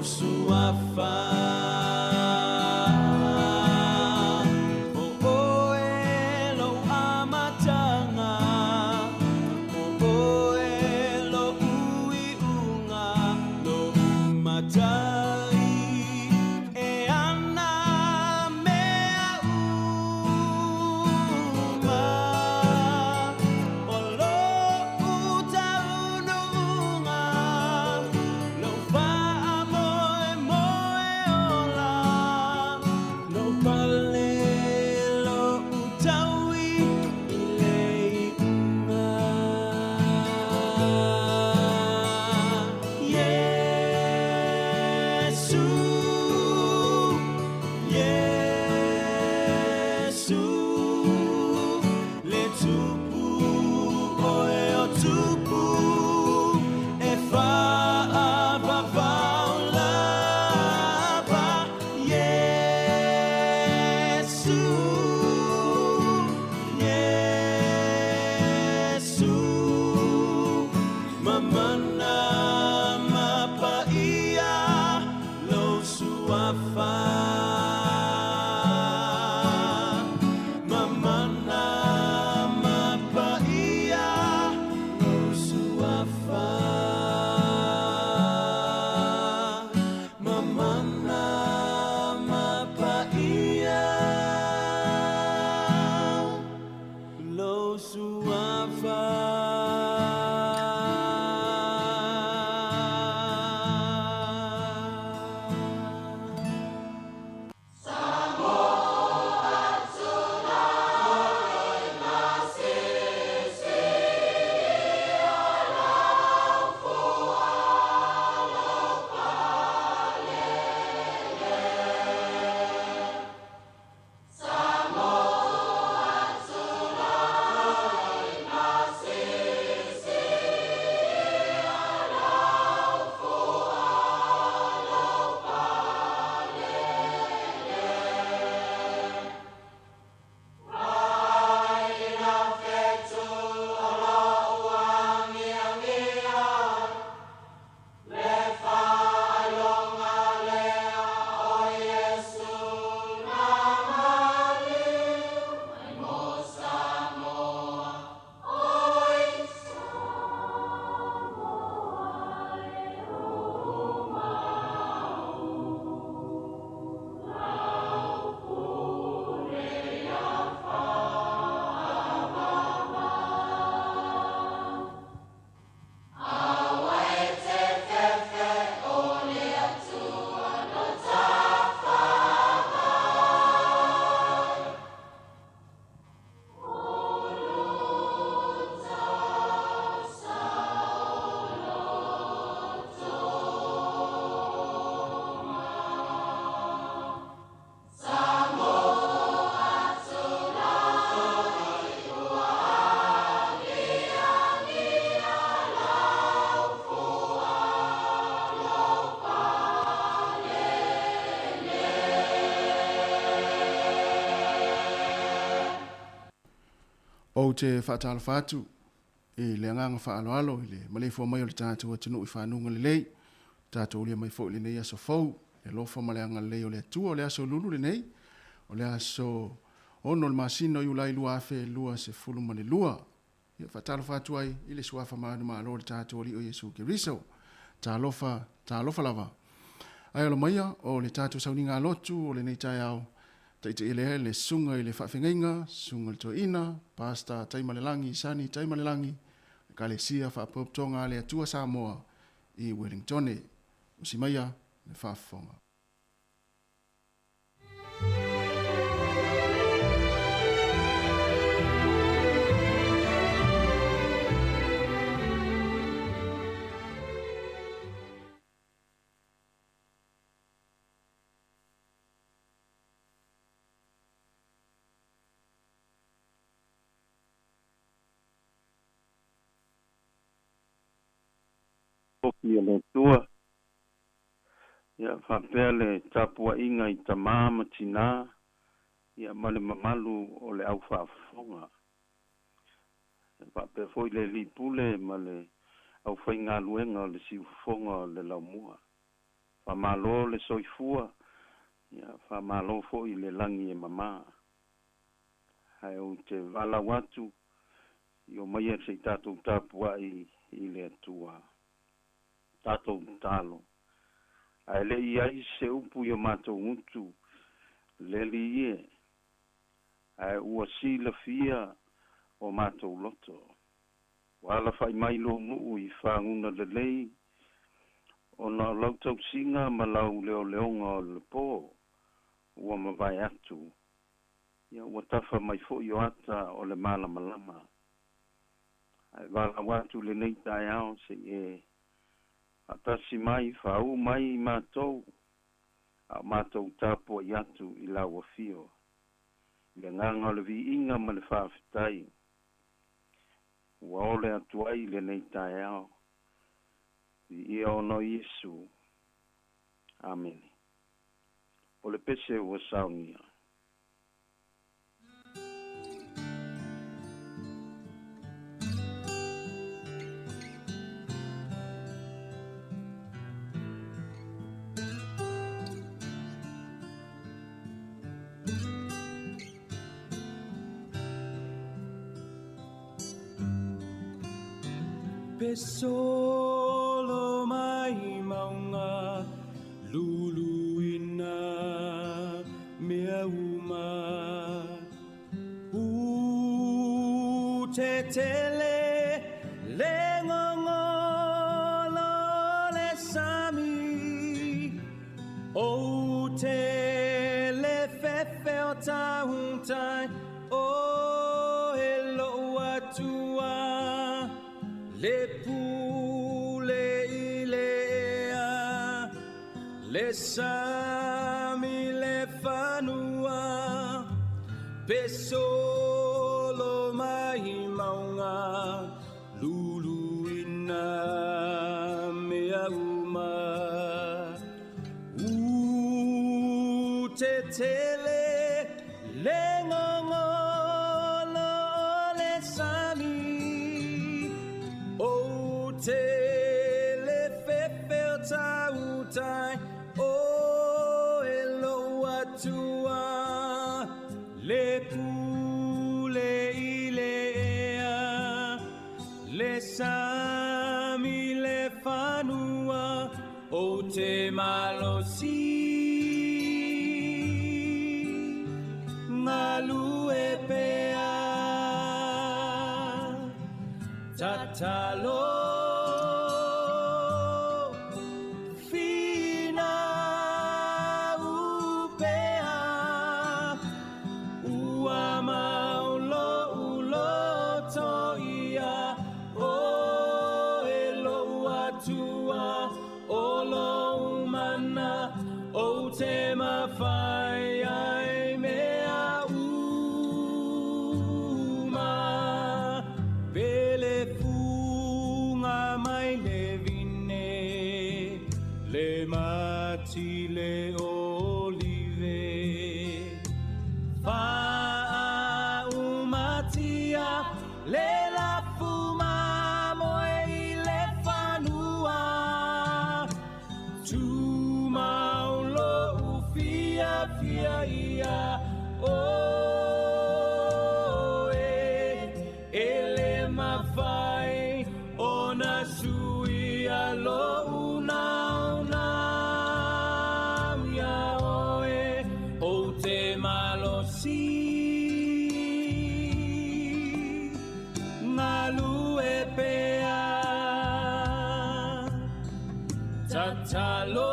Lou suafa. O oe lou amataga, o oe lo'u iʻuga, lo'u matai e ana mea uma, o lo'u taunuuga, lou faamoemoe ola, lou pale lo'u taui i le iʻuga. Iesu, Iesu, le Tupu oe o Tupu, e faavavao lava. Iesu, Iesu, mamana ma paia lou suafa. Mamana ma paia lou suafa. Mamana ma paia lou suafa. Ou te faatalofa atu i le agaga faaaloalo i le maleifua mai o le tatou atunuu i fanuga lelei, tatou ulia mai foi i lenei aso fou, le alofa ma le agalelei o le Atua. O le aso lulu lenei, o le aso 6 o le masina o Iulai 2022. Ia faatalofa atu ai i le suafa manumalo o le tatou Alii o Iesu Keriso. Talofa, talofa lava. Ae alo maia o le tatou sauniga lotu o lenei taeao, taitaia lea e le susuga i le faafegaiga, susuga i le toeaina, Pastor Taimalelagi Sani Taimalelagi, Ekalesia Faapotopotoga a le Atua Samoa i Wellingtone. Usi maia le faafofoga. Tofi o le Atua, ia faapea le tapuaiga i tamā ma tinā, ia ma le mamalu o le au faafofoga. Ia faapea foi le alii pule ma le aufaigaluega o le siufofoga o le laumua. Faamālō le soifua, ia faamālō foʻi le lagi e mamā. Ae ou te valaau atu i o maia seʻi tatou tapuaʻi i le Atua. Tatou tatalo. Ae leʻi ai se upu i o matou gutu le Alii e, ae ua silafia o matou loto. Ua alafaʻi mai lou nuu i faguna lelei ona o lau tausiga ma lau leoleoga o le pō ua mavae atu, ia ua tafa mai foʻi o ata o le malamalama. Ae valaau atu lenei taeao seʻi e faatasi mai faauu mai i matou a o matou tapuaʻi atu i lau afio i le agaga o le viiga ma le faafetai ua ole atu ai lenei taeao. Viia ona o Iesu. Amene. O le pese ua saunia. Pe solo mai mauga luluina mea uma u tetele le gogolo le sami o te le fefe o tautai o e lou Atua le pule i le ea le sami le fanua pe solo mai mauga luluina mea uma u tetele le gogolo le sami o te le fefe o tautai o e lou Atua le pule i le ea le sami le fanua o te malosi galue pea tatalo finau pea ua mau lou loto ia o e lou Atua o lou mana o te mafai ai mea uma pele fuga mai le vine le mati le olive faaumatia le lafu mamoe i le fanua tumau lou fiafia ia oe e le mafai ona suia lou naunau ia oe o te malosi galue pea tatalo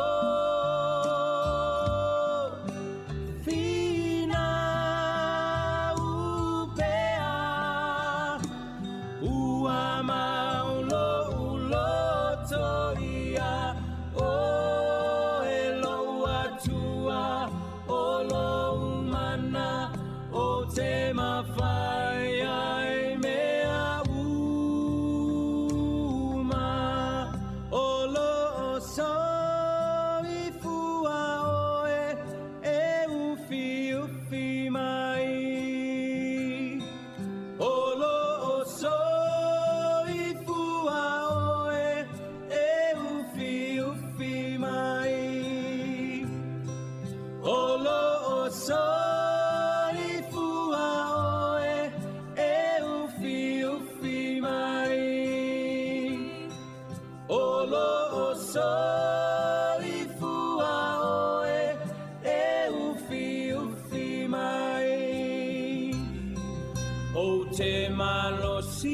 te malosi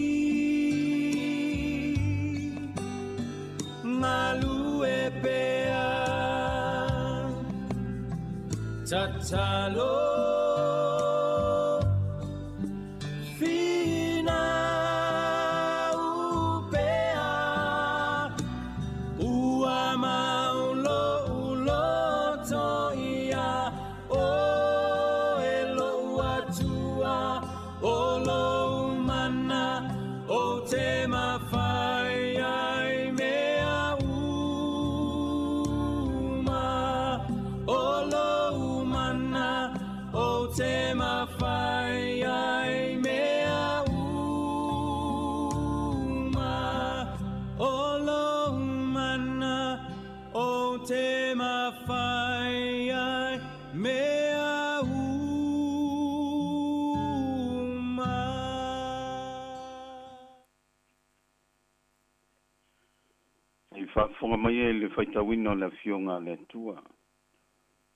Galue pea Tatalo Finau pea Ua mau lo'u loto ia Oe lo'u Atua O lou mana Ou te mafai ai mea uma O lou mana Ou te mafai ai mea uma O lou mana Ou te mafai ai mea uma. I faafofoga mai e le faitauina o le afioga a le Atua.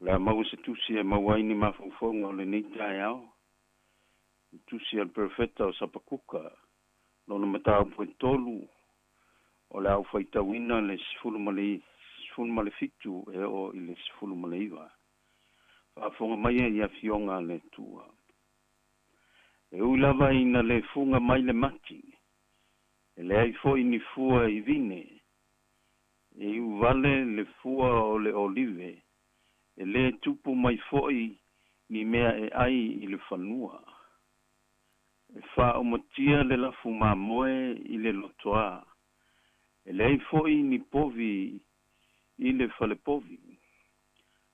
O le a maua se tusi e maua ai ni mafaufauga o lenei taeao. Le tusi a le perofeta o Sapakuka, lona mataupu e tolu, o le a ou faitauina le 17 e oo i le 19. Faafofoga mai e i afioga a le Atua. E ui lava ina le fuga mai le mati, e leai foi ni fua i vine, e iuvale le fua o le olive, e lē tupu mai foi ni mea e ai i le fanua. E faaumatia le lafu mamoe i le lotoā, e leai foi ni povi i le falepovi.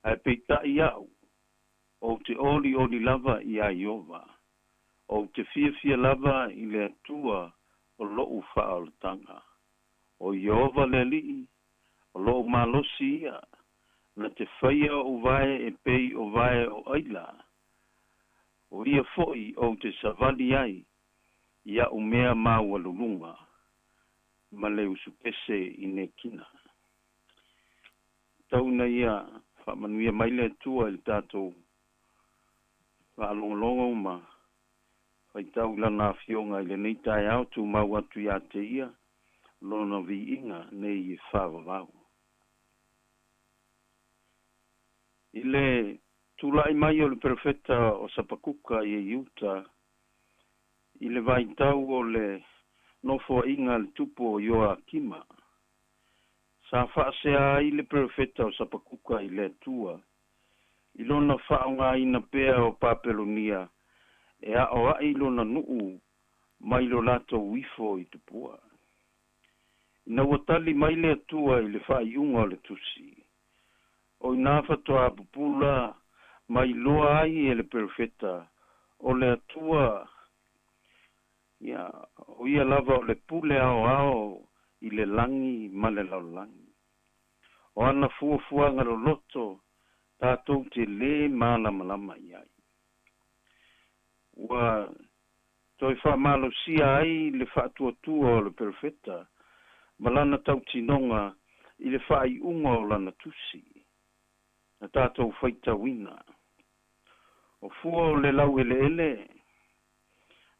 Ae peitai a'u, ou te olioli lava iā Ieova, ou te fiafia lava i le Atua o lo'u faaolataga. O Ieova le Alii, o lo'u malosi ia, na te faia o'u vae e pei o vae o aila. O ia foi ou te savali ai i a'u mea maualuluga ma le usupese i nekina. Tau ina ia faamanuia mai le Atua i le tatou faalogologo ma faitau i Lana Afioga i lenei taeao, tumau atu ia te Ia Lona viiga nei e faavavau. I le tula'i mai o le perofeta o Sapakuka i Iuta i le vaitau o le nofoa'iga a le tupu o Ioakima, sa faasea ai le perofeta o Sapakuka i le Atua i lona faaaogāina pea o Papelonia e aoa'i lona nu'u mai lo latou ifo i tupua. Ina ua tali mai le Atua i le faaiuga o le tusi, o inā faatoā pupula ma iloa ai e le perofeta o le Atua ia o ia lava o le pule aoao i le lagi ma le lalolagi. O ana fuafuaga loloto tatou te lē malamalama i ai. Ua toe faamalosia ai le faatuatua o le perofeta ma lana tautinoga i le faaiuga o lana tusi na tatou faitauina. O fua o le laueleele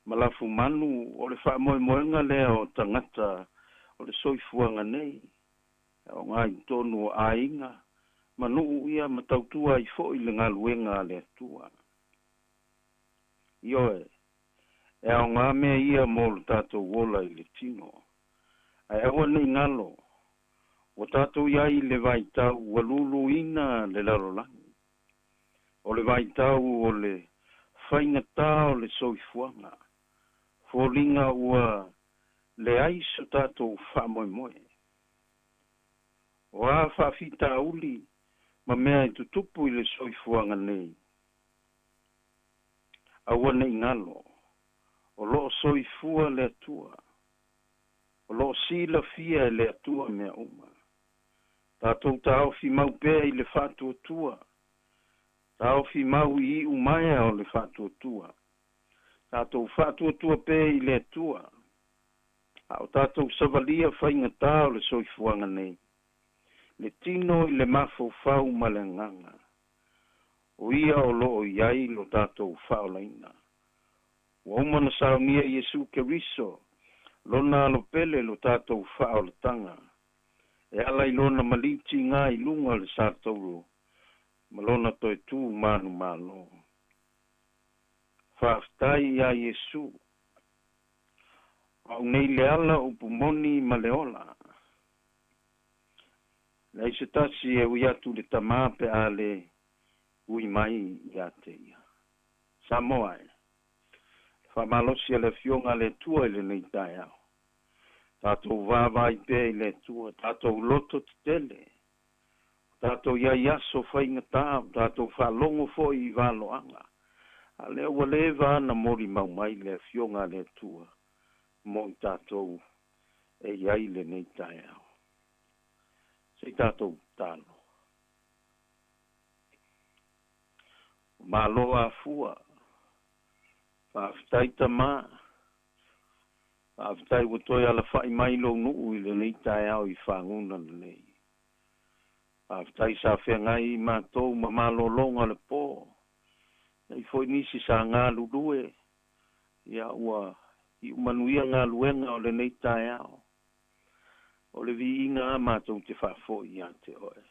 ma lafumanu o le faamoemoega lea o tagata o le soifuaga nei, e aoga i totonu o aiga ma nuu ia ma tautua ai foi le galuega a le Atua. Ioe, e aoga mea ia mo lo tatou ola i le tino. Ae aua nei galo, ua tatou i ai i le vaitau ua luluina le lalolagi. O le vaitau o le faigatā o le soifuaga, foliga ua leai so tatou faamoemoe. O a faafitauli ma mea e tutupu i le soifuaga nei, aua nei galo, o loo soifua le Atua, o loo silafia e le Atua mea uma. Tatou taofi mau pea i le faatuatua, taofi mau i iu maea o le faatuatua. Tatou faatuatua pea i le Atua, a o tatou savalia faigatā o le soifuaga nei, le tino i le mafaufau ma le agaga. O ia o loo i ai lo tatou faaolaina. Ua uma na saunia Iesu Keriso, lona alopele lo tatou faaolataga, e ala i lona maliu tigā i luga o le satauro ma lona toe tū manumalo. Faafetai iā Iesu, o a'u nei le ala upu moni ma le ola. Leai se tasi e ui atu i le Tamā pe a lē ui mai iā te ia. Samoa e, le faamalosi a le Afioga a le Atua i lenei taeao. Tatou vaavaai pea i le Atua, tatou loto tetele, o tatou i ai aso faigatā, o tatou faalogo foi i valoaga, a o lea ua leva ona molimau mai le Afioga a le Atua mo i tatou e i ai lenei taeao. Se i tatou tatalo. Malo afua. Faafetai Tamā. Faafetai ua toe alafa'i mai lou nuu i lenei taeao i faguga lelei. Faafetai sa feagai i matou ma malologa o le po. Nei foi nisi sa galulue, ia ua iu manuia galuega o lenei taeao. O le viiga a matou te faafo'i iā te oe.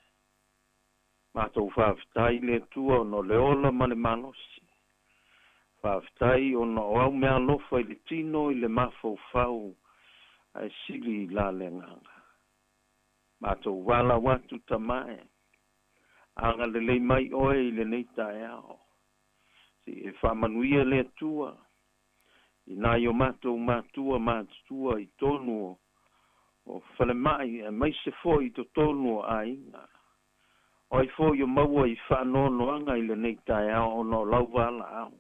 Matou faafetai le Atua ona o le ola ma le malosi. Faafetai ona o au meaalofa i le tino i le mafaufau ae sili i la le agaga. Matou valaau atu Tama e, agalelei mai oe i lenei taeao. Se i e faamanuia le Atua i nai o matou matua matutua i tonu o falemai aemaise foi i totonu o aiga. O ai foi o maua i faanoanoaga i lenei taeao ona o lau valaau,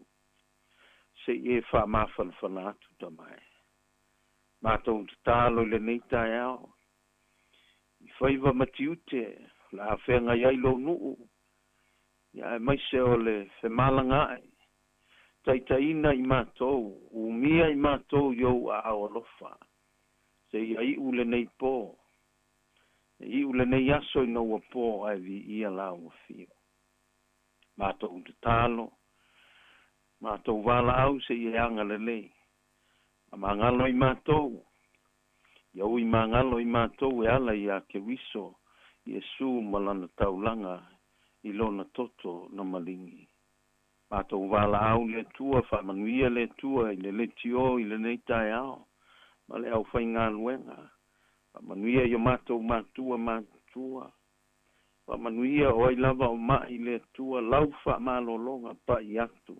se i e faamafanafana atu Tama e. Matou tatalo i lenei taeao i faiva ma tiute o le a feagai ai lou nuu, ia aemaise o le femalagaai, taitaiina i matou, umia i matou i ou aao alofa, seia iu lenei po, e iu lenei aso ina ua po ae viia lau afio. Matou tatalo, matou valaau se i e agalelei, faamagalo i matou, ia ui magalo i matou e ala iā Keriso Iesu ma lana taulaga i lona toto na maligi. Matou valaau le Atua, faamanuia le Atua i le leitio i lenei taeao ma le aufaigaluega. Faamanuia i o matou matua matutua. Faamanuia o ai lava o ma'i le Atua, lau faamalologa pa'i atu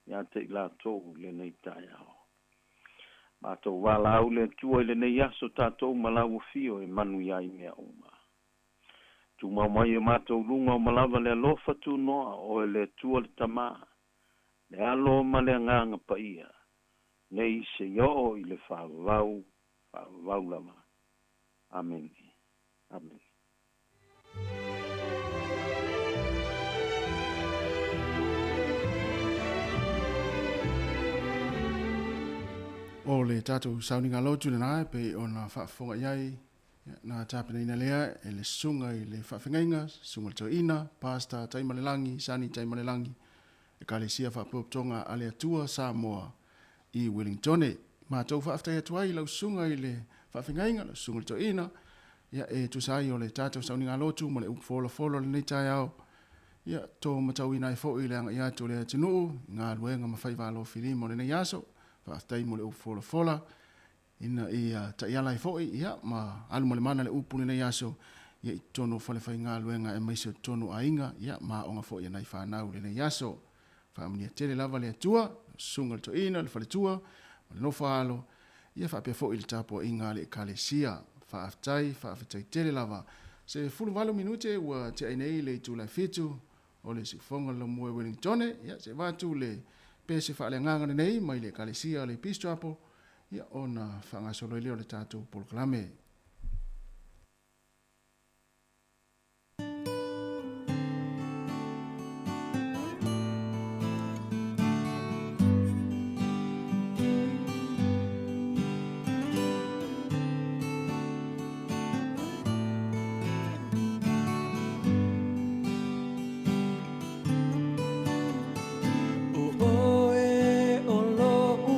iā te i latou i lenei taeao. Matou valaau le Atua i lenei aso tatou ma lau afio e manuia ai mea uma. Tumau mai i o matou luga uma lava le alofa tunoa o oe le Atua le Tamā, le Alo ma le Agaga Paia, nei seia oo i le faavavau, faavavau lava. Amene. Amene. O le tatou sauniga lotu lena e pei ona faafofoga i ai, na tapenaina lea e le susuga i le faafegaiga, susuga i le toeaina, Pastor Taimalelagi, Sani Taimalelagi, Ekalesia Faapotopotoga a le Atua Samoa i Wellingtone. Matou faafetai atu ai i lau susuga i le faafegaiga, lau susuga i le toeaina, ia e tusa ai o le tatou sauniga lotu ma le upu folafolo i lenei taeao, ia to matauina ai foi le agai atu o le atunuu i galuega ma faiva alofilima o lenei aso. Faafetai mo le upu folafola ina ia taiala ai foi ia ma alu ma le mana le upu lenei aso ia i totonu o falefaigaluega aemaise o totonu o aiga ia ma aoga foi a nai fanau i lenei aso. Faamanuia tele lava le Atua, lau susuga i le toeaina, le faletua ma le nofo a alo, ia faapea foi le tapuaiga a le Ekalesia. Faafetai, faafetai tele lava. Se 18 minute ua tea ai nei le itula e 7 o le siufofoga o le Laumua i Wellingtone, ia se avatu le pese faaleagaga lenei mai le Ekalesia o le Peace Chapel, ia ona faagasolo ai lea o le tatou polokalame. O oe o lo'u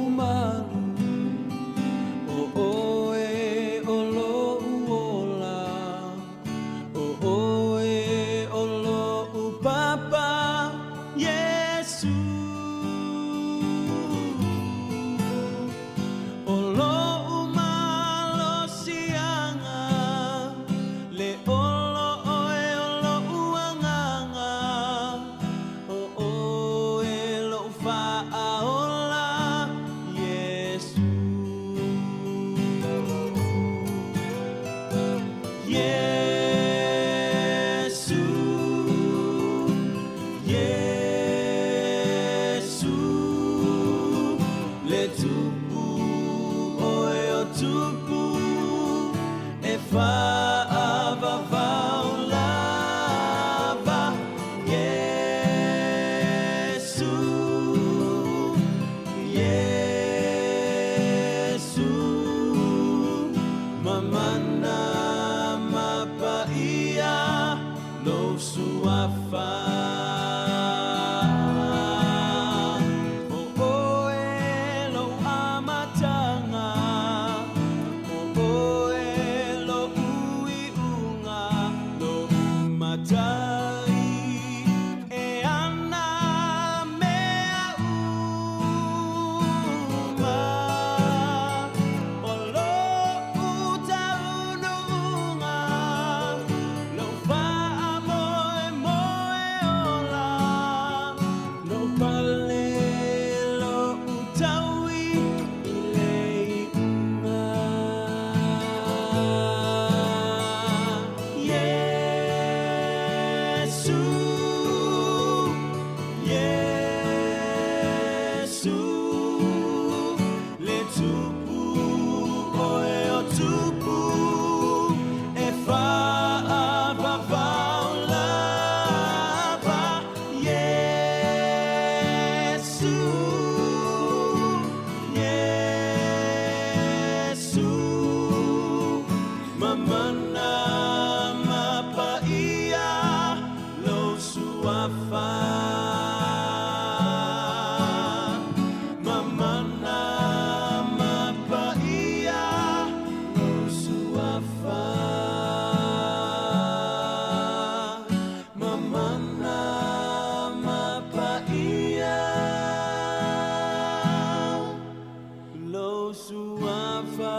suafa. O oe lou amataga, o oe lo'u iʻuga, lo'u matai e ana mea uma. O lo'u taunuuga, lou faamoemoe ola, lou pale lo'u taui i le iʻuga. Iesu, Iesu, le Tupu oe o Tupu, e faavavao lava. Iesu, Iesu, mamana ma paia lou suafa. Mamana ma paia lou suafa. Mamana ma paia lou suafa.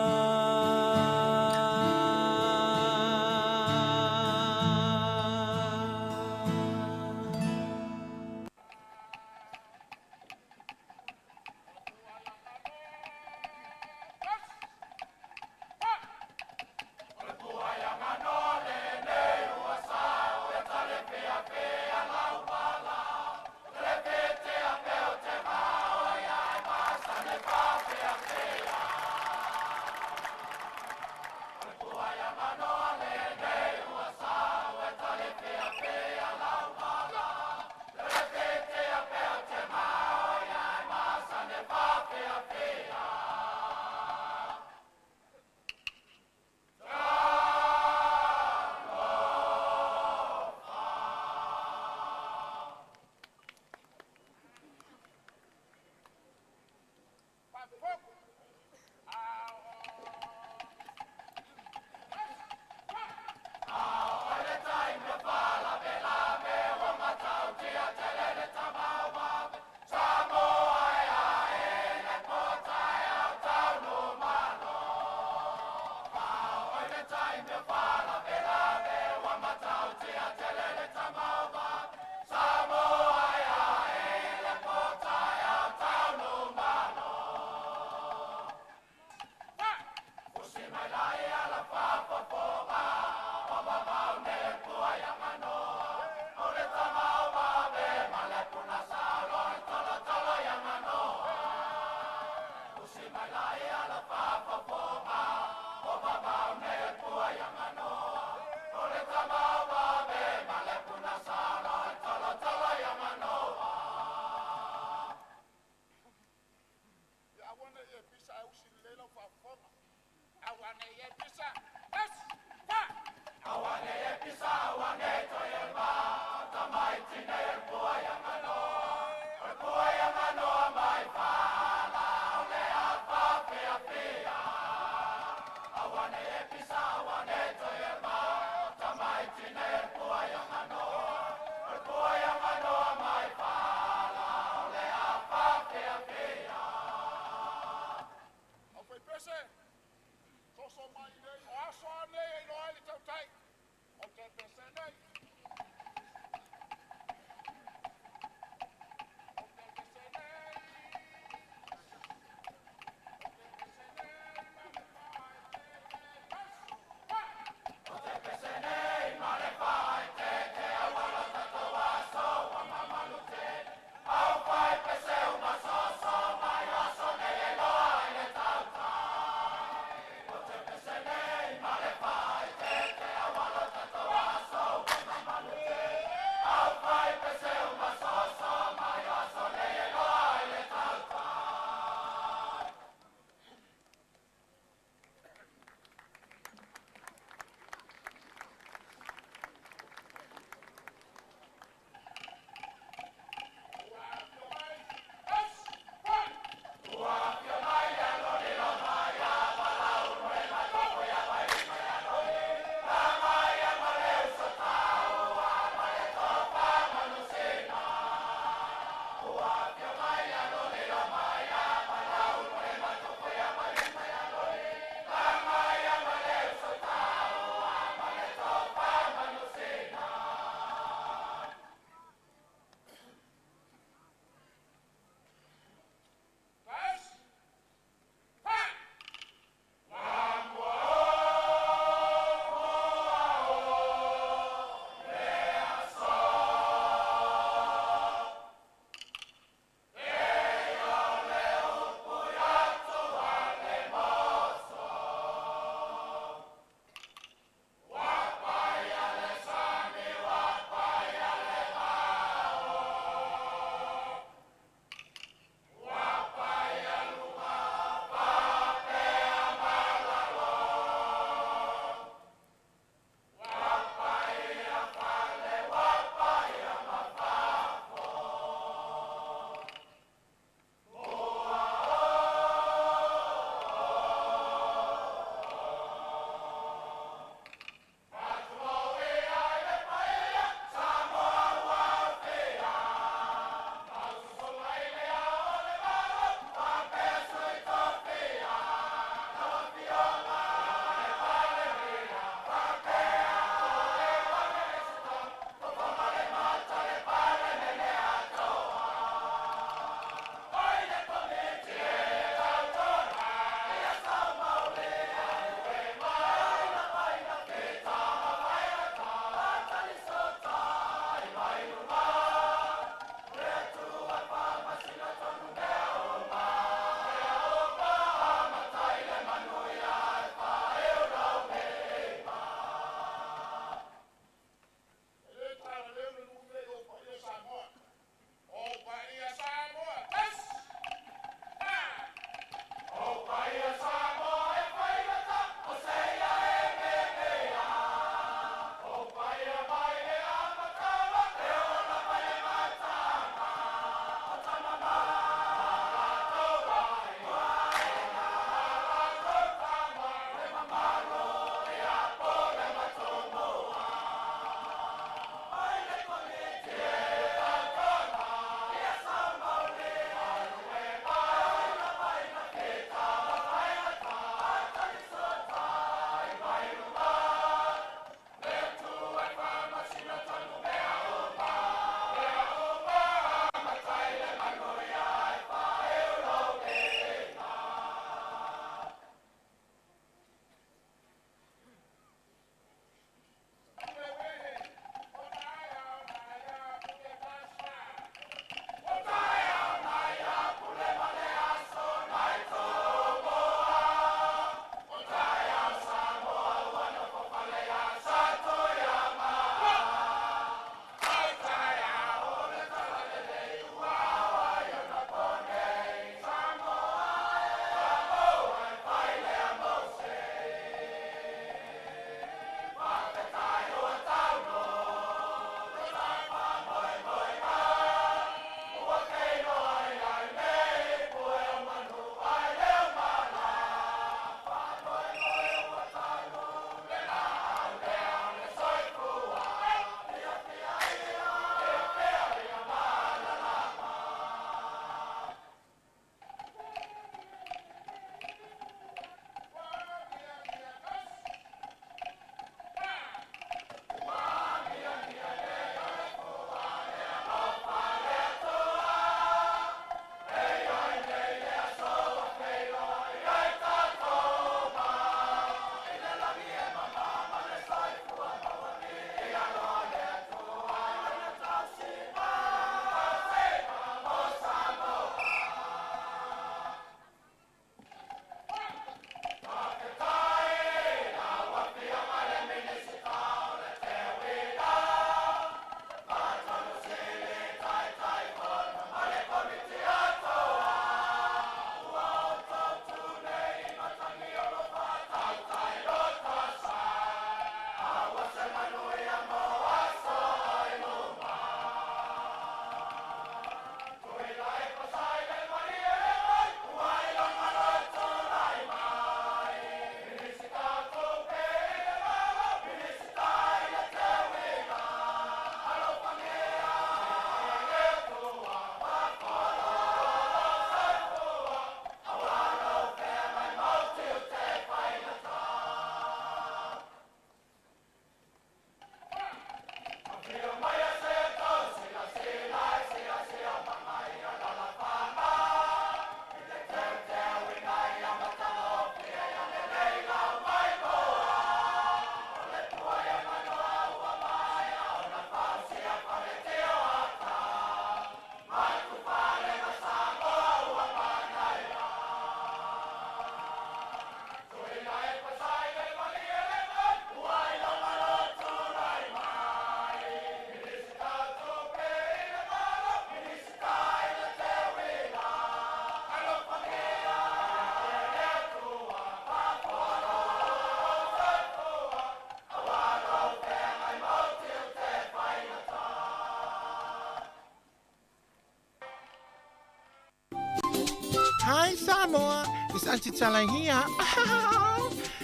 Hi Samoa, it's Aunty Tala here.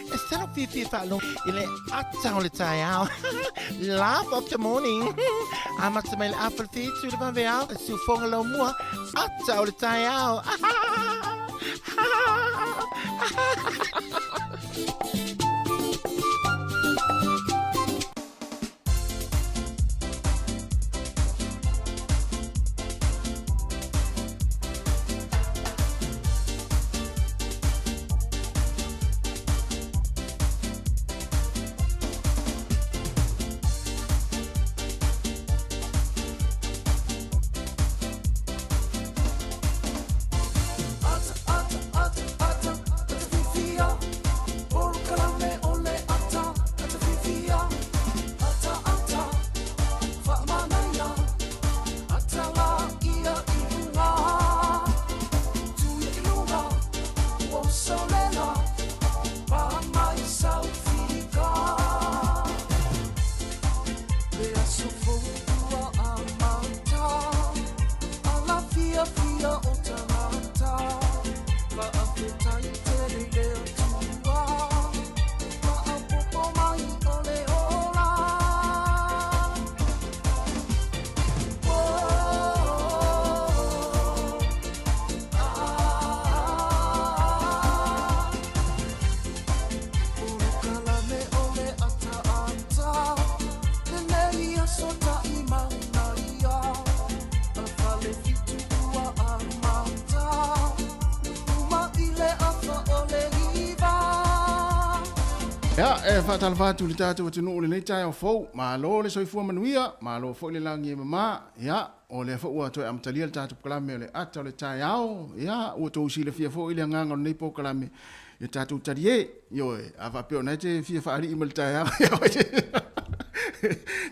E sala fiafia faalogo i le ata o le taeao. Laugh of the morning. Amata mai le afa le fitu le vaveao, e siufoga lau mua, ata o le taeao. Ia, e faatalofa atu i le tatou atunuu i lenei taeao fou. Malo le soifua manuia, malo foi le lagi e mamā. Ia, o lea foi ua toe amatalia le tatou polokalame o le Ata o le Taeao. Ia, ua outou silafia foi le agaga o lenei polokalame, ia tatou talie. Ioe, a faapea o lena e te fia faalii mai le taeao,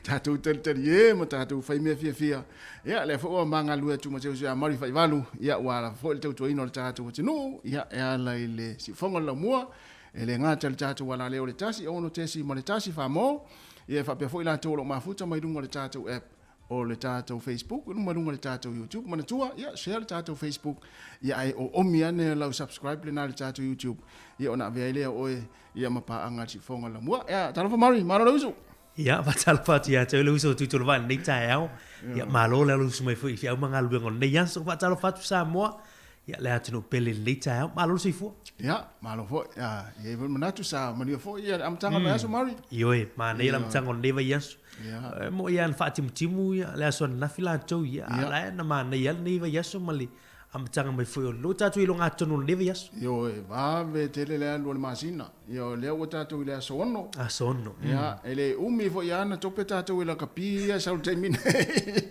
tatou talitalie ma tatou fai mea fiafia. Ia, lea foi ua ma galulue atu ma se uso ia Mari Faivalu, ia, ua lava foi le tautuaina o le tatou atunuu, ia, e ala i le siufofoga o le laumua, e le gata i le tatou alaleo i le 1 6.1 Samoa, ia, e faapea foi latou o lo o mafuta mai luga o le tatou app o le tatou Facebook ma luga o le tatou YouTube. Manatua, ia, share le tatou Facebook, ia, ae oomi ane lau subscribe lena i le tatou YouTube, ia, ona avea ai lea o oe, ia, ma paaga i le siufofoga o le laumua. Ia, talofa Mari, malo le uso! Ia, faatalofa atu ia te oe le uso o Tuitolovai i lenei taeao. Ia, malo le alu usu mai foi i feau ma galuega o lenei aso. Faatalofa atu Samoa, ia, le atunuu pele i lenei taeao. Malo le soifua. Ia, malo foi. Ia, e i ai foi le manatu sa manuia foi ia le amataga o le vaiaso, Mari. Ioe, manaia le amataga o lenei vaiaso. Ia. E moi lava na faatimutimu ia le aso ananafi latou, ia, a o la e na manaia lava lenei vaiaso ma le amataga mai foi o lo tatou iloga tonu o lenei vaiaso. Ioe, vave tele le alu o le masina. Ia, o lea ua tatou i le aso 6. Aso 6. Ia, e le umi foi lava na tope tatou e lakapi ia sau i le taimi nei.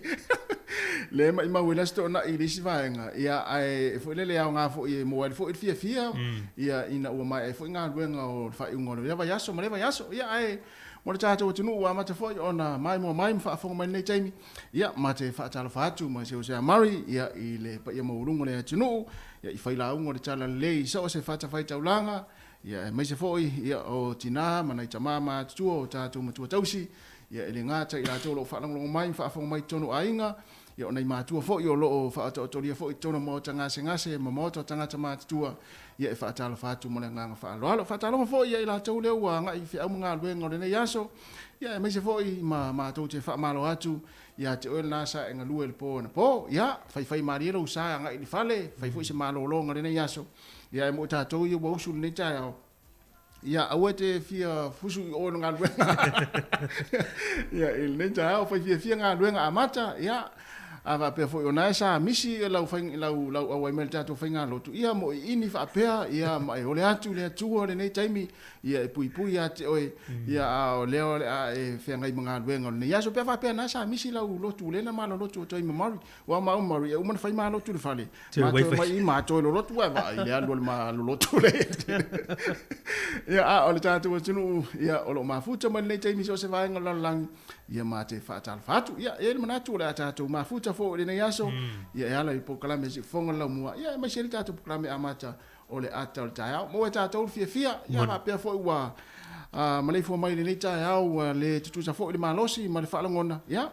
Le maimau ai le Aso Toonai i le isi vaega, ia, ae foi lele e aoga foi e maua ai foi le fiafia, ia, ina ua maea ai foi galuega o le faaiuga o lea vaiaso ma lea vaiaso. Ia, ae mo le tatou atunuu ua amata foi ona maimoa mai ma faafofoga mai i lenei taimi, Ia, ma te faatalofa atu ma se uso ia Murray, ia, i le paia maualuga o le atunuu, ia, i failauga o le Talalelei i so o se fatafaitaulaga, ia, aemaise foi, ia, o tinā ma nai tamā matutua o tatou matua tausi, ia, e le gata i latou o lo o faalogologo mai ma faafofoga mai i totonu o aiga, ia, o nai matua foi o lo o faataotolia foi i totonu o maota gasegase ma maota o tagata matutua, ia, e faatalofa atu ma le agaga faaaloalo. Faatalofa foi ia i latou lea ua agai i feau ma galuega o lenei aso, Ia, aemaise foi ma matou te faamalo atu ia te oe lena sa e galue i le po anapo. Ia, faifai malie lou sa agai i le fale, fai foi se malologa i lenei aso. Ia, e mo tatou ia ua usu i lenei taeao, ia, aua e te fia fusu i o i le galuega. Ia, i lenei taeao, fai fiafia galuega amata, ia, A faapea foi o na e sa misi lau fai lau lau auai mai le tatou faigalotu, ia mo iini faapea, ia ma e ole atu le Atua lenei taimi, ia e puipui ia te oe, ia a o lea o le a e feagai ma galuega o lenei aso. Pe a faapea na sa misi lau lotu lena ma lolotu o toi ma Murray, ua ma au Murray e uma na fai ma lotu le fale, ma toe mai i ma toe lolotu ae vaai le alu o le ma lolotu le. Ia a o le tatou atunuu, ia o lo o mafuta mai lenei taimi i so o se vaega o le lalolagi, Ia ma te faatalofa atu. Ia, e i ai le manatu o le a tatou mafuta foi i lenei aso, ia e ala i polokalame a Siufofoga le Laumua, ia aemaise ai le tatou polokalame amata o le ata o le taeao. Maua e tatou le fiafia, ia faapea foi ua maleifua mai i lenei taeao ua le tutusa foi le malosi ma le faalogona, ia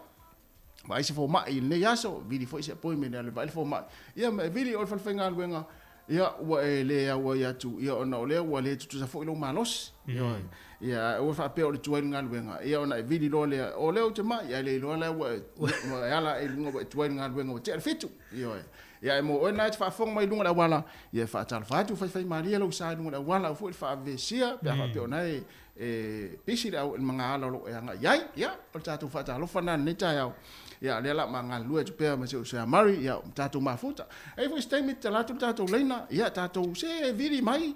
vaai se fomai i lenei aso, vili foi se appointment e alu e vaai le fomai, ia ma e vili o le falefaigaluega. Ia, ua e le auai atu, ia ona o lea ua le tutusa foi lou malosi. Ioe. Ia, ae aua faapea o le tuai le galuega, ia ona e vili loa lea, o lea ou te mai, ae le iloa la ua e, ua e ala ae i luga ua e tuai le galuega ua tea le 7. Ioe. Ia ae mo oe lena e te faafofoga mai i luga o le auala, ia e faatalofa atu, faifaimalie lou sa i luga o le auala, aua foi le faavevesia pe a faapea o lena e, e pisi le, le magaala o lo o e agai i ai. Ia, o le tatou faatalofa lena i lenei taeao. Ia, o lea la ma galulue atu pea ma si ou uso ia Murray, ia, ma tatou mafuta. E i ai foi se taimi tatala atu le tatou laina, ia, tatou se vili mai,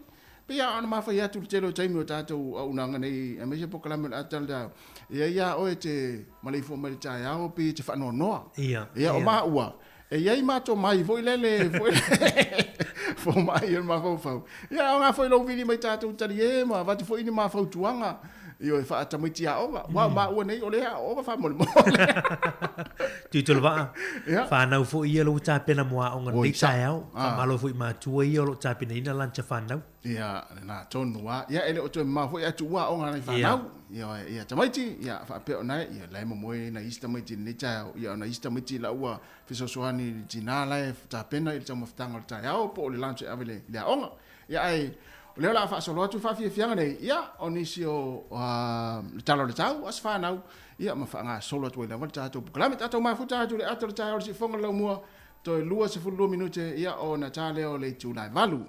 pei lava ona ma fai atu i le tele o taimi o tatou auaunaga nei, aemaise polokalame o le ata o le taeao, e i ai lava oe e te maleifua mai i le taeao pei e te faanoanoa. Ia, Ia, o maua, e i ai ma tomai foi lele, foi fomai o le mafaufau. Ia, aoga foi lou vili mai tatou talie ma avatu foi ni ma fautuaga, ioe, faatamaiti aoga. Aua o maua nei, o lea e aooga faamolemole. Tuitolovaa, whanau foi ia lou tapena mo aoga nei taeao. Faamalo foi i matua ia o lo o tapenaina lunch a whanau. Ia, lena tonu lava. Ia, e le o toe mamao foi ae tuua aoga a nai fanau. Ioe, ia tamaiti, ia faapea ona e, ia la e momoe nai isi tamaiti i lenei taeao. Ia o nai isi tamaiti la ua fesoasoani i le tina la e tapena i le taumafataga o le taeao po o le lunch e ave i le aoga. Ia ae o lea o le a faasolo atu le faafiafiaga nei, ia o nisi o le tala o le tau, aso fanau, ia ma faagasolo atu ai lava le tatou polokalame. Tatou mafuta atu i le ata o le taeao o le siufofoga o le laumua, toe 22 minute, ia ona ta lea o le itula e 8.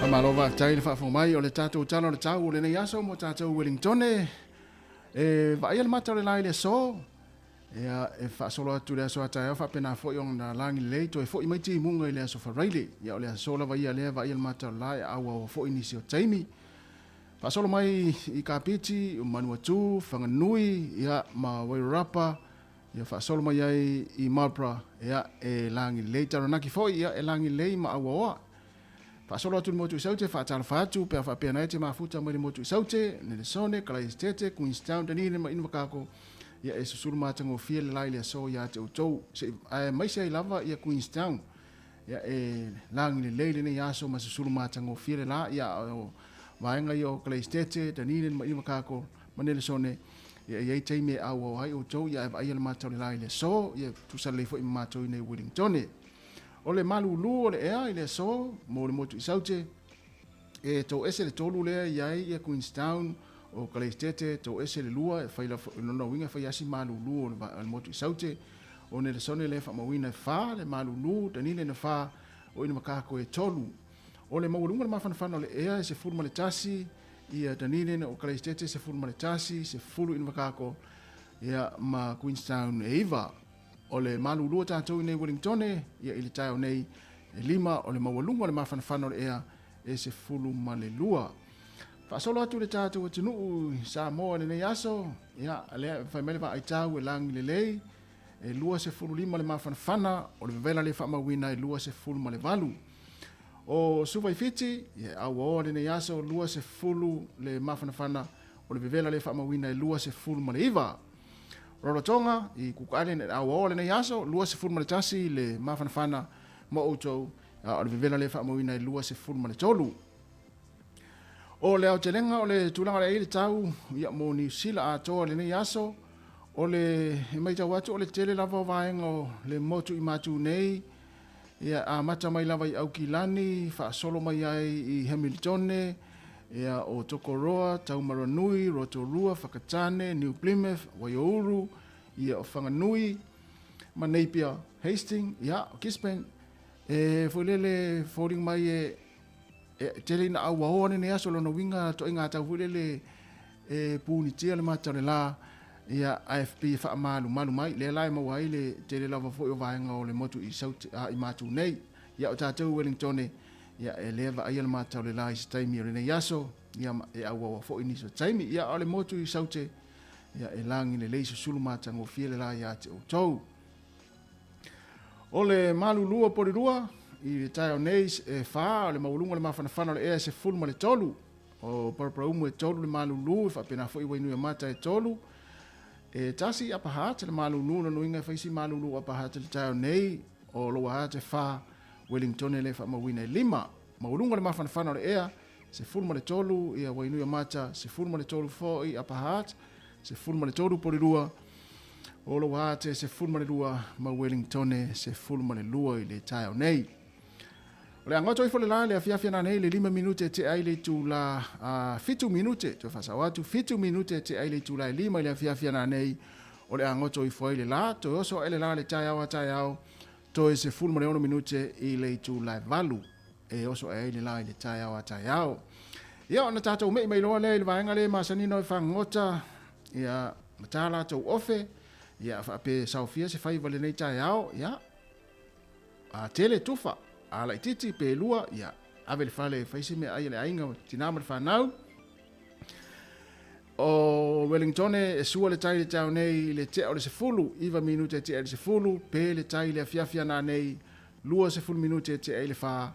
Faamalo faafetai le faafofoga mai o le tatou Tala o le Tau o lenei aso mo tatou Wellingtone. E vaaia le mata o le la i le aso, ia e faasolo atu i le aso a taeao faapena foi ona lagi lelei toe foi mai timuga i le aso Faraile. Ia o le aso lava ia lea vaaia le mata o le la e auaua foi nisi o taimi. Faasolo mai i Kapiti, Manuatu, Whanganui, ia ma Wairarapa, ia faasolo mai ai i Marlborough, ia e lagi lelei. Taranaki foi, ia e lagi lelei ma auaoa. Faasolo atu i le motu i Saute, faatalofa atu pe a faapea na e te mafuta mai le motu i Saute, Nelesone, Kalaesetete, Queenstown, Dunedin ma Invercargill, ia e susulu matagofie le la i le aso ia te outou. Se i aemaise ai lava ia Queenstown, ia e lagi lelei lenei aso ma susulu matagofie le la, ia o vaega ia o Kalaesetete, Dunedin ma Invercargill ma Nelesone, ia e i ai taimi e auau ai outou, ia ae vaaia le mata o le la i le aso, ia tusa lelei foi ma matou i nei Wellingtone. O le malulu o le ea i le aso mo le motu i Saute, e toese le tolu lea i ai ia Queenstown o Kaleistete, toese le lua e fai lona uiga e fai asi malulu o le motu i Saute, o Nelesone lea e faamauina e fa le malulu, Danile na fa, o ina makako e tolu. O le maualuga o le mafanafana o le ea e 11 ia Dunedin o Kaleistete 11, 10 ina makako ia ma Queenstown e iva. O le malulu o tatou i nei Wellingtone, ia i le taeao nei, e lima o le maualuga o le mafanafana o le ea e 12. Faasolo atu le tatou atunuu i Samoa i lenei aso, ia, lea e fai mai le vaaitau e lagi lelei, e 25 le mafanafana, o le vevela le faamauina e 28. O Suva i Fiti, ia, e auaoa lenei aso, 20 le mafanafana, o le vevela le faamauina e 29. Rarotonga i Cook Island e auaoa lenei aso, 21 le mafanafana mo outou, a o le vevela le faamauina e 23. O le aotelega o le tulaga le ai le tau ia mo Niu Sila atoa lenei aso, o le e matau atu o le tele lava o vaega o le motu i matu nei, ia amata mai lava i Aukilani, faasolo mai ai i Hamiltone, ia o Tokoroa, Taumaranui, Rotorua, Whakatane, New Plymouth, Waiouru, ia o Whanganui, ma Napier, Hastings, ia o Gisborne, e foi lele foliga mai e e tele ina auaoa lenei aso lona uiga toaiga tau foi lele e punitia le mata o le la ia AFP e faamalumalu mai lea la e maua ai le tele lava foi o vaega o le motu i South i matu nei ia o tatou Wellingtone ia e le vaaia le mata o le la i se taimi o lenei aso ia e auaoa foi nisi o taimi ia o le motu i Saute ia e lagi lelei susulu matagofie le la ia te outou. O le malulu o Porirua i le taeao nei e fa o le maualuga o le mafanafana o le ea e 13. O Paraparaumu e tolu le malulu e faapena foi Wainuiomata e tolu. E tasi Upper Hutt le malulu lona uiga e fai si malulu Upper Hutt i le taeao nei. O Lower Hutt e fa, Wellingtone le faamauina e lima. Maualuga o le mafanafana o le ea 13 ia Wainuiomata, 13 foi Upper Hutt, 13 Porirua, o Lower Hutt e 12 ma Wellingtone 12 i le taeao nei. O le agoto ifo le la le afiafi ana nei le 5 minute e tea ai le itula a 7 minute, toe faasao atu, 7 minute e tea ai le itula e 5 i le afiafi ana nei, o le agoto ifo ai le la, toe oso ae le la le taeao a taeao, toe 16 minute i le itula e 8 e oso ae ai le la i le taeao a taeao. Ia, ona tatou mei mai loa lea i le vaega lea e masani ona e fagota, ia, ma tā latou ofe, ia, faape saofia se faiva lenei taeao, ia, a tele tufa, a laititi pe lua, ia, ave le fale e fai se mea ai a le aiga, tinā ma le fanau. O Wellingtone e sua le tai le taeao nei i le tea o le 10, 9 minute e tea i le 10, pe le tai le afiafi ana nei, 20 minute e tea i le 4,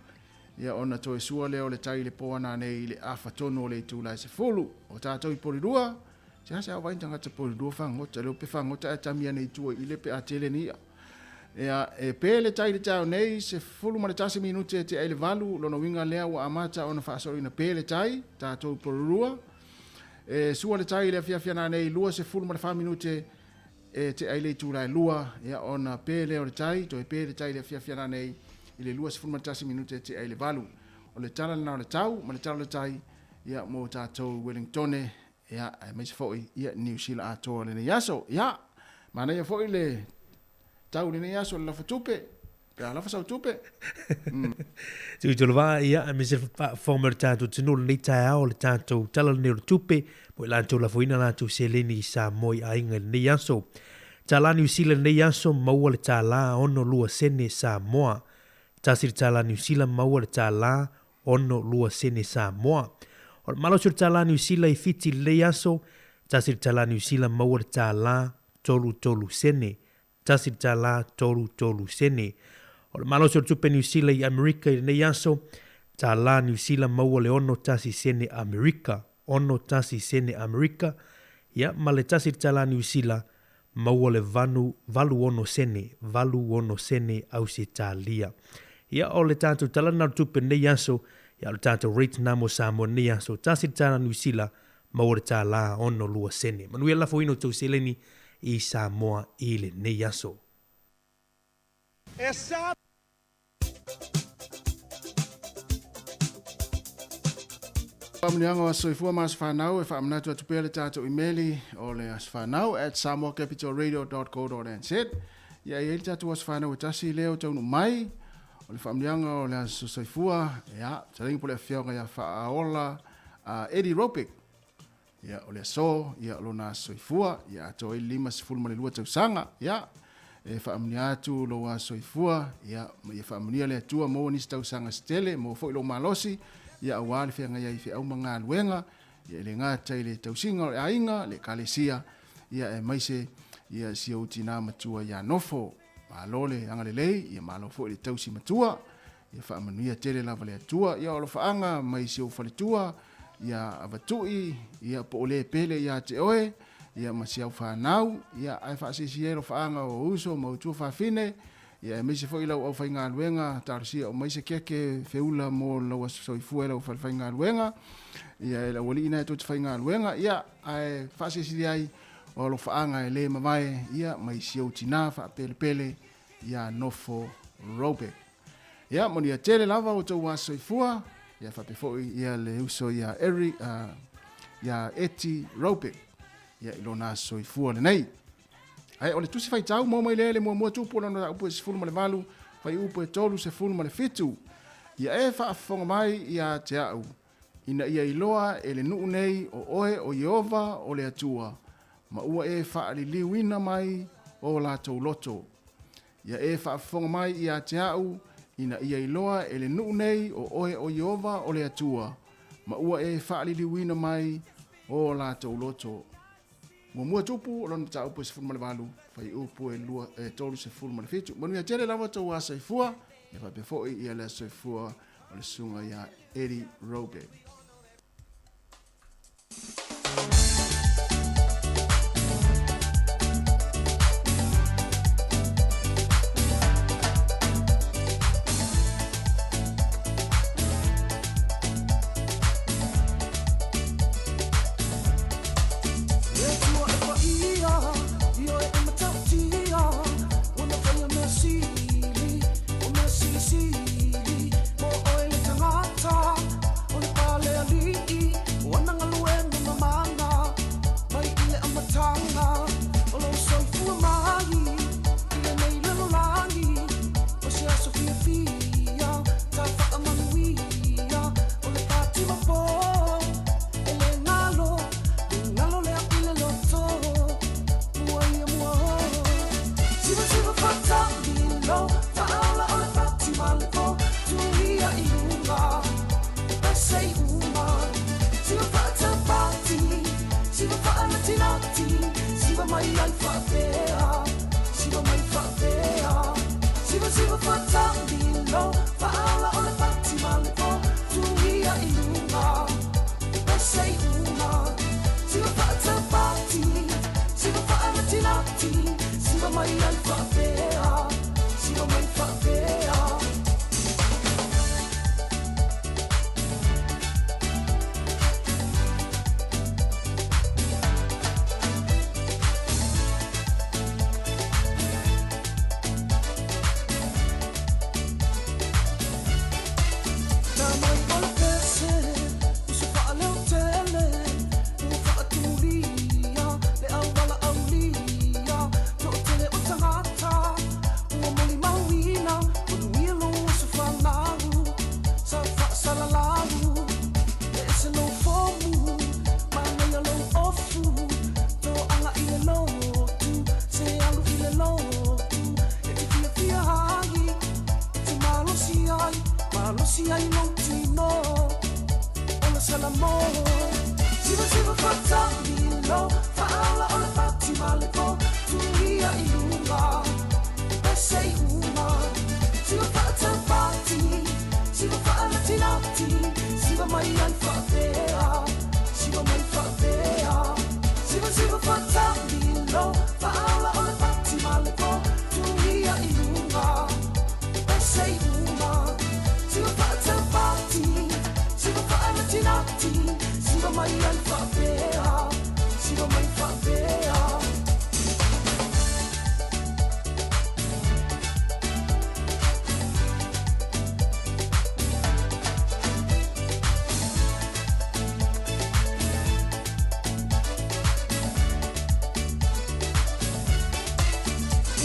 ia ona toe sua lea o le tai i le po ana nei i le afa tonu o le itula e 10. O tatou i Porirua, se ase au vai tagata Porirua fagota, leo pe fagota ae tami ane i tua i ile pe a tele ni ia. Ia, e pe le tai le taeao nei, 11 minute e tea i le 8, lona uiga lea ua amata ona faasoloina pe le tai, tatou i Porirua. E sua le tai i le afiafi ana nei, 24 minute e tea i le itula e 2, ia ona pe lea o le tai, toe pe le tai i le afiafi ana nei, i le 21 minute e tea i le 8. O le tala lena o le tau, ma le tala o le tai, ia mo tatou i Wellingtone, ia, aemaise foi, ia, Niu Sila atoa lenei aso. Ia, manaia foi le tau lenei aso le lafo tupe. Pe a lava sau tupe. Tuitolova, ia, aemaise le faafofoga mai o le tatou atunuu i lenei taeao, le tatou Tala lenei o le Tupe, mo i latou lafoina latou seleni i Samoa i aiga i lenei aso. Tālā Niu Sila i lenei aso, maua le tālā 62 sene Samoa. Tasi le tālā Niu Sila, maua le tālā 62 sene Samoa. O le malosi o le tālā Niu Sila i Fiti i lenei aso, tasi le tālā Niu Sila, maua le tālā 33 sene. Tasi le tālā, 33 sene. O le malosi o le tupe Niu Sila i Amerika i lenei aso, tālā Niu Sila maua le 61 sene Amerika, 61 sene Amerika, ia, ma le tasi le tālā Niu Sila, maua le vanu, 86 sene, 86 sene Ausetalia. Ia, o le tatou tala lena o le tupe i lenei aso, ia, o le tatou rate lena mo Samoa i lenei aso, tasi le tālā Niu Sila, maua le tālā 62 sene. Manuia le lafoina o tou seleni i Samoa i lenei aso. E sa. Faamanuiaga o Aso Soifua ma Aso Fanau e faamanatu atu pea le tatou imeli o le asofanau@samoacapitalradio.co.nz. Ia e i ai le tatou aso fanau e tasi lea o taunuu mai o le faamanuiaga o le Aso Soifua, ia, fetalaiga po o le afioga ia Faaola Eddie Ropic. Ia, o le aso, ia, o lona aso soifua, ia atoa ai le 52 tausaga. Ia, e faamanuia atu lou aso soifua, ia, ma ia faamanuia le Atua maua nisi tausaga se tele, maua foi lou malosi, ia, aua le feagai ai i feau ma galuega, ia, e le gata i le tausiga o le aiga, le Ekalesia, ia, aemaise, ia, si ou tinā matua ia Nofo. Malo le agalelei, ia malo foi le tausi matua. Ia faamanuia tele lava le Atua. Ia o alofaaga mai si ou faletua, ia Avatui, ia po o le pele ia te oe, ia ma si au fanau, ia ae faasiasi ai alofaaga o uso ma ou tuafafine, ia aemaise foi lau aufaigaluega, talosia o mai se keke feula mo lau aso soifua e lau falefaigaluega, ia e le aualii na e tou te faigaluega, ia ae faasiasi ai o alofaaga e le mavae, ia mai si ou tinā faapelepele ia Nofo Robeck. Ia, manuia tele lava o outou aso soifua, ia faapea foi ia le uso ia Eric, ia Eti Robeck, ia i lona aso soifua lenei. Ae o le tusi faitau maua mai lea i le muamua tupu o lona mataupu e 18, fuaiupu e 37. Ia e faafofoga mai ia te au, ina ia iloa e le nuu nei o oe o Ieova o le Atua, ma ua e faaliliuina mai o latou loto. Ia e faafofoga mai ia te au, ina ia iloa e le nuu nei o oe o Ieova o le Atua, ma ua e faaliliuina mai o latou loto. Muamua tupu o lona mataupu e 18, fuaiupu e 37. Manuia tele lava tou asoifua, ia faapea foi ia le asoifua o le susuga ia Eddie Robe. ai lou tino o le Salamo. Siva siva faatamilo, faaola o le fati ma le po, tuia i luga, pese i uma. Siva faataupati, siva faanatinati, siva mai ai faapea, siva mai faapea. Siva siva faatamilo, faaola o le fati ma le po, tuia i luga, pese i uma. Siva faataupati, siva faanatinati, siva mai ai faapea, siva mai faapea.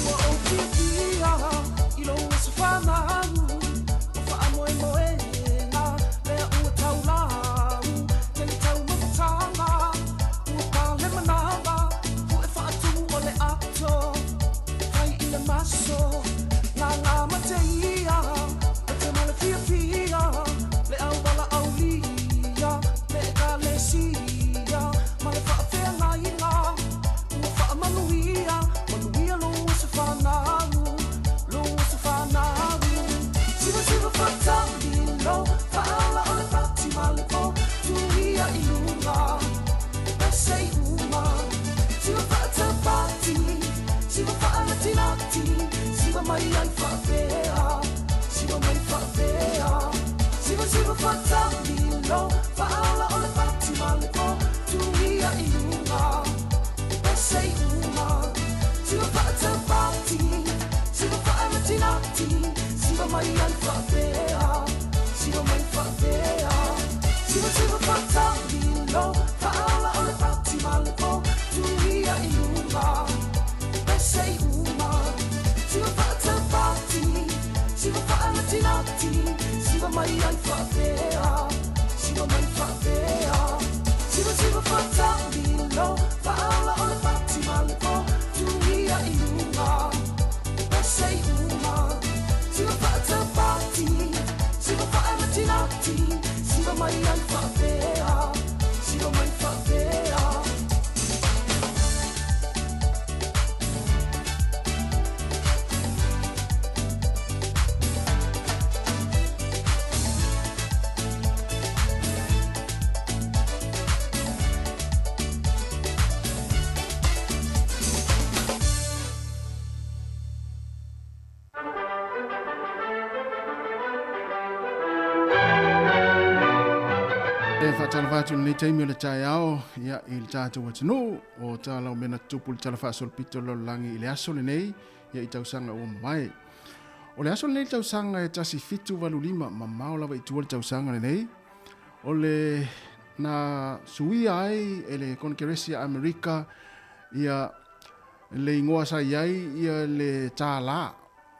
Ua ou fiafia i lou aso fanau, o faamoemoega lea ua taulau. Tele taumafataga, ua pale manava, pu'e faatumu o le ato, fai i le maso. Gaga ma te ia, o te ma le fiafia, le aualaaulia, le ekalesia, ma le faafeagaiga. Ua faamanuia, manuia lou aso fanau, lou aso fanau. Siva siva faatamilo, faaola o le fati ma le po, tuia i luga, pese i uma. Siva faataupati, siva faanatinati, siva mai ai faapea, siva mai faapea. Siva siva faatamilo, faaola o le fati ma le po, tuia i luga, pese i uma. Siva faataupati, siva faanatinati, siva mai ai faapea, siva mai faapea. Siva siva faatamilo, faaola o le fati ma le po, tuia i luga, pese i uma. Siva faataupati, siva faanatinati, siva mai ai faapea, siva mai faapea. Siva siva faatamilo, faaola o le fati ma le po, tuia i luga, pese i uma. Siva faataupati, siva faanatinati, siva mai ai faapea, siva mai faapea. E faatalofa atu i lenei taimi o le taeao ia i le tatou atunuu o talau mea na tutupu i le Tala Faasolopito o le Lalolagi i le aso lenei ia i tausaga ua mavae. O le aso lenei i le tausaga e 1785, mamao lava i tua le tausaga lenei, o le na suia ai e le Konekeresi a Amerika ia le igoa sa i ai ia le tālā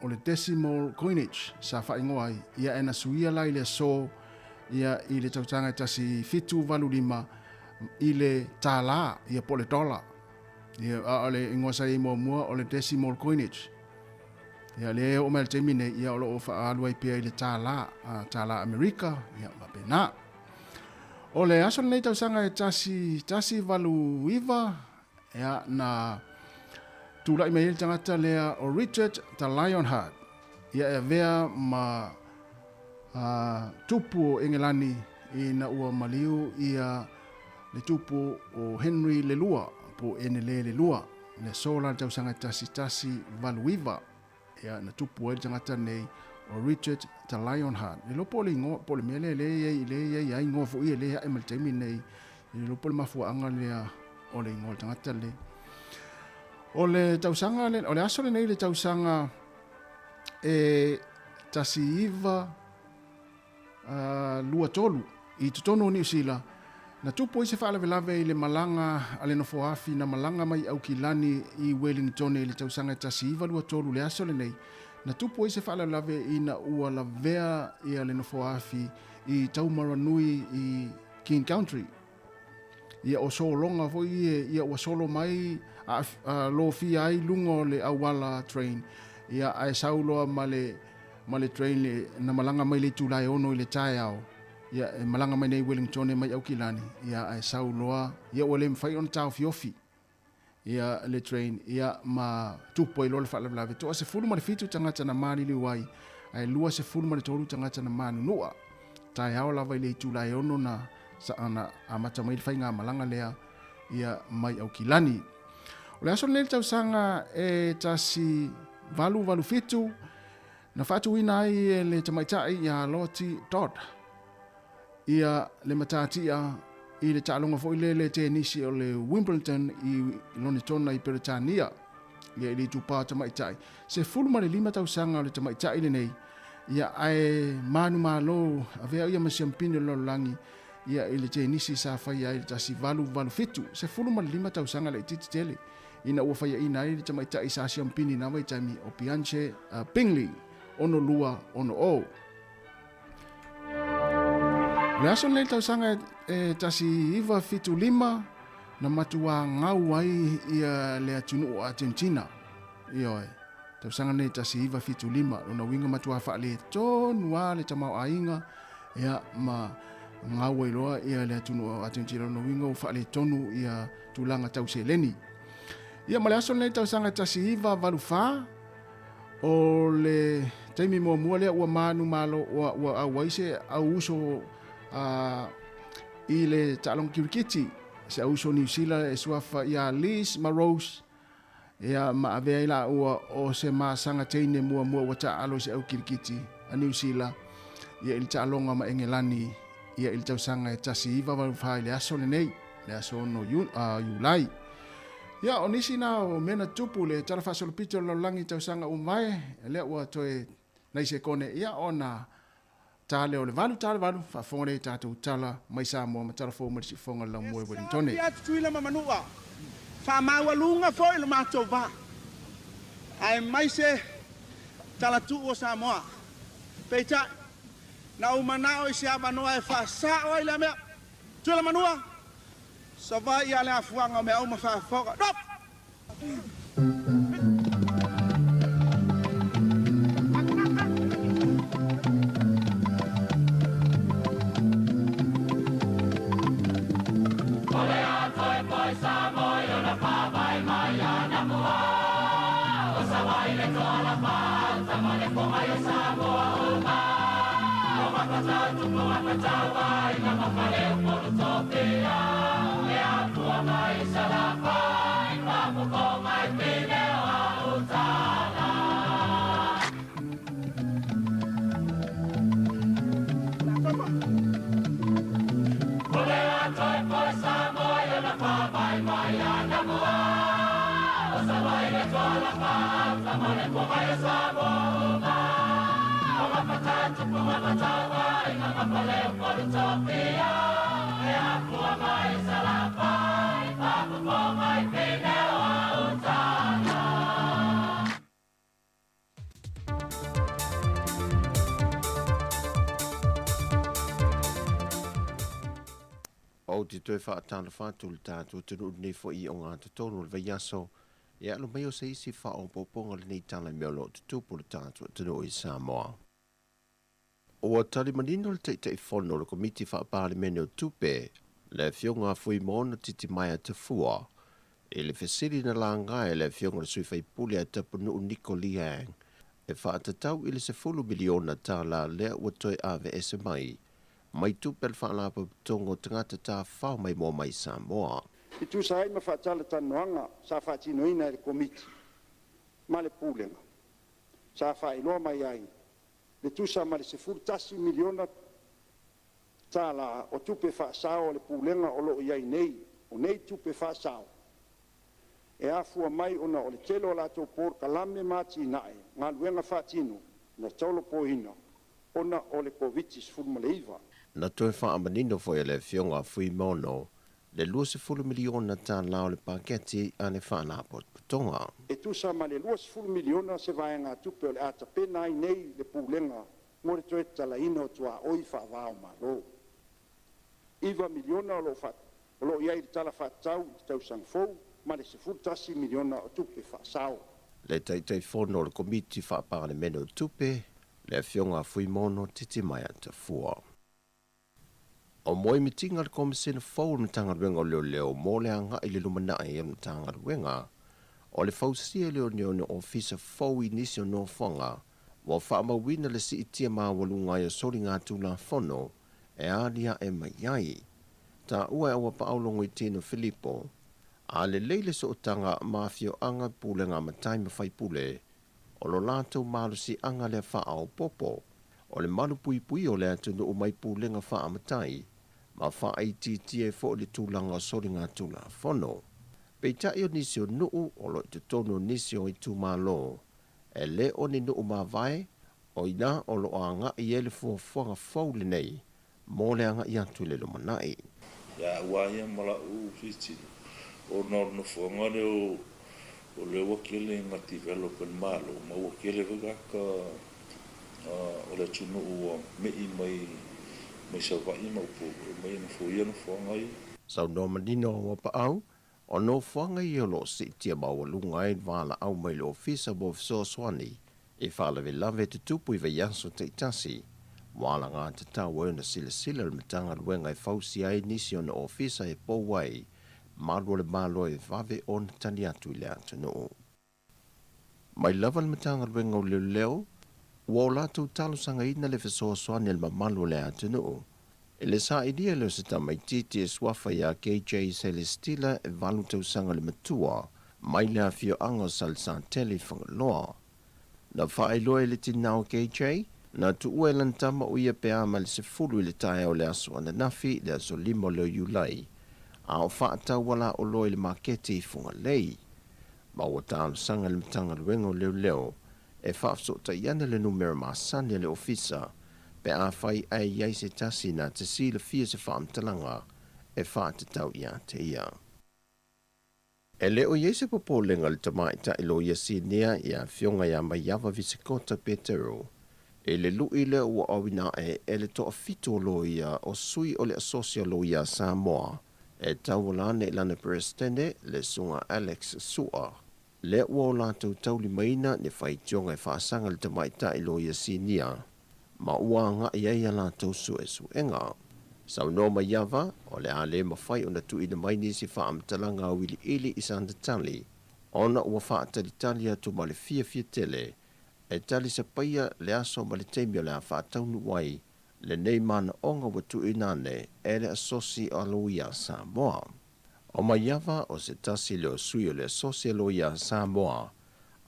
o le decimal coinage sa faaigoa ai ia e na suia la i le aso ia i le tausaga e 1785 i le tālā ia po o le dollar. Ia, a o le igoa sa i ai muamua o le decimal coinage. Ia, lea e oo mai i le taimi nei, ia o lo o faaalu ai pea i le tālā, a, tālā Amerika, ia, faapena. O le aso lenei tausaga e 189, ia, na tulai mai ai le tagata lea o Richard the Lionheart, ia e avea ma a, tupu o Engelani ina ua maliu ia le tupu o Henry le Lua, po o Enele le Lua, le aso la le tausaga e 189, ia na tupu ai le tagata nei o Richard the Lionheart. Le iloa po o le igoa, po o le mea lea lea e i ai, lea e i ai igoa foi e le ae mai le taimi nei, le iloa po o le mafuaaga lea o le igoa o le tagata lea. O le tausaga, o le aso lenei le tausaga e 1923 i totonu o Niu Sila, na tupu ai se faalavelave i le malaga a le nofoafi na malaga mai i Aukilani i Wellingtone i le tausaga e 1923 le aso lenei, na tupu ai se faalavelave ina ua lavea ia le nofoafi i Taumaranui i King Country. Ia o sologa foi ia, ia ua solo mai a, a lofia ai luga o le auala train, ia ae sau loa ma le ma le train le, na malaga mai le itula e 6 i le taeao, ia e malaga mai nei i Wellingtone mai Aukilani, ia ae sau loa, ia ua le mafai ona taofiofi ia le train, ia ma tupu ai loa le faalavelave. Toa 17 tagata na maliliu ai, ae 23 tagata na manunua. Taeao lava i le itula e 6 na, na amata mai le faigamalaga lea ia mai Aukilani. O le aso lenei le tausaga e 1887, na faatuina ai e le tamaitai ia Lottie Dodd ia le matatia i le taaloga foi lele tenisi o le Wimbledon i Lonetona i Peretania, ia i le itupa tamaitai. 15 tausaga o le tamaitai lenei, ia ae manumalo avea ia ma siampini o le lalolagi ia i le tenisi sa faia ai le 1887, 15 tausaga laitiiti tele ina ua faiaina ai le tamaitai sa siampini i na vaitaimi o Bianche Bingley, 6260. O le aso lenei tausaga e 1975 na matuā gau ai ia le atunuu o Argentina. Ioe, tausaga nei 1975, lona uiga matuā faaletonu lava le tamaoaiga ia ma gau ai loa ia le atunuu o Argentina, lona uiga ua faaletonu ia tulaga tau seleni. Ia ma le aso lenei tausaga 1984, o le taimi muamua lea ua manumalo ua, ua auai se au uso i le taaloga kirikiti, se au uso Niu Sila e suafa ia Liz ma Rose, ia ma avea ai laua o se masaga teine muamua ua taaalo i se au kirikiti a Niu Sila ia i le taaloga ma Engelani ia i le tausaga e 1984 i le aso lenei, le aso 6 Iulai. Ia, o nisi na o mea na tupu le Tala Faasolopito o le Lalolagi i tausaga ua mavae, lea ua toe nai sekone, ia ona ta lea o le 8 ta le 8, faafofoga lea i tatou tala mai Samoa ma tala fou mai le siufofoga o le laumua i Wellingtone. Ia Tutuila ma Manua, faamaualuga foi lo matou va, aemaise talatuu o Samoa. Peitai, na ou manao i se avanoa e faasao ai lea mea. Tutuila Manua, Savaii a le afuaga o mea uma faafofoga. Drop! Ou te toe faatalofa atu i le tatou atunuu i lenei foi o Gatotonu o le vaiaso, e alo mai o se isi faaopoopoga o lenei tala i mea o lo o tutupu i le tatou atunuu i Samoa. Ua tali manino le Taitaifono o le Komiti Faa-Palemene o Tupe, le Afioga a Fuimaono Titimaea Tafua, i le fesili na laga e le Afioga i le sui faipule a Tapunuu Niko Lee Hang e faatatau i le $10 miliona lea ua toe aveese mai mai tupe a le Faalapotopotoga o Tagata Tafafao Maimoa mai Samoa. E tusa ai ma faatalatalanoaga sa faatinoina e le Komiti ma le Pulega, sa faailoa mai ai le tusa ma le $11 miliona o tupe faasao a le Pulega o lo o i ai nei. O nei tupe faasao e afua mai ona o le tele o latou polokalame ma atinae galuega faatino na tolopoina ona o le Koviti-19. Na toe faamanino foi e le Afioga a Fuimaono le $20 miliona o le paketi a le Faalapotopotoga. E tusa ma le $20 miliona se vaegatupe o le a tapena ai nei le Pulega mo le toe tatalaina o tuaoi faava-o-Malo. $9 miliona o lo o i ai i le Tala Faatatau i le tausaga fou ma le $11 miliona o tupe faasao. Le Taitaifono o le Komiti Faa-Palemene o Tupe, le Afioga a Fuimaono Titimaea Tafua. O moemitiga a le Komesina fou o le Matagaluega o Leoleo mo le agai i le lumanai o le Matagaluega, o le fausia lea o ni ona ofisa fou i nisi o nofoaga ua faamauina le siitia maualuga ai o soligatulafono e aliae mai ai. Taua e Auapaau Logoitino Filipo, a lelei le sootaga ma afioaga, pulega matai ma faipule, o lo latou malosiaga lea faaopoopo, o le malupuipuia o le atunuu mai pulega faamatai ma faaitiitia ai foi le tulaga o soligatulafono. Peitai o nisi o nuu o lo o i totonu o nisi o itumalo e le o ni nuu mavae, o ina o lo o agai i ai le fuafuaga fou lenei mo le agai atu i le lumanai. Ia au lava ia ma la'u tilotilo, ona o le nofoaga lea o o lea ua tele ina develop e le Malo, ma ua tele foi tagata o le atunuu ua me'i mai mai Savaii ma Upolu e omai e nofoia nofoaga ia. Saunoa manino a Uapaau, o nofoaga ia o lo o siitia maualuga ai le valaau mai le Ofisa mo Fesoasoani i faalavelave tutupu i vaiaso taitasi, ua alagatatau ai ona silasila le Matagaluega e fausia ai nisi ona ofisa e pou ai malu o le Malo e vave ona tali atu i le atunuu. Mai lava le Matagaluega o Leoleo, ua o latou talosagaina le fesoasoani a le mamalu o le atunuu i le sailia lea o se tamaitiiti e suafa iā KJ Celestila e valu tausaga le matua mai le afioaga o Salesatele i Fagaloa. Na faailoa e le tinā o KJ, na tuua e lana tama o ia pe a mai le 10 i le taeao o le aso ananafi, le aso 5 o lea o Iulai, a o faatau ala oloa i le maketi i Fugalei. Ma ua talosaga i le Matagaluega o Leoleo e faafesootai ane le numera masani a le ofisa pe afai ae i ai se tasi na te silafia se faamatalaga e faatatau ia te ia. E le o i ai se popolega i le tamaitai loia sinia i Afioga ia Maiava Visikota Petero i le lu'i lea ua auina ae e le toafitu o loia o sui o le Asosi o Loia a Samoa e tauala ane i lana Peresetene le Susuga Alex Sua lea ua o latou taulimaina ni faitioga e faasaga i le tamaitai loia sinia ma ua agai ai a latou suesuega. Saunoa Maiava, o le a le mafai ona tuuina mai nisi faamatalaga auiliili i sana tali, ona ua faatalitali atu ma le fiafia tele e tali sapaia le aso ma le taimi o le a faataunuu ai lenei manaoga ua tuuina ane e le Asosi o Loia a Samoa. O Maiava o se tasi lea o sui o le Asosi a Loia a Samoa,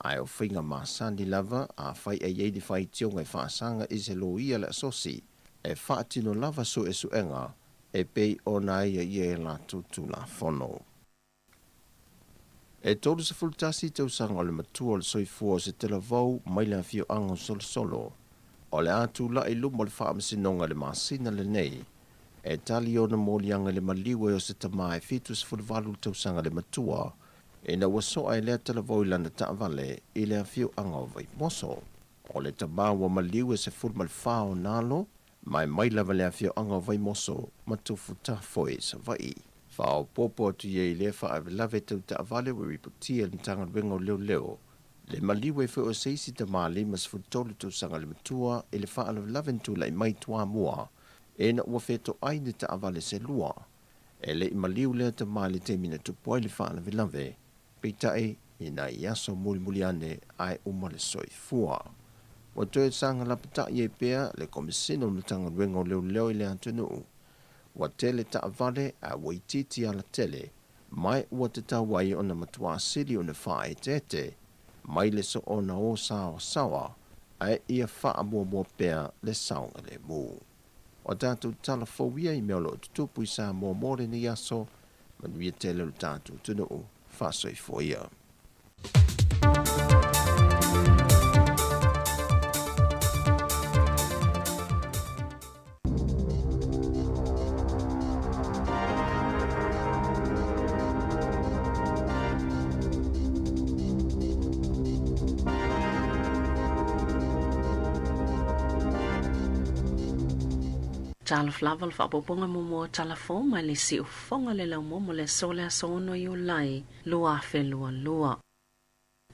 ae o faiga masani lava afai e i ai ni faitioga e faasaga i se loia le asosi, e faatino lava suesuega e pei ona aiaia e latou Tulafono. E 31 tausaga o le matua o le soifua o se talavou mai le afioaga o Solosolo, o le a tulai i luma o le Faamasinoga i le masina lenei e tali ona moliaga i le maliu ai o se tama e 78 tausaga le matua ina ua soa e lea talavou i lana taavale i le afioaga o Vaimoso. O le tama ua maliu e 14 ona alo, ma e mai lava le afioaga o Vaimoso ma Tufutafoe i Savaii. Faaopoopo atu ia i lea faalavelave tau taavale ua ripotia e le Matagaluega o Leoleo le maliu ai foi o se isi tama 53 tausaga le matua i le faalavelave na tulai mai i Toamua ina ua fetoai ni taavale se lua. E le i maliu lea tama i le taimi na tupu ai le faalavelave, peitai i nai aso mulimuli ane ae uma le soifua. Ua toe saga lapatai ai pea le Komesina o le Matagaluega o Leoleo i le atunuu. Ua tele taavale ae ua itiiti alatele, ma ua tatau ai ona matuā sili ona faaeteete mai le soona o saoasaoa ae ia faamuamua pea le saogalemu. O tatou tala fou ia i mea o lo o tutupu i Samoa mo lenei aso, manuia tele o le tatou atunuu, faasoifua ia. Talofa lava le faaopoopoga muamua o Tala Fou mai le Siufofoga le Laumua mo le aso le aso 6 Iulai 2022.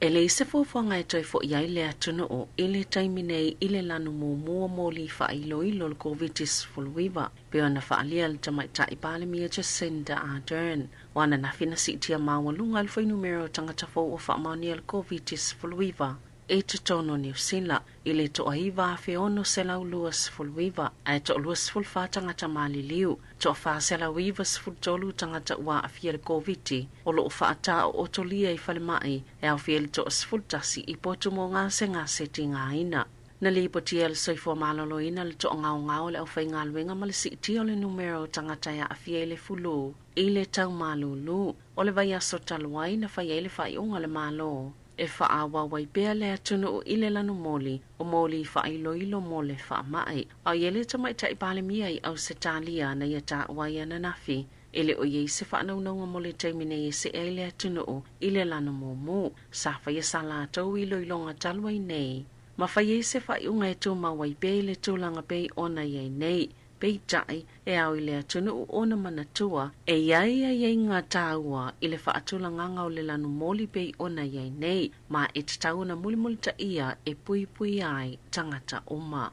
E leai se fuafuaga e toe fo'i ai le atunuu i le taimi nei i le lanu muamua moli faailoilo o le Koviti-19, pei ona faaalia e le Tamaitai Palemia Jacinda Ardern. O ananafi na siitia maualuga ai le fuainumera o tagata fou ua faamaonia le Koviti-19 i totonu o Niu Sila i le 9,629, ae toa-24 tagata maliliu, toa-493 tagata ua aafia i le Koviti o lo o faataootolia i falemai e aofia ai le toa-11 i potu mo gasegase tigaina. Na lipotia e le Soifua Maloloina le toagaogao o le aufaigaluega ma le siitia o le numera o tagata e aafia i le fulu i le tau malulu o le vaiaso talu ai na fai ai le faaiuga a le Malo e faaauau ai pea le atunuu i le lanumoli o moli faailoilo mo le faamai. A i ai le Tamaitai Palemia i Ausetalia na ia taua ai ananafi, e le o i ai se faanaunauga mo le taimi nei e see ai le atunuu i le lanu mumu. Sa faia sa latou iloiloga talu ai nei ma fai ai se faaiuga e tumau ai pea i le tulaga pei ona i ai nei. Peitai, e ao i le atunuu ona manatua, e i ai aiaiga taua i le faatulagaga o le lanu moli pei ona i ai nei, ma e tatau ona mulimulitaia e puipuia ai tagata uma.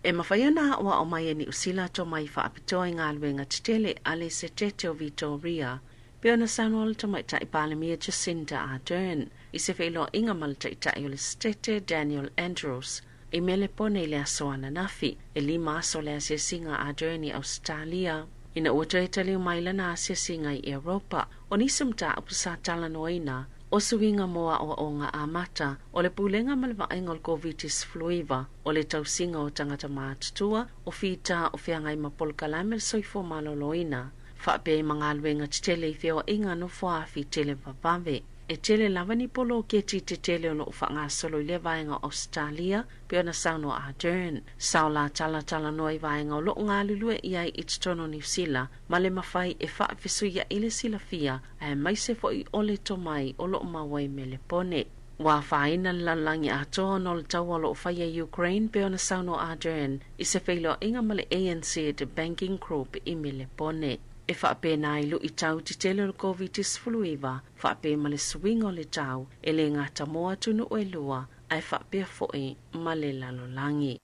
E mafai ona aoao mai e Niu Sila tomai faapitoa i galuega tetele a le Setete o Vitoria, pei ona saunoa le Tamaitai Palemia Jacinda Ardern i se feiloaiga ma le Taitai o le Setete Daniel Andrews i Melepone i le aso ananafi, e lima aso le asiasiga a Ardern i Ausetalia ina ua toe taliu mai lana asiasiga i Europa. O nisi o mataupu sa talanoaina, o suiga mo aoaoga amata, o le pulega ma le vaaiga o le Koviti-19, o le tausiga o tagata matutua, o fita o feagai ma polokalame o le soifua maloloina, faapea ai ma galuega tetele i feoaiga nofoafi televavave. E tele lava ni poloketi tetele o lo o faagasolo i lea vaega o Ausetalia, pei ona saunoa Ardern. Sa o la talatalanoa i vaega o lo o galulue i ai i totonu o Niu Sila ma le mafai e faafesuiaʻi le silafia aemaise foi o le tomai o lo o maua i Melepone. Ua afaina le lalolagi atoa ona o le taua o lo o faia i Ukraine, pei ona saunoa Ardern i se feiloaiga ma le ANZ Banking Group i Melepone. E faapena ai luitau tetele o le Koviti-19 faapea ma le suiga o le tau, e le gata mo atunuu e lua, ae faapea foi ma le lalolagi.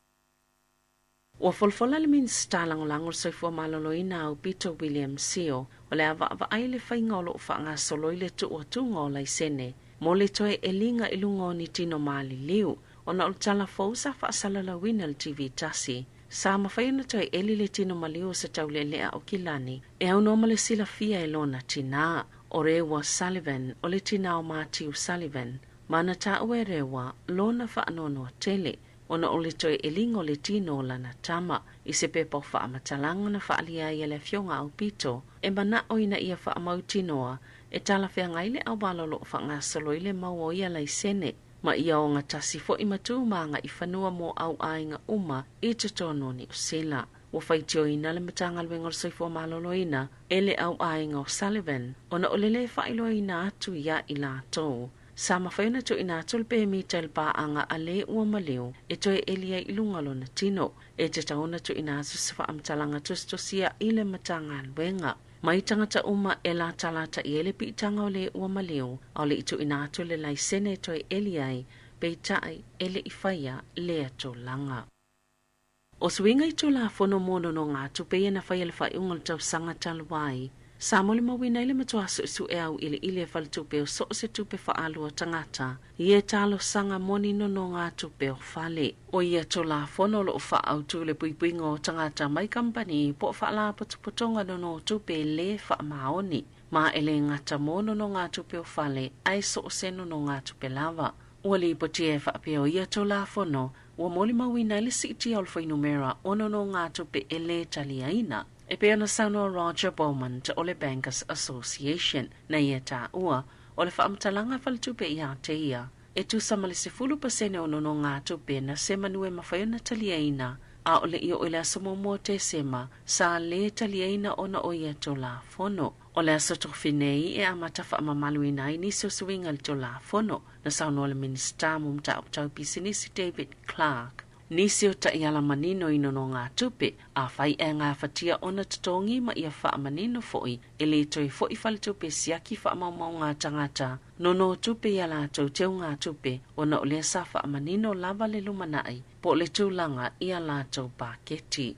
Ua folafola le Minisita Lagolago o le Soifua Maloloina Aupito William Sio, o le a vaavaai le faiga o lo o faagasolo i le tuuatuga o laisene mo le toe eliga i luga o ni tino maliliu ona o le tala fou sa faasalalauina i le TV tasi. Sa mafai ona toe eli le tino maliu o se taulealea o Kilani e aunoa ma le silafia e lona tinā, o Rewa Sullivan, o le tinā o Matiu Sullivan, ma na taua e Rewa lona faanoanoa tele ona o le toe eliga o le tino o lana tama. I se pepa o faamatalaga na faaalia ai e le Afioga Aupito, e manao ina ia faamautinoa e talafeagai le auala o lo o faagasolo i le mau o ia laisene, ma ia ogatasi foi ma tu ma agaifanua mo au aiga uma i totonu o Niu Sila. Ua faitioina le Matagaluega o le Soifua Maloloina e le au aiga o Sullivan ona o le lē faailoaina atu iā i latou. Sa mafai ona tuuina atu le pemita i le paaga a le ua maliu e toe eli ai i luga o lona tino. E tatau ona tuuina atu se faamatalaga tusitusia i le Matagaluega. Mai tagata uma e latalataʻi ai le piitaga o le ua maliu, a o le i tuuina atu le laisene e toe eli ai, peitai e le i faia lea tulaga. O suiga i Tulafono mo nonogatupe ia na faia i le faaiuga o le tausaga talu ai, sa molimauina ai le matua suesue auiliili e faletupe o so o se tupe faaalua tagata i e talosaga mo ni nonogatupe o fale. O ia Tulafono o lo o faaautu le puipuiga o tagata mai kamupani po o faalapotopotoga nonotupe lē faamaoni, ma e le gata mo nonogatupe o fale ae so o se nonogatupe lava. Ua lipotia e faapea o ia Tulafono ua molimauina ai le siitia o le fuainumera o nonogatupe e lē taliaina, e pei ona saunoa Roger Beaumont o le Bankers Association, na ia taua o le faamatalaga a faletupe ia te ia, e tusa ma le 10% o nonogatupe na semanu e mafai ona taliaina, a o le i oo i le aso muamua o Tesema, sa lē taliaina ona o ia Tulafono. O le aso Tofi nei e amata faamamaluina ai nisi o suiga i le Tulafono, na saunoa le Minisita mo Mataupu Tau Pisinisi David Clark. nisi o taiala manino i nonogatupe, afai e gafatia ona totogi ma ia faamanino foi e lē toe fo'i faletupe siaki faamaumauga a tagata nono tupe iā latou teugatupe ona o lea sa faamanino lava le lumana'i po o le tulaga ia latou paketi.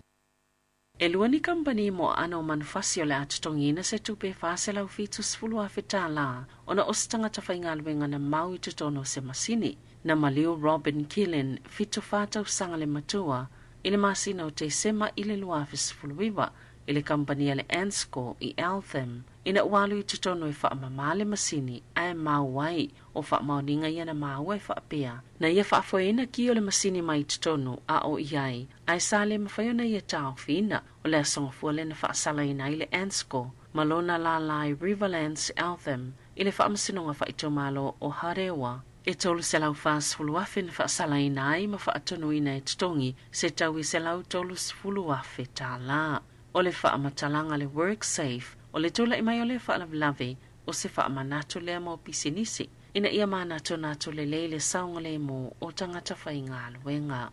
E lua ni kamupani mo aano o manufasi o le a totogiina se tupe e $470,000 tālā ona o se tagata faigaluega na mau i totonu o se masini. Na maliu Robin Killen, 74 tausaga le matua, i le masina o Tesema i le 2019 i le kamupani a le Ansco i Eltham ina ua alu i totonu e faamamā le masini ae mau ai. O faamaoniga ia na maua e faapea, na ia faafoeina ki o le masini mai totonu a o i ai, ae sa le mafai ona ia taofiina. O le aso gafua lea na faasalaina ai le Ansco ma lona lālā i Riverlands Eltham i le Faamasinoga Faaitumalo o Harewa. E $340,000 na faasalaina ai ma faatonuina e totogi se tau i $130,000. O le faamatalaga a le WorkSafe, o le tula'i mai o lea faalavelave, o se faamanatu lea mo pisinisi ina ia manatunatu lelei le saogalēmū o tagata faigaluega.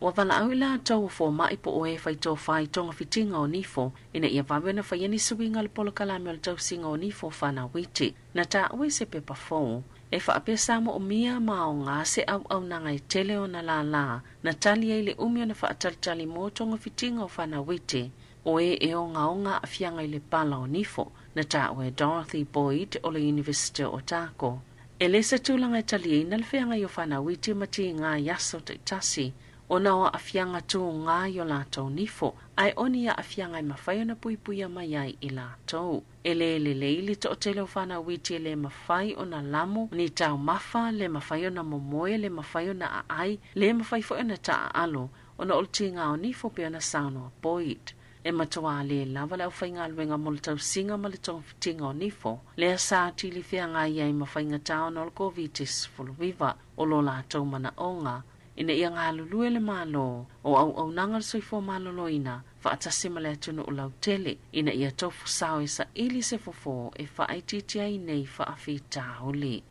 Ua valaau i latou o fomaʻi po o e faitofā i togafitiga o nifo ina ia vave ona faia ni suiga o le polokalame o le tausiga o nifo o fanau iti. Na taua i se pepa fou e faapea sa moomia ma aogā se auaunaga e tele ona lālā na tali ai le umi ona faatalitali mo togafitiga o fanau iti o e e ogaoga aafiaga i le pala o nifo. Na taua e Dorothy Boyd o le University o Otago. E lē se tulaga e taliaina le feagai o fanau iti ma tigā i aso taitasi ona o aafiaga tugā i o latou nifo, ae o ni aafiaga e mafai ona puipuia mai ai i latou. E lē lelei le toatele o fanau iti e lē mafai ona lamo ni taumafa, lē mafai ona momoe, lē mafai ona aai, lē mafai foi ona taaalo ona o le tigā o nifo pei ona saunoa Boyd. E matuā lē lava le aufaigaluega mo le tausiga ma le togafitiga o nifo, lea sa atili feagai ai ma faigatā ona o le Koviti-19. O lo latou manaoga ina ia galulue le Malo o auaunaga o le soifua maloloina faatasi ma le atunuu lautele ina ia tofu sao e saili se fofō e faaitiitia ai nei faafitauli.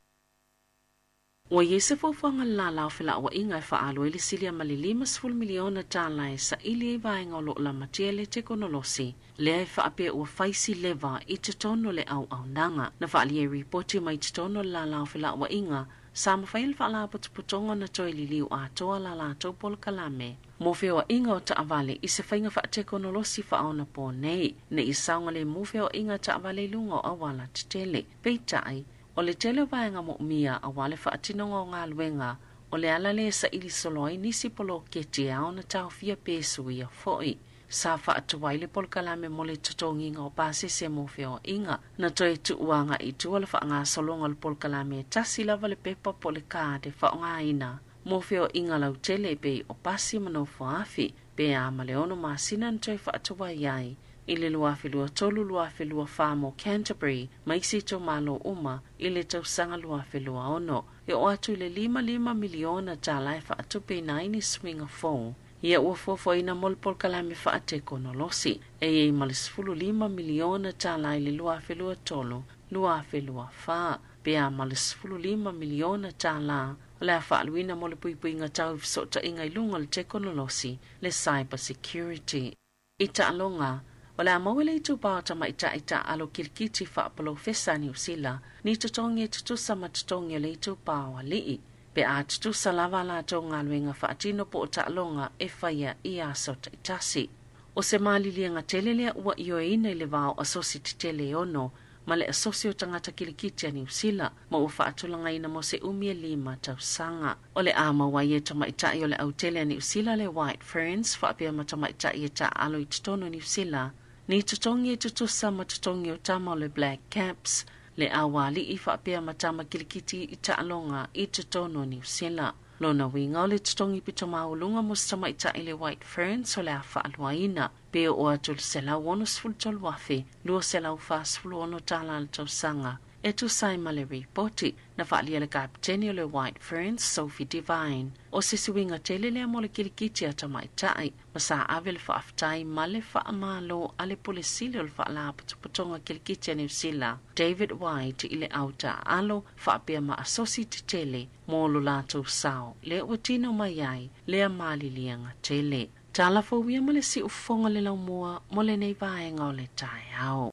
Ua i ai se fuafuaga a le lālā o felauaiga e faaalu ai le silia ma le $50 miliona tālā e saili ai vaega o lo o lamatia i le tekonolosi lea e faapea ua fai si leva i totonu o le auaunaga. Na faaalia i ripoti mai totonu o le lālā o felauaiga sa mafai e le Faalapotopotoga ona toe liliu atoa la latou polokalame mo feoaiga o taavale i se faiga faatekonolosi faaonapō nei, ne i saogalēmū feoaiga a taavale i luga o auala tetele. Peitai, o le tele o vaega moomia auā le faatinoga o galuega, o le ala lea e saili solo ai nisi poloketi e ao ona taofia pe suia foi. Sa faatuai le polokalame mo le totogiga o pasese mo feoaiga. Na toe tuu agaʻi i tua le faagasologa o le polokalame e tasi lava le pepa po o le card e faaaogaina mo feoaiga lautele e pei o pasi ma nofoafi, pe a ma le 6 masina na toe faatuai ai i le 2023, 2024 mo Canterbury ma isi itumalo uma i le tausaga 2026. E oo atu i le $55 miliona tālā e faatupeina ai ni suiga fou ia ua fuafuaina mo le polokalame faatekonolosi e i ai ma le $15 miliona tālā i le 2023, 2024, pe a ma le $15 miliona tālā o le a faaaluina mo le puipuiga tau i fesootaiga i luga o le tekonolosi, le cyber security. I taaloga, o le a maua le itupā o tamaitai taaalo kilikiti faapolofesa a Niu Sila ni totogi e tutusa ma totogi o le itupā o alii, pe a tutusa lava a latou galuega faatino po o taaloga e faia i aso taitasi. O se maliliega tele lea ua ioeina i le va o asosi tetele e ono ma le Asosi o Tagata Kilikiti a Niu Sila ma ua faatulagaina mo se umi e lima tausaga. O le a maua ai e tamaitai o le autele a Niu Sila le White Ferns faapea ma tamaitai e taaalo i totonu o Niu Sila ni totogi e tutusa ma totogi o tama o le Black Caps, le aualii faapea ma tama kilikiti i taaloga i totonu o Niu Sila. Lona uiga o le totogi pito maualuga mo se tamaitai le White Ferns o le a faaluaina pe oo atu i le $163,246 le tausaga. E tusa ai ma le ripoti na faaalia e le Kapeteni o le White Ferns, Sophie Devine. O se suiga tele lea mo le kilikiti a tamaitai, ma sa ave le faafetai ma le faamalo a le Pule Sili o le Faalapotopotoga Kilikiti a Niu Sila, David White i le au taaalo faapea ma asosi tetele mo lo latou sao lea ua tino mai ai lea maliliega tele. Tala fou ia ma le siufofoga le laumua mo lenei vaega o le taeao.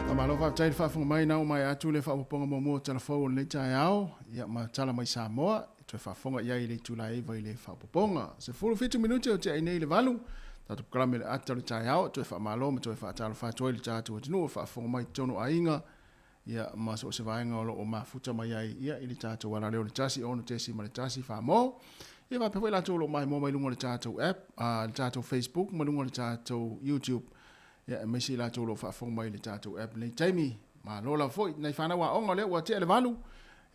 Faamalo faafetai le faafofoga mai na uma atu le faaopoopoga muamua o tala fou o lenei taeao ia ma tala mai Samoa e toe faafofoga i ai i le itula e 9 i le faaopoopoga. 17 minute o tea ai nei i le 8 tatou polokalame le ata o le taeao toe faamalo ma toe faatalofa atu ai le tatou atunuu o faafofoga mai totonu o aiga ia ma so o se vaega o lo o mafuta mai ai ia i le tatou alaleo o le 1 6.1 Samoa. Ia faapea foi latou o lo o maimoa mai luga o le tatou app, le tatou Facebook ma luga o le tatou YouTube. Ia aemaise i latou o lo o faafofoga mai i le tatou app lenei taimi. Malo lava foi nai fanau aoga lea ua tea le 8.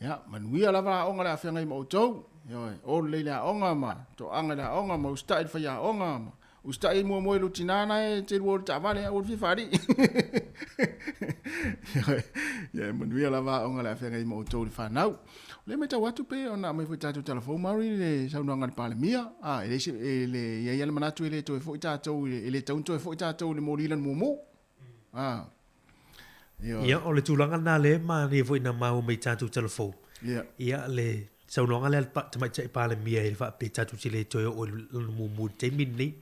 Ia manuia lava aoga le afeagai ma outou. Ioe, o lelei le aoga ma toaga le aoga ma usitai le faiaoga ma usitai ai muamua i lou tina na e te lua o le taavale aua le fia faalii. Ioe, ia manuia lava aoga le afeagai ma outou le fanau. O lea e matau atu pei ona aumai foi i tatou tala fou Maori le saunoaga a le Palemia. Ah, e le se, e le, i ai lava le manatu e le toe foi tatou, e le tatau ona toe foi tatou i le moli lana mumu. Ah. Ia. Ia, o le tulaga lena lea e manaia foi na maua mai i tatou tala fou. Ia. Ia, le saunoaga lea a le Tamaitai Palemia e faapea tatou te le toe oo i lana mumu i le taimi lenei.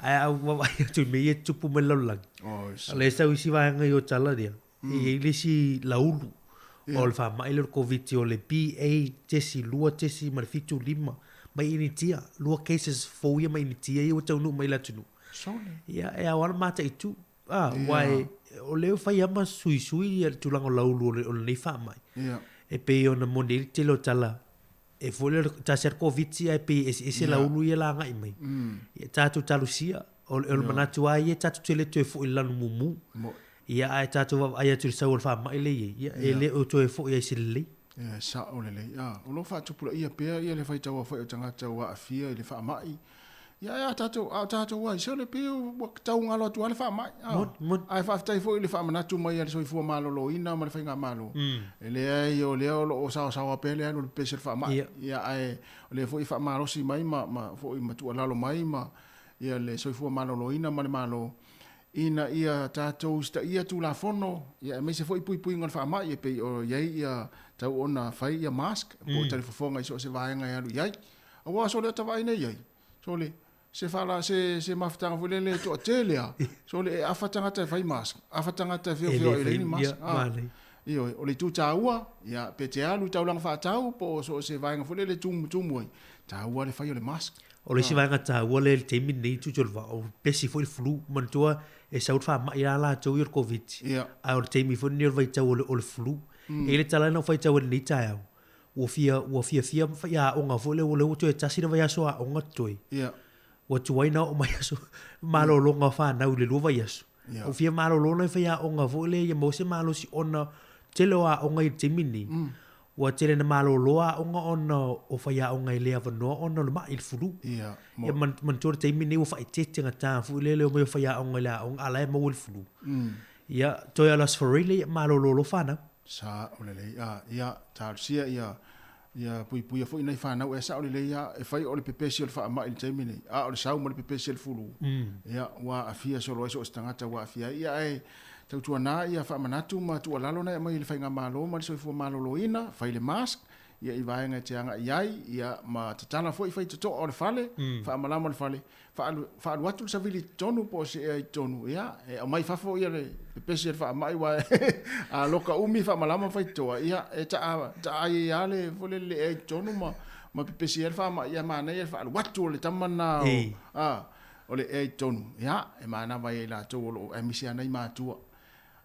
Ae a ou vaavaai atu i mea ia e tutupu mai i le lalolagi, o lea e sau isi vaega i o tala ia, e i ai le isi laulu o le faamai lea o le Koviti o le BA.2.75 mai Initia, lua cases fou ia mai Initia ia ua taunuu mai i le atunuu. Ia, e ao lava ona mataitu. A, aua e, o lea ua fai lava ma suisui le tulaga o laulu o lenei faamai. E pei ona moni ai le tele o tala, e foi lea, tasi lava le Koviti ae pei e eseese laulu ia la agai mai. Ia tatou talosia, o le manatu lava ia tatou te le toe foi i le lanu mumu. Ia ae tatou vaavaai atu i le sau o le faamai lea e i ai, ia e le o toe foi lava i se lelei. Ia e sao lelei. A, o lo o faatupulaia pea ia le faitauaofai o tagata ua aafia i le faamai. Ia ae a tatou, a o tatou ai, sole pei ua tau galo atu lava le faamai. A, Moni, moni. ae faafetai foi i le faamanatu mai a le Soifua Maloloina ma le Faigamalo. E leai, o lea o lo o saosaoa pea le alu o le pepesi o le faamai. Ia. Ia ae o lea foi e faamalosi mai ma, ma foi ma tuualalo mai ma ia le Soifua Maloloina ma le Malo ina ia tatou usitaia Tulafono, ia aemaise foi puipuiga o le faamai e pei o i ai ia tau ona fai ia mask po o talifofoga i so o se vaega e alu i ai. Aua sole ota vaai nei i ai, sole se faala se se mafutaga foi lele e toatele a, sole e afa tagata e fai mask, afa tagata e feofeoai e leai ni mask. A, ioe, o le itu taua, ia pe te alu i taulaga faatau po o so o se vaega foi lele e tumutumu ai, taua le fai o le mask. O le isi vaega taua lea i le taimi lenei tutu o le vaa, o pesi foi le flu. Manatua e sau le faamai la latou ia o le Koviti, ae o le taimi foi lenei o le vaitau o le flu. E i ai le tala lea na ou faitau ai i lenei taeao, ua fia ua fiafia faiaoga foi lea, lea ua toe tasi le vaiaso aoga totoe. Ua tuai ona oo mai aso malologa o fanau i le lua vaiaso. Ua fia malolo nai faiaoga foi lea ia maua se malosi ona tele o aoga i le taimi lenei. Ua tele ina malolo aoga ona o faiaoga e le avanoa ona o le ma'i, le flu. Ia, Ia manatua le taimi lenei ua faaeteete gata foi lea le omai o faiaoga i le aoga a o la e maua le flu. Ia, toe alu aso Faraile, ia malolo loa fanau. Sao lelei. A, ia, talosia ia, ia puipuia foi nai fanau ea sao lelei a, e fai o le pepesi o le faamai i le taimi nei, a o le sau ma le pepesi o le fulu, ia, ua aafia solo ai so o se tagata ua aafia ai. Ia, ae Tautuana ia faamanatu ma tuualalo na e aumai e le Faigamalo ma le Soifua Maloloina, fai le mask, ia i vaega e te agai i ai, ia ma tatala foi faitotoa o le fale, faamalama le fale, faaalu, faaalu atu le savili i totonu po o se ea i totonu, ia e aumai fafo ia le pepesi o le faamai aua a loka umi faamalama faitotoa, ia e taa, taa ai lava le foi lele le ea i totonu ma, ma pepesi ai le faamai, ia manaia le faaalu atu o le tama lena o, a. O le ea i totonu, ia, e manava ai ia i latou o lo o aemaise lava nai matua.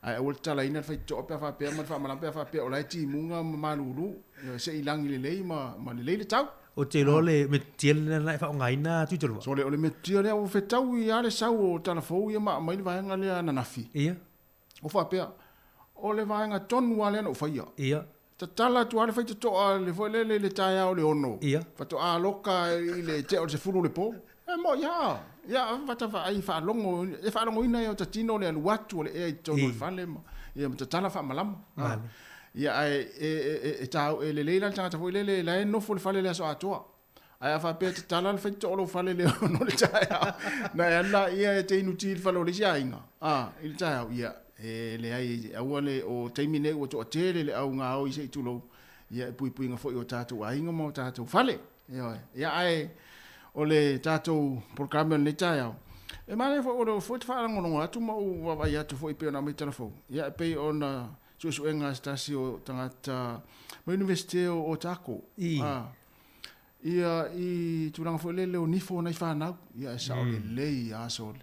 Ae aua le tatalaina le faitotoa pe a faapea ma le faamalama pe a faapea o la e timuga ma malulu, ioe, se i lagi lelei ma, ma lelei le tau. Ou te iloa o le metotia lena na e faaaogaina Tuitolovao. Sole, o le metotia lea ua fetaui lava le sau o Talafou ia ma aumai le vaega lea ananafi. Ia. Ua faapea, o le vaega tonu lava lea na ou faia. Ia. Tatala atu lava le faitotoa le foi lele i le taeao i le 6, Ia. faatoa loka i le tea o le 10 i le po. E moi lava. Ia, fata vaai faalogo, e faalogoina e ota tino le alu atu o le ea i totonu o le fale ma, ia, ma tatala faamalama. Vale. Ia, ae e, e, e, e, tau, e lelei la le tagata foi lele, la e nofo i le fale i le aso atoa. Ae a faapea e tatala le faitotoa o lou fale i le 6 i le taeao, na e alu laia e te inu ti i le fale o le isi aiga, a, i le taeao, ia, e leai, aua le, o taimi nei ua toatele le au gaoi se i tulou, ia, e puipuiga foi o tatou aiga ma o tatou fale. Ioe. Ia, ae o le tatou polokalame o lenei taeao, e manaia foi, o lea foi ou te faalogologo atu ma ou vaavaai atu foi e pei ona aumai tala fou, ia, e pei ona suesuega a se tasi o tagata mai Iunivesite o Otago, a, ia, i tulaga foi lele o nifo o nai fanau, ia, e sao lelei lava sole.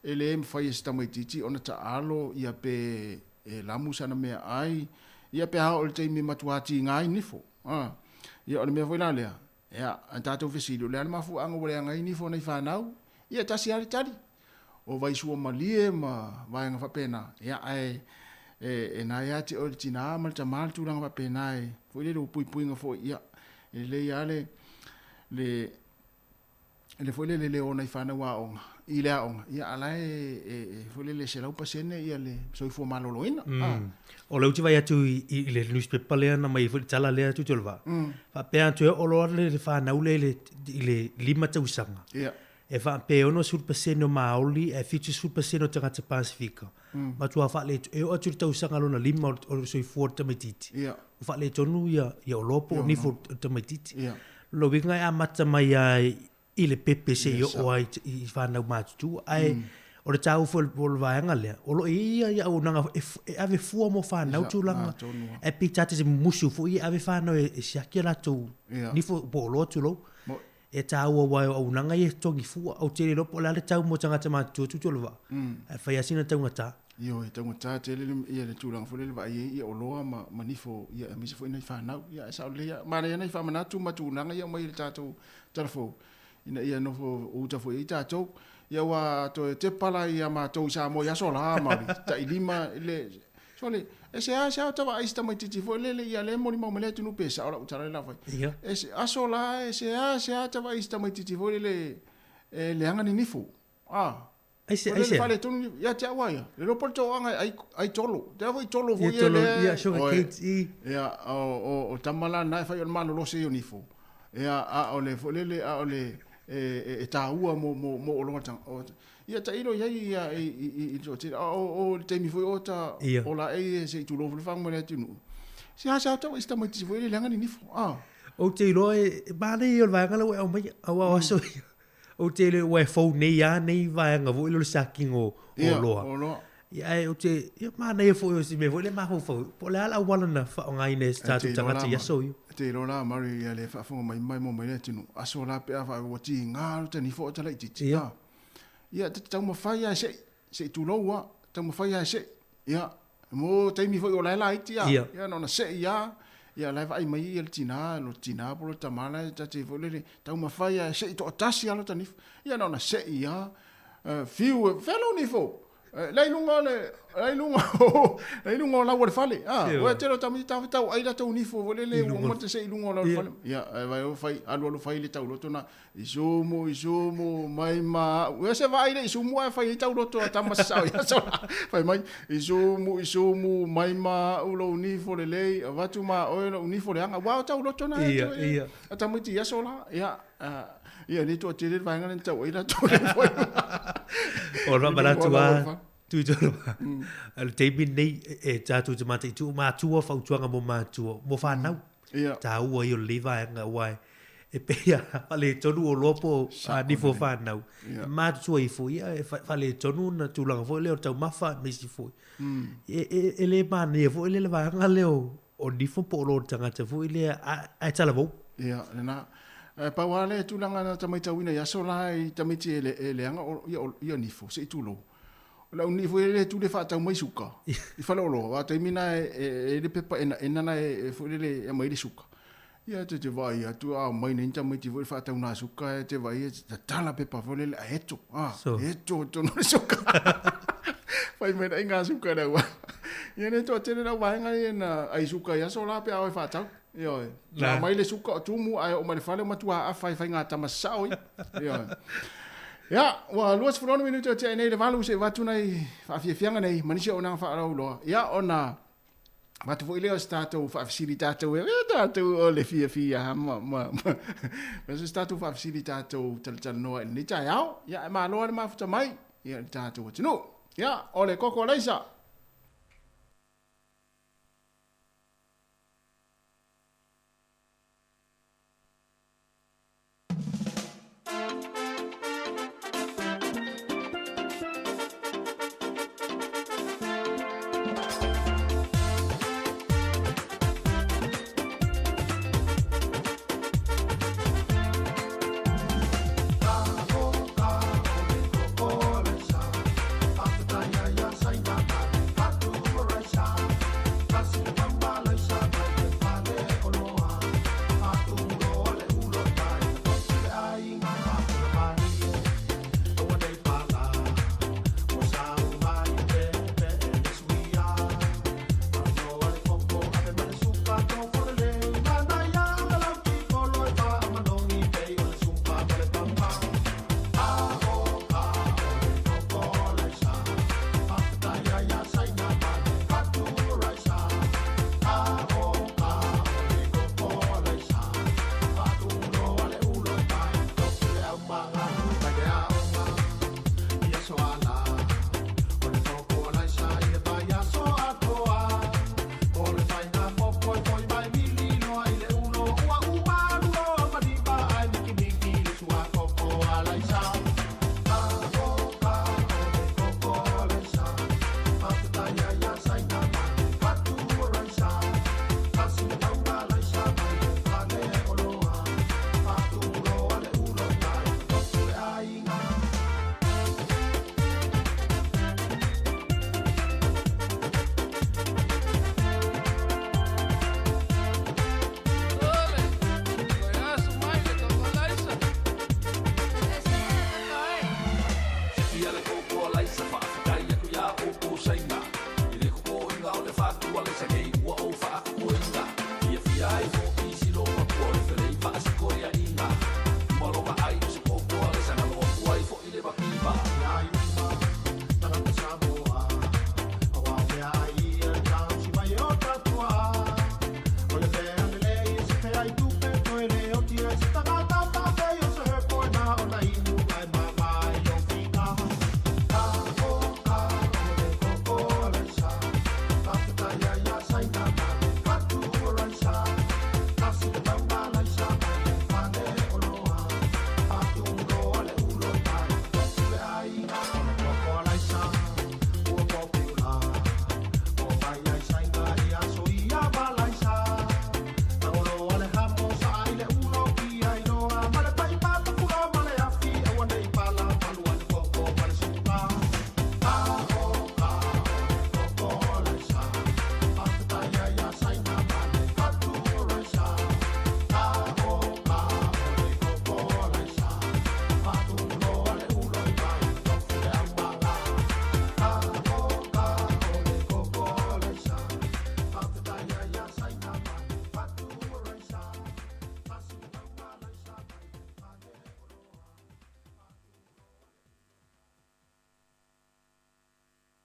E le mafai e se tamaitiiti ona taalo ia pe e lamu sana meaai, ia pe a oo i le taimi e matua tiga ai nifo. A, ia o le mea foi la lea, ia, a tatou fesili, o le a le mafuaaga ua leaga ai nifo o nai fanau? Ia, e tasi lava le tali, o vaisua malie ma vaega faapena, ia, ae e, e na ia te oe le tinā ma le tamā le tulaga faapena e, foi lele o puipuiga foi, ia, e lelei lava le, le, le foi lele le o nai fanau aoga i le aoga, ia a la e, e, e foi lele 100% ia le soifua maloloina. Ah. O lea ou te vaai atu i, i, i le newspaper lea na mai foi le tala lea Tutuola Faapea atu e oo loa le, le fanau lea i le, i le 5 tausaga. Ia. E faapea e 60% o Māori ae 70% o tagata Pasifika. Matua faale, e oo atu i le tausaga lona 5 o, o le soifua o le tamaitiiti. Ia. Ua faaletonu ia, ia oloa po o nifo o le tamaitiiti. Ia. Lona uiga e amata mai lava i le pepe seia oo ai i fanau matutua. Ae o le taua foi o le vaega lea, o lo o i ai ia auaunaga e ave fua mo fanau tulaga. Ae pei ta te musu foi e ave fanau e siaki a latou nifo po o oloa tulou. E taua aua o auaunaga ia e totogi fua. Ou te le iloa po o le a le tau mo tagata matutua tutu o le vaa. Ae fai lava sina taugata. Ioe, e taugata tele le, ia, le tulaga foi lea le vaai ai ia oloa ma, ma nifo, ia, aemaise foi nai fanau. Ia, ae sao lelei lava. Manaia nai faamanatu ma tulaga ia aumai i le tatou tala fou, ina ia nofo uta foi ai tatou. Ia ua toe tepa la ia matou i Samoa i aso la, Maori, tailima le, sole, e se a se a o ta vaai i se tamaitiiti foi lele ia lea e molimau mai le atunuu pe sao lau tala le la fai. Ia. E se aso la e se a se a ta vaai i se tamaitiiti foi lele e leaga ni nifo. Ah. Aise, aise. Fale tonu ia te au ia. Le lopo le toanga ai ai tolo. Te au tolo foi ia le. Ia sugar cakes i. Ia o o o tamala na e fai o le malolo se o nifo. Ia a o le foi lele a o le e e, e taua mo mo mo o loa tanga. Ia tailo i ai ia i i i to te o o le taimi foi o ta o la e se i tulou foi le fagu mai le atunuu. Se a sa tau i se tamaiti foi le leaga ni nifo. Ah. Ou te iloa e manaia ia o le vaega lea ua e aumaia, aua o aso ia. Ou te iloa ua e fou nei lava nei vaega foi lea o le siakiina o oloa. Ia, oloa. Ia, ae ou te, ia manaia foi o si mea foi lea mafaufau, po o le a le auala na faaaogaina e tatou tagata i aso ia. E te iloa la, Murray, ia le faafofoga mai maimoa mai le atunuu, aso la pe a faa ua tiga lo ta nifo o ta laitiiti. Ia. Ia, ta te taumafai lava e sei, se i tulou lava, taumafai lava e sei. Ia, mo taimi foi o la e laiti lava. Ia. Ia, na ona sei lava, ia la e vaai mai ia le tina, lo tina po o le tama la e ta te foi lele, taumafai lava e sei toatasi lava lo ta nifo. Ia, na ona sei lava, fiu, fea lou nifo? La i luga o le, la i luga o, la i luga o lau o le fale. Ah, ua tele o tamaiti tau tau ai latou nifo foi lele ua uma te sei i luga o lau o le fale. Ia, e vai o fai, alu alu fai le tauloto na, i sumu, i sumu, mai ma au. Ia se vaai le i sumu ae fai ai tauloto a tama sasao ia sola. Fai mai, i sumu, i sumu, mai ma au lou nifo lelei, avatu ma oe lou nifo leaga. Ua o tauloto na e Ia, ia. a tamaiti ia sola. Ia, Ia, le toatele le vaega lea na tau ai latou le foi. O le faamanatu lava, Tuitoa, o le taimi lenei e tatou te mataitu, o matua, fautuaga mo matua, mo fanau. Ia. Taua ia o lenei vaega, aua e pei a faaletonu oloa po o nifo o fanau. Ia. E matutua ifo, ia e faaletonu ona tulaga foi lea o taumafa ma isi foi. E le manaia foi le vaega lea o O nifo po o oloa o le tagata foi lea ae talavou. Ia, lena. Ae pau lava le tulaga na ta maitauina i aso la i tamaiti e, e leaga o, ia, o, ia nifo, se i tulou. O le aunii foi lele e tule faatau mai suka i faleoloa, aua o taimi na e, e, e le pepa enaena na e, e foi lele e aumai ai le suka. Ia te te vaai atu a omai nei tamaiti foi le faatau na suka e te vaai e tatala pepa foi lele ae eto, ah, So. eto tonu le suka. Fai mai nei ngā suka le aua. Ia le toatele le auvaega ia na ai suka i aso la pe a oe faatau. Ioe. Na aumai le suka o tumu ae oo mai le fale ua matua afa i faiga tama sasao ia. Ioe. Ia, ua 26 minute o tiai nei le valu se i avatu nai faafiafiaga nei ma nisi o auaunaga faalauiloa. Ia, ona avatu foi lea o se tatou faafesili tatou e tatou o le fiafia ha ma ma ma se tatou faafesili tatou talatalanoa i lenei taeao. Ia, e malo lava le mafuta mai ia le tatou atunuu. Ia, o le koko alaisa.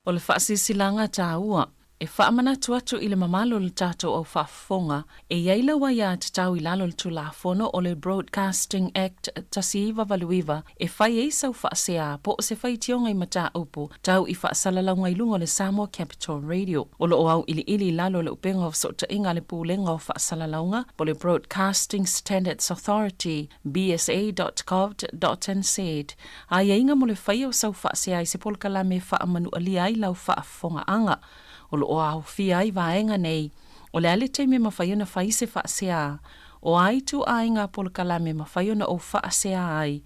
O le faasilasilaga taua, e faamanatu atu i le mamalu o le tatou au faafofoga, e i ai lau aiatatau i lalo o le Tulafono o le Broadcasting Act 1989 e fai ai sau faasea po o se faitioga i mataupu tau i faasalalauga i luga o le Samoa Capital Radio. O lo o auiliili i lalo o le upega o fesootaiga a le Pulega o Faasalalauga po o le Broadcasting Standards Authority, bsa.govt.nz, Aiaiga mo le faia o sau faasea i se polokalame e faamanualia ai lau faafofogaaga. O lo o aofia ai vaega nei, o le a le taimi e mafai ona fai se faasea, o a ituaiga polokalame e mafai ona ou faasea ai,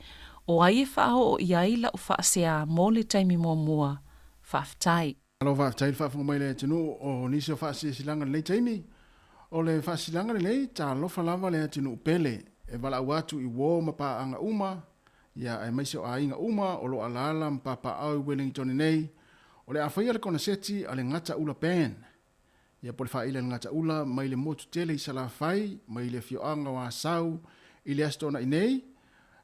o ai e faaoo i ai lau faasea mo le taimi muamua. Faafetai. Malo faafetai le faafofoga mai le atunuu o nisi o faasilasilaga i lenei taimi. O le faasilasilaga lenei, talofa lava le atunuu pele e valaau atu i uo ma paaga uma, ia aemaise o aiga uma o lo o alaala ma papaaao i Wellington nei. O le a faia le koneseti a le Gata Ula Band, ia po o le faaila i le Gata Ula mai le motu tele i Salafai mai le afioaga o Asau i le Aso Toonai nei,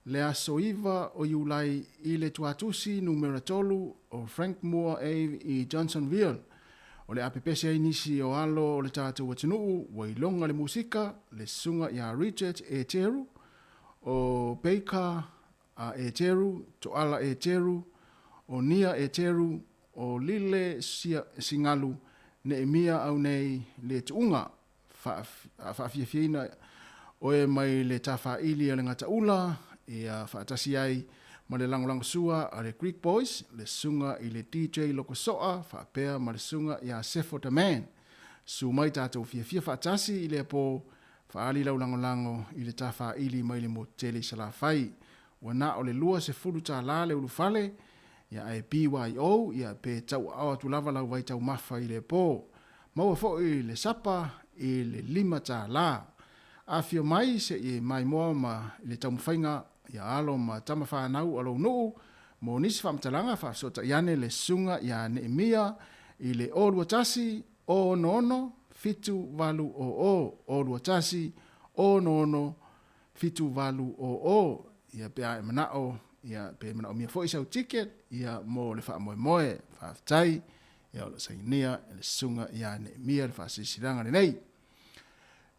le aso 9 o Iulai i le Tuatusi numera 3 o Frank Moore Ave i Johnsonville. O le a pepese ai nisi o alo o le tatou atunuu ua iloga le musika, le susuga ia Richard Eteru, o Baker a Eteru, Toala Eteru, o Nia Eteru, o Lile Singalu, Neemia Aunei le tuuga faafiafiaina oe mai le tafāili a le Gataula, ia faatasi ai ma le lagolagosua a le Greek Boys, le susuga i le DJ Lokosoa faapea ma le susuga ia Sefo Da Man. Susu mai tatou fiafia faatasi i lea po, faaali lau lagolago i le tafāili mai le motu tele i Salafai. Ua na o le 20 tālā le ulufale, ia ae BYO, ia pe tauaao atu lava lau vaitaumafa i lea po. Maua foi le sapa i le $5. Afio mai se i maimoa ma i le taumafaiga ia alo ma tama fanau a lou nuu mo nisi faamatalaga faafesootai ane le susuga ia Neemia i le 021 066 7800 021 066 7800 ia pe a e manao ia pe manaomia foi sau ticket ia mo le faamoemoe. Faafetai. Ia o lo o sainia e le susuga ia Neemia le faasilasilaga lenei.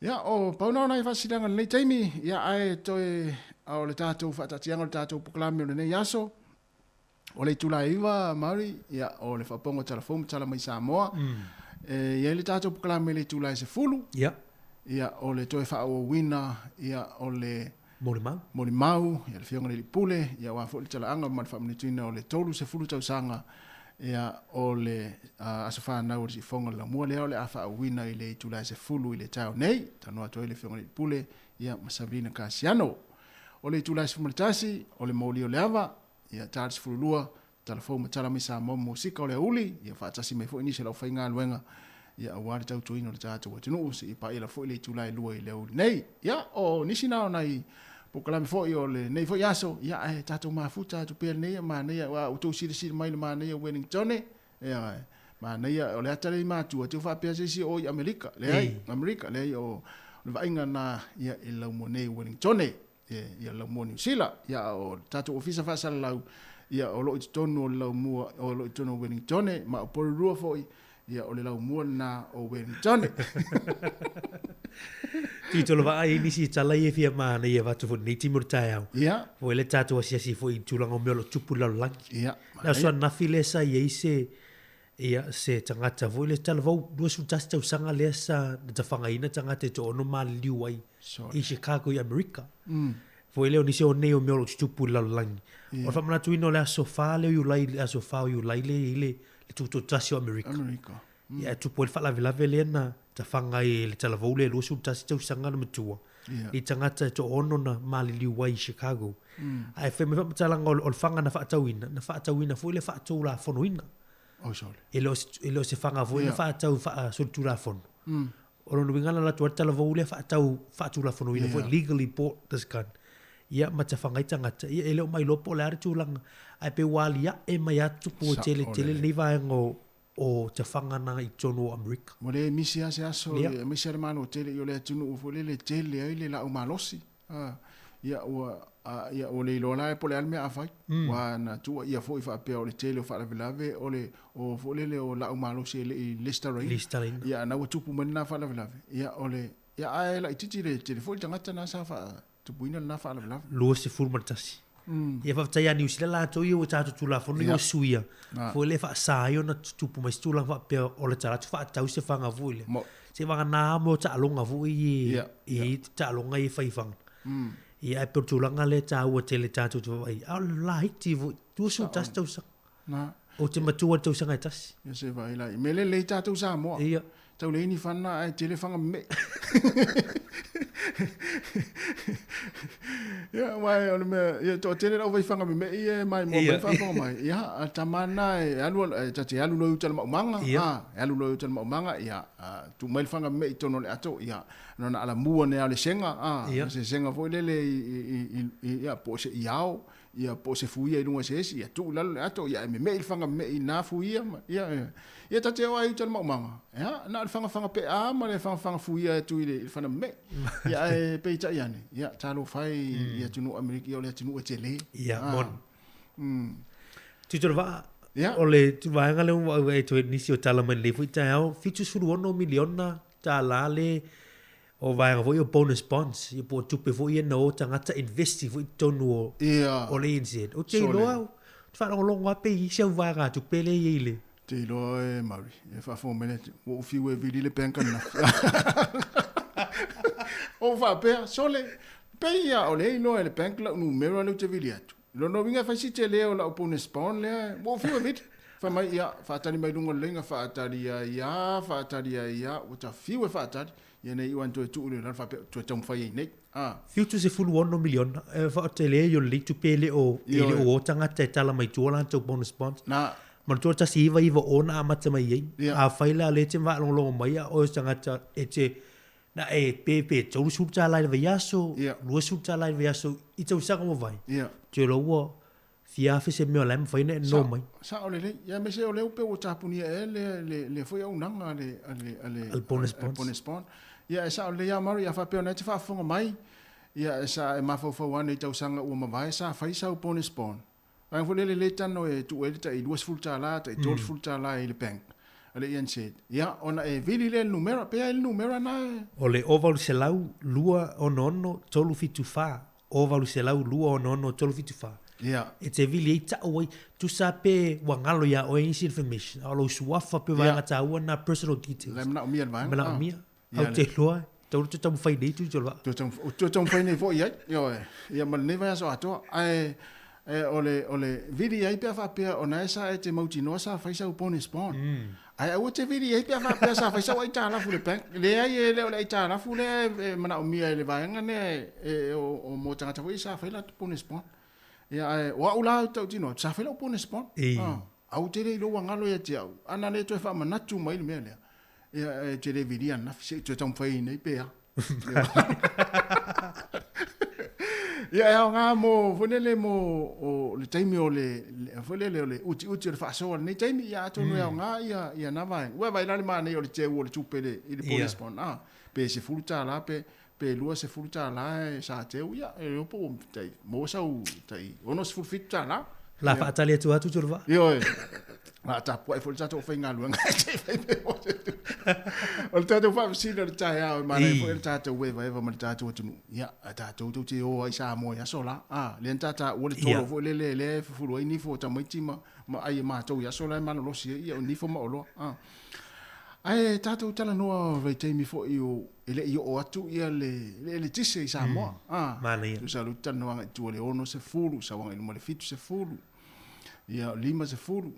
Ia o pau na o nai faasilasilaga lenei taimi, ia ae toe o le tatou faataatiaga o le tatou polokalame o lenei aso, o le itula e 9 Maori, ia o le faaopoopoga o Tala Fou ma Tala Mai Samoa. E i ai le tatou polokalame i le itula e 10. Ia. Ia o le toe faaauauina ia o le Molimau. Molimau, ia le Afioga i le Alii Pule, ia aua foi le talaaga ma le faamanatuina o le 30 tausaga ia o le aso fanau o le Siufofoga o le Laumua lea o le a faaauauina i le itula e 10 i le taeao nei. Talanoa atu ai le Afioga i le Alii Pule ia ma Savelina Kasiano. O le itula e 11, o le moli o le ava, ia ta le 12, Tala fou ma tala mai Samoa ma musika o le aouli, ia faatasi mai foi nisi o le aufaigaluega, ia aua le tautuaina o le tatou atunuu, seia paia lava foi le itula e 2 i le aouli nei. Ia, o nisi na o nai polokalame foi o lenei foi aso, ia ae tatou mafuta atu pea lenei manaia, aua ua outou silasila mai i le manaia o Wellingtone, ia, manaia, o le ata lea i matua, te faapea se isi o i Amerika, leai, Amerika, leai, o le vaaiga na ia i le laumua nei o Wellingtone. Ia le laumua o Niu Sila, ia a o le tatou ofisa faasalalau, ia o lo o i totonu o le laumua, o lo o i totonu o Wellingtone, ma o Porirua foi, ia o le laumua lena o Wellingtone. Titolo vaai i nisi tala ia e fia manaia avatu foi lenei timu o le taeao. Ia. Foi le tatou asiasi foi i tulaga o mea o lo o tupu i le lalolagi. Ia. Le aso ananafi lea sa i ai se Ia, se tagata foi lea talavou 21 tausaga lea sa na tafagaina tagata e toaono maliliu ai i Chicago i Amerika. Foi lea o nisi o nei o mea o lo o tutupu i le lalolagi. O le faamanatuina o le aso 4 lea o Iulai, le aso 4 o Iulai lea e i ai le tutoatasi o Amerika. Amerika. Ia, e tupu ai le faalavelave lea na tafaga ai e le talavou lea e 21 tausaga le matua i tagata e toaono na maliliu ai i Chicago. Ae fai mai faamatalaga o le faga na faatauina, na faatauina foi le faatulafonoina. Oh, sorry. E le o se, e le o se faga foi na faatau faasolitulafono. O lona uiga na alu atu ai le talavou lea faatau faatulafonoina foi, legally bought this gun. Ia, ma tafaga ai tagata. Ia, e le o mailoa po o le a le tulaga. Ae pei ua aliae mai lava tupu e tele tele lenei vaega o, o tafaga na i totonu o Amerika. Ua le misi lava se aso, aemaise lava le Malo tele i o le atunuu foi lele e tele ai le laau malosi. Ia ua ia ua le iloa la po o le a le mea a fai. Aua na tuuaia foi faapea o le tele o faalavelave o le o foi lele o laau malosi e le i resitalaina. Resitalaina. Ia na ua tupu mai lena faalavelave. Ia o le ia ae laitiiti le tele foi le tagata na sa faatupuina lena faalavelave. 21. Ia faafetai ia Niu Sila latou ia ua tatou Tulafono ia ua suia foi lea e faasa ai ona tutupu mai se tulaga faapea o le tala atu faatau se faga foi lea. Se vagana mo taaloga foi ia i taaloga ia e fai i faga. Ia ae pei o le tulaga lea e taua tele tatou te vaavaai, a o le laiti foi, 21 tausaga. Na. Ou te matua i le tausaga e tasi. Ia se vaai la. Mea lelei tatou Samoa. Ia. Tau leai ni fana ae tele fanga me'i. Ia, aua o le mea, ia toatele lau vai fanga me'i ia e maimoa mai faafofoga mai. Ia, a tama lena e alu, e ta te alu loa i uta i le maumaga, a, e alu loa i uta i le maumaga, ia, tuu mai le fanga me'i i totonu o le ato, ia, na ona alamua nei lava o le sega, a, se sega foi lele i, ia, po o se iao. Ia, po o se fuia i luga o se esi, ia tuu i lalo le ato, ia e meme'i le faga meme'i i na fuia ma, ia, ia. Ia ta te o ai i uta i le maumaga, ia, na o le fagafaga pe'a ma le fagafaga fuia atu i le, i le fana meme'i. Ia ae peitai ane, ia, talofa e i atunuu o Amerika, ia o le atunuu e tele. Ia, moni. Tuitolovaa, Ia. o le vaega lea ua vaai atu ai i nisi o tala mai lenei foi taeao, $76 miliona tālā le o vaega foi o bonus bonds, ia po o tupe foi ia na o tagata invest foi i totonu o, Ia. o le ANZ. Ou te iloa, ou te faalogologo lava pe i ai si au vaegatupe lea e i ai i le... Te iloa e Murray, e faafofoga mai le atu, ua ou fiu e vili le bank ananafi. Ou faapea, sole, pei lava o lea e iloa e le bank lau numera lea ou te vili atu. Lona uiga e fai si tele o lau bonus bond lea, ua ou fiu e vili. Fai mai, ia, faatali mai luga o le laina, faatali ai lava, faatali ai lava, ua ta fiu e faatali, ia nei ua toe tuu i lalo faapea, toe taumafai ai nei. Ah. $76 miliona, e faatele ai o lenei tupe e le o, e le o o tagata e tala mai tua latou bonus bonds. Na. Manatua 1990 na amata mai ai. Ia. Afai la o lea e te faalogologo mai a oe o se tagata e te Na e pe pe $30 i le vaiaso, Ia. $20 i le vaiaso i tausaga ua mavae. Ia. Ou te iloa ua fia afe se mea o la e mafai ona e nono mai. Sao lelei. Ia aemaise o lea pei ua tapunia ea le le le foi auaunaga a le a le a le A le bonus a le bonus bond. Ia e sao lelei lava Murray, a faapea o lena e te faafofoga mai, ia e sa e mafaufau ane i tausaga ua mavae sa fai sau bonus bond. Vaega foi lele lea tano e tuu ai le tai $20, tai $30 i le bank a le ANZ. Ia, ona e vili lea i le numera, pe ai le numera na e. O le 0800 266 374, 0800 266 374. Ia. E te vili ai tau ai, tusa pe ua galo iā oe nisi information, a o lou suafa pe vaega taua na personal details. La e manaomia le vaega. Manaomia. Au te iloa, tau toe taumafai nei tu tolo. Toe taumafai nei foi i ai, ioe. Ia ma lenei vaiaso atoa. Ae o le, o le vili i ai pe a faapea o na e sa e te mautinoa sa fai sau bonus bond. Ae aua te vili i ai pe a faapea sa fai sau aitalafu i le bank. Leai e le o le aitalafu lea e manaomia e le vaega lea e o mo tagata foi ia sa fai latou bonus bond. Ia ae o au la ou te tautino atu, sa fai lau bonus bond. Au te le iloa ua galo ia te au, ana le toe faamanatu mai le mea lea. Ia, e te le vilia ananafi, se i toe taumafai ai nei pe a. Ia, e aoga mo, foi lele, mo o, le taimi o le, foi lele, o le utiuti o le faasoa i lenei taimi, ia atonu e aoga ia, ia na vaega. Ua vaai la le manaia o le teu o le tupe i le, i le bonus bond, a, pe $10 pe, pe $20 e sa teu, ia, e iloa po ua tai maua sau tai $67. La faatali atu atu tolu vaa. Ioe. La tapuai foi le tatou faigaluega e te fai pe o se tu. O le tatou faafesili o le taeao e manaia foi le tatou evaeva ma le tatou atunuu. Ia, a tatou tou te o ai Samoa i aso la. A, lea na tataua le tolo foi lele lea e fufulu ai nifo o tamaiti ma ma ai e matou i aso la e malolosi ai, ia o nifo ma oloa. A. Ae tatou talanoa vaitaimi foi o e le i oo atu ia le le eletise i Samoa. Mm. Manaia. Tusa o lea ou te talanoa agai i tua i le 60, sau agai i luma i le 70, ia 50.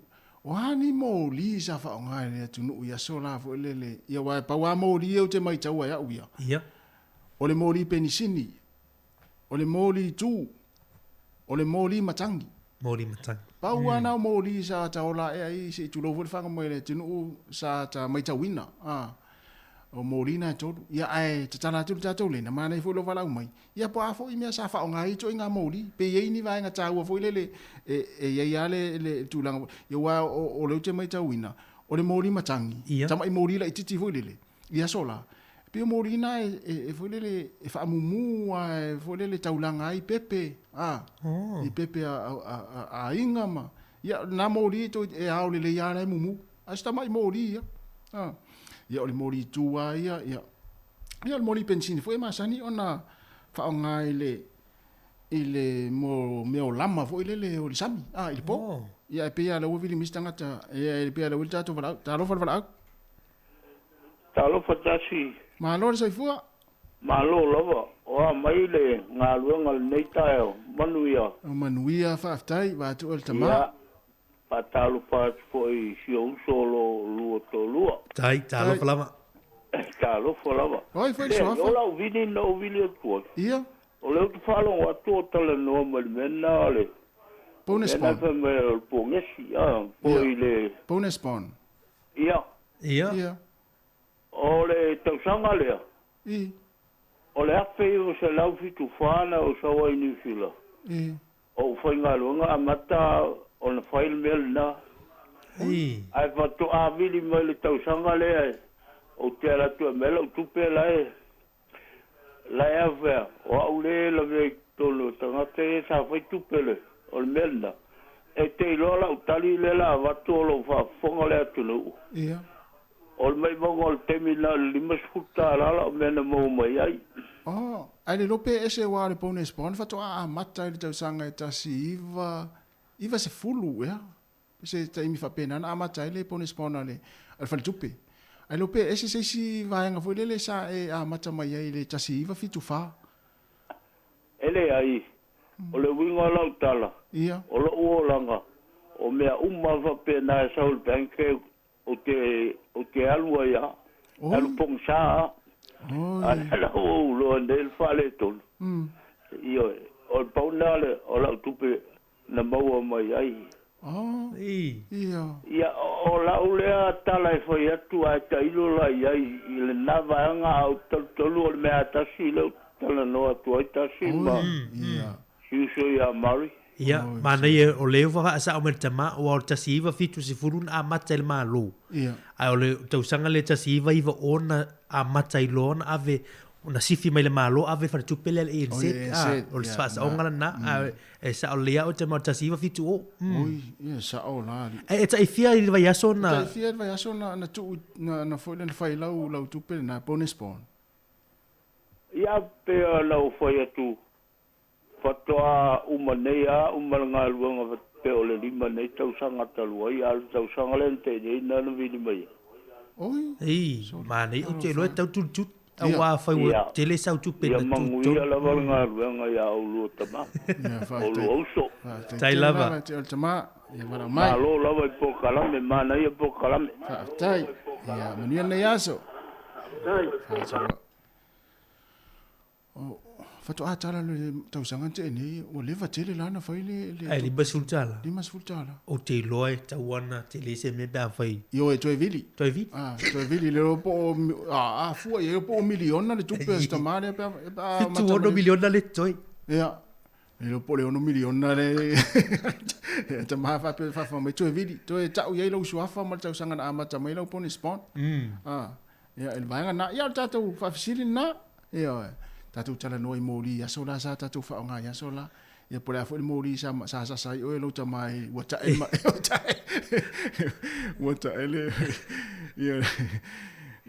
O a ni moli sa faaaoga e le atunuu i aso la foi lele, ia aua e pau lava moli ia ou te maitaua e au ia. Ia. O le moli penisini, o le moli tu, o le moli matagi. Moli matagi. Pau lava na o moli sa ta ola ae ai se i tulou foi le faaga mai le atunuu sa ta maitauina. A, o moli na e tolu. Ia ae tatala atu le tatou lena, manaia foi lou valaau mai. Ia po o a foi mea sa faaaoga ai ituaiga moli, pe i ai ni vaega taua foi lele e, e i ai lava le, le tulaga. Ia aua o, o lea ou te maitauina, o le moli matagi, Ia. tamai moli laitiiti foi lele, i aso la, e pei o moli na e, e, e foi lele e faamumu a e foi lele taulaga ai pepe, a, Oh. i pepe a, a, a, a aiga ma, ia, na moli e, toi, e ao lelei lava la e mumu. A o se tamai moli ia. A. Ia o le moli tu lava ia, ia. Ia o le moli penisini foi e masani ona faaaoga i le i le mo mea o lama foi lele o le sami, a, i le po. Oh. Ia e pei lava o lea ua vili mai se tagata, ia e pei lava o lea ua i le tatou valaau. Talofa le valaau. Talofa tasi. Malo le soifua. Malo lava. O a mai le galuega i lenei taeao. Manuia. O manuia, faafetai, vaeatu oe le tama. Ia, faatalofa atu foi i si ou uso o lo lua toalua. Tai, talofa lava. Talofa lava. Oi foi le Leai, suafa. o lau vili na ou vili atu ai. Ia. O lea ou te faalogo atu o talanoa mai le mea lena o le Bonus mea lena bond. fai mai o le pogesi, a, po Ia. i le Bonus bond. Ia. Ia. Ia. O le tausaga lea. I. O le 1974 na ou sau ai i Niu Sila. I. Ou faigaluega amata ona fai le mea lena. Ae faatoa vili mai le tausaga lea ou te alu atu e aumai lau tupe la e la e afea o au lea e lavea i totonu o tagata ia sa fai tupe le o le mea lena. E te iloa lau tali lea la avatu o lou faafofoga le atunuu. Ia. O le maimauga o le taimi na o le $50 lau mea na maua mai ai. Oh, ae le iloa pe ese aua o le bonus bond faatoa amata i le tausaga e 1990 ea. Se taimi faapena na amata ai le bonus bond a le faletupe. Ae le iloa pe ese se isi vaega foi lele sa e amata mai ai i le 1974. E leai, o le uiga o lau tala, o lou olaga, o mea uma faapena e sau i le bank Ou te, ou te alu ai lava, alu pogisa lava, a o lea ua ou iloa nei le faaletonu. Ioe, o le pau lena o lau tupe na maua mai ai. Ia, o lau lea tala e fai atu ae tailo la i ai i lena vaega, a ou te talitonu o le mea lava tasi lea ou te talanoa atu ai tasi ma si uso ia Murray. Ia, manaia o lea ua faasao mai le tama, aua o le 1970 na amata ai le Malo. Ia. Ae o le tausaga lea 1990 na amata ai loa ona ave, ona sifi mai le Malo ave i le faletupe lea a le ANZ. O le ANZ, O le faasaoga lena, ae e sao lelei lava oe tama o le 1970. Oi, ia e sao la alii. Ae e taifia i le vaiaso na... E taifia i le vaiaso na, na tuu, na, na foi lea na fai lau, lau tupe lena, bonus bond. Ia, pei ona ou fai atu, Faatoa uma nei a uma le galuega pe o le 5 nei tausaga talu ai, a o le tausaga lea na tea nei na na vili mai ai. Oi! Ei, manaia, ou te iloa e tau tulituli, aua afai ua tele sau tupe Ia na tu manuia tonu. lava le galuega ia oulua tama, Ia, faafetai. oulua uso. Faafetai Tai tele lava. lava te o le tama. Ia valaau mai. Malo lava i polokalame, manaia polokalame. Faafetai. Ia, manuia lenei aso. Faafetai. O, faatoa tala le tausaga na tea nei, ua leva tele la na fai le... le Ae $50. $50. Ou te iloa e tatau ana tele se mea pe afai. Ioe, toe vili. Toe vili. Ah, toe vili le po o, a, a fua i ai po o miliona le tupe a si tama lea pe a, pe a mata 76 mai. miliona le totoe. Ia, le iloa po o le 6 miliona le ia tama faapea faafofoga mai, toe vili, toe tau i ai lou suafa ma le tausaga na amata mai lau bonus bond. Ah, Ia, i le vaega lena, ia o le tatou faafesili lena, ioe, tatou talanoa i moli i aso la sa tatou faaaoga i aso la. Ia po o le a foi le moli sa, sa sasa ai oe lou tama i, ua tae, ua tae, ua tae le, ia,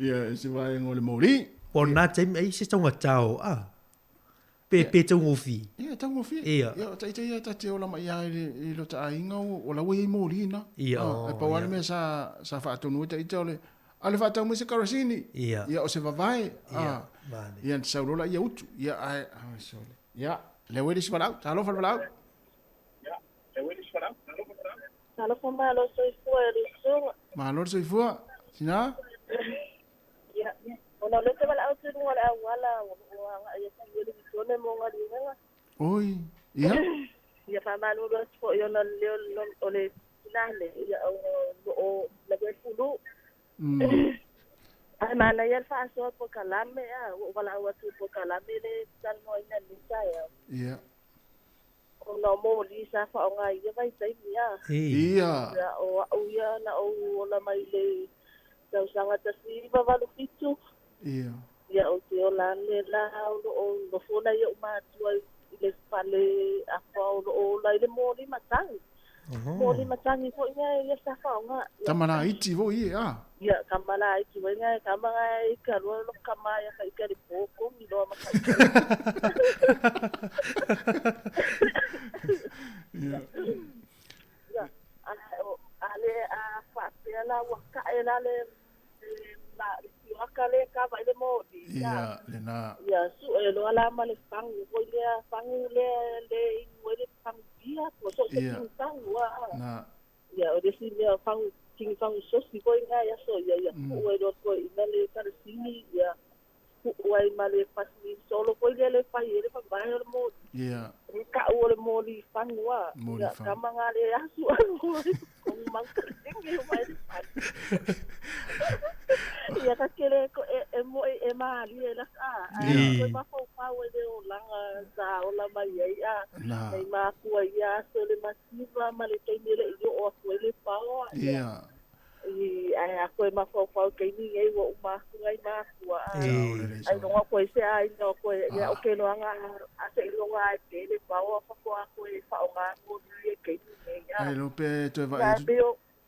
ia, se vaega o le moli. O lena taimi ai se taugata o, a, pe, pe taugofie. Ia, taugofie. Ia. Ia, o taita ia ta te ola mai ia i le, i lota aiga o, o la ua i ai moli na. Ia, Ah, e pau lava le mea sa, sa faatonu ai taita o le, a le faatau mai se karasini. Ia. Ia, o se vavae. Ia, Ah, manaia. ia, na sau loa laia utu. Ia, ae, ah, sole. Ia, lea ua i le isi valaau. Talofa le valaau. Talofa malo soifua e le susuga. Malo le soifua. Tina? Ia, ona o lea ou te valaau atu i luga o le auala o lo o agai atu i Wellington mo galuega. Oi, ia. Ia faamalulu atu foi ona o le leo o le tina le, ia o lo o lavea le pulu. Ae manaia le faasoa polokalame a, ua ou valaau atu i polokalame le talanoaina i lenei taeao. Ia. Ona o moli sa faaaoga i ia vaitaimi a. Ia. Ia, o au ia na ou ola mai le tausaga 1987. Ia. Ia, ou te ola ane la o lo o nofo nai ou matua i le fale afa o lo o ola i le moli matagi. Moli matagi foi mea ia sa faaaoga. Ia, Tama laiti foi e, a. Ia, kama laiti foi ngai, kama ngai ka lua lo kama ia ka ika le poko mi loa ma ka ika. Ia. Ia, a, o, a le a faapea la ua kae la le la le tioaka le kava i le moli. Ia, lena. Ia, sue loa la ma le fangu foi lea, fangu lea le inu ai le fangu pia, po so se Ia. kingi fangu a. Na. Ia, o le isi mea fangu, kingi fangu sosi foi ngai aso, ia, ia, puu ai loa koe ina le karasini, ia, puu ai ma le pasi solo foi lea le fai e le favae o le moli. Ia. E kau o le moli fangu a. Moli Ia, fangu. kama ngā le asu alu ai, kongu mangka tingi o mai le fanu. Ia ka kele ko e e mo e mali e la ka. Ai ko ma fau pau e le olaga sa ola mai ai a. Nei makua ia aso le mativa ma le taimi e le'i o'o atu ai le paoa. Ia. I ae a koe mafaufau i taimi nei ua uma atu nai makua a. Ai loga koe se aiga o koe ia o ke loaga a seiloga ae pe le paoa faatoa koe faaaoga moli i taimi nei a. Ai lo pe toe vaai atu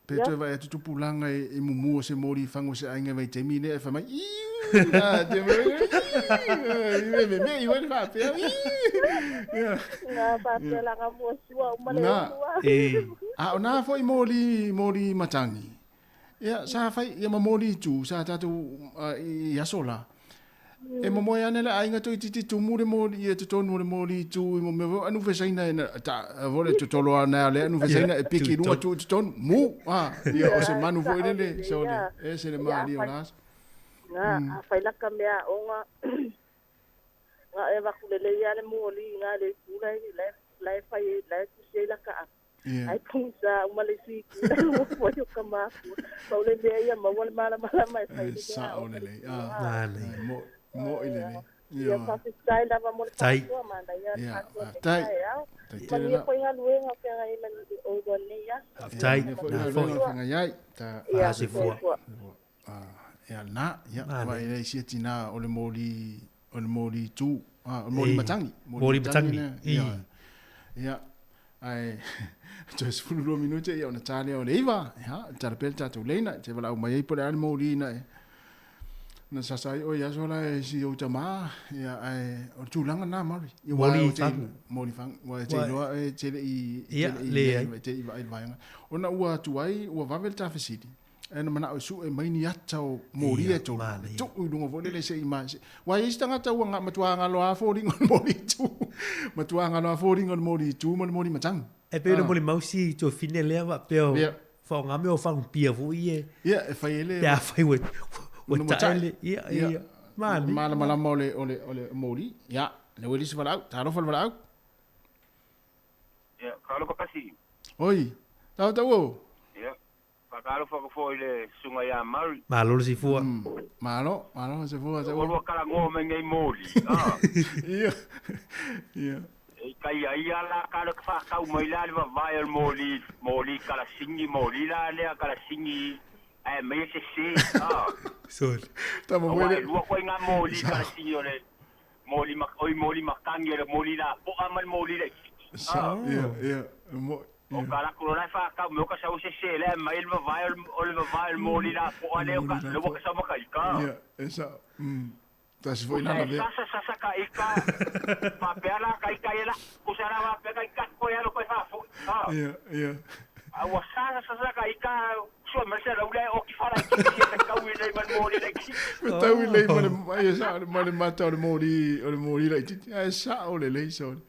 pe toe vaai atu tupulaga i mumu o se moli i fagu o se aiga i vaitaimi lea e fai mai, Iu! Ah, te mea, iu! Me me iu le faapea, iu! Nga faapea la nga mua sua uma le ua. A o nā foi moli, moli matangi. Ia, sa fai, ia ma moli tu, sa tātou i aso la. E momoe ana le aiga toeitiiti tumu le moli ia totonu o le moli tu i mo mea foi anu fesaina e na ta vole totolo ana le anu fesaina e piki i luga tu i totonu mu a ia o se manu foi lele so le e se le malie o la aso. Nga afai la ka mea aoga nga e avatu lelei lava le moli i na le itu la la e fai ai la e tusi ai laka apu. Ai pogisa uma le isi itu la e nofo ai o ka makua. Pau le mea ia maua le malamalama e fai le mea Sao lelei. Ah, mo mo i lelei. Ia faafetai lava mo le faasoa manaia le faasoa i lenei taeao. Manuia foi galuega o feagai ai ma oulua i lenei aso. Faafetai. Manuia foi galuega o feagai ai. Ia, soifua. Ia lena, ia, wa e leai sia tinā o le moli, o le moli tū, o le moli matangi. Moli matangi. Ia, ia, ae, toe 12 minute ia ona tā lea o le 9, ia, tala pea le tātou leina, te valaau mai ai po o le a le moli na e, na sasa ai oe i aso la e si ou tamā, ia, ae, o le tulaga lena Murray. Ia, Moli fagu. Moli fagu, ua e te iloa e te le i, te le i, te le i vaai i le vaega. Ona ua tuai, ua vave le ta fesili, E na manao e sue mai ni ata o moli e tolu. Tuu i luga foi lele se i ma. Wa i isi tagata ua nga matua galo a foliga o le moli tu. Matua galo a foliga o le moli tu ma le moli matangi. E pei ona molimau si tuafine lea faapea o faaaoga mea o fagupia foi e. Ia, e fai ai le. Pe afai ua ua tae le. Ia, ia. Manaia. Malamalama o le o le o le moli. Ia, lea ua i le isi valaau. Talofa le valaau. Ia, talofa kasi. Oi, tau tau o. Ia, Faatalofa atu foi i le Susuga ia Murray. Malo le soifua. Malo, malo le soifua. Ua lua talanoa mai nei moli, a. Ia, ia. E kai ai ia la ka le whakau mai la le vavae o le moli, moli kalasini, moli la lea kalasini, ae mai e sese, a. Sorry. Tama Aua foi e le. lua koe ngā moli kalasini o le moli, oi moli matangi o le moli lapoa ma le moli laitiiti, a. Ia, ia, mo, O ka laku lola e whakau me o ka sau sese lea mai le vavae o le vavae o le moli lapoa lea o ka, lea ua ka sau ma ka ika. Ia, e sao. Tasi foi Kusa lana e vea. sasa sasa ka ika, faapea la ka ika ia la, kusa la faapea ka ika koe alo koe whafoi. Ha. Ia, ia. A ua sasa sasa ka ika, sua mai se lau lea e oki whara i kiki e te kau i lei ma le moli laititi. Tau i lei ma le, ia sao, ma le mata o le moli, o le moli laititi. Ae sao lelei sole.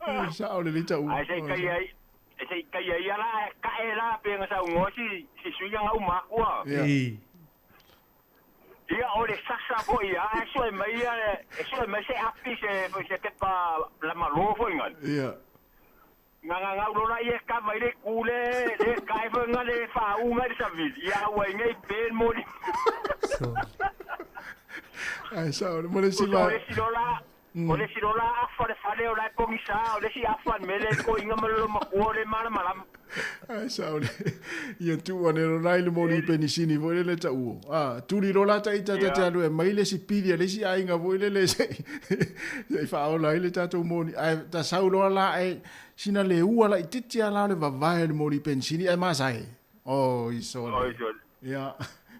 E sao lelei tau. Ae se i kai ai, e se i kai ai ia la, ae kae la pe nga saunoa si, si sui anga u makua. Ia. Ia, o le sasa foi ia, ae sue mai ia, e sue mai se api se, se pepa lamalo foi ngale. Ia. Nga nga ngau lola ia ka mai le ku le, le kae foi nga le whaunga i le savili. Ia ua i nei pe moli. Ae sao, mo le Kusa si o le si lola, o le si lola afa le fale o la e pogisa, o le si afa le mele ko inga ma lolo makua o le malamalama. Ae sao le, ia tuu ane lola i le moli penisini foi lele tau o. A, tuli lola ta ita ta te alu e mai le si pili a le isi aiga foi lele se i whaola ai le tatou moli. Ae ta sau loa la e sina le ua laitiiti a la o le vavae o le moli penisini ae masae. Oi sole. Oi sole. Ia.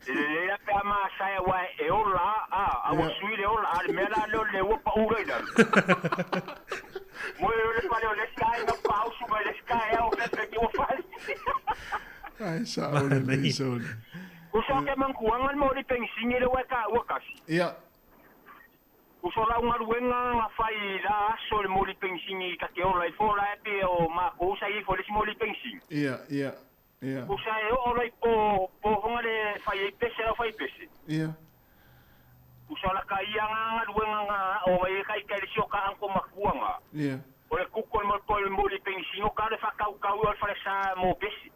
E lelei la pe a masae aua e ola a, a ua sui le ola, a le mea la lea o le ua pau loa i lalo. Moe loa le fale o le isi aiga pausu mai le isi taeao fefe ua fale. Ae sao lelei sole. Uso ake mankuaga le moli penisini le ua e taua kasi. Ia. Uso lau galuega na fai i la aso le moli penisini ta te ola ifo la e pe o makou sa i ifo le isi moli penisini. Ia, ia, ia. Usa e oo la i po, po fonga le fai ai pese lau fai pese. Ia. Usa la ka ia nga galuega nga o ngai e kai kai le sio ka anko makua nga. Ia. O le kuku o le po le moli penisini o ka le whakaukau o le whare sa mo pese.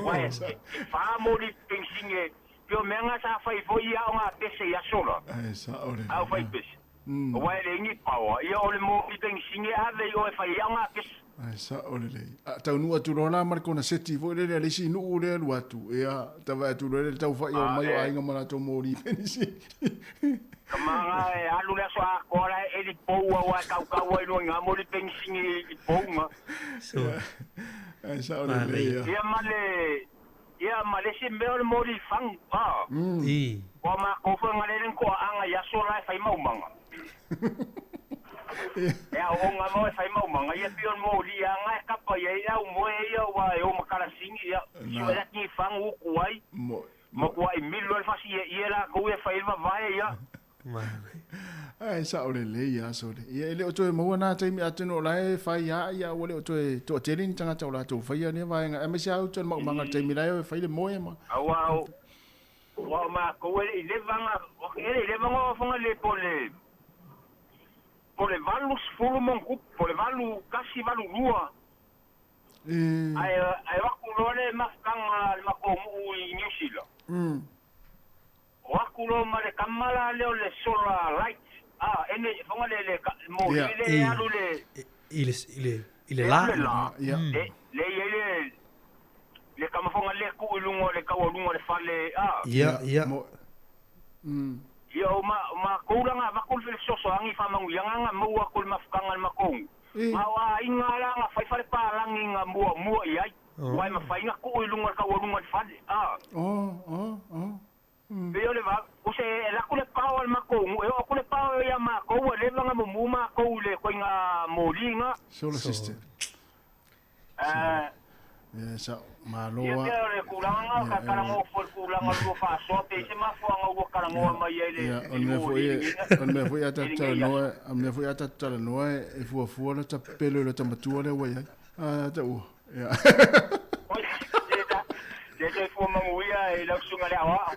Wa e, e, e wha moli penisini e Pio mea nga sa fai foi ia o ngā pese i aso la. Ai sa'o lelei. Au fai pese. Aua e leai ni paoa, ia o le moli penisini e ave i o e fai ai o ngā pese. Ai sa'o lelei. A taunuu atu loa la ma le konaseti foi lele a le isi nuu lea alu atu, ia, tavae atu loa le taufa'i o mai o aiga ma latou moli penisini. Tama nga e alu le aso atoa la e eli pou aua e kaukau ai luga i nga moli penisini i pou nga. Ai sa'o lelei ia. Ia ma le ia ma le isi mea o le moli fagu a. Ua makou foi nga lele ni toaaga i aso la e fai maumaga. E aooga mau e fai maumaga ia pei o le moli aga e kapa i ai le aumoe ia ua e o ma kalasini ia sue laki ni fagu utu ai. Matuai milo ai le faasieie latou ia e fai ai le vavae ia. Ae sa'o lelei a sole. Ia e le o toe maua na taimi atonu o la e fai a ia ua le o toe toatele ni tagata o latou faia lea vaega aemaise a uta le maumaga i le taimi la e o e fai le moe ma. Aua o aua o matou e le i leva na e le i leva na ofoga le po le po le 80 ma ona tupu po le 81 82. Ae ae o atu loa le mafutaga a le matou nuu i Niu Sila, o atu loa ma le tama la lea o le solar light, a, ene, foga le, le, moli le e alu le, I le, i le, i le la. Le la, le, le i ai le, le tama foga lea tuu i luga o le taualuga o le fale, a. Ia, ia. Ia, o ma, o matou la na avatu le fesoasoani i faamanuiaga na maua atu i le mafutaga a le matou nuu. Na o aiga la na fai fale palagi na muamua i ai, aua e mafai na tuu i luga o le taualuga o le fale, a. Pei o le va, o se e alu atu le pao a le matou nuu, e oo atu le pao ia matou ua leva na mumu matou i le ituaiga moli na. Solar system. Aa. Ia sa'o, malo Ia a. pei o le tulaga na, o ka talanoa foi i le tulaga o le lua faasoa, pei se mafuaaga ua talanoa mai ai le Ia, o le mea foi moli e, lenei o le mea foi a i tatou lenei aso. talanoa, o le mea foi a tatou talanoa e fuafua lata pepelo i lota matua lea ua i ai. A taua, ia. Oi, le soifua manuia i lau susuga i le aoao.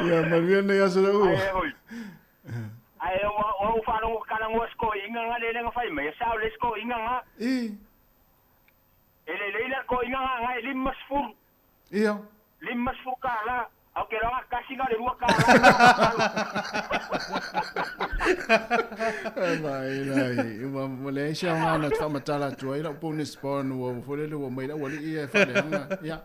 Ia, manuia lenei aso taua. Ae oi. Ae ua ou faalogo talanoa i se toeaina na lele na fai mai, e sao lelei se toeaina na. I. E lelei la le toeaina na na e 50. Ia. 50 tala, ae ou te iloa na tasi na o le 2 tala na talo. Mai lai, ua ua leai se aoga na te faamatala atu ai lau bonus spawn ua foi lele ua mai le aualii ia e faaleaga. Ia.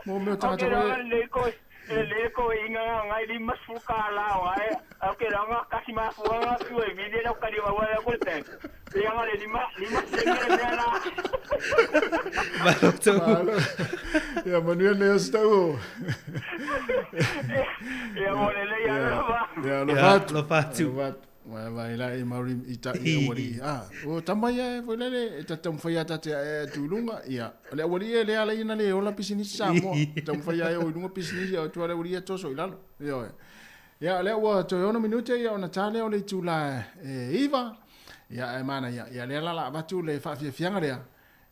Mo mea o Ou te tagata iloa foi na lelei toe E le toeina nga e 50 tala o ae au ke ranga kasi mafua nga tu e vili lau kali wawa lau ko te. Ia nga le lima lima senge le mea la. Malo tau. Malo. Ia manuia lenei aso tau. Ia mo le lei alofa. Ia alofa atu. Alofa atu. Alofa atu. Vai vai la e Maori i ta i aualii. Ah, o tama ia e foi lele e ta taumafai a ta te ae atu i luga. Ia, o le aualii e le ala ia na le ola pisinisi Samoa. Taumafai a e o i luga pisinisi a o atu a le aualii e toso i lalo. Ioe. Ia, o lea ua toe 6 minute ia ona ta lea o le itula e 9. Ia, ae manaia. Ia, lea la la avatu le faafiafiaga lea.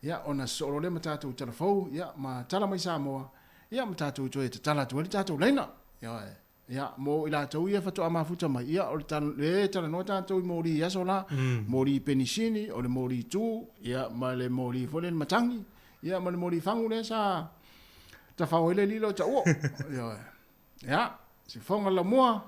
Ia, ona sosoo loa lea ma tatou talafou, ia, ma tala mai Samoa. Ia, ma tatou toe tatala atu ai le tatou laina. Ioe. Ia, mo i latou ia faatoa mafuta mai, ia, o le tal, e talanoa tatou i moli i aso la, moli penisini, o le moli tu, ia, ma le moli foi lea le matagi, ia, ma le moli fagu lea sa tafao ai le alii lea o Tauo. Ioe. Ia, sifoga le laumua.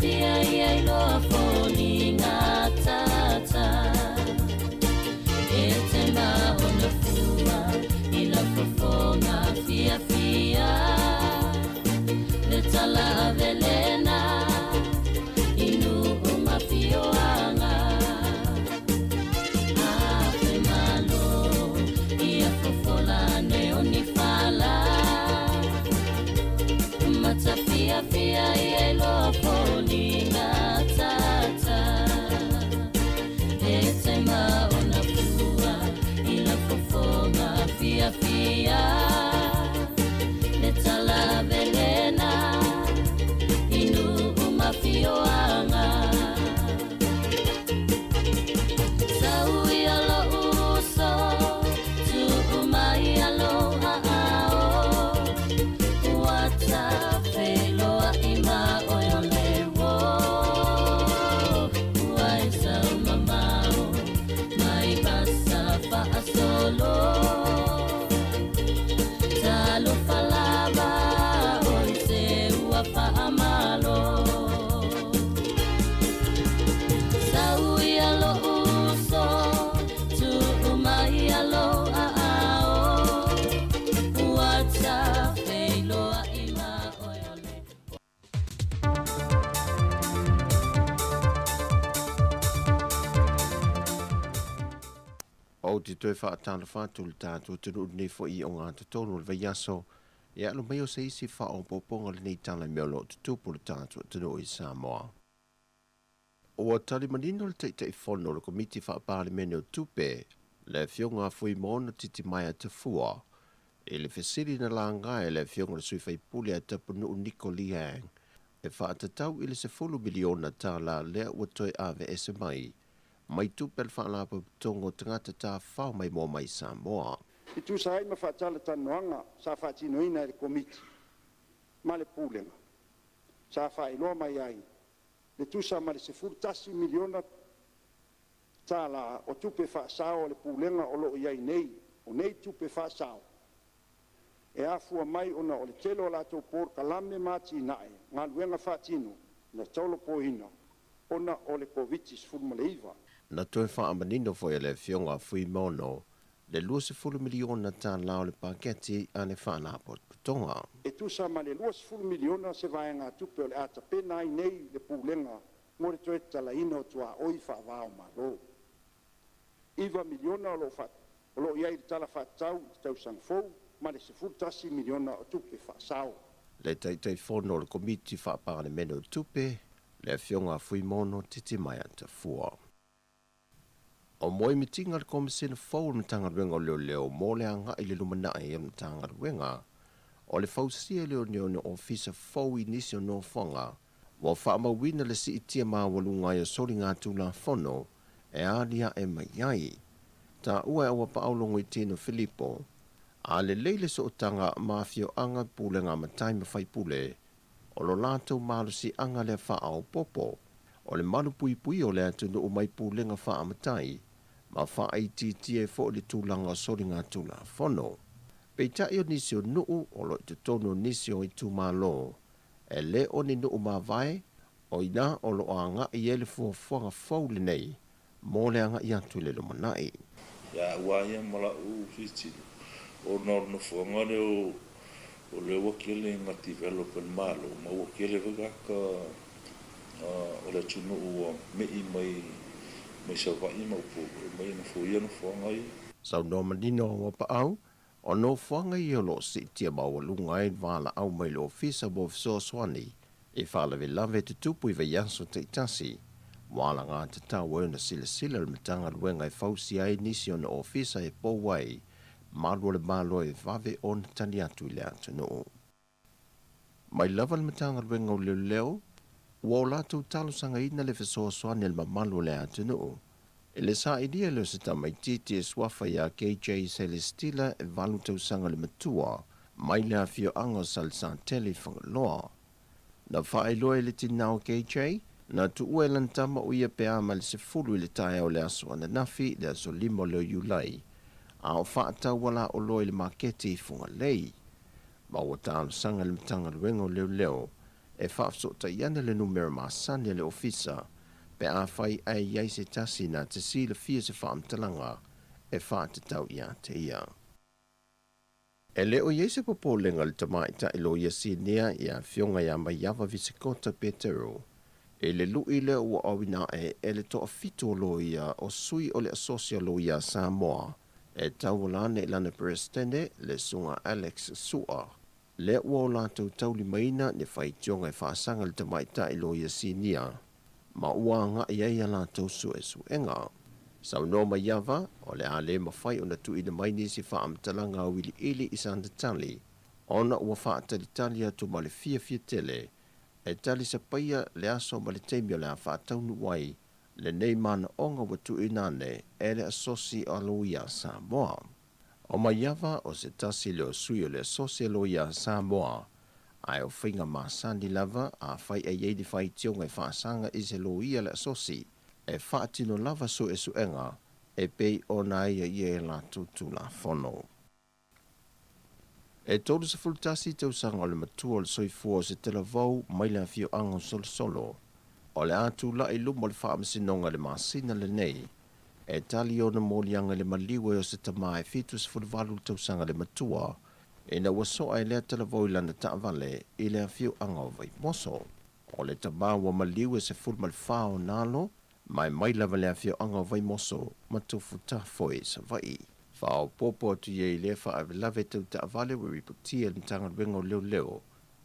fiafia ia iloa foliga ataata E te maona fua i lau fofoga fiafia Le tala avelena i nuu ma afioaga Afe malo ia fofola ane o ni fala Matafiafia ia iloa foliga ataata E te maona fua i lau fofoga fiafia Le tala avelena i nuu ma afioaga Sau ia lo'u uso tuu mai ia lou aao Ua tafeiloai ma oe o le uō Ua e sau mamao mai vasa faasolo Talofa lava o i se ua faamalo Sau ia lo'u uso tuu mai ia lou aao Ua tafeiloai ma oe o le Ou te toe faatalofa atu i le tatou atunuu i lenei foi i ogatotonu o le vaiaso, e alo mai o se isi faaopoopoga o lenei tala i mea o lo o tutupu i le tatou atunuu i Samoa. Ua tali manino le Taitaifono o le Komiti Faa-Palemene o Tupe, le Afioga a Fuimaono Titimaea Tafua, i le fesili na laga e le Afioga i le sui faipule a Tapunuu Niko Lee Hang e faatatau i le $10 miliona lea ua toe aveese mai mai tupe a le Faalapotopotoga o Tagata Tafafao Maimoa mai Samoa. E tusa ai ma faatalatalanoaga sa faatinoina e le Komiti ma le Pulega, sa faailoa mai ai le tusa ma le $11 miliona o tupe faasao a le Pulega o lo o i ai nei. O nei tupe faasao e afua mai ona o le tele o latou polokalame ma atinae galuega faatino na tolopoina ona o le Koviti-19. Na toe faamanino foi e le Afioga a Fuimaono le $20 miliona o le paketi a le Faalapotopotoga. E tusa ma le $20 miliona se vaegatupe o le a tapena ai nei le Pulega mo le toe tatalaina o tuaoi faava-o-Malo. $9 miliona o lo o i ai i le Tala Faatatau i le tausaga fou ma le $11 miliona o tupe faasao. Le Taitaifono o le Komiti Faa-Palemene o Tupe, le Afioga a Fuimaono Titimaea Tafua. O moemitiga a le Komesina fou o le Matagaluega o Leoleo mo le agai i le lumanai o le Matagaluega o le fausia i le oneone ofisa fou i nisi o nofoaga ua faamauina le siitia maualuga ai o soligatulafono e aliae mai ai. Taua e Auapaau Logoitino Filipo, a lelei le sootaga ma afioaga, pulega matai ma faipule, o lo latou malosiaga lea faaopoopo o le malupuipuia o le atunuu mai pulega faamatai ma faaitiitia ai foi le tulaga o soligatulafono. Peitai o nisi o nuu o lo o i totonu o nisi o itumalo e le o ni nuu mavae, o i ina o lo o agai i ai le fuafuaga fou lenei mo le agai atu i le lumanai. Ia au lava ia ma la'u tilotilo, ona o le nofoaga lea o lea ua tele ina develop e le Malo, ma ua tele foi tagata o le atunuu ua me'i mai mai Savaii ma Upolu e omai e nofoia nofoaga ia. Saunoa manino Auapaau, o nofoaga ia o lo o siitia maualuga ai le valaau mai le Ofisa mo Fesoasoani i faalavelave tutupu i vaiaso taitasi, ua alagatatau ai ona silasila le Matagaluega e fausia ai nisi o ona ofisa e pou ai malu o le Malo e vave ona tali atu i le atunuu. Mai lava le Matagaluega o Leoleo, ua o latou talosagaina le fesoasoani a le mamalu o le atunuu i le sailia lea o se tamaitiiti e suafa ia KJ Celestila e 8 tausaga le matua mai le afioaga o Salesatele i Fagaloa. Na faailoa e le tinā o KJ, na tuua e lana tama o ia pe a ma le 10 i le taeao o le aso ananafi, le aso 5 o lea o Iulai, a o faatau alaoloa i le maketi i Fugalei. Ma ua talosaga le Matagaluega o Leoleo e faafesootai ane le numera masani a le Ofisa pe afai ae i ai se tasi na te silafia se faamatalaga e faatatau ia te ia. E le o i ai se popolega i le tamaitai loia sinia i Afioga ia Maiava Visikota Petero i le luʻi lea ua auina aʻe e le toafitu o loia o sui o le Asosi a Loia a Samoa e tauala ane i lana Peresetene le Susuga Alex Su'a lea ua o latou taulimaina ni faitioga e faasaga i le tamaitai loia sinia ma ua agai ai a latou suesuega. Saunoa Maiava, o le a le mafai ona tuuina mai nisi faamatalaga auiliili i sana tali, ona ua faatalitali atu ma le fiafia tele e tali sapaia le aso ma le taimi o le a faataunuu ai lenei manaoga ua tuuina ane e le Asosi a Loia a Samoa. O Maiava o se tasi lea o sui o le Asosi a Loia a Samoa, ae o faiga masani lava afai e i ai ni faitioga e faasaga i se loia le asosi, e faatino lava suesuega e pei ona aiaia e latou Tulafono. E 31 tausaga o le matua o le soifua o se talavou mai le afioaga o Solosolo, o le a tulai i luma o le Faamasinoga i le masina lenei e tali ona moliaga i le maliu ai o se tama e 78 tausaga le matua ina ua soa e lea talavou i lana taavale i le afioaga o Vaimoso. O le tama ua maliu e 14 ona alo, ma e mai lava le afioaga o Vaimoso ma Tufutafoe i Savaii. Faaopoopo atu ia i lea faalavelave tau taavale ua ripotia e le Matagaluega o Leoleo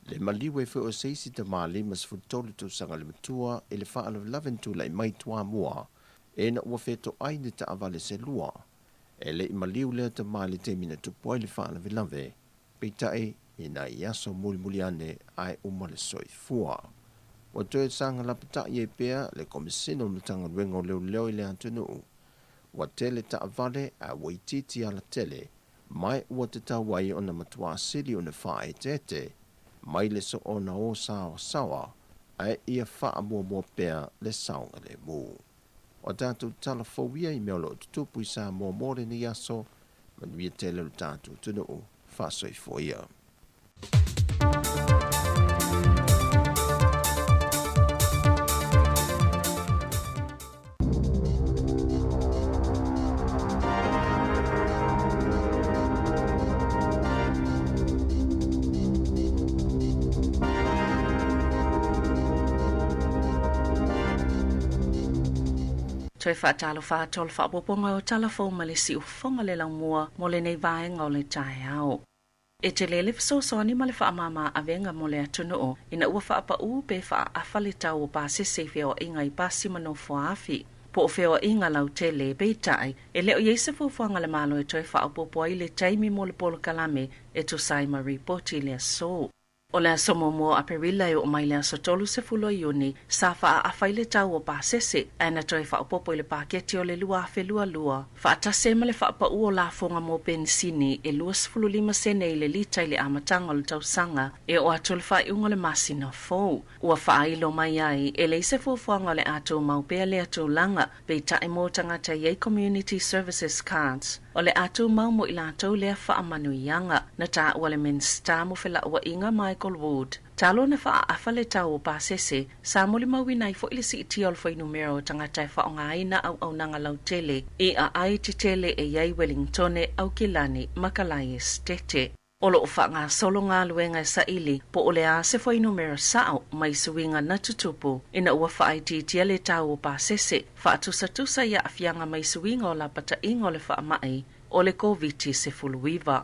le maliu ai foi o se isi tama 53 tausaga le matua i le faalavelave na tulai mai i Toamua ina ua fetoai ni taavale se lua. E le i maliu lea tama i le taimi na tupu ai le faalavelave, peitai i nai aso mulimuli ane ae uma le soifua. Ua toe saga lapatai ai pea le Komesina o le Matagaluega o Leoleo i le atunuu. Ua tele taavale ae ua itiiti alatele, ma ua tatau ai ona matuā sili ona faaeteete mai le soona o saoasaoa ae ia faamuamua pea le saogalemu. O tatou tala fou ia i mea o lo o tutupu i Samoa mo lenei aso, manuia tele lo tatou atunuu, faasoifua ia. Toe faatalofa atu o le faaopoopoga o tala fou ma le siufofoga le laumua mo lenei vaega o le taeao. E tele le fesoasoani ma le faamāmā avega mo le atunuu ina ua faapaū pe faaafa le tau o pasese i feoaiga i pasi ma nofoaafi po o feoaiga lautele. Peitai, e le o i ai se fuafuaga a le Malo e toe faaopoopo ai le taimi mo le polokalame e tusa ai ma ripoti i le aso. O le aso muamua o Aperila e oo mai le aso 30 o Iuni, sa faaaafa ai le tau o pasese, ae na toe faaopoopo i le paketi o le 2022, faatasi ai ma le faapaū o lafoga mo penisini e 25 sene i le lita i le amataga o le tausaga e oo atu i le faaiuga o le masina fou. Ua faailo mai ai, e leai se fuafuaga o le a tumau pea lea tulaga, peitai mo tagata e i ai Community Services Cards, o le a tumau mo i latou lea faamanuiaga. Na taua le Minisita mo Felauaiga Michael Wood, talu ona faaaafa le tau o pasese, sa molimauina ai foi le siitia o le fuainumera o tagata e faaaogaina auaunaga lautele i aai tetele e i ai Welingtone, Aukilani ma Kalae Esetete. O lo o faagasolo galuega e saili po o le a se fuainumera sao mai suiga na tutupu ina ua faaitiitia le tau o pasese, faatusatusa i aafiaga mai suiga o lapataiga o le faamai o le Koviti-19.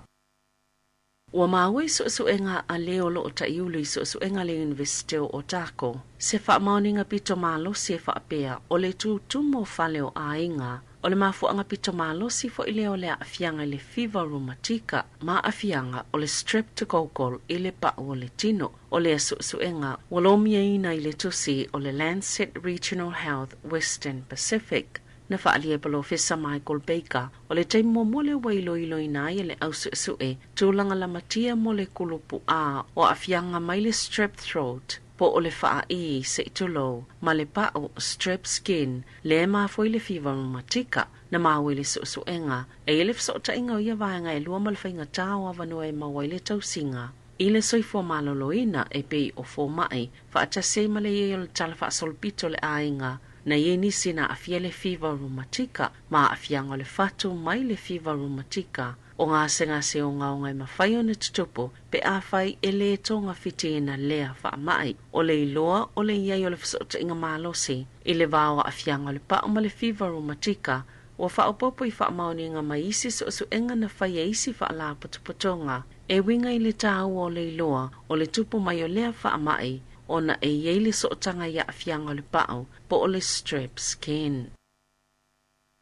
Ua maua i suesuega a le o lo o taiulu i suesuega a le Iunivesite o Otago se faamaoniga pito malosi e faapea o le tutumu o fale o aiga O le mafuaaga pito malosi foi lea o le aafiaga i le fiva rumatika ma aafiaga o le streptococcal i le pau o le tino. O lea suesuega ua lomiaina i le tusi o le Lancet Regional Health Western Pacific. Na faaalia e Polofesa Michael Baker, o le taimi muamua lea ua iloiloina ai e le au suesue tulaga lamatia mo le kulupuā o aafiaga mai le strep throat po o le faaī se i tulou ma le pau strep skin lea e mafua i le fiva rumatika. Na maua i le suesuega, e i ai le fesootaiga o ia vaega e lua ma le faigatā o avanoa e maua ai le tausiga. i le soifua maloloina e pei o fomaʻi faatasi ai ma le i ai o le tala faasolopito o le aiga na i ai nisi na aafia le fiva rumatika ma aafiaga o le fatu mai le fiva rumatika o gasegase ogaoga e mafai ona tutupu pe afai e lē togafitiina lea faamaʻi. O le iloa o le i ai o le fesootaiga malosi i le va o aafiaga o le paʻu ma le fiva rumatika ua faaopoopo i faamaoniga mai isi suesuega na faia e isi faalapotopotoga e uiga i le tāua o le iloa o le tupu mai o lea faamaʻi ona e i ai le sootaga i aafiaga o le paʻu po o le strep skin.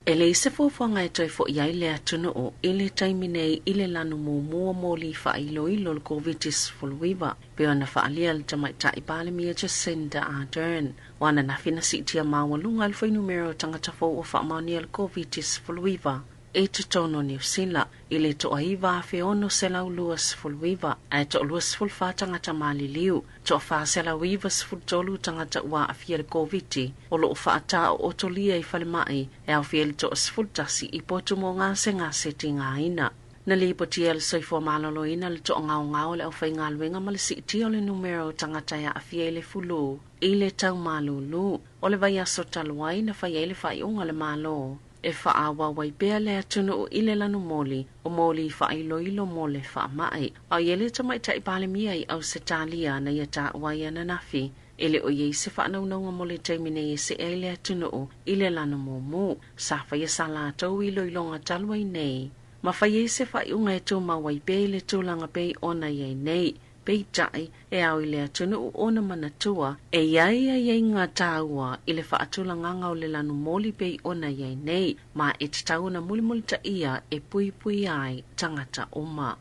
E leai se fuafuaga e toe foʻi ai le atunuu i le taimi nei i le lanu muamua moli faailoilo o le Koviti-19, pei ona faaalia le Tamaitai Palemia Jacinda Ardern. O ananafi na siitia maualuga ai le fuainumera o tagata fou ua faamaonia le Koviti-19 i totonu o Niu Sila i le 9629, ae toa-24 tagata maliliu, toa-493 tagata ua aafia i le Koviti o loo faataootolia i falemai e aofia ai le toa-11 i potu mo gasegase tigaina. Na lipotia e le Soifua Maloloina le toagaogao o le aufaigaluega ma le siitia o le numera o tagata e aafia i le fulu i le taumalūlū. O le vaiaso talu ai na fai ai le faaiuga a le Malo e faaauau ai pea le atunuu i le lanu moli o moli faailoilo mo le faamaʻi. A i ai le Tamaitai Palemia i Ausetalia na ia taua ai ananafi, e le o i ai se faanaunauga mo le taimi nei e see ai le atunuu i le lanu mumu. Sa faia sa latou iloiloga talu ai nei ma fai ai se faaiuga e tumau ai pea i le tulaga pei ona i ai nei. Peitai, e ao i le atunuu ona manatua e i ai aiaiga tāua i le faatulagaga o le lanu moli pei ona i ai nei, ma e tatau ona mulimulitaia e puipuia ai tagata uma.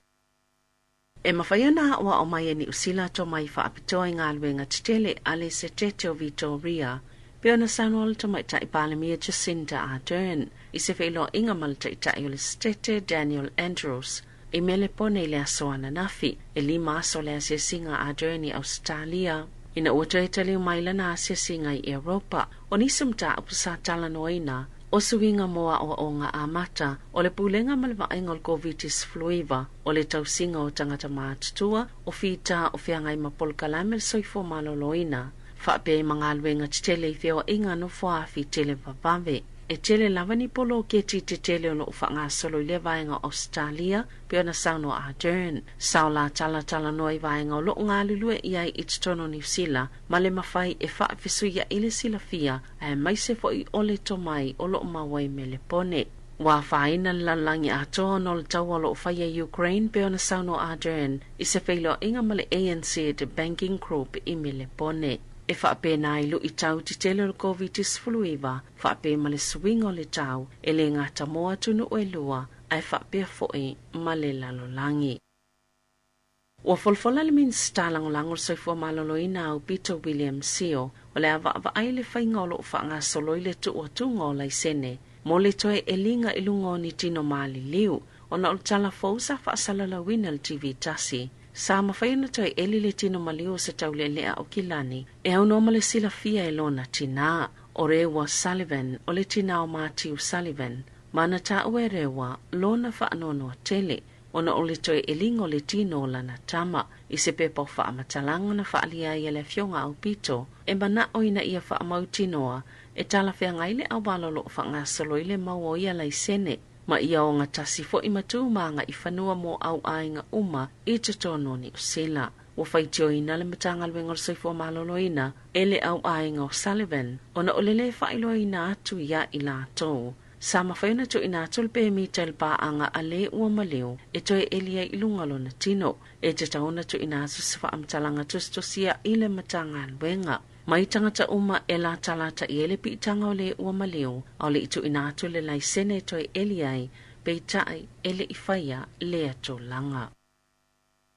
E mafai ona aoao mai e Niu Sila tomai faapitoa i galuega tetele a le Setete o Vitoria, pei ona saunoa le Tamaitai Palemia Jacinda Ardern i se feiloaiga ma le Taitai o le Setete Daniel Andrews i Melepone i le aso ananafi. E 5 aso le asiasiga a Ardern i Ausetalia ina ua toe taliu mai lana asiasiga i Europa. O nisi o mataupu sa talanoaina, o suiga mo aoaoga amata, o le pulega ma le vaaiga o le Koviti-19, o le tausiga o tagata matutua, o fita o feagai ma polokalame o le soifua maloloina, faapea ai ma galuega tetele i feoaiga nofoafi televavave. E tele lava ni poloketi tetele o loo faagasolo i lea vaega o Ausetalia, pei ona saunoa Ardern. Sa o la talatalanoa i vaega o loo galulue i ai i totonu o Niu Sila ma le mafai e faafesuiaʻi le silafia aemaise foʻi o le tomai o loo maua i Melepone. Ua afaina le lalolagi atoa ona o le taua o loo faia i Ukraine, pei ona saunoa Ardern i se feiloaiga ma le ANZ Banking Group i Melepone. E faapena ai luʻitau tetele o le Koviti-19 faapea ma le suiga o le tau e lē gata mo atunuu e lua ae faapea foʻi ma le lalolagi. Ua folafola le Minisita Lagolago o le Soifua Maloloina Aupito William Sio o le a vaavaai le faiga o loo faagasolo i le tuuatuga o laisene mo le toe eliga i luga o ni tino maliliu ona o le tala fou sa faasalalauina i le TV tasi. Sa mafai ona toe eli le tino maliu o se taulealea o Kilani e aunoa ma le silafia e lona tinā, o Rewa Sullivan, o le tinā o Matiu Sullivan, ma na taua e Rewa lona faanoanoa tele ona o le toe eliga o le tino o lana tama. I se pepa o faamatalaga na faaalia ai e le afioga Aupito e manaʻo ina ia faamautinoa e talafeagai le auala o loo faagasolo i le mau o ia laisene ma ia ogatasi foʻi ma tu ma agaifanua mo auaiga uma i totonu o Niu Sila. Ua faitioina le Matagaluega o le Soifua Maloloina e le auaiga o Sullivan ona o le lē faailoaina atu iā i latou. Sa mafai ona tuuina atu le pemita i le paaga a lē ua maliu e toe eli ai i luga o lona tino. E tatau ona tuuina atu se faamatalaga tusitusia i le Matagaluega mai tagata uma e latalata i ai le piitaga o lē ua maliu, a o leʻi tuuina atu le laisene e toe eli ai, peitai e leʻi faia lea tulaga.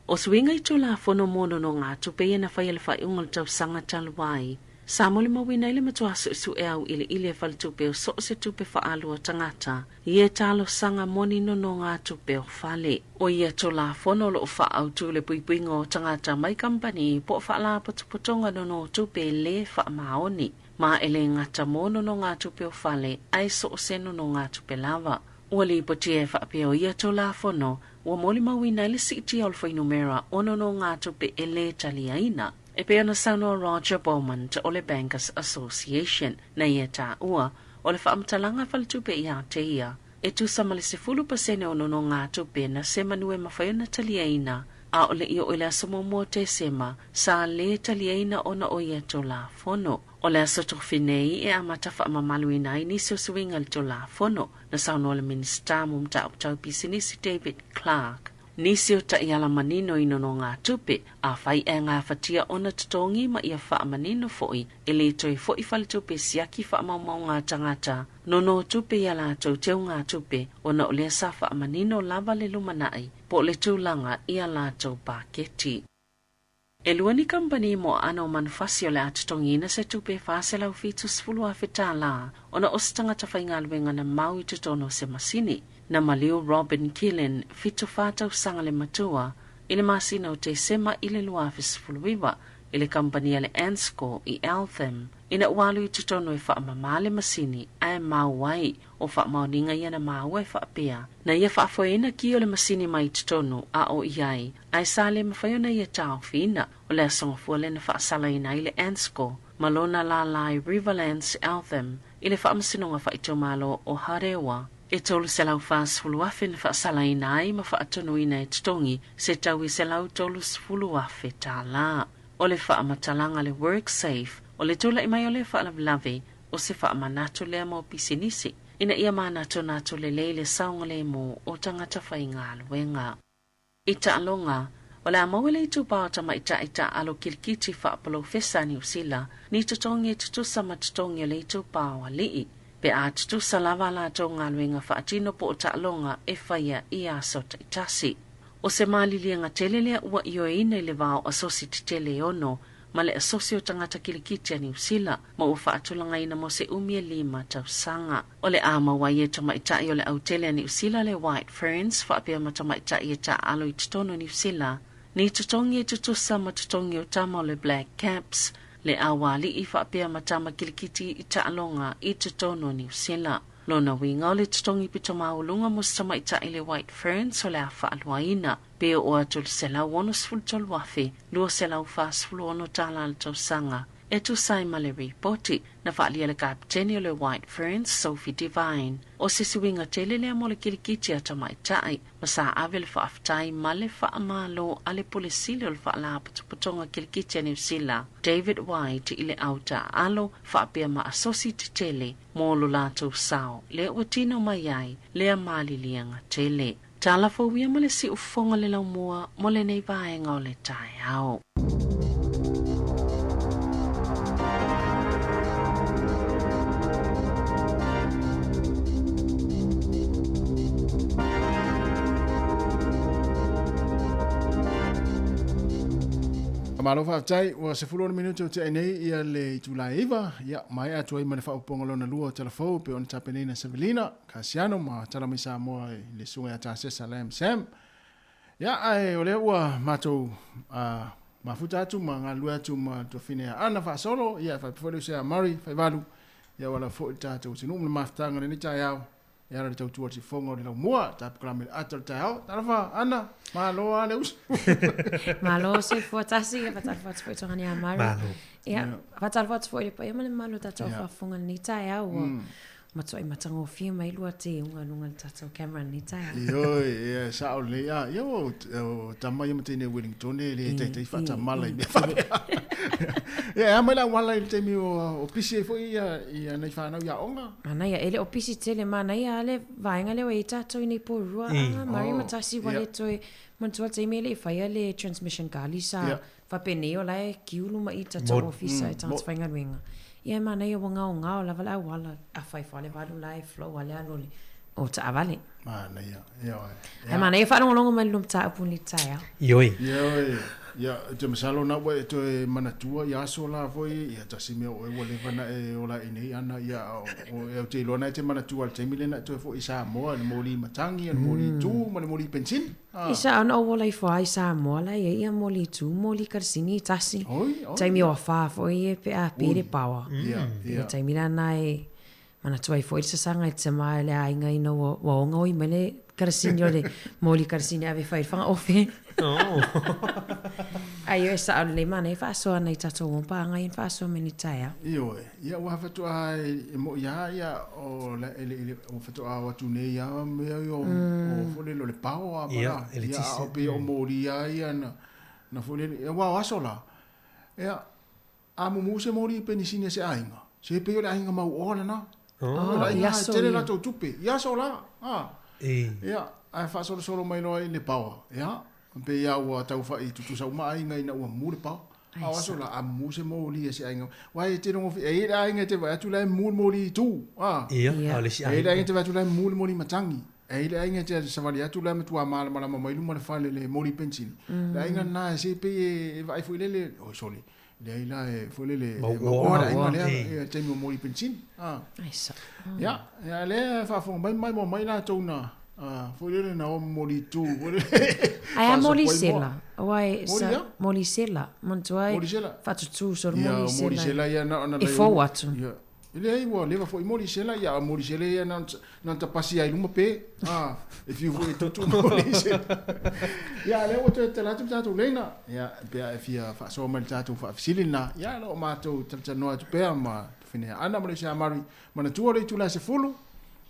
O suiga i Tulafono mo nonogatupe ia na faia i le faaiuga o le tausaga talu ai, sa molimauina ai le matua suesue auiliili e faletupe o so o se tupe faaalua tagata i e talosaga mo ni nonogatupe o fale. O ia Tulafono o loo faaautu le puipuiga o tagata mai kamupani po o faalapotopotoga nonotupe lē faamaoni, ma e lē gata mo nonogatupe o fale ae so o se nonogatupe lava. Ua lipotia e faapea o ia Tulafono Ua molimauina ai le siitia o le fuainumera o nonogatupe e lē taliaina, e pei ona saunoa Roger Beaumont o le Bankers Association, na ia taua, o le faamatalaga a faletupe ia te ia, e tusa ma le 10% o nonogatupe na semanu e mafai ona taliaina, a o le i oo i le aso muamua o Tesema, sa lē taliaina ona o ia Tulafono. O le aso Tofi nei e amata faamamaluina ai nisi o suiga i le Tulafono, na saunoa le Minisita mo Mataupu Tau Pisinisi David Clark. Nisi o taiala manino i nonogatupe, afai e gafatia ona totogi ma ia faamanino foi, e lē toe fo'i faletupe siaki faamaumauga a tagata nono tupe i a latou teugatupe ona o lea sa faamanino lava le lumanai po o le tulaga i a latou paketi. E lua ni kamupani mo aano o manufasi o le a totogiina se tupe e $470,000 tālā ona o se tagata faigaluega na mau i totonu o se masini. Na maliu Robin Killen, 74 tausaga le matua, i le masina o Tesema i le 2019 i le kamupani a le Ansco i Eltham ina ua alu i totonu e faamamā le masini ae mau ai. O faamaoniga ia na maua e faapea, na ia faafoeina ki o le masini mai totonu a o i ai, ae sa le mafai ona ia taofiina. O le aso Gafua lea na faasalaina ai le Ansco ma lona lālā i Riverlands Eltham i le Faamasinoga Faaitumalo o Harewa. E $340,000 na faasalaina ai ma faatonuina e totogi se tau i $130,000. O le faamatalaga a le WorkSafe, o le tula'i mai o lea faalavelave, o se faamanatu lea mo pisinisi ina ia manatunatu lelei le saogalemu o tagata faigaluega. I taaloga, o le a maua le itupa o tamaitai taaalo kilikiti faapolofesa a Niu Sila ni totogi e tutusa ma totogi o le itupa o alii, pe a tutusa lava a latou galuega faatino po o taaloga e faia i aso taitasi. O se maliliega tele lea ua ioeina i le va o asosi tetele e ono ma le Asosi o Tagata Kilikiti a Niu Sila ma ua faatulagaina mo se umi e lima tausaga. O le a maua ai e tamaitai o le autele a Niu Sila le White Ferns faapea ma tamaitai e taaalo i totonu o Niu Sila, ni totogi e tutusa ma totogi o tama o le Black Caps, le aualii faapea ma tama kilikiti i taaloga i totonu o Niu Sila. Lona uiga o le totogi pito maualuga mo se tamaitai le White Ferns o le a faaluaina pe oo atu i le $163,246 le tausaga e tusa ai ma le ripoti na faaalia le kapiteni o le White Ferns Sophie Devine. O se suiga tele lea mo le kilikiti a tamaitai ma sa ave le faafetai ma le faamalo a le Pule Sili o le Faalapotopotoga Kilikiti a Niu Sila David White i le au taaalo faapea ma asosi tetele mo lo latou sao lea ua tino mai ai lea maliliega tele. Tala fou ia ma le siufofoga le laumua mo lenei vaega o le taeao. Malo faafetai, ua 16 minute o tea nei ia le itula e 9, ia maea atu ai ma le faaopoopoga lona lua o Tala Fou e pei ona tapenaina Savelina, Kasiano ma Tala mai Samoa i le susuga ia Tasesa Lam Sam. Ia, ae o lea ua matou mafuta atu ma galulue atu ma le tuafine ia Ana Faasolo, ia faapea foi le uso ia Murray Faivalu, ia ua lava foi le tatou atunuu ma le mafutaga i lenei taeao. E ala i le tautua o le sifofoga o le laumua, tapukalame i le ata o le taeao. Talofa, Ana, malo lava le uso. Malo soifua tasi, ia faatalofa atu foi i tongane ia Murray. Malo. Ia, faatalofa atu foi i le paia ma le mamalu o tatou faafofoga i lenei taeao. Ua matuai matagofie mai lua teuga i luga i le tatou camera i lenei taeao. Ioe, ia e sao lelei. A, ia o, o tama ia ma teine Wellington e le taitai faatamala i mea faapea. Ia, e a mai le auala i le taimi o, o pisi ai foi ia, ia nai fanau i aoga? Manaia, e le o pisi tele, manaia a le vaega lea ua i ai tatou i nei porua, a, Murray ma Tasi ua le toe manatua le taimi e le i faia le transmission kali sa Faapenei o la e kiulu mai i tatou ofisa i tagata faigaluega. Ia e manaia ua gaogao lava le auala, a fai fua le valu la e flow a le alu o le o taavale. Manaia, ioe. Ae manaia faalogologo mai i le lua mataupu i le taeao. Ioe. Ioe. Ia, ou te masalo na ua e toe manatua ia aso la foi, ia tasi mea o oe ua leva na e ola i nei ana, ia, o, o, ou te iloa na e te manatua i le taimi lea na e toe foi i Samoa, i le moli matangi, le moli tū, ma le moli pensini. I sa ona ou ola ifo a i Samoa la ia ia moli tu moli karisini tasi. Taimi o afa foi e pe a pe le pawa. Ia taimi la na e manatua ai foi le sasaga i te ma le aiga ina ua ua onga oi mai le karasini o le moli karasini ave fai whanga ofe. Oh. Ai e sa le mana e faasoa nei tatou ompa anga i faasoa me ni taea. Ioe, ia ua fatoa e mo ia ia o la ele ele o fatoa o atu nei ia mea o o fole lo le pao a Ia, mala. Ia o pe o moli ia ia na na fole e ua o aso la. Ia a mumu se moli penisini se aiga. Se pe o le aiga mau o lana. Oh. O le i aiga aso tele ia. la tau tupe. Ia aso la. Ah. E. Ia, ae faasolosolo mai loa i le paoa. Ia, pe ia ua taufai tutusa uma aiga ina ua mu le paoa. Ai A o aso sa. la, a mu se moli e se aiga. Wai e te rongo e i le aiga e te vai atu la e mu le moli i tū. Ah. Ia, Ia. a o le si E i le aiga. aiga e te vai atu la e mu le moli matangi. E i le aiga e te savali atu la e matua malamalama mai luma le fale le moli pensini. Le aiga na e se pe e vai foi lele, oh sorry. Le ai la e foi lele, Mau e mau oa le oa. aiga lea, E. e taimi o moli pensini. Ah. Ai sa. Ia, ia lea faafofoga mai mai mo mai latou na foi lele na o moli tu foi lele. Ai a moli Faasopoa i moa. sela. Awai Moli sa ia? moli sela. Manatua ai Moli sela. faatutu so Ia, moli o moli sela. sela ia na ona E fou atu. Ia. E leai ua leva foi moli sela ia a moli sela ia na na tapasi ai luma pe. Ah, e fiu foi e tutu moli sela. Ia lea ua toe tala atu tatou leina. Ia pea e fia faasoa mai le tatou faafesili lena. Ia o lo o matou talatalanoa atu pea ma tafine ana ma le isi a mari. Manatua le itula e 10.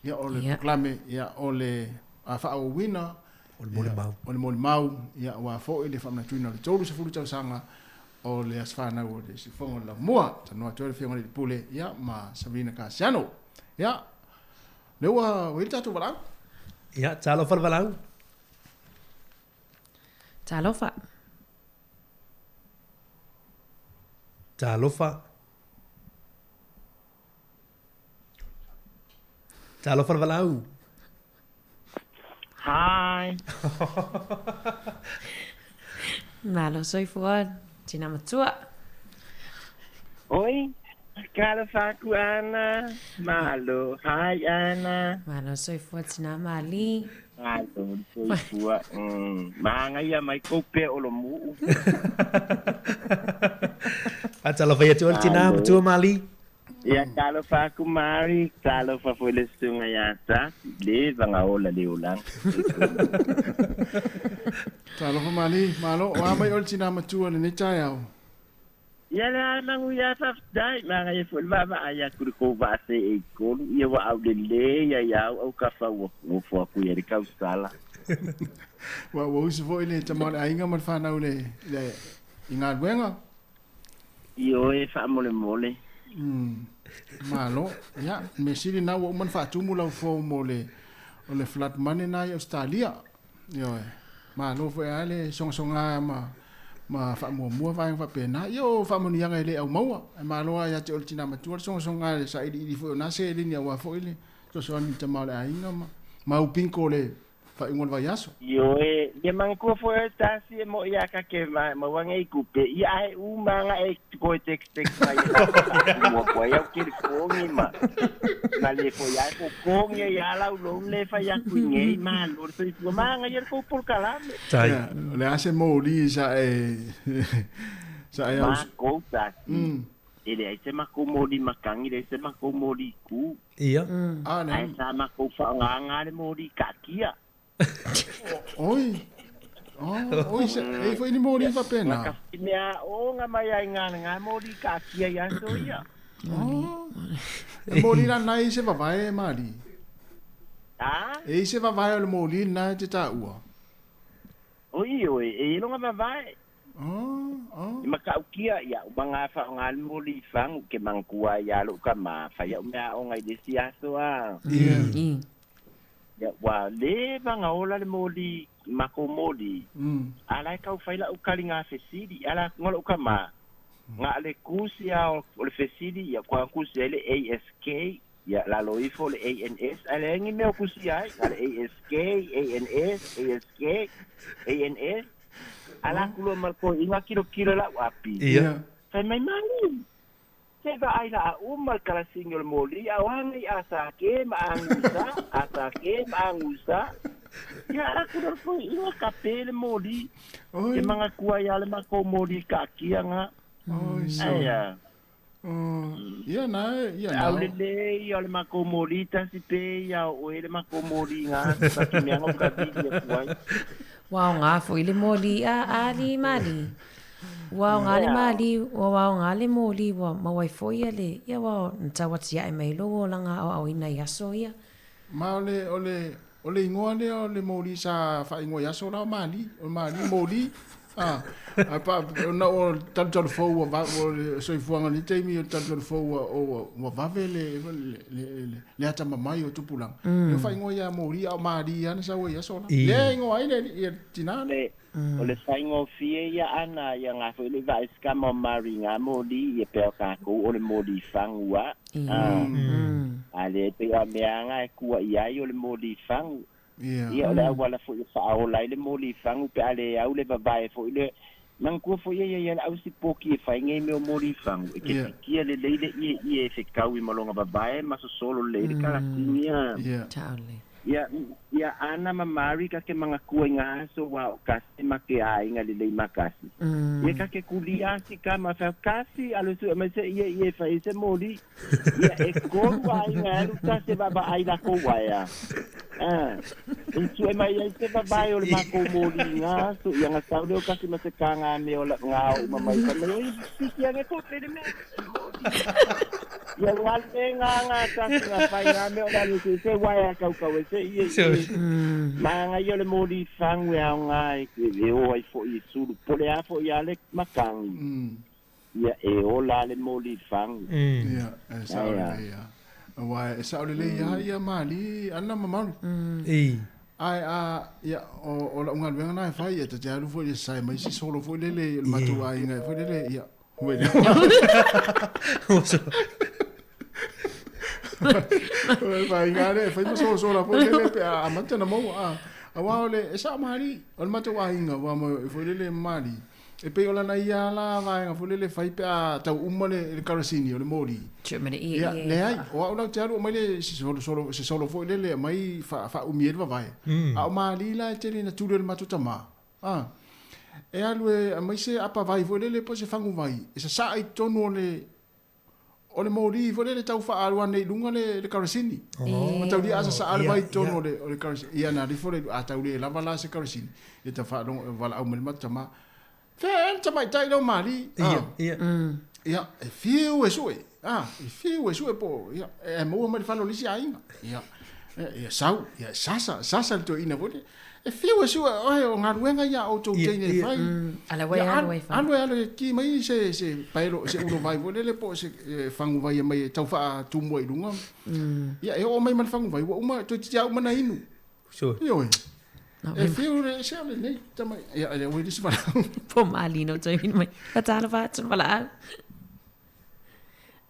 Ia o le Ia. proclame, ia o le faaauauina O le molimau. o le molimau, ia ua foi le faamanatuina o le 30 tausaga o le aso fanau o le sifogo o le lamua. Tanoa atu ai le Afioga i le Pule, ia ma Sabrina Kasiano. Ia, lea ua ua i le tatou valaau. Ia, talofa le valaau. Talofa. Talofa. Talofa le valaau. Hi. Malo soifua. Tina matua. Oi. Talofa aku Ana. Malo. Hi Ana. Malo soifua tina mali. Malo soifua. Maga ia mai kou pea o lo muu. A talofa ia atu le tina Malo. matua mali. Ia talofa aku Mari. Talofa foi le susuga iā Tasi. Le vagaola le olaga. Talofa mali, malo, o a mai o le tina matua lenei taeao. Ia le a magu ia faafetai. Maga ia foi le vaavaai atu le kou vaase e ikolu. Ia ua aulelē ia iau au kafa ua gofo aku ia le kausala. Ua ua usi foi le tama o le aiga ma le fanau le, le i galuega. Ioe faamolemole. Malo, ia, me sili na ua uma ona faatumu lau fou mo le, o le flood money na i Australia. Ioe, malo foi a le sogasoga ma, ma faamuamua vaega faapena. Ia o faamanuiaga e lē aumaua. E malo a ia te o le tinā matua le sogasoga le sailiili foi o na seleni auā foi le fesoasoani i le tama o le aiga ma, ma upinko le faaiuga o le vaiaso. Ioe, ia manatua foi oe tasi e moʻi ia kake ma mauaga i kupe. Ia ae uma aga e koe text mai e faatumu aku ai au kelifogi ma. Ma le foi ae kokogi ai a lau lounu le fai aku i nei malo le soifua. Maga ia le kou polokalame. Tai. Ia, o le a se moli sa e, sa e au. Makou tasi. E leai se makou moli makagi, leai se makou moli i ku. Ia. Ah, Ae ne. sa makou faaaogaga le moli kaakia. Oi. Oh, oi, se, e foi ni moli faapena. Ka mea oga mai ai galaga moli kaakia i aso ia. Oh. E moli la nai se vavae mali. A? E i se vavae o le moli na e te tāua. Oi oi, e iloga vavae. Oh, oh. I makaukia ia umaga faaaoga le moli i fagu ke magakua ai ia lou kamā fai au mea aoga i le isi aso a. Ia. I. Ia ua lē vagaola le moli makou moli. Ala e kaufai la'u kaliga fesili ala ga lo'u kamā. Ga le kusi a o le fesili ia kua kusi ai le ASK ia lalo ifo le ANS ae leai mea o kusi ai ga le ASK ANS ASK ANS ala aku loa ma le koi'iga kilokilo la'u api. Ia. Fai mai mali. Se vaai la a uma le kalasigi o le moli a o aga i asake ma agusa, asake ma agusa. Ia ala aku loa le koi'iga kape le moli. Oi. Ke magakua ia le makou moli kaakia ga. Oi, so. Ai a. Ia na ia na. Au lelei ia o le makou moli tasi pe ia o oe le makou moli nga sa ki mea nga ka vili atu ai. Ua aoga foi le moli a ali mali. Ua aoga le mali, ua aoga le moli ua maua ai foi ia le, ia ua na tau atiae mai lou olaga aoaoina i aso ia. Ma o le, o le, o le igoa lea o le moli sa faaigoa i aso la o Mali, o Mali, moli, a, a pa, ona o talutalu fou ua va, o le soifuaga i lenei taimi o le talutalu fou ua, ua, ua vave le, le, le, le, le atamamai o tupulaga. Lea ua faaigoa ia moli, a o Mali lava na sau ai i aso la. Lea e igoa ai le, ia le tina lea. O le faigofie ia ana ia nga foi le vaai se kama o Mari nga moli ia pea o takou o le moli fagu a a le pei o mea nga e kua i ai o le moli fagu ia o le auala foi e faaola ai le moli fagu pe a le au le vavae foi le manatua foi ia ia le au sipoki e fai nei mea o moli fagu e te fikia lelei le ieie e fekaui ma lona vavae ma sosolo lelei le kalasini a. Ia, ia Ana ma Mari ka ke manatua i nga aso ua o kasi ma ke aiga lelei ma kasi. Ia ka ke kulia asi ka ma fea kasi alo sue mai se ia ia e fai se moli. Ia e kolu aiga e alu tasi e vaavaai lakou aea. A, e sue mai ai se vavae o le makou moli i nga aso, ia nga sau lea o kasi ma se kaga me o la nga o uma mai fai mai oi sisi ane ko pele mea. Ia ua alu e ngā ngā tasi ngā whai ngā mea o le alu se se waea kaukau e se ie ie. Maanga ia o le moli fangu e ao ngā e e o ai fo'i e sulu pole a fo'i a le makangi. Ia e ola a le moli fangu. Ia, e sao lelei a. Aua e sao lelei a ia mali ana ma malu. Ae a, ia, o, o lau galuega na e fai, ia ta te alu foi i le sae mai si solo foi lele i le matou aiga foi lele, ia, Faiga lea e fai ma sosola foi lele pe a amata na maua a. Aua o le e sao mali, o le matou aiga ua mo foi lele mali. E pei o lana ia la vaega foi lele fai pe a tau uma le karasini o le moli. Ia, leai, o au la ou te alu aumai le se solo solo se solo foi lele aumai faaumi ai le vavae. A o mali la e tele ina tuli o le matou tama. A, e alu e aumai se apa vai foi lele po o se fagu vai e sasaa i totonu o le o le moli foi lele tau faaalu ane i luga le, le karasini. Oh. Ma tau a sasaa le vai i totonu o le, o le karasini. Ia na rifo le, a tau le lava la se karasini. Ia ta whaalongo, walaau mai le mata tama. Fea e le tamaitai leo mali. Ia, ia. Ia, e fiu e sue. Ah, e fiu e sue po, ia, e maua mai le fale o le isi aiga. Ia, ia sau, ia sasa, sasa le toeaina foi lea. E fiu e sue, oe, o galuega ia a outou teine e fai. Ala ua e alu ai fai. Alu e alu e ki mai se, se paelo, se ulo vai foi lele po o se fagu vai e mai e tau faatumua i luga. Ia, e oo mai ma le fagu vai, ua uma, toeitiiti lava uma na inu. Sure. Ioe. E fiu le se ole nei tama ia le oi lisi valaau. Po mali no taimi mai. Fatalofa atu le valaau.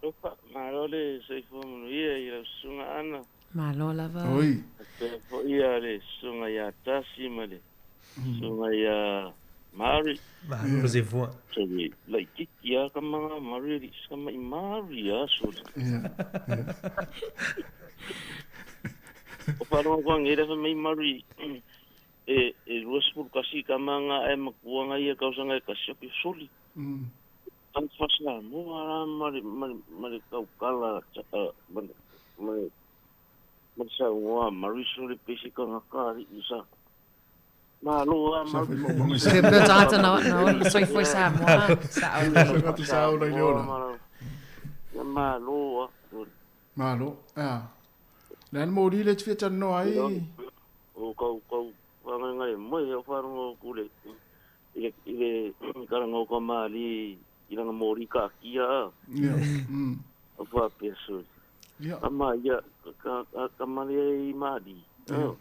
Alofa, malo le soifua manuia i lau susuga Ana. Malo lava. Oi. Faapea foi ia le susuga ia Tasi ma le susuga ia Mari. Malo le soifua. Soli laititi a ka manga Mari ali sa mai Mari a soli. Ia. O wharonga koa ngera wha mai Mari e e 21 ka manga e makua nga ia kausanga e kasi o soli. Tau whasa mo ara mare mare mare kaukala mare mare mare sa ngoa Mari soli pesi ka ngaka ari isa. Malo a Mari. Pe pe tata na na soifua Samoa. Sa o. Sa o le ola. Malo a. Malo, ea. Le a le moli le te fia talanoa ai? O kau kau whangaingai mai o wharongo ku le i le i le karanga o ka mali i langa moli ka kia a. Ia. O whapea sori. Ia. Ka ma ia ka ka ka mali ai i mali. Ia.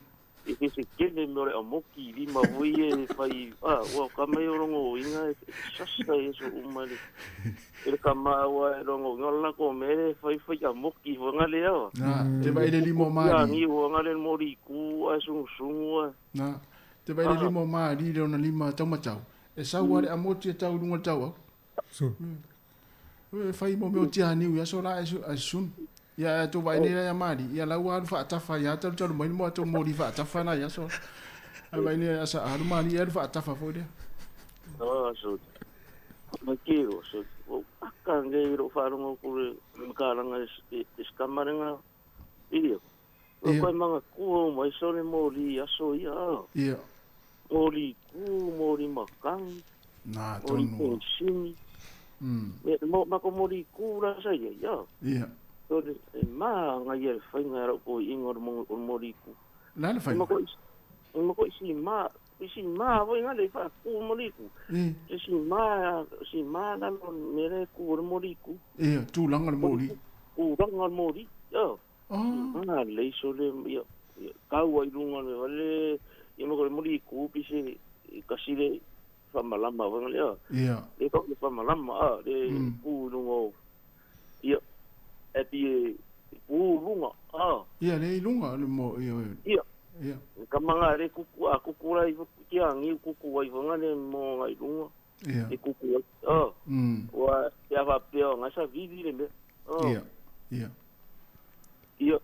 E ke se kele me o le amoki lima voi e whai, a, ua ka mai o rongo o inga e sasa e so uma le, e le ka maua e rongo inga la ko mere whai whai amoki wanga le awa. Na, te vai le lima o Ia mali. ngi wanga le mori ku a sungu sungu a. Na, te vai le lima o mali le ona lima taumatau. E sau a le amoti e tau i lunga o le tauau. E whai mo meo tia niu ia so la e sun. Ia e tō vai nei ia mali. Ia lau alu whaatafa ia talu talu mai mo tō mori whaatafa na ia so. Ai vai nei asa alu mali alu whaatafa foi lea. Ah, so. Ma kiro, so. Ua aka nei lou faalogo atu i le matalaga i si tama lena ia. Ua koe manatua uma ai sole moli i aso ia a. Ia. Moli ku, moli makani. Na Moli tonu. penisini. Mo ma ko moli ku la sa ia ia. Ia. So le e ma nga ia le faiga e lau toeaiina o le o le moli ku. La le faiga. Ma ko isi ma isi ma foi nga le fa ku moli ku. E. Si ma si ma la lo me le ku o le moli ku. Ia, tulaga le moli. Tulaga le moli. Ia. Oh. Ma le iso le ia kau ai lunga le vale ia ma ko le moli ku pise kasi le whamalama wanga le a. Ia. Le kau le whamalama a le ku lunga o. Ia e pi e pu lunga a. Ia le i lunga le mo ia. Ia. Ia. Ka manga le kuku a kuku lai ki a ngi kuku ai wanga le mo ngai lunga. Ia. E kuku ai. A. Ua te awa pea nga sa vivi le mea. A. Ia. Ia. Ia.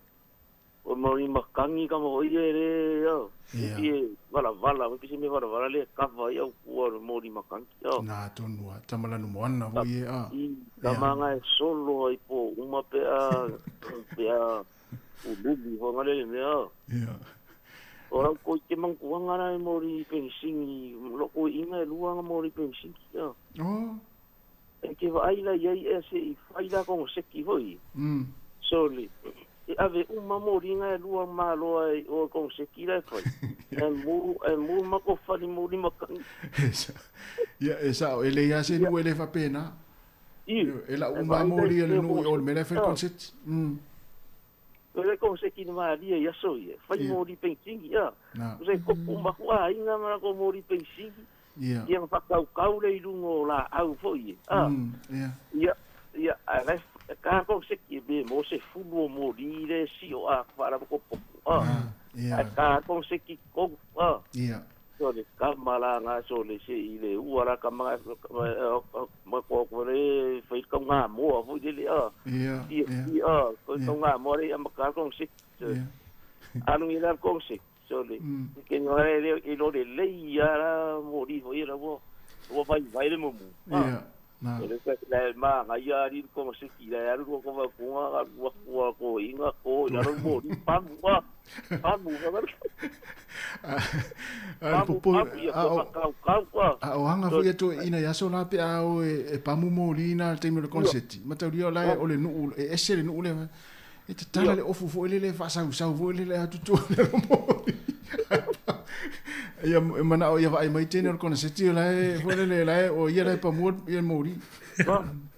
O mauri makangi ka mo ia le ia. Ia. Ia vala vala, pisi me vala vala le kava ia kua o mauri makangi. Ia. Na tonu a tamalanu moana fo ie a. Ka manga e solo ai po uma pe a pe a ululi ho ngale le mea. Ia. O rau ko te mankuanga na e mori pensingi, lo ko inga e lua nga mori pensingi. Ia. Oh. E ke wa aila ia i e se i whaila kongo seki hoi. So le e ave uma mori nga e lua maloa e o kongo seki la e whai. E mu mako whali mori makangi. Ia, e sao, e le ia se nu e le whapena. I. E la uma mori e le nu i o le mele whai konset. O le kongo seki ni maalia ia so ia. Whai mori pensingi, ia. Na. O se kopu maku a inga mara ko mori pensingi. Ia. Ia whakaukau le i lunga o la au fo ia. Ia. Ia, ia, a le ka ko seki e be mo se fulu o mori le si o a whara ko poku. Ia. A ka ko seki ko. Ia. So le kamala nga so le se i le uara ka ma ma ko ko le fai ka nga mo fo le a. Ia. Ia, ia, ko ka nga mo le ma ka ko seki. Ia. Anu i la ko seki. So le ke ngare le i lo le le ia la mori fo ia la wo. Wo vai vai le mumu. Ia. Na. Le le ma nga ia ri ko seki le aru ko ko ko nga ko ko ko inga ko ia lo mori pamu wa. Pamu wa. A popo a o hanga foi to ina ia so la pe a o e pamu mori na te me le konseti. Matauria o la o le nu e ese le nu le e te tala le ofu foi le le fa sau sau foi le le atu tu le mori. Ia e mana o ia vai mai tene o le konseti o la e foi le la e o ia la e pamu ia mori.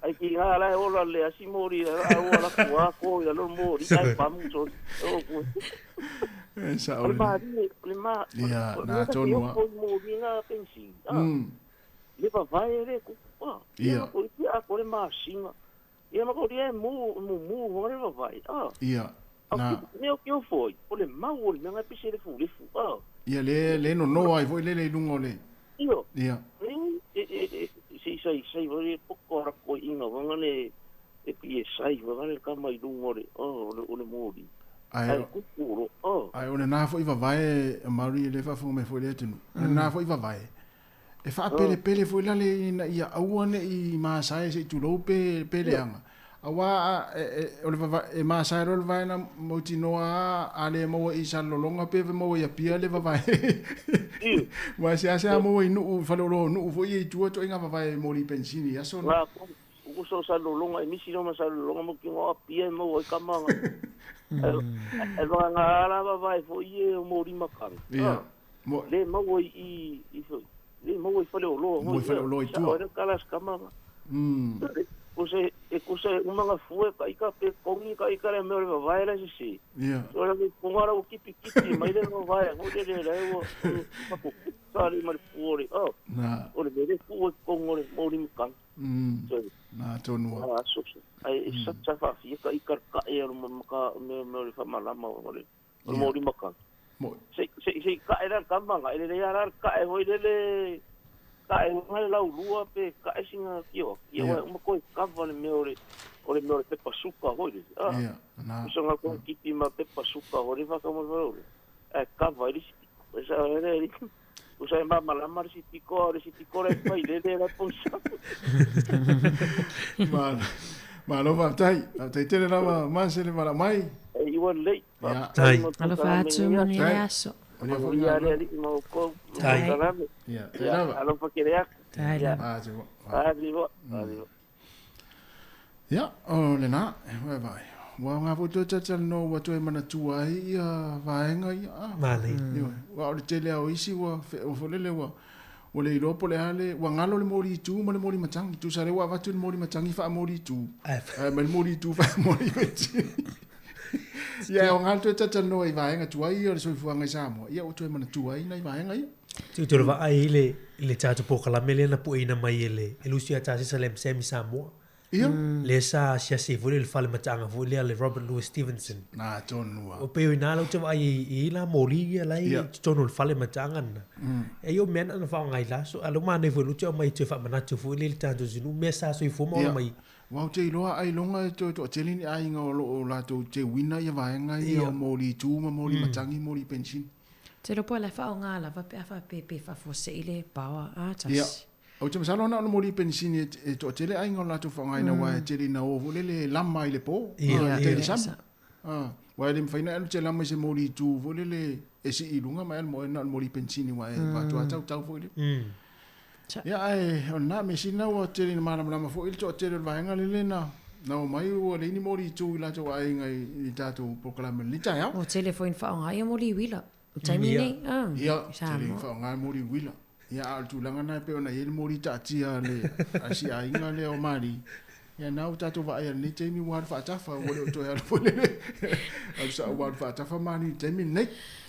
Ai ki ngā la e ola le asi mori a o la kua ko ia lo mori ai pamu so o ko. E sa o le ma le ma. Ia na tonu a. Ko mori ngā pensi. Le va vai le ko. Ia. Ko ia ko le ma singa. Ia ma ko le mu mu mu ho le va vai. Ia. Na. Me o ki o foi. O le mau o le nga pise le fu le fu. Ia le le no no ai foi le le lunga le. Ia. Ia. E si sai sai vai poko ra ko inga wanga le e pi e sai wanga le ka mai lunga le o le mori. Ai kukuro. Ai o le na foi va vai mari le fa fo me foi le tunu. Le na foi va vai. E fa pele pele foi la le ina ia aua ne i ma sai se tu lo pe pele anga. Awa o le va e ma sai ro le vai na motinoa a le mo i sa lolonga pe mo ia pia le va vai. Wa se ase mo i nu fa lo nu fo i tu to inga va vai mori pensini ya so. Wa ko so sa lolonga e misi no ma sa lolonga mo ki ngo pia mo i kamanga. E va nga la va vai fo i e mori makanga. Ia. Mo le mo i i le mo i fa le lo mo i fa le lo i tu. O le kala skamanga. Ko se e ko se umanga fue ka ika pe kongi ka ika le me le vai la sisi. Ia. So la ko ngara o kipi kipi mai le vai ho le le le o pa ko sa le mar fuore. Oh. Na. O le le fu kongo le mori makanga. Na tonu. Ah so so. Ai sa sa fa fi ka ika ka e ro maka me me le fa malama o le mori makanga. Mo se se se ka era kamanga ele le ara ka e hoi le le ka e ngai lau lua pe ka e singa kio. Ia wa uma koi kava le mea o le mea o le pepa suka hoi le. Ia, na. Usa ngā kong kipi ma pepa suka hoi le whaka mo le. E kava i risi. Usa ele, usa Tusa e malamalama le isi tiko, a o le isi tiko la e failele la e pogisa. Malo, malo faafetai. Faafetai tele lava Manase le valaau mai. E iwa lelei. Ia. Faafetai mo le Alofa polokalame atu, i lenei manuia aso. le aso. Manuia foi Manuia le galuega. Alii ma outou ma Tai. polokalame. Ia, tai Ia, lava. alofa tele atu. Tai Ia. lava. Ah, te wa. Faaviva, faaviva. Ia, o lena, e vaai. Ua aoga foi toe talatalanoa ua toe manatua ai ia vaega ia. Ah. Manaia. Ioe. Aua o le tele lava o isi ua ua foi lele ua ua le iloa po o le a le, ua galo le moli itu ma le moli matagi. Tusa o lea ua avatu le moli matagi faamoli itu, ae aumai le moli itu faamoli matagi. Ia, e aoga le toe talatalanoa i vaega tuai ia o le soifuaga i Samoa, ia ua toe manatua ai nai vaega ia. Toe toe vaai i le i le tatou polokalame lea na pueina mai e le e Lucy Atasisa le MSM i Samoa. Ia. Lea sa asiasi ai foi le fale mataaga foi lea le Robert Louis Stevenson. Na tonu lava. O pei o ina lea ou te vaai ai i la moli ia la e i totonu o le fale mataaga lena. E i o mea na na faaaoga i la aso. A o lea ua manaia foi lea ou te aumai e toe faamanatu foi lea i le tatou atunuu mea sa soifua ma ola mai. Aua ou te iloa ailoga e toe toatele ni aiga o lo o latou teuina ia vaega ia o moli tu ma moli matagi, moli penisini. Ou te iloa po o la e faaaoga lava pe a faapea pe faafuasei le power a tasi. Ia. Ou te masalo na o le moli penisini e toatele aiga o latou faaaogaina aua e tele ina o foi lele e lama i le po, i tai i le sami. Aua e le mafai ona e alu e te lama i se moli tu foi lele e sii i luga ma e alu ma oe na o le moli penisini aua e faatoa tautau foi lele. Ia ae o lena mea sili lena ua tele ina malamalama foi le toatele o le vaega lele na na omai ua leai ni moli tu i latou aiga i tatou polokalame o lenei taeao. Ua tele foi ina faaaoga ia moli uila. O taimi nei, Ia, tele ina faaaoga moli uila. Ia, a o le tulaga lena e pei ona i ai le moli taatia a le a si aiga lea o Mali, ia na ua tatou vaai i lenei taimi ua alu faatafa, ua le o toe alu foi lele. Alu sao ua alu faatafa Mali i le taimi lenei.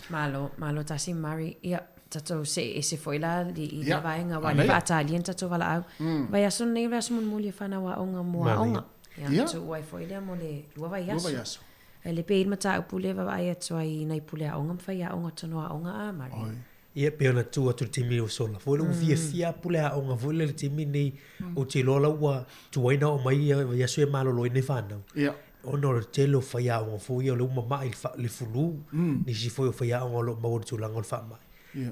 Malo, malo tasi Mari. Ia, tatou see ese foi la i lea vaega aua lea faatalia ni tatou valaau. Vaiaso lenei o le aso mulimuli e fanau aoga mo aoga. Ia, tuua ai foi lea mo le lua vaiaso. Lua vaiaso. Ae le pei le mataupu lea e vaavaai atu ai i nai pule aoga ma faiaoga tonu aoga a Mari. Ia, pei ona tu atu i le taimi ua sola foi lea, ua fiafia lava pule aoga foi lea i le taimi lenei, ou te iloa la ua tuai ona oo mai ia vaiaso ia malolo ai nei fanau. Ona o le tele o faiaoga foi ia o lea ua mama'i i le flu, nisi foi o faiaoga o lo o maua i le tulaga o le faamai.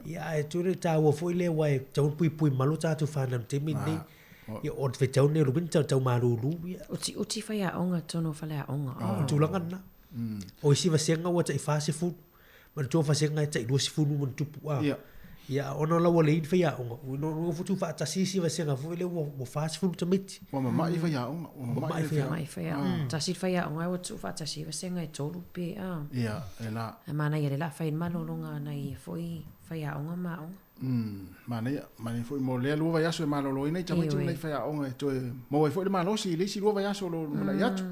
Ia, ae tu le taua foi lea aua e tatau ona puipui malu tatou fanau i le taimi lenei. Ia, o le vaitau lenei o le winter, tau malulu, ia. Utiuti faiaoga i totonu o faleaoga. O le tulaga lena. O isi vasega ua tai 40, manatua vasega e tai 20 ma ona tupu a. Ia, ona la ua leai ni faiaoga, ua nofo tuufaatasi isi vasega foi lea ua 40 tamaiti. Ua mama'i faiaoga, ua mama'i faiaoga. Faiaoga. Tasi le faiaoga ua tuufaatasi ai vasega e tolu pe a. Ia, e la. Ae manaia lea o le a fai ai le malologa a nai foi faiaoga ma aoga. Manaia, manaia foi mo lea lua vaiaso e malolo ai nai tamaiti ma nai faiaoga e toe maua ai foi le malosi i le isi lua vaiaso o lo o lumanai atu.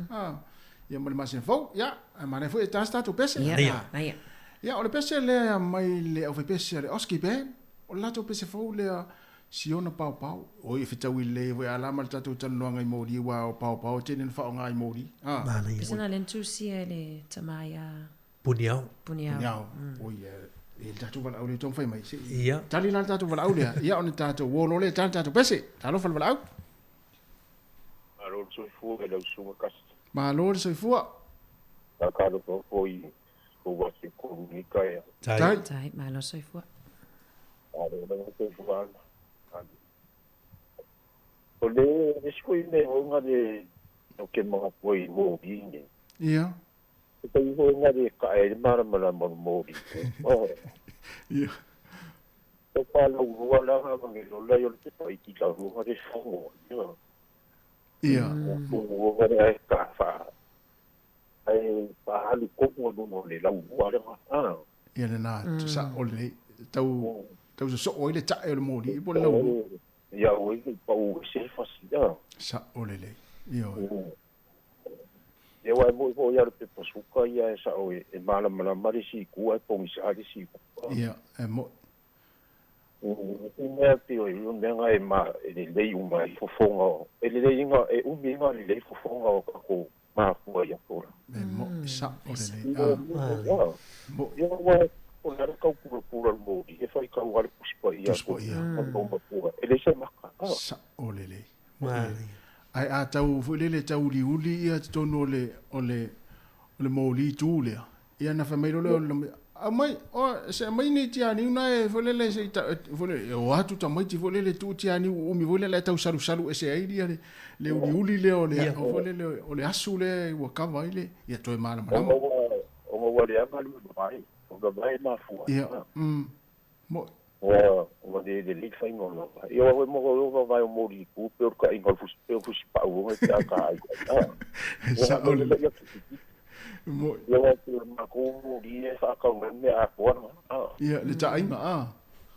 Ia ma le masina fou, ia, ae manaia foi e ta se tatou pese. Ia, manaia. Ia, o le pese lea e aumai le aufaipese a le Oski Band, o le latou pese fou lea, Siona Paopao. Oi, e fetaui lelei foi a la ma le tatou talanoaga i moli, aua o Paopao e tele ina faaaoga i moli. Manaia. Pese na lea na tusia e le tama ia Puniao. Puniao. Puniao. Oi, e le tatou valaau lea e taumafai mai. Se i Ia. tali la le tatou valaau lea, ia ona tatou uo loa lea e ta le tatou pese. Talofa le valaau. Malo le soifua i lau susuga Kasi. Malo le soifua. Faatalofa foi i kou ase kolu nei taeao. Tai. Tai, malo le soifua. Malo lava le soifua ana. O le isi foi mea hou le o ke manatu ai i moli nei. Ia. E taimi foi nga le kaʻe ai le malamalama o le moli. Ia. O palaulua la nga mangelola i o le pepa i tilalu nga le fogo. Ia. Ia. O nga le ae ka fa. Ae pa alu komu o luga o le laulua le nga. Ia le na sa o le tau tau sosoo ai le tae o le moli po o le laulua. Ia o i pau se fasi. Ia. Sa o le lei. Ia. Ia aua e moni foi ia le pepa suka ia e sao e malamalama le isi itu ae pogisa le isi itu. Ia, e moni. O mea pei o mea na e ma e lelei uma ai fofoga o e lelei ina e umi ina lelei fofoga o tatou mafua i aso la. E moni, sao lelei. A. Moni. Ia aua o le ala tau pulapula le moli e faitau lava le Tusi Paia Tusi Paia. E leai se maka. Sao lelei. Ae a tau foi lele tau uliuli ia totonu o le o le o le moli tu lea, ia ona fai mai loa lea o le Aumai, o, se aumai ni tianiu na e foi lele se i ta, foi lele, e o atu tamaiti foi lele tuu tianiu uumi foi lele e tau salusalu ese ai lia le, le uliuli lea o le, yeah. foi lele o le asu lea ua kava ai le, ia toe malamalama. Ona ua leaga le vavae, o vavae mafua. Ia, mo. Ua, ua le lelei faiga o le vavae. Ia, ua mo o vavae o moli i ku, pe o le kaiga o le fusi, pe o fusi pau ona pe a ka ai. Sao lelei. Mo. Ia wa te makou moli e whaakau mai mea atoa na. Ia, le taaiga, a.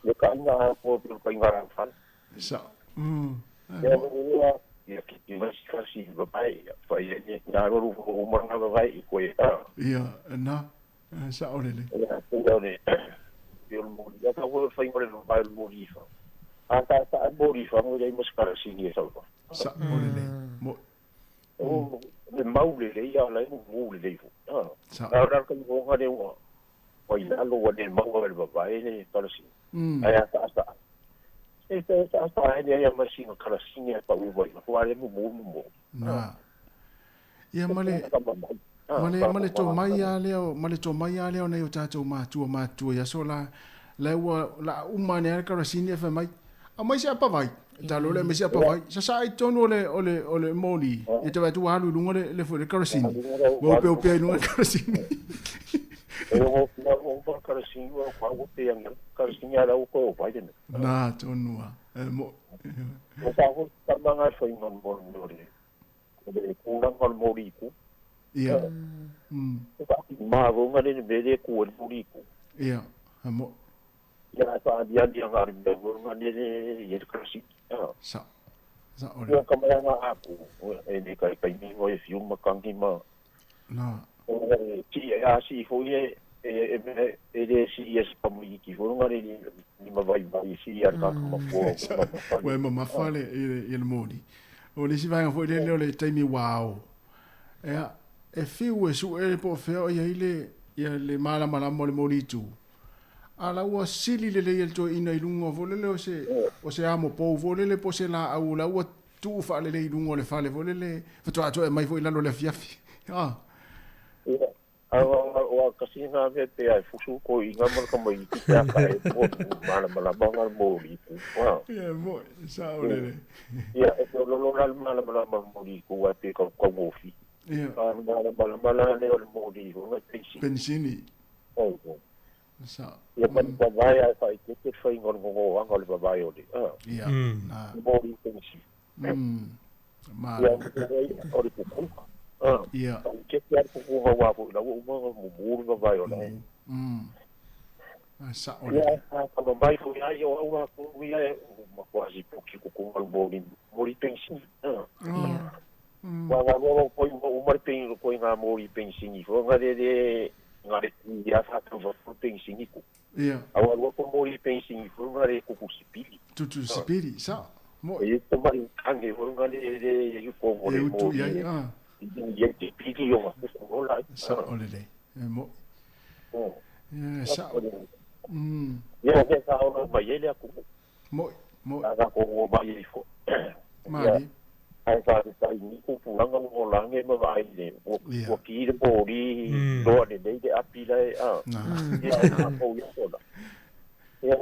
Le taaiga atoa pe o le taaiga rauwhale. Sa. Ia, ia, ia, ki te mai si kasi vavae, ia, whai e ni, ngā roru whakaumanga vavae i koe, a. Ia, na, sa o lele. Ia, te o le, te o le moli, ia ka whai whai ngore vavae o le moli i wha. A ta ta moli i wha, ngore i maskara sini e sau. Sa o lele. Mo. O le mau lelei a la e mumu lelei foi. A o la ka mo le ua. Ua i lalo ua le maua e le vavae le karasini. Ae a taʻataʻa. E te taʻataʻa ai lea ma sina karasini a pau mai. Ua le mumu mumu. Na. Ia ma le ma le ma le tomai lava lea o ma le tomai lava lea o nai o tatou matua matutua i aso la la ua la uma ane lava le karasini ae fai mai aumai se apa vai. Talo lea aumai se apa vai. Sasaa i totonu o le o le o le moli. Ia te vaai atu ua alu i luga le le le karasini. Ua opeopea i luga le karasini. E o o o karasini ua ua opea ngia karasini ala o ko vai le. Na tonu a. E mo. O ka ho tama ngai fai ngon mo mo le. Le tulaga o le moli ku. Ia. O ka ma ro nga le me le ku le moli ku. Ia. Ha mo. Ia a ta dia dia nga le me nga le le ye ka si. Sa. Sa o le. Ia ka mai nga a ku e le kai kai mi ngo e fiu ma kangi ma. Na. O le ti a si fo ye e e e le si e sa mo iki fo nga le ni ma vai vai si ia ka ma fo. Ua e mamafa le i le moli. O le isi vaega foi lele o le taimi ua ao. Ea, e fiu e sue po o fea o i ai le, ia le malamalama o le moli itu. A la ua sili lelei e le toeaina i luga foi lele o se, o se amo pou foi lele po o se laau o la ua tuu faalelei i luga o le fale foi lele, faatoa toe aumai foi i lalo i le afiafi. Ah. Ia, Aua kasi nga mea pe ai fusu ko inga ma ka mai ki te aka e po malamalama nga moli ku. Ia mo sa o lele. Ia e ko lolo la malamalama moli ku a te ka ka wofi. Ia. A malamalama la le o moli ko nga pensi. Pensini. Oh. Sa. Ia pa pa vai ai fa te te fai ngol ngo anga le vai o le. Ia. Na. Moli pensi. Ma. Ia o le kuku. Ia. Ke te ar kuku nga wa fo la o ma mo mo va vai o la. A sa o le. Ia ka ma mai fo ia o au ko ia ma quasi poki kuku nga mo ni mo ni pensi. Ia. Wa wa wa ko o mar pensi ko nga mo ni pensi ni fo nga de de nga le ia fa tu va fo pensi ni ku. Ia. Awa wa ko mo ni pensi ni fo nga le kuku sipili. Tutu sipili sa. Mo. E te mai kange fo nga le le ko mo le mo. E utu ia a. Ia te pili o nga kuku o la. Sa o le le. E mo. Ia sa. Ia me sa o mai ele aku. Mo. Mo. A ko o mai e fo. Mali. Ai sa te tai ni ku pulanga mo lange ma vai le. O o ki le pori loa le le api la e a. Ia ko ia ko la. Ia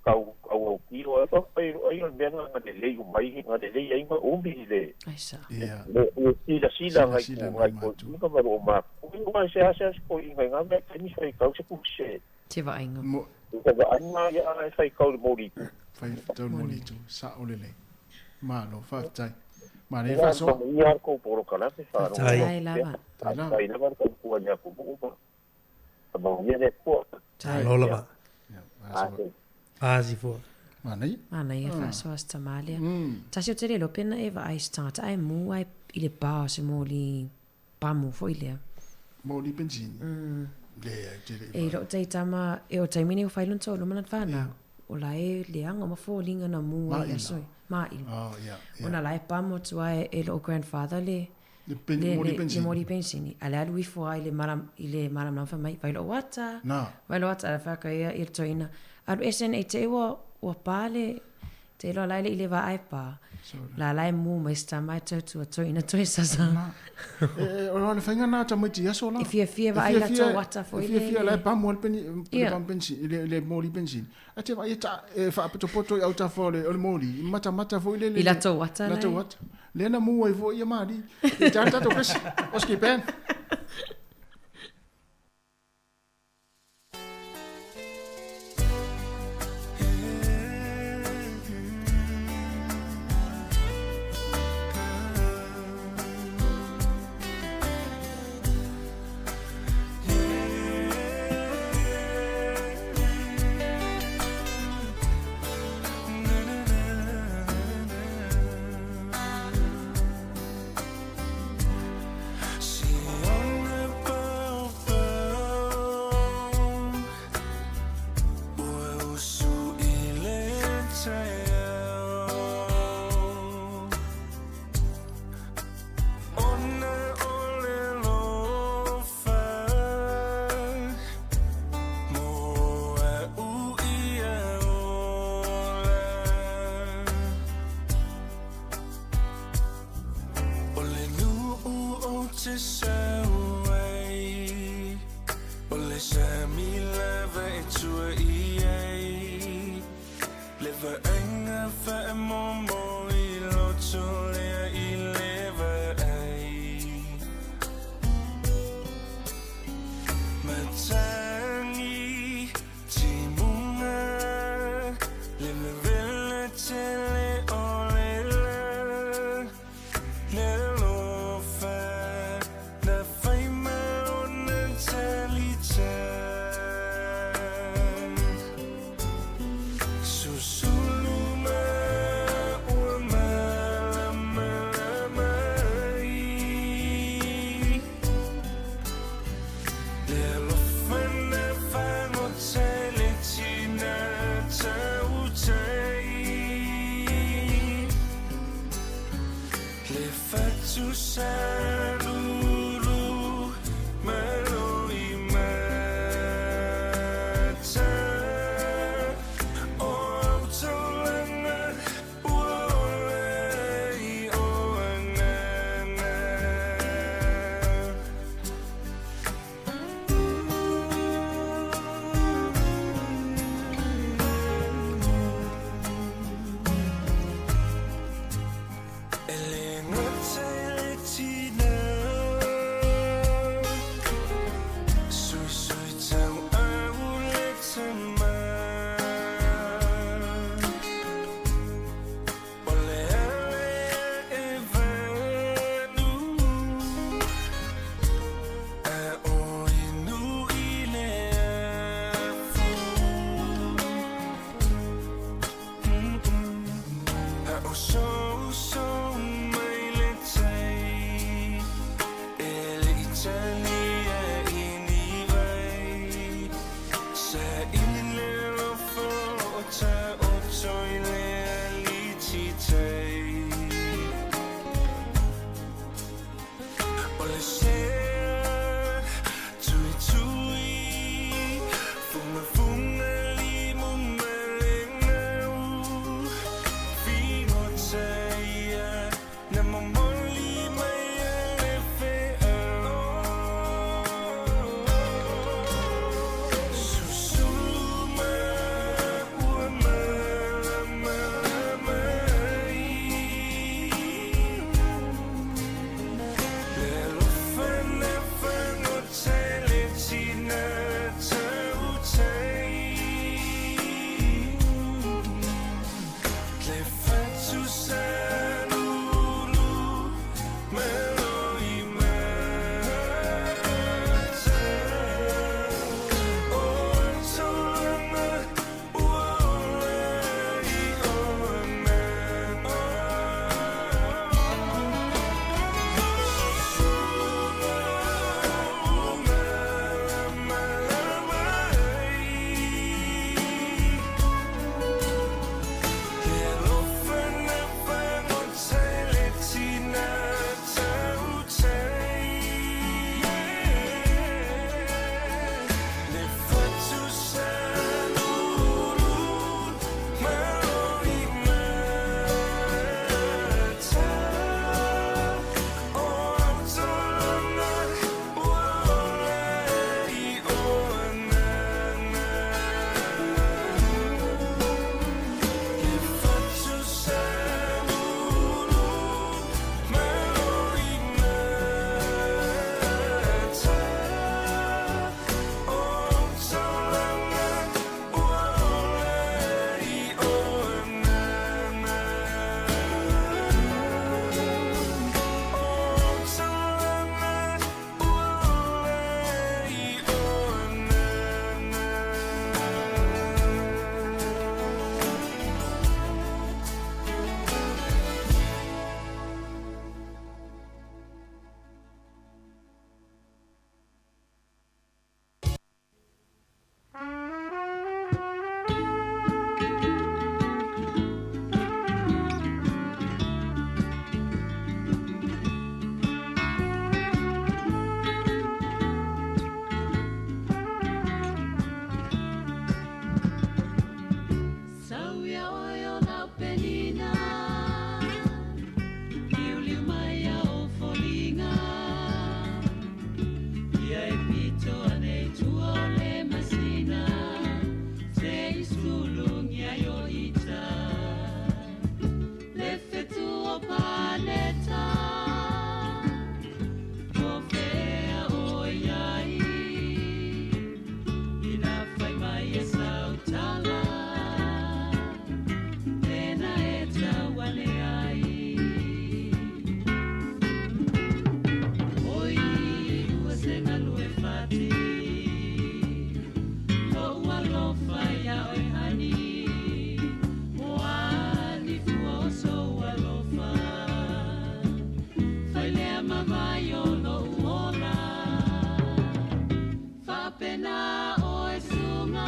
kau kau au ki o e ai ai le mea nga le le mai nga le le ai nga umi le. Ai sa. Ia. Le o sila sila ngai ku ngai ko nga ma ro ma. Ko nga se ase ase ko inga nga me ni fai kau se ku se. Te vaaiga. Mo. Te vaaiga ia ai fai kau le moli. Fai kau le moli tu sa o le le. Malo, faafetai. Manaia le faasoa. Ia ko poro kala te wharo. Tai lava. Tai lava. Tai lava ko kua ia ko mo. Ma ia le po. Tai lava. Asi fo. Manaia. Manaia faasoa se tama lea. Tasi o te le iloa pena e vaai se tagata ae mu ai i le pa o se moli pamu foi lea. Moli pensini. Leai, ou te le i E lou taitama, e o taimi nei o fai lona toalua ma lana fanau. O la e leaga ma foliga na mu ai aso e. Maʻila. Oh, yeah, yeah. Ona la e pamu atu ai e lou grandfather le Le pen, le, moli pensini. Le moli pensini. A le alu ifo ai le malam, i le malamalama fai mai, vai lou ata. Na. Vai lou ata, a whakaia i le toeaina. Alu ese nei te ua, ua pa le, Te iloa la e le i le vaa e pa. La la e mu mai se tama e tautua toeaina toe sasa. E, o le faiga na tamaiti i aso la. E fiafia vaai i latou ata foi lele. E fiafia la e pamu ai le peni, le pamu penisini, le moli penisini. Ae te vaai e ta, e faapotopoto i autafa o le, o le moli, i matamata foi lele. I latou ata la. Latou ata. Lea na mu ai foi ia mali. I tā tatou pesi. Oski Ben. oe o lau penina Liuliu mai a o foliga Ia e pito ane i tua o le masina Se i sulugia i o ita Le fetu o paleta O fea o iai Ina fai mai e sautala Tena e tau ane ai Oi ua se galu e fati Lo'u alofa ia oe hani Moa ni fua o sou alofa Fai lea ma vai o lo'u ola Faapena oe suga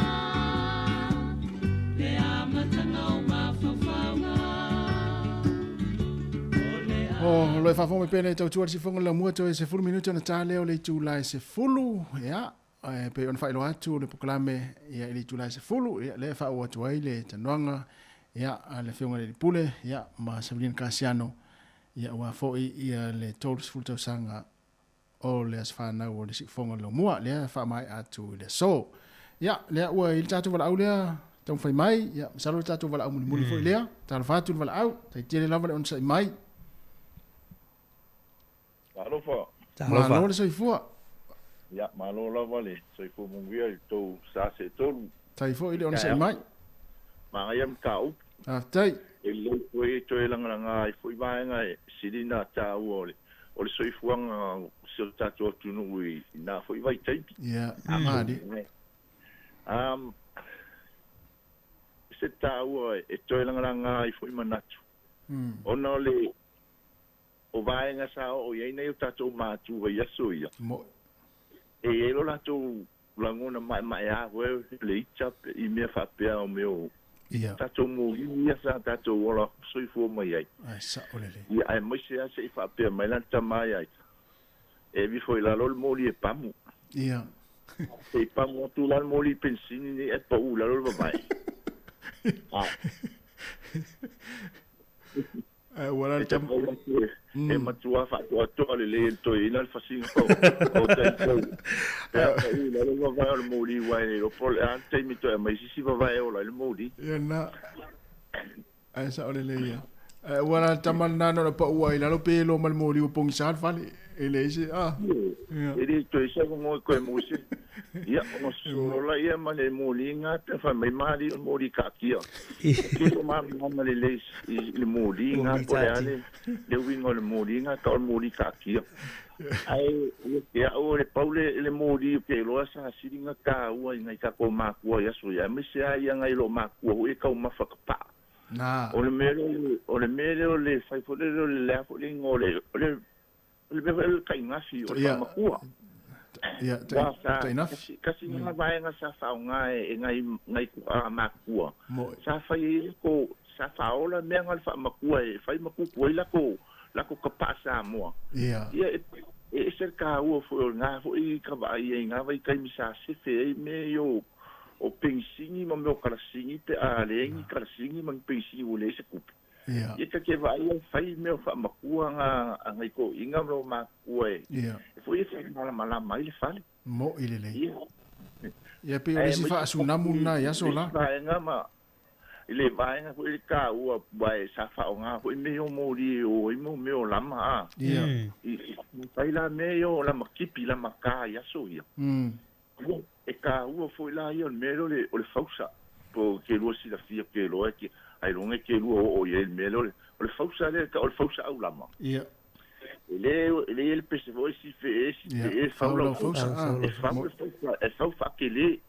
Le amataga o mafaufauga O lo e faafofoga mai pea nei tautua le sifoga le laumua toe 10 minute ona ta lea o le itula e 10 ia e pei ona faailoa atu le polokalame ia i le itula e 10 ia lea e faaauau atu ai le talanoaga ia a le Afioga i le Alii Pule ia ma Savelina Kasiano ia aua foi ia le 30 tausaga o le aso fanau o le siufoga o le laumua lea e faamaea atu i le aso. Ia lea ua i le tatou valaau lea taumafai mai ia masalo le tatou valaau mulimuli foi lea talofa atu le valaau tai tele lava le onosai mai. Talofa. Malo le soifua. Ia, malo lava le soifua manuia i le tou sa seetolu. Tai foi le onosai mai. Manaia mataupu. Faafetai. E lelei foi e toe lagalaga ai foi vaega e sili ona taua o le o le soifuaga o si o tatou atunuu i na foi vaitaimi. Ia, malie. Um, se taua e toe lagalaga ai foi manatu. Ona o le o vaega sa oo i ai nai o tatou matua i aso ia. Mo'i. E i ai lo latou lagona maemaea foi le ita i mea faapea o mea o Ia. tatou moli ia sa tatou ola soifua mai ai. Ae sa'o lelei. Ia, aemaise lava se i faapea mai la le tama ia ia, e alu ifo i lalo le moli e pamu. Ia. Se i pamu atu la le moli i penisini nei ae pau i lalo le vavae. Ah. Ae ua la le tama. E matua faatoatoa lelei e le toeaina le fasiga o taitai. Pe a pau i lalo le vavae o le moli aua e le iloa po o le a le taimi toe aumai se isi vavae e ola ai le moli. Ia lena. Ae sao lelei ia. Ae ua la le tama lena na ona pau ai i lalo pe loa ma le moli ua pogisa le fale. E leai se a. Ia. E le toe se avanoa e toe maua se. Ia, ona sosolo laia ma le moli ga pe fai mai mali o le moli kaatia. Ke lo malamalama lelei i le moli ga po o le a le le uiga o le moli ga tau o le moli kaatia. Ae ia te au o le pau le le moli ou te iloa sa sili ona taua i nai tatou matua i aso ia, aemaise lava ia nai loo matua foi e taumafa kapaa. Na. O le mea lea o le mea lea o le fai foi lele o le a foi le igoa o le o le o le mea foi lea o le taigasi o le faamatua. Ia, Aua sa tainafi. kasi kasi lena vaega sa faaaoga e nai nai tuaa matua. Mo'i. Sa fai ai latou sa faaola mea na o le faamatua e fai ma tupu ai latou latou kapaa Samoa. Ia. Ia e e ese le taua foi o lena foi ka vaai ai i na vaitaimi sa sefe ai mea ia o o penisini ma mea o kalasini pe a leai ni kalasini ma ni penisini ua leai se tupe. Ia. Ia ta te vaai ai fai mea o faamatua na a nai toeaiina ma lo matua e Ia. e foi e faamalamalama ai le fale. Mo'i lelei. Ia. Ia pei o le Ae isi aemaise faasunamu lena i aso le la. isi vaega ma i le vaega foi le taua aua e sa faaaoga foi mea ia o moli e o ai mo mea o lama a. Ia. I fai la mea ia o lama tipi lama ka i aso ia. E taua foi la ia o le mea lea o le o le fausa po o ke lua silafia ke iloa e ke ailoga e ke lua oo i ai i le mea lea o le o le fausa lea e tau o le fausa aulama. Ia. E le e le i ai le pese foi sife e sife Ia, e fau fau lau lau fausa, fausa. ah. E fau le fausa e fau faatele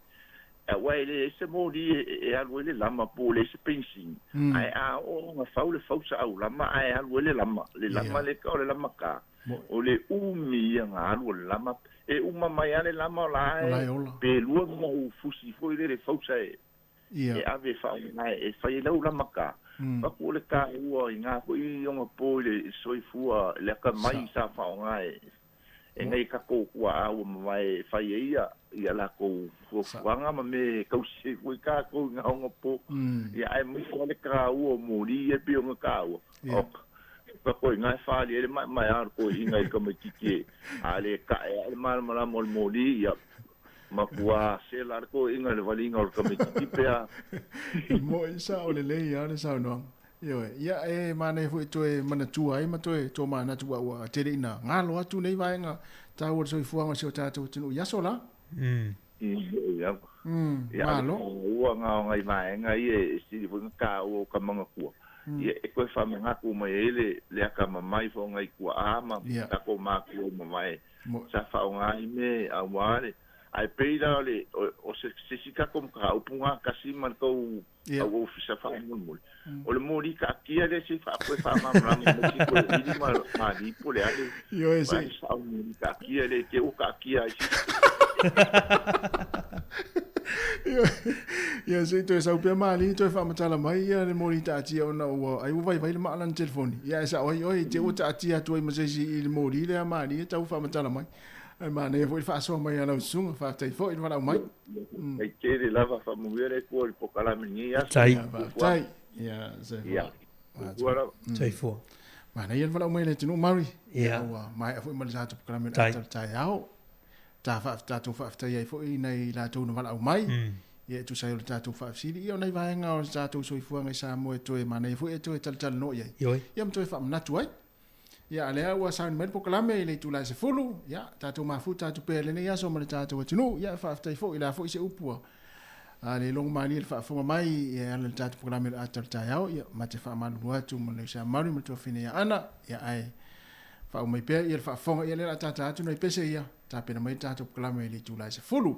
aua e leai se moli e alu ai le lama po o leai se penisini. Ae a oo ona fau le fausa aulama ae alu ai le lama, le lama Ia. lea e tau o le lama ka. Mo'i. O le umi ia na alu o le lama, e uma mai lava le lama o la O la e e ola. pe lua ona ou fusi foi lele fausa e Ia. e ave e faaaoga e fai ai lau lama ka. Faatu o le taua i ngā foi ona po i le soifua le akamai Sa. sa faaaoga e E ngai takou tua'a ua mavae e fai ai ia ia lakou fuafuaga ma mea e tausi ai foi tatou i gaogapo. Ia aemaise lava le taua o moli ia e pei ona taua. Oka. Tatou iina e faali ai le maemaea o le toeaina i le tamaititi e a le ta'e ae le malamalama o le moli ia matua sela le toeaina i le valiga o le tamaititi pe a. Mo'i sa'o lelei a le saunoaga. Ioe, ia e manaia foi e toe manatua ai ma toe tomanatu aua ua tele ina galo atu nei vaega taua o le soifuaga o si o tatou atunuu i aso la. Ia, Malo. Ua gao nai vaega ia e sili foi ona taua o ka manatua. Ia e toe faamanatu mai ai le le atamamai foi o nai tuaa ma tatou matua ua mavae sa faaaoga ai mea aua le ae pei la o le o se isi tatou mataupu na tasi ma le tou au ofisa faamolemole. O le moli taatia lea se i faapoe faamalamalama mai se toeaili ma Mali po o le a le Ioe se sao moli taatia lea i te i ua taatia ai se isi. Ia se i toe sau pea Mali toe faamatala mai ia le moli taatia ona ua ai ua vaivai le maa lana telefoni. Ia ae sao ai oe i te i ua taatia atu ai ma se isi i le moli lea Mali e tau faamatala mai. Ae manaia foi le faasoa mai a lau susuga, faafetai foi le valaau mai. Faafetai tele lava, faamanuia le Atua i le polokalame i lenei aso. Faafetai. Ia, soifua. Soifua lava. Soifua. Manaia le valaau mai a le atunuu Mari. Ia. Ua maea foi ma le tatou polokalame o le ata o le taeao. Ta tatou faafetai ai foi i nai latou na valaau mai. Ia e tusa ai o le tatou faafesili. Ia o nai vaega o le tatou soifuaga i Samoa e toe manaia foi e toe talatalanoa i ai. Ia ma toe faamanatu ai. Ia, a lea ua sauni mai le polokalame i le itula e 10, ia, tatou mafuta atu pea i lenei aso ma le tatou atunuu. Ia, faafetai foi, o le a foi se upu a a le logo malie le faafofoga mai e ala i le tatou polokalame o le ata o le taeao. Ia, ma te faamalulu atu ma le uso Maru ma le tuafafine ia Ana. Ia, ae faauma mai pea ia le faafofoga. Ia, lea o le a tata atu nai pese ia, tapena mai le tatou polokalame i le itula e 10.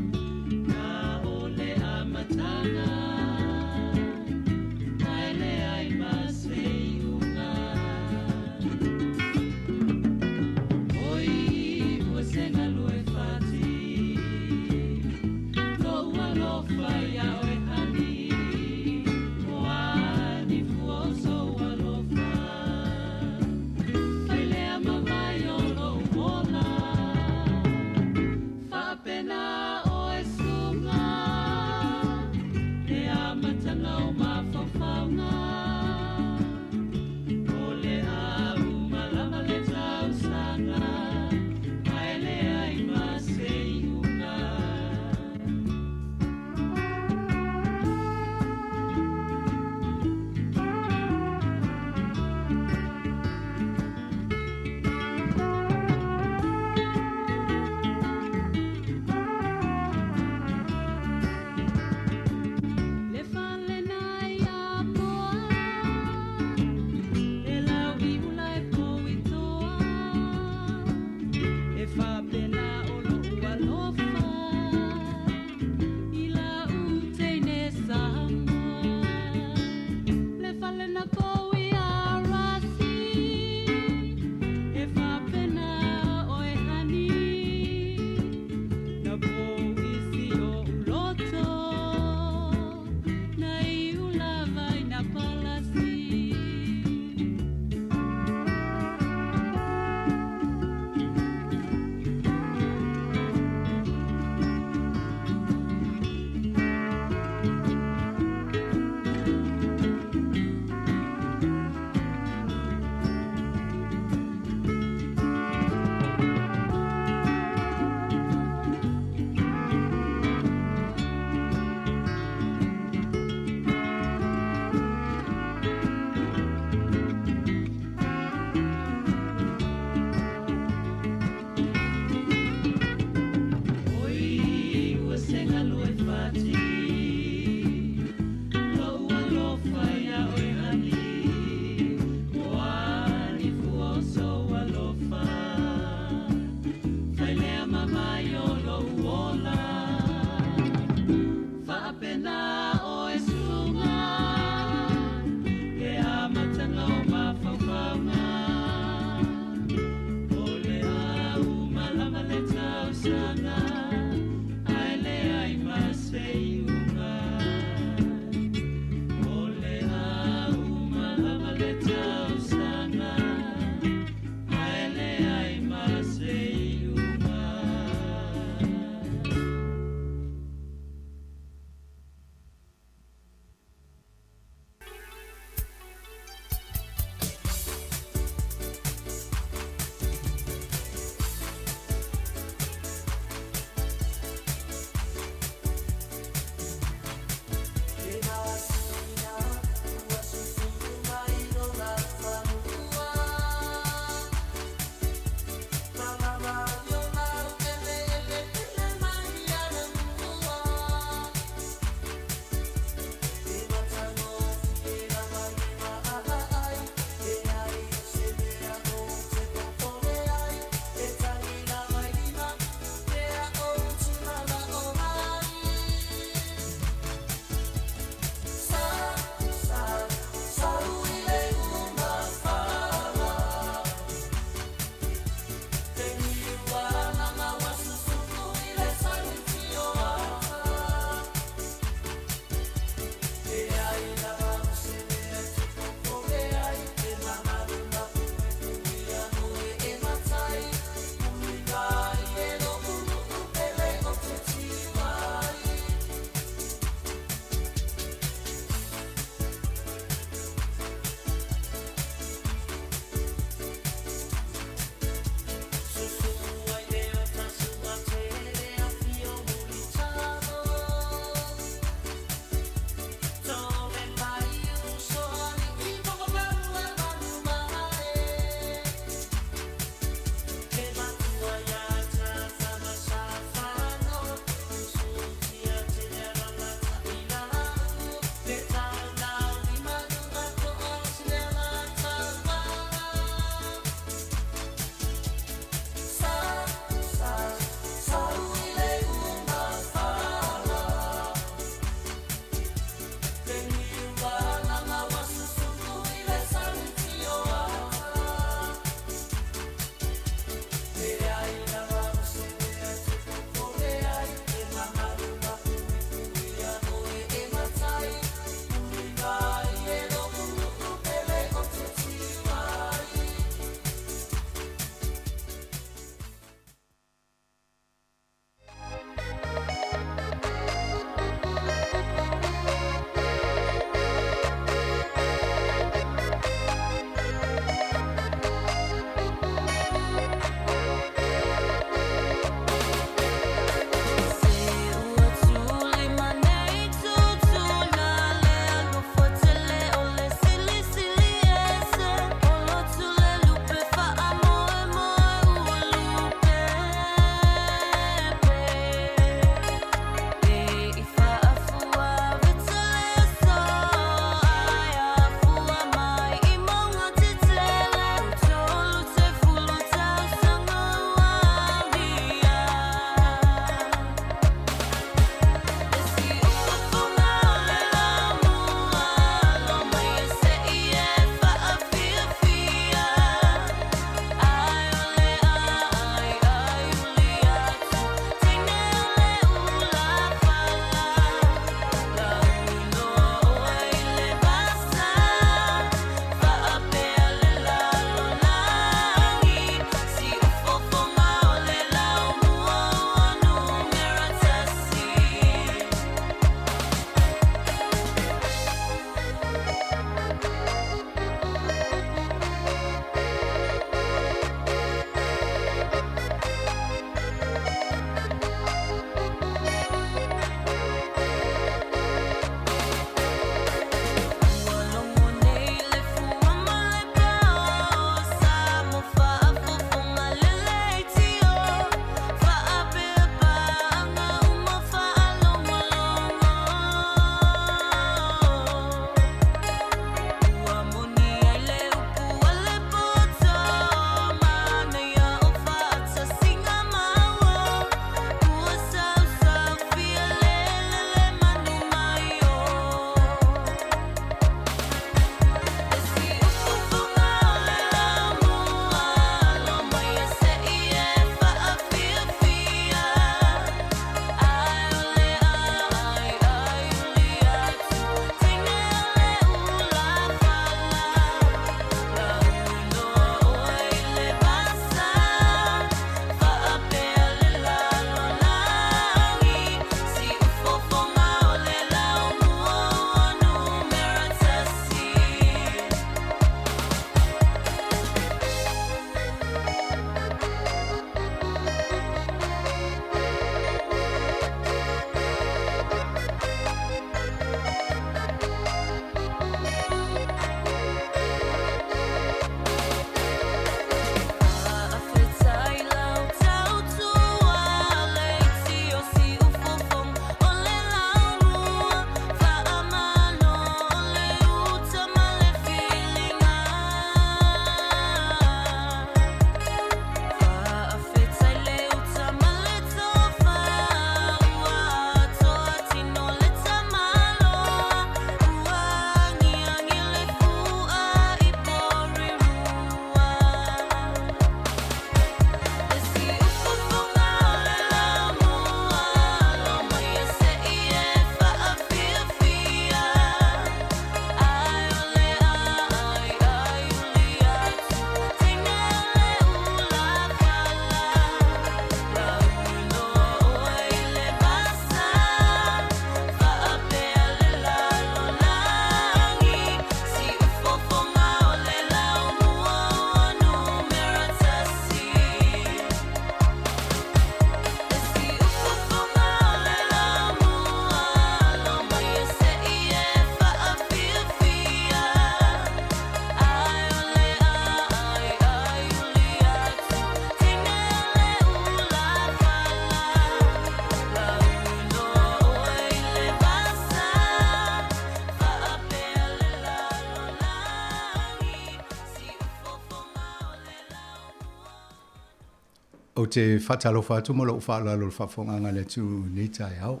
Ou te faatalofa atu ma lou faaaloalo i le faafofogaaga a le atunuu i lenei taeao.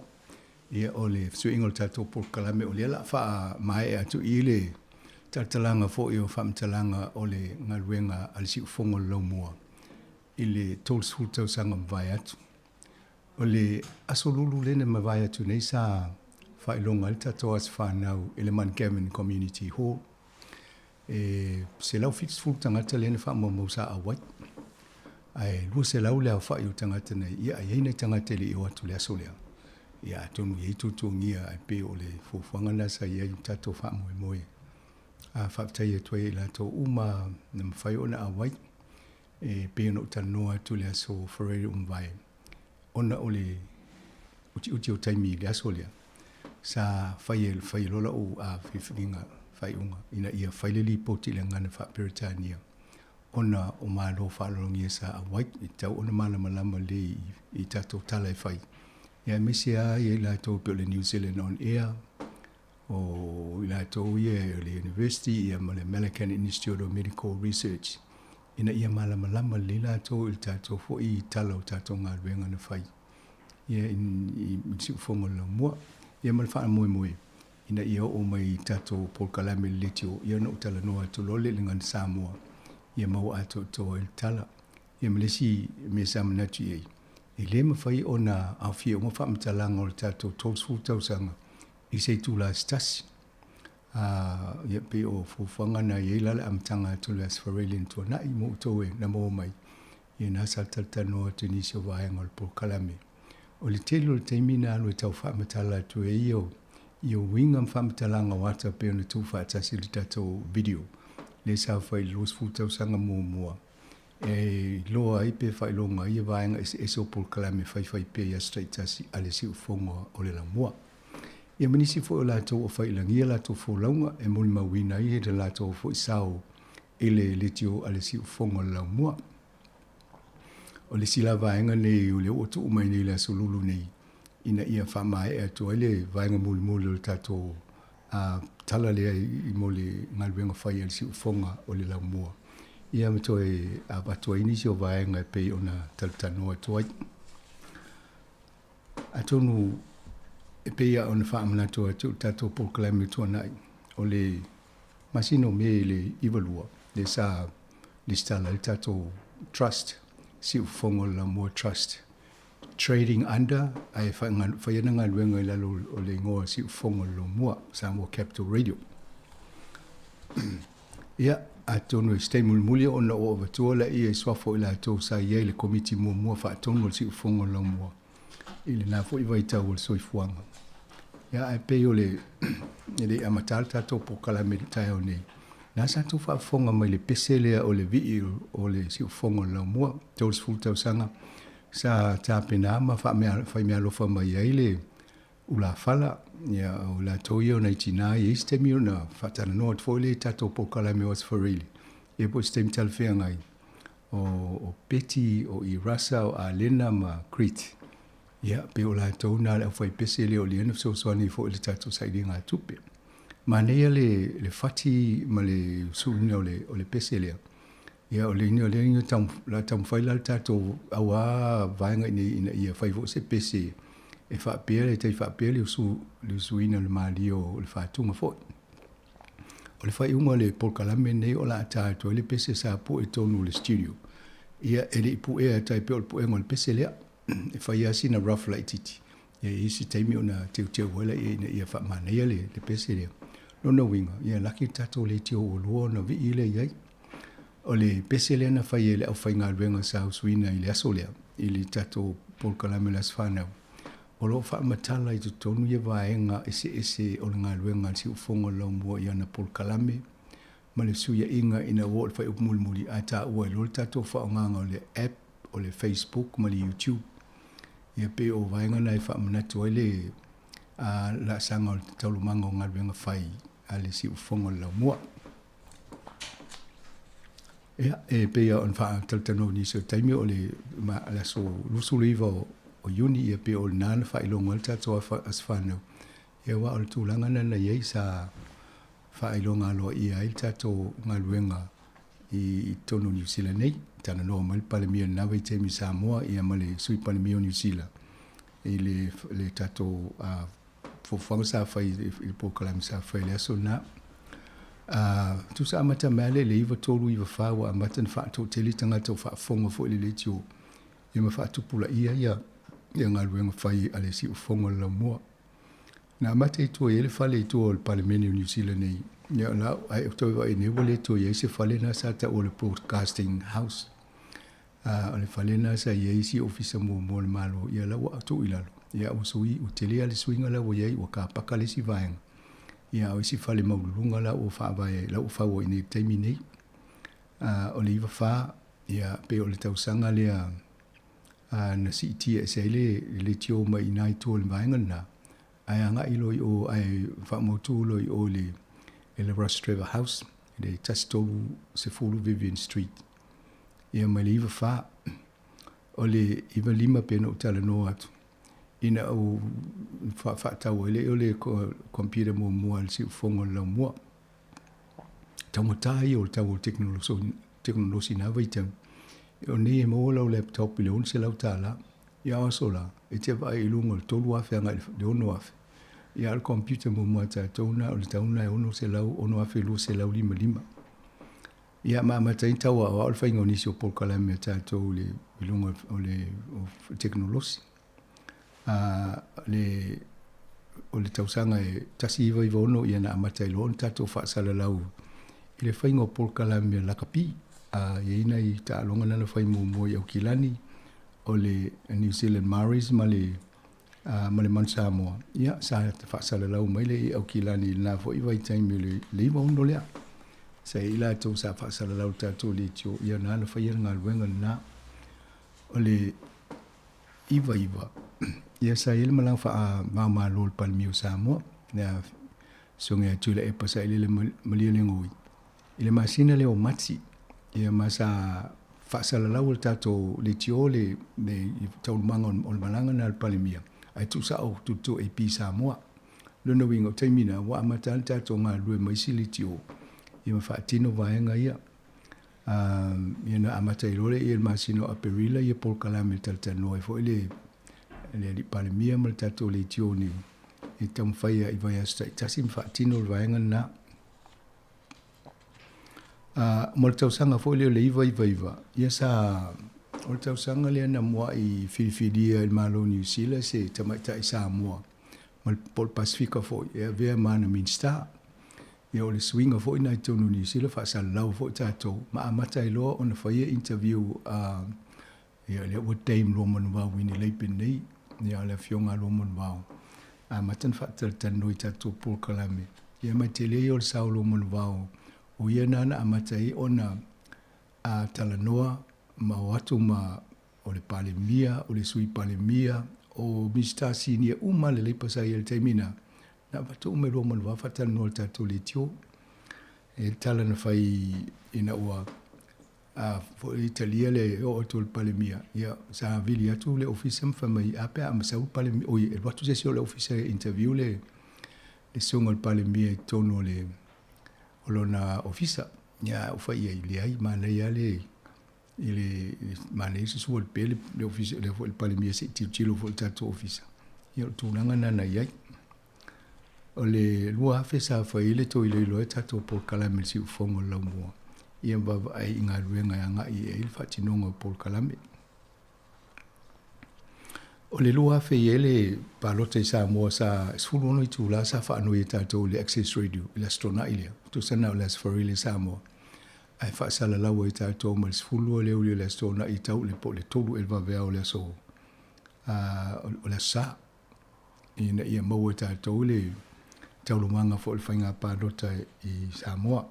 Ia, o le fesuiaiga o le tatou polokalame, o lea o le a faamaea atu i i le talatalaga foi o faamatalaga o le galuega a le Siufofoga o le Laumua i le 30 tausaga ua mavae atu. O le Aso Lulu lea na mavae atu nei sa faailoga ai le tatou aso fanau i le Mount Gavin Community Hall. E 170 tagata lea na faamaumau sa auai. Ae 200 le aofai o tagata na ia, ai nai tagata e le i o atu i le aso lea. Ia atonu e i ai tuatuagia ae pei o le fuafuaga lena sa i ai i tatou faamoemoe. A faafetai atu ai i latou uma na mafai ona auai. E pei ona ou talanoa atu i le aso Faraire ua mavae, ona o le utiuti o taimi i le aso lea, sa fai e fai loa lau filifiliga faaiuga ina ia fai le lipoti i le gagana faa-Peretania ona o Malo faaaloalogia sa auai, e tatau ona malamalama lelei i tatou tala e fai, ia aemaise lava i latou e pei o le New Zealand On Air, o i latou ia o le University ia ma le American Institute of Medical Research, ina ia malamalama lelei latou i le tatou foi tala o tatou galuega na fai ia i le siufofoga o le laumua. Ia ma le faamoemoe ina ia oo mai i tatou polokalame i le leitio, ia ona ou talanoa atu loa lea i le gagana Samoa, ia maua atoatoa ai le tala. Ia ma le isi mea sa manatu i ai, e le mafai ona aofia uma faamatalaga o le tatou 30 tausaga i se itula se tasi. Ā, ia, pei o fuafuaga na i ai la le amataga atu o le Aso Faraile na tuanai mo outou e na maua mai, ia na sa talatalanoa atu i nisi o vaega o le polokalame. O le tele o le taimi na alu e tau faamatala atu ai ia, ia uiga ma faamatalaga o ata pei ona tuufaatasi i le tatou video lea sa fai i le 20 tausaga muamua e iloa ai pe faailoga ai ia vaega eseese o polokalame faifai pea i aso taitasi a le siufofoga o le laumua. Ia ma nisi foi o latou ua fai i lagi a latou folauga e molimauina ai le latou foi sao i le leitio a le siufofoga o le laumua. O le isi la vaega nei o lea ua tuu mai nei i le Aso Lulu nei ina ia faamaea atu ai le vaega mulimuli o le tatou tala lea i mo le galuega fai a le siufofoga o le laumua, ia ma toe avatu ai nisi o vaega e pei ona talatalanoa atu ai. Atonu e pei lava ona faamanatu atu i le tatou polokalame tuanai, o le masina o Me i le 92 lea sa lesitala ai le tatou Trust, Siufofoga o le Laumua Trust, Trading Under, ae fai ana galuega i lalo o le igoa Siufofoga o le Laumua, Samoa Capital Radio. Ia, atonu e se taimi mulimuli ona ou avatua laia i suafa o i latou sa i ai i le Komiti muamua faatonu o le Siufofoga o le Laumua i lena foi vaitau o le soifuaga. Ia, ae pei o le e le i amata le tatou polokalame i le taeao nei, na sa tou faafofoga mai i le pese lea o le vii o le Siufofoga o le Laumua, 30 tausaga sa tapena ma faimeaalofa mai ai le ulafala, ia, o latou ia o nai tina, e i ai se taimi ona faatalanoa atu foi lea i tatou polokalame o Aso Faraile, ia po o se taimi talafeagai, o Betty, o Irasa, o Alena ma Crete, ia, pei o latou na le aufaipese lea o lea na fesoasoani foi i le tatou sailiga tupe. Manaia le fati ma le suiina o le pese lea. Ia, o le o lea o le a taumafai la le tatou auā vaega ina ia fai foi se pese e faapea, e tai faapea le usuina o le malie o le fatuga foi. O le faaiuga o le polokalame lenei o le a ta atu ai le pese sa pue i totonu o le studio. Ia, e le i puea e tai pei o le puega o le pese lea. E fai lava sina rough laitiiti. Ia, e i ai se taimi ona teuteu ai lea ina ia faamanaia le pese lea. Lona uiga, ia laki le tatou leitio ua lua ona vii lea i ai. O le pese lea na fai e le aufaigaluega sa usuina i le aso lea, i le tatou polokalame o le Aso Fanau, o lo o faamatala i totonu ia vaega eseese o le galuega a le Siufofoga o le Laumua i ana polokalame ma le fesuiaiga ina ua oo i le faaiupu mulimuli ae taua ai loa le tatou faaaogaga o le app, o le Facebook ma le YouTube. Ia pei o vaega na e faamanatu ai le laasaga o le taualumaga o galuega fai a le Siufofoga o le Laumua. Ia, e pei ona faatalatalanoa i nisi o taimi o le aso 29 o Iuni, ia pei o lena na faailoga ai le tatou aso fanau. Ia aua o le tulaga lena na i ai sa faailoga aloaia ai le tatou galuega i totonu o Niu Sila nei. Talanoa mai le Palemia i lena vaitaimi i Samoa ia ma le Sui Palemia o Niu Sila i le le tatou fuafuaga sa fai i le polokalame sa fai i le aso lena. Tusa amata mai lava i le 9394 ua amata ona faatoatele tagata ua faafofoga foi i le leitio ia ma faatupulaia ia galuega fai a le siufofoga o le laumua. Na amata i tua i ai le fale i tua o le Palemene o Niu Sila nei, ia o la ae ou toe vaai nei ua le toe i ai se fale lena sa taua o le Broadcasting House. O le fale lena sa i ai isi ofisa muamua o le Malo, ia la ua tuu i lalo. Ia ua sui, ua tele lava le suiga la ua i ai, ua kapaka le isi vaega. Ia a o isi fale maualuluga la ua faavae ai, la ua fau ai i nei i le taimi nei. O le 94, ia pei o le tausaga lea na siitia ese ai le leitio mai i ina i tua o le vaega lena, ae agai loa i o, ae faamautu loa i o i le, i le Rostrevor House, i le 130 Vivian Street. Ia mai le 94, o le 95 pei ona ou talanoa atu, ina ua faatau ai lea o le computer muamua a le siufofoga o le laumua. Taugata ia o le tau o le tekonolosi i na vaitaimi. O nei e maua lau laptop i le $600. Ia o aso la, e te vaai i luga o le $3,000 agai i le $6,000. Ia a o le computer muamua a tatou na, o le tau lena e $600, $6,255. Ia ma amata ai ona tau aoao le faiga o nisi o polokalame a tatou i luga o le tekonolosi. Le, o le tausaga e 1996 ia na amata ai loa ona tatou faasalalau i le faiga o polokalame lakapi. E i ai nai taaloga na na fai muamua i Aukilani, o le New Zealand Maoris ma le ma le Manu Samoa, ia sa faasalalau mai lea i Aukilani i lena foi vaitaimi o le 96 lea. Sa i ai latou sa faasalalau i le tatou leitio, ia na na faia le galuega lena. O le 99, ia sa i ai le malaga faava-o-Malo a le Palemia o Samoa, le Afioga ia Tuilaepa Sailele Malielegaoi, i le masina lea o Mati, ia ma sa faasalalau e le tatou leitio le taualumaga o le malaga lena a le Palemia, ae tuusao atu i 2AP Samoa. Lona uiga, o taimi na, ua amata lava ona tatou galulue ma isi leitio, ia ma faatino vaega ia. Ia na amata ai loa lea i le masina o Aperila ia polokalame e talatalanoa ai foi le le Alii Palemia ma le tatou leitio nei e taumafai ai i vaiaso taitasi ma faatino le vaega lena. Mo le tausaga foi lea o le 999, ia sa o le tausaga lea na muai filifilia e le Malo o Niu Sila se tamaitai Samoa ma le po o le Pasefika foi e avea ma ana Minisita. Ia o le suiga foi lena i totonu o Niu Sila, faasalalau foi tatou ma amata ai loa ona faia interview a ia lea ua Dame Luamanuvao Winnie Laban nei, ia le afioga a Luamanuvao, amata ona faatalatalanoa i tatou polokalame. Ia ma e tele ia o le sao o Luamanuvao, o ia lena na amata ai ona a talanoa ma o atu ma o le Palemia, o le Sui Palemia, o Minisita Sinia uma lava le Leipa sa i ai i le taimi lena, Na avatu uma e Luamanuvao faatalanoa i le tatou leitio. E le tala na fai ina ua a foi talia le oo atu o le Palemia, ia sa vili atu le ofisa ma fai mai, a pe a masau le Palemia, oi, e alu atu se isi o le ofisa e interview le le susuga o le Palemia i totonu o le o lona ofisa. Ia ou fai i ai, leai, manaia lava le i le manaia se sua le pele le ofisa le foi le Palemia se i tilotilo foi i le tatou ofisa. Ia o le tulaga lena na i ai. O le 2000 sa fai ai le toe iloilo ai tatou polokalame i le siufofoga o le laumua ia ma vaavaai i galuega e agai i ai le faatinoga o polokalame. O le 2000 i ai le palota i Samoa sa 16 itula sa faanoi e tatou i le Access Radio i le Aso Toonai lea, tusa na o le Aso Faraile i Samoa, ae faasalalau ai tatou mai le 12 le aoauli o le Aso Toonai e tau i le po o le 3 ea le vaveao o le aso o le Aso Sa ina ia maua e tatou le taualumaga foi o le faiga palota i Samoa.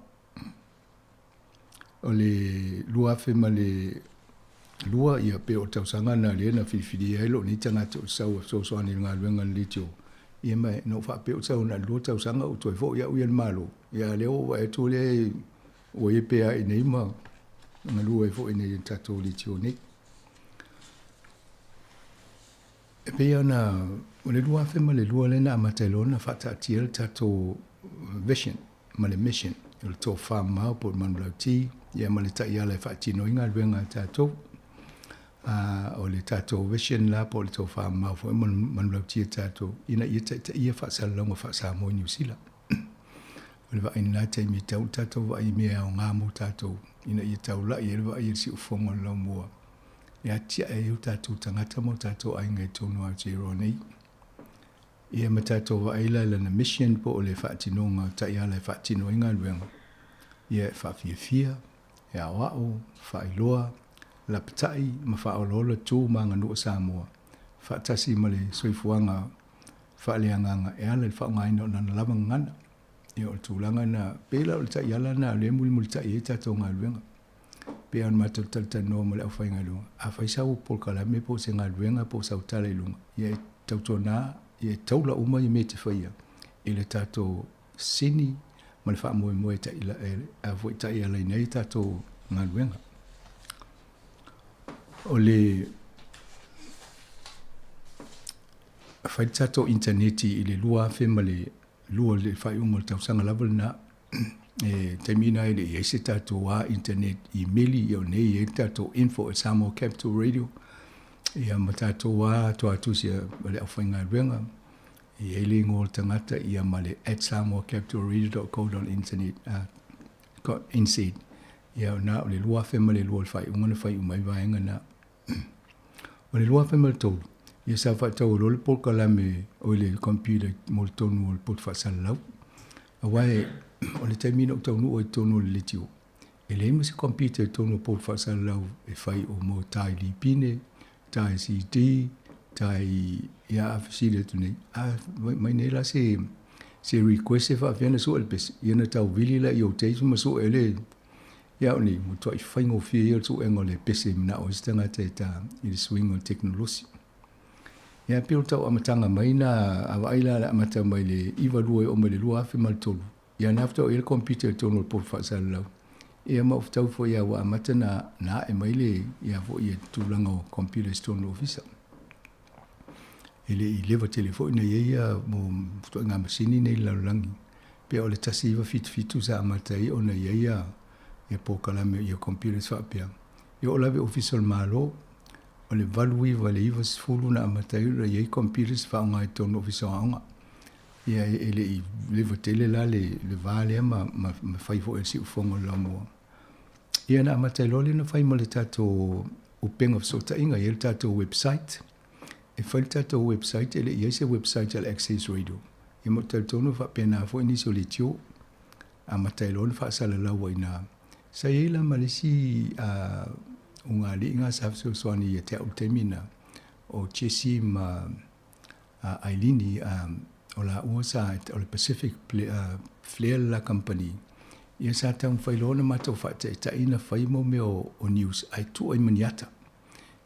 O le 2002, ia pei o le tausaga lena lea na filifilia ai lou nei tagata o sau e fesoasoani i le galuega a le leitio. Ia ma na ou faapea ou te sau na o le 2 tausaga ou toe foi au ia i le Malo. Ia a o lea ua ou vaai atu lea ua i ai pea i inei ma galue ai foi i inei i le tatou leitio nei. E pei ona o le 2002 lea na amata ai loa ona faataatia le tatou vision ma le mission. o le tofamamao po o le manulauti, ia ma le taiala e faatino ai galuega a tatou. A o le tatou vision la po o le tofamamao foi ma le manulauti a tatou, ina ia taitaia faasalalauga faa-Samoa i Niu Sila. O le vaai i lena taimi e tatau ona tatou vaai i mea e aoga mo tatou ina ia taulai ai le vaai a le siufofoga o le laumua e atiae ai o tatou tagata ma o tatou aiga i totonu o Aotearoa nei. Ia ma tatou vaai la i lana mission po o le faatinoga o taiala e faatino ai galuega, ia e faafiafia, e aoao, faailoa, lapatai ma faaolaola tu ma aganuu a Samoa faatasi ma le soifuaga faaleagaga e ala i le faaaogaina o lana lava gagana. Ia o le tulaga lena, pei la o le taiala lena o lea e mulimulitai ai tatou galuega. Pei lava ona matou talatalanoa ma le aufaigaluega, afai sau polokalame po o se galuega po o sau tala i luga, ia e tautuana, ia e taula uma mea e te faia i le tatou sini ma le faamoemoe e taialaina ai tatou galuega. O le fai le tatou initaneti i le 2002 i le faaiuga o le tausaga lava lena. E taimi lena e le i i ai se tatou a internet imeli, ia o nei e i ai le tatou info at Samoa Capital Radio, ia ma tatou a toatusi a le aufaigaluega, e i ai le igoa o le tagata ia ma le at samoacapitalradio.co.internet, .nz. Ia o na o le 2002 le faaiuga na fai uma ai vaega na. O le 2003, ia sa faatau loa le polokalame o le computer mo le tonu o le poto faasalalau. Aua e, o le taimi na ou taunuu ai i totonu o le leitio, e leai ma se computer i totonu o poto faasalalau e fai o mo tai lipine, tai CD, tai ia a fesili atu nei, a mai nei la se se request e faapefea ona sue le pese, ia na tau vili la i ou tapes ma sue le Ia au nei, matuai faigofie ia o le suega o le pese e manao ai se tagata e ta i le suiga o le tekonolosi. Ia pei o le tau amataga mai na, a vaai la le amata mai le 92 e oo mai le 2003, ia na faatoa i ai le computer i totonu o le poto faasalalau. Ia ma ou fetau foi ia ua amata na na ae mai le ia foi ia tulaga o computers i totonu o le ofisa. E le i leva tele foi na i ai ia mo ituaiga masini nei i le lalolagi. Pei o le 1977 sa amata ai ona i ai ia polokalame ia computers faapea. E oo lava i Ofisa o le Malo, o le 89 i le 90 na amata ai ona i ai computers e faaaoga i totonu o Ofisa o Aoga. Ia e le i leva tele la le va lea ma fai foi e le siufofoga o le laumua. Ia na amata ai loa lea ona fai ma le tatou upega o fesootaiga, e i ai le tatou website. E fai le tatou website, e le i i ai se website a le Access Radio. Ia ma ou te talitonu e faapena foi nisi o leitio. Amata ai loa ona faasalalau ai i ina. Sa i ai la ma le isi ugaliiga sa fesoasoani ia te au i le taimi lena, o Jesse ma Ailini, o laua sa, o le Pacific Flair le la kamupani, ia sa taumafai loa ona matou faataitai na fai mo mea o news ae tuu ai ma ni ata.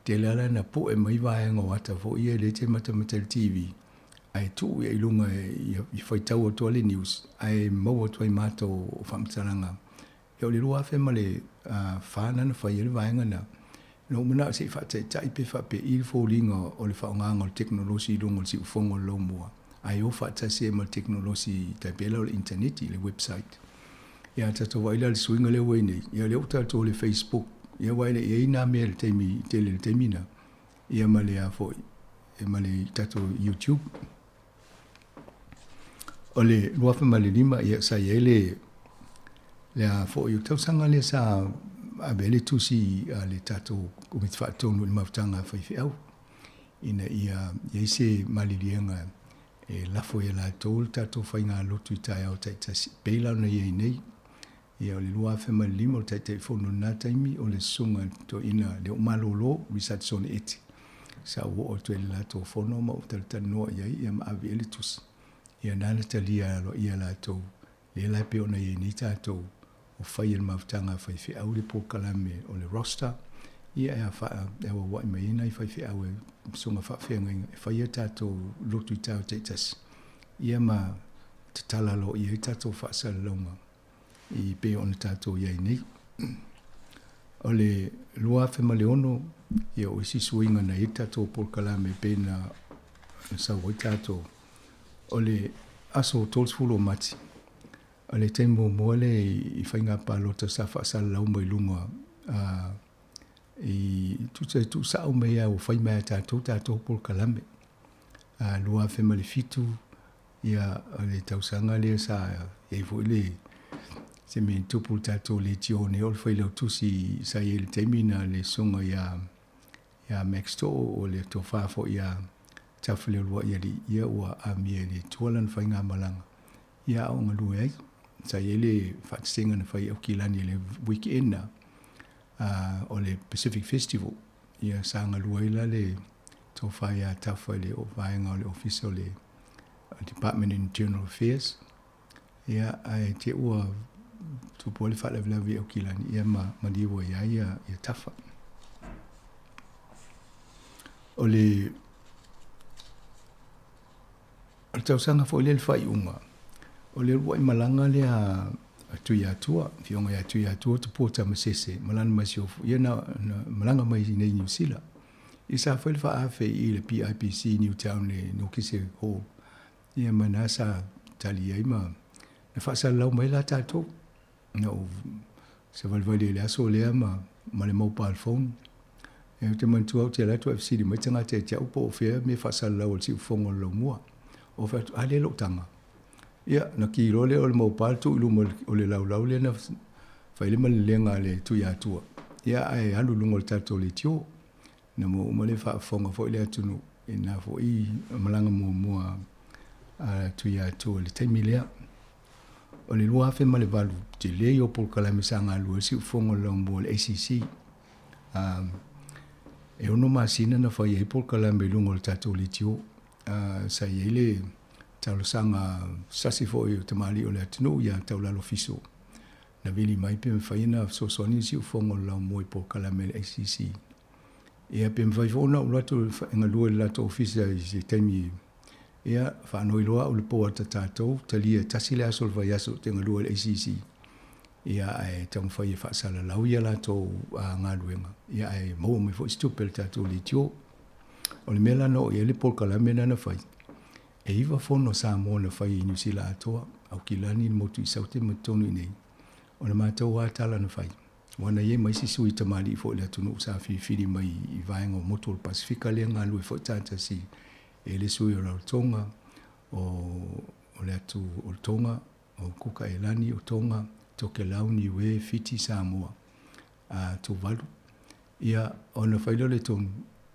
Tele lava la na poe mai vaega o ata foi ia e le te matamata i le TV, ae tuu ia i luga i faitau atu ai le news, ae maua atu ai ma ata o faamatalaga. Ia o le 2004 lena na fai ai le vaega lena. Na ou manao se i faataitai pe faapei le foliga o le faaaogaga o le tekonolosi i luga o le siufofoga o le laumua, ae o faatasi ai ma le tekonolosi tai pei la o le initaneti, le website. Ia a tatou vaai la i le suiga lea ua i ai nei, ia o lea ua tatou i le Facebook, ia aua e le i i ai na mea i le taimi tele i le taimi lena, ia ma le a foi, ma le tatou YouTube. O le 2005, ia sa i ai le, le a foi, o le tausaga lea sa ave ai le tusi a le tatou Komiti Faatonu i le mafutaga a faifeau, ina ia i ai se maliliega e lafo ia latou le tatou faigalotu i taeao taitasi, pei la ona i ai nei. Ia, o le 2005, o le Taitaifono i lena taimi, o le Susuga i le Toeaina Leomalolo Richardson Eti. Sa ou oo atu ai i le latou fono ma ou talatalanoa i ai, ia ma ave i ai le tusi. Ia, na na talia aloaia latou, lea la e pei ona i ai nei tatou, o fai e le mafutaga a faifeau le polokalame o le roster, ia e afa, e auauai mai ai nai faifeau e susuga faafeagaiga e fai a tatou lotu i taeao taitasi, ia ma tatala aloaia ai tatou faasalalauga i pei ona tatou i ai nei. O le 2006, ia o isi suiga na i ai le tatou polokalame pei na sau ai tatou, o le aso 30 o Mati. O le taimi muamua lea i faiga palota sa faasalalau mai luga i tusa e tuusao mai lava ua fai mai lava e tatou tatou polokalame. 2007 ia o le tausaga lea sa i ai foi le se mea na tupu i le tatou leitio nei o le failautusi sa i ai i le taimi na le susuga ia ia Max Too o le tofa foi ia Tafuleuluai Alii ia ua amia e le Atua lana faigamalaga ia a o galue ai. Sa i ai le faatasiga na fai i Aukilani i le weekend na o le Pacific Festival ia sa galue ai la le tofa ia Tafa i le vaega o le Ofisa o le Department in Internal Affairs ia ae te ua tupu ai le faalavelave i Aukilani ia ma maliu ai ia ia Tafa. O le O le tausaga foi lea i le faaiuga, o le uluai malaga lea a Tuiatua, Afioga ia Tuiatua Tupua Tamasese ma lana masiofo, ia na, na malaga mai i nei Niu Sila. Ia sa fai le faaafe i le PIPC Newtown le Nokise Hall. Ia ma na sa tali ai ma na faasalalau mai la tatou. Na ou savalivali ai le aso lea ma, ma le mobile phone. Ia ou te manatua ou te alu atu ae fesili mai tagata ia te au po o fea mea faasalalau o le siufofoga o le laumua. Ou fai atu, a lea lou taga. Ia, na ki loa lea o le mobile tuu i luma o le laulau lea na fai le malelega a le Tuiatua. Ia, ae alu i luga o le tatou leitio. Na maua uma le faafofoga foi le atunuu i lena foi malaga muamua a Tuiatua i le taimi lea. O le 2008, tele ia o polokalame sa galulue ai le siufofoga o le laumua o le ACC. E ono masina na fai ai polokalame i luga o le tatou leitio. Sa i ai le talosaga sasi foi o tamalii o le atunuu ia Taulalo Fiso na vili mai pe mafai ona fesoasoani le siufofoga o le laumua i polokalame a le ACC. Ia pe mafai foi ona ou alu atu e galue i le latou ofisa i se taimi Ia, faanoi loa au i le po ata tatou, talia e tasi le aso o le vaiaso ou te galue i le ACC, ia ae taumafai e faasalalau ia latou galuega, ia ae maua mai foi se tupe a le tatou leitio. O le mea la na oo i ai le polokalame lena na fai, e iva fono a Samoa na fai i Niu Sila atoa, Aukilani, le motu i Saute ma totonu i inei. O le matou lava tala na fai, aua na i ai ma isi sui tamalii foi o le atunuu sa filifili mai i vaega o motu o le Pasefika lea na galue foi tatasi E le sui o Rarotonga, o o le atu o le Tonga, o Kuka Ailani, o Tonga, Tokelau, Niue, Fiti, Samoa, a Tuvalu. Ia, ona fai lea o le tonu,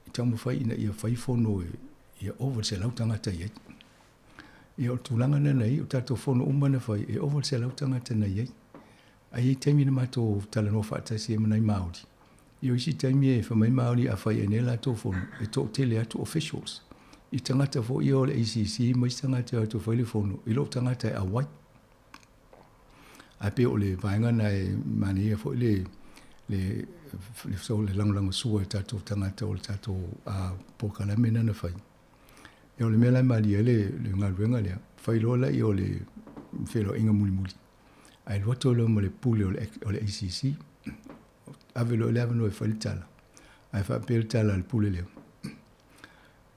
i taumafai ina ia fai fono e, ia ova le 100 tagata i ai. Ia, o le tulaga lena na i ai, o tatou fono uma na fai, e ova le 100 tagata na i ai. Ae i ai taimi na matou talanoa faatasi ai ma nai Māori. Ia o isi taimi e fai mai Māori a fai ai nei latou fono, e toatele atu officials. I tagata foi ia o le ACC ma isi tagata e o atu e fai le fono, i lou tagata e auai. Ae pei o le vaega na e manaia foi le le le, so, le lagolagosua i tatou tagata o le tatou polokalame lena na fai. Ia o le mea la e malie ai le, le galuega lea, fai loa laia o le feiloaiga mulimuli. Ae alu atu loa ma le pule o le, o le ACC, ave loa le avanoa e fai le tala. Ae faapea le tala a le pule lea,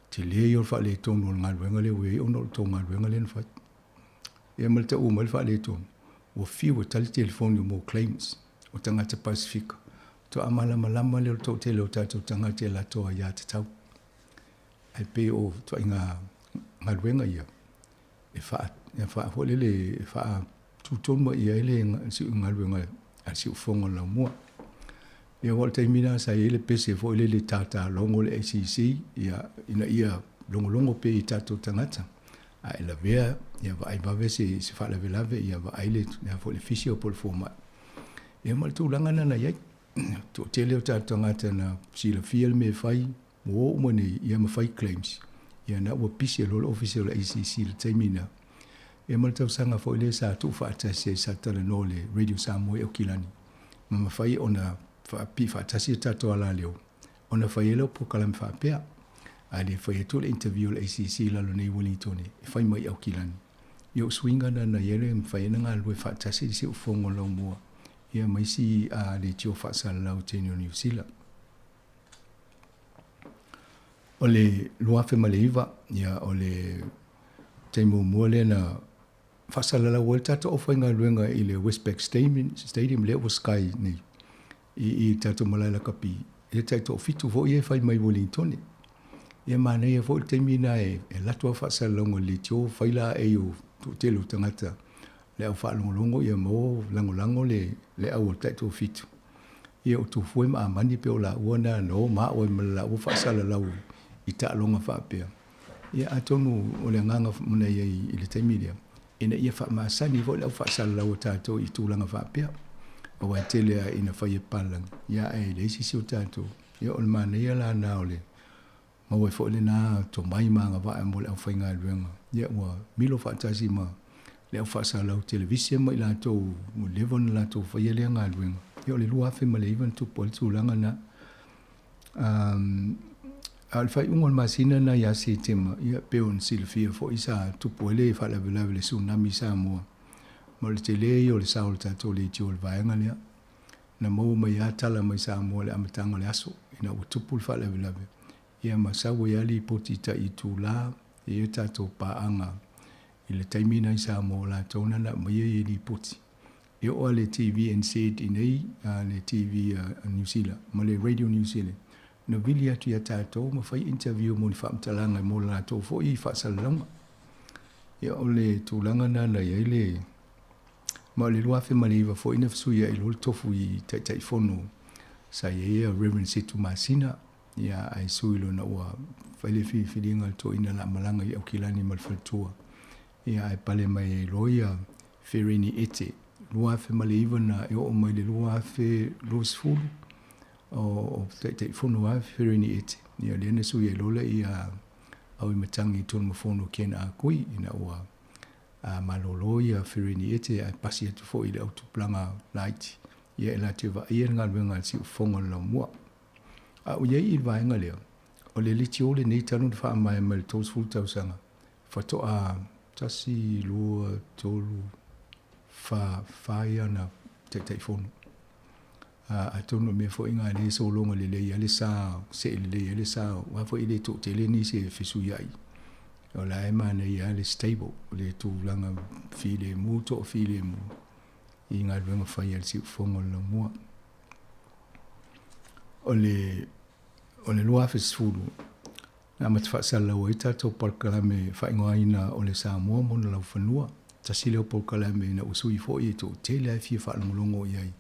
tele ia o le faaletonu o le galuega lea ua i ai ona o le tou galuega lea na fai. Ia ma le tau mai le faaletonu, ua fiu e tali telefoni mo claims o tagata Pasifika. Faatoa malamalama lea o le toatele o tatou tagata i a latou aiatatau. Ae pei o ituaiga galuega ia, e faa, e faa foi lele, e faa tutonu mai i ai le galuega a le siufofoga o le laumua. Ia aua o le taimi lena sa i ai le pese foi lele tata logo le ACC, ia, ina ia logologo pea i tatou tagata, a e lavea, ia vaai vave se, se faalavelave, ia vaai le, le, foi le fisio po o le fomai. Ia ma le tulaga lena na i ai. Toatele o tatou tagata na silafia le mea e fai, Ua oo mai nei, ia ma fai claims, ia na ua pisi loa le ofisa o le ACC i le taimi na. Ia ma le tausaga foi lea sa tuufaatasi ai sa talanoa le Radio Samoa i Aukilani, ma mafai ona faapipii faatasi le tatou alaleo, ona fai ai lea o polokalame faapea. Ae le fai atu le interview a le ACC i lalo nei i Wellingtone e fai mai i Aukilani. Ia o suiga na na i ai le mafai ai ona galulue faatasi le siufofoga o Laumua ia ma isi leitio faasalalau i teine o Niu Sila. O le 2009, ia, o le taimi muamua lea na faasalalau ai le tatou aufaigaluega i le Westpac Stadium lea ua Sky nei i i le tatou malae lakapi, e tai toafitu foi ia e fai mai Wellingtone. Ia manaia foi le taimi lena e alu atu lava faasalalauga i le leitio, fai la aei o toatele o tagata le au faalogologo ia mo lagolago le le au o le taitoafitu. Ia o Tufue ma Amani pei o laua na na o ma au ai ma le laua faasalalau i taaloga faapea. Ia atonu o le agaga manaia i le taimi lea, ina ia faamasani foi le au faasalalau a tatou i tulaga faapea. Aua e tele lava ina fai e papalagi, ia ae leai se isi o tatou. Ia o le manaia la lena o le maua ai foi lena tomai ma agavaa mo le aufaigaluega. Ia ua milo faatasi ma le au faasalalau televise ma i latou ua leva ona latou faia lea galuega. Ia o le 2009 na tupu ai le tulaga lena. A o le faaiuga o le masina lena ia Setema, ia pei ona silafia foi sa tupu ai le faalavelave i le tsunami i Samoa, ma o le tele ia o le sao o le tatou leitio i le vaega lea. Na maua mai lava tala mai Samoa i le amataga o le aso ina ua tupu le faalavelave, ia ma sau ai lava lipoti i tai itula e i ai tatou paaga i le taimi lena i Samoa o latou na na aumaia ia lipoti. E oo lava le TVNZ i nei, le TV a Niu Sila ma le Radio New Zealand, na vili atu ia tatou ma fai interview mo ni faamatalaga mo le latou foi faasalalauga. Ia o le tulaga lena na i ai le... Ma o le 2009 foi na fesuiai loa le tofu i Taitaifono sa i ai Reverend Setu Masina, ia ae sui loa ina ua fai le filifiliga a le toeaina o le a malaga i Aukilani ma le faletua. Ia ae pale mai ai loa ia Fereni Ete, 2009 na e oo mai le 2020 o Taitaifono lava Fereni Ete. Ia lea na sui ai loa lea ia Auimatagi Tonumafono Ken Ah Kui ina ua malolo ia Fereni Ete ae pasi atu foi i le au tupulaga laiti ia e latou te vaaia le galuega a le siufofoga o le laumua. A o i ai i le vaega lea, o le leitio lenei talu ona faamaea mai le 30 tausaga, faatoa tasi, lua, tolu, fa, fa ia ana Taitaifono. Atonu o le mea foi lena lea e sologa lelei ai le sa, see lelei ai le sa, aua foi e le toatele nisi e fesuiai. O la e manaia lava le stable, le tulaga filemu, toafilemu i galuega fai a le siufofoga o le laumua. O le o le 2010, na amata faasalalau ai tatou polokalame faaigoaina o le Samoa ma ona laufanua. Tasi lea o polokalame ina ua sui foi e toatele lava e fia faalogologo i ai,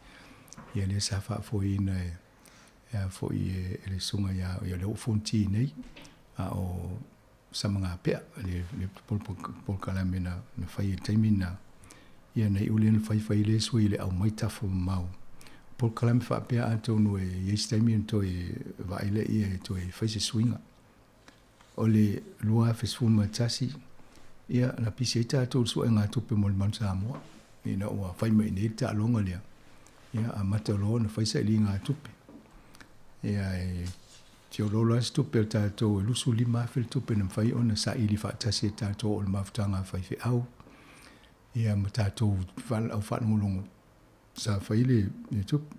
ia lea sa faafoeina e a foi e le susuga ia ia lea ua Fonoti nei, a o Samagapea le polokalame na fai i le taimi lena. Ia na iu lea na faifai lea sui i le aumai tafa mamao. Polokalame faapea atonu e i ai se taimi ona toe vaai lea e toe fai se suiga. O le 2011, ia na pisi ai tatou i le suega tupe mo le Manu Samoa ina ua fai mai i inei le taaloga lea. Ia amata loa ona fai sailiga tupe. Ia e Feoloolo lava se tupe a le tatou, e 25,000 le tupe na mafai ona saili faatasi e tatou o le mafutaga a faifeau ia ma tatou au faalogologo sa fai le tupe.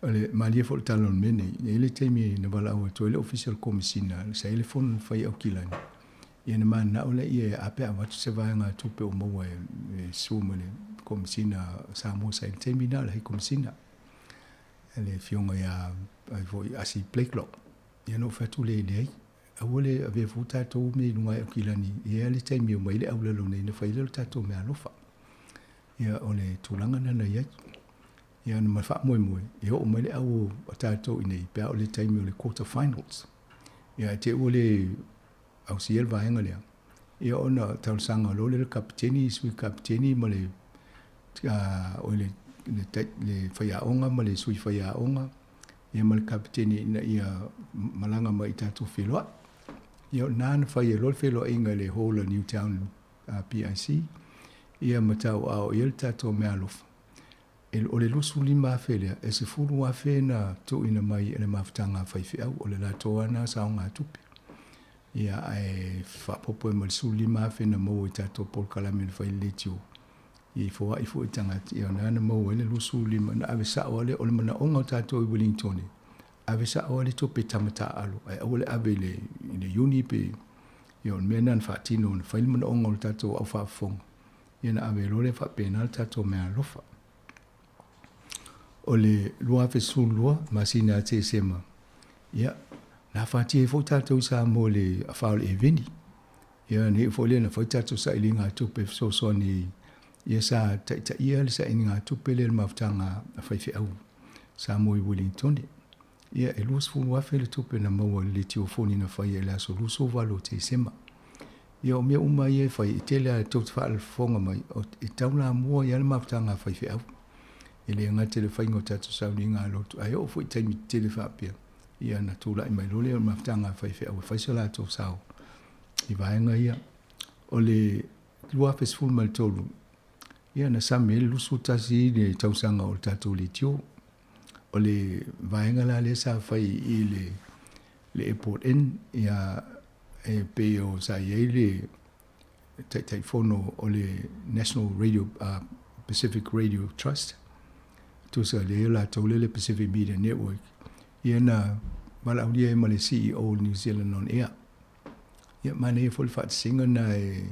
O le malie foi o le tala o le mea nei, e i ai le taimi na valaau atu ai le Ofisa o le Komesina, sa i ai le fono na fai i Aukilani, ia na mananao lea ia e a pe a avatu se vaegatupe o maua e sue ma le Komesina a Samoa sa i ai le taimi lena o le High Komesina. Le afioga ia ai foi Asi Blakelock. Ia na ou fai atu lea, leai, aua le avea fua tatou mea i luga ae o Kilani, e i ai le taimi e omai ai le aulalo nei na fai ai lea o le tatou meaalofa. Ia o le tulaga lena na i ai. Ia na ma faamoemoe e oo mai le au a tatou i inei pe a o le taimi o le quarter finals. Ia ae te i ua le ausia le vaega lea, ia ona talosaga loa lea i le kapeteni, sui kapeteni ma le oi le le faiaoga ma le sui faiaoga ia ma le kapeteni ina ia malaga mai i tatou feiloai. Ia o lena na fai ai loa le feiloaiga i le hall a Newtown PIC ia ma tauaao i ai le tatou meaalofa. O le 25,000 lea, e 10,000 na tuuina mai e le mafutaga a faifeau, o le latou lava lena saogatupe. Ia, ae faaopoopo ai ma le 15,000 na maua i tatou polokalame na fai i le leitio, ia i foai foi i tagata, ia o lena na maua ai le 25, na ave sao lava lea. O le manaoga o tatou i Wellington, ave sao lava le tupe i tama taaalo, ae aua le ave i le uni pe, ia o le mea lena na faatino, na fai le manaoga o le tatou au faafofoga. Ia na ave loa lea faapena le tatou meaalofa. O le 2012 masina ia Tesema, ia, na afatia ai foi tatou i Samoa i le afa o le Eveni. Ia, na iu foi lea na fai tatou sailigatupe e fesoasoani ia sa taitaia le sailigatupe lea i le mafutaga a faifeau Samoa i Wellingtone. Ia, e $20,000 le tupe na maua i le letiofoni na faia i le aso 28 o Tesema. Ia, o mea uma ia e fai, e tele lava tou te faafofoga mai, e taulamua ai lava le mafutaga a faifeau. E le gata i le faiga o tatou sauniga a lotu, ae oo foi i taimi tetele faapea, ia ona tulai mai loa lea o le mafutaga a faifeau e fai so latou sao i vaega ia. O le 2013, ia na sami ai le 21 i le tausaga o le tatou leitio. O le vaega la lea sa fai i le le Airport Inn, ia e pei o sa i ai le Taitaifono o le National Radio Pacific Radio Trust, tusa lea latou lea le Pacific Media Network, ia na valaaulia ai ma le CEO o New Zealand On Air. Ia manaia foi le faatasiga na e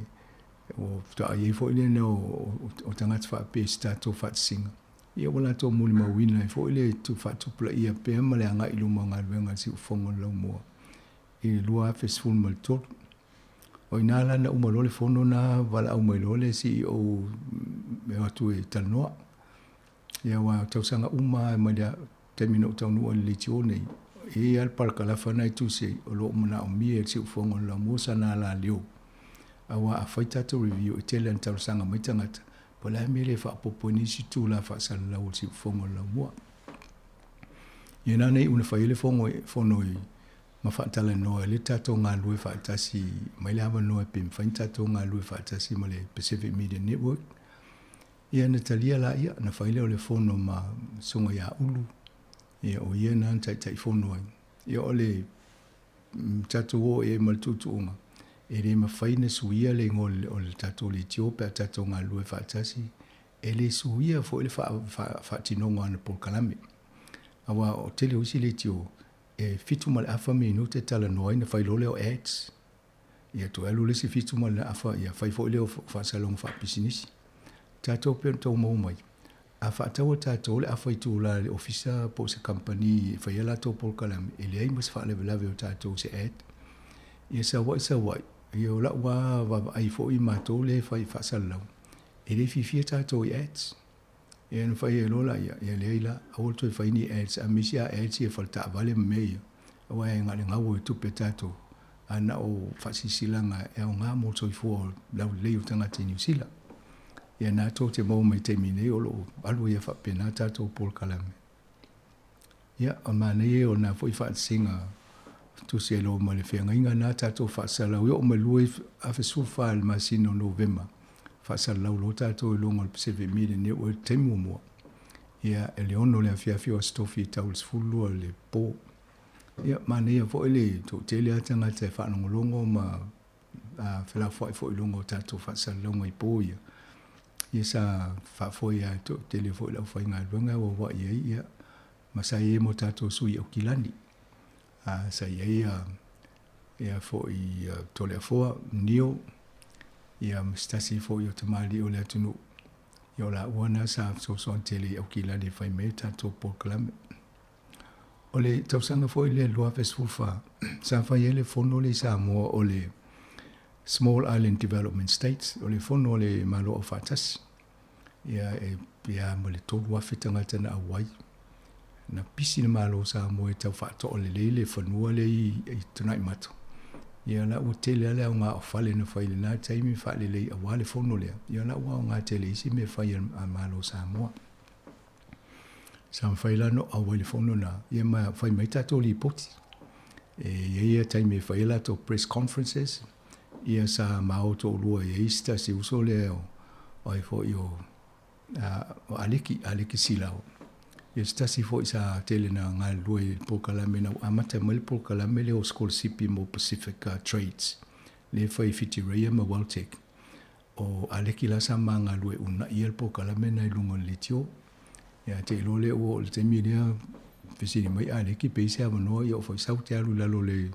ua faatoa i ai foi lea o tagata faapea i se tatou faatasiga. Ia ua latou molimauina ai foi le faatupulaia pea ma le agai i luma o galuega a le Siufofoga o le Laumua i le 2013. O i ina la na uma loa le fono na valaau mai loa le CEO e o atu e talanoa. Ia aua o tausaga uma lava mai le taimi na ou taunuu ai i le leitio nei, e i ai lava le parakalafa na e tusi ai, o lo o manaomia e le Siufofoga o le Laumua sana alaleo. Aua a fai tatou review e tele lava ina talosaga mai tagata, po o le a le mea e le faaopoopo ai nisi itula faasalalau o le Siufofoga o le Laumua. Ia na nei una fai ai le fono i ma faatalanoa ai le tatou galulue faatasi mai le avanoa pe mafai ona tatou galulue faatasi ma le Pacific Media Network. Ia na talia laia, na fai lea o le fono ma Susuga ia Ulu, ia o ia na na taitaifono ai. Ia o le tatou oo i ai ma le tuutuuga, e le mafai ona suia le igoa o le tatou leitio pe a tatou galulue faatasi, e le suia foi le faatinoga o ana polokalame. Aua o tele o isi leitio, e 7 ma le afa minute e talanoa ai ona fai loa lea o ads. Ia toe alu le isi 7 ma le afa, ia fai foi lea o faasalalauga faapisinisi. Tatou pei ona outou maua mai, a faataua tatou le afa itula i le ofisa po o se kamupani e faia latou polokalame, e leai ma se faalavelave o tatou se ad. Ia sau ai sau ai, ia o lau lava vaavaai foi matou lea e fai faasalalau, e le fiafia tatou i ads. Ia ona fai ai loa laia, ia leai la, aua le toe fai ni ads, aemaise lava ads ia faletaavale ma mea ia, aua e na o le gau e tupe tatou, ae na o faasilasilaga e aoga mo le soifua laulelei o tagata i Niu Sila. Ia na tou te maua mai i taimi nei o lo o alu ai faapena tatou polokalame. Ia, o le manaia ia o lena foi faatasiga tusi ai loa ma le feagaiga na tatou faasalalau. E oo mai 2014 i le masina o Novema, faasalalau loa tatou i luga o le Pacific Media Network i le taimi muamua. Ia, e le 6 le afiafi o Aso Tofi e tau i le 12 le po. Ia, manaia foi le toatele lava tagata e faalogologo ma felafoai foi i luga o tatou faasalalauga i po ia. Ia sa faafoe lava e toatele foi le aufaigaluega e auauai ai, ia, ma sa i ai ma o tatou sui Aukilani. Sa i ai ia foi Toleafoa, Neo, ia ma se tasi foi o tamalii o le atunuu. Ia o laua na sa fesoasoani tele i Aukilani e fai mai ai tatou polokalame. O le tausaga foi lea 2014, sa fai ai le fono lea i Samoa o le Small Island Development States, o le fono a le Malo Aufaatasi. Ia e pea ma le 3,000 tagata na auai. Na pisi le Malo o Samoa e tau faatoa lelei le fanua lea i Tuanaimato. Ia la ua tele lava le aoga o fale na fai i lena taimi faalelei aua le fono lea. Ia la ua aoga tele i isi mea fai a le Malo o Samoa. Sa mafai la ona auai i le fono lena, ia ma fai mai tatou lipoti. E i ai taimi e fai ai latou press conferences, ia sa maua toalua i ai se tasi uso lea o ai foi o Aleki, Aleki Silao. Ia se tasi foi sa tele na galulue i le polokalame na ua amata mai le polokalame lea o sikolasipi mo Pacific Trades, lea e fai i Whitireia ma Weltec. O Aleki la sa ma galulue uunai ai le polokalame lena i luga o le leitio. Ia te iloa lea ua oo i le taimi lea, fesili mai Aleki pe i ai se avanoa, ia oo foi sau te alu i lalo o le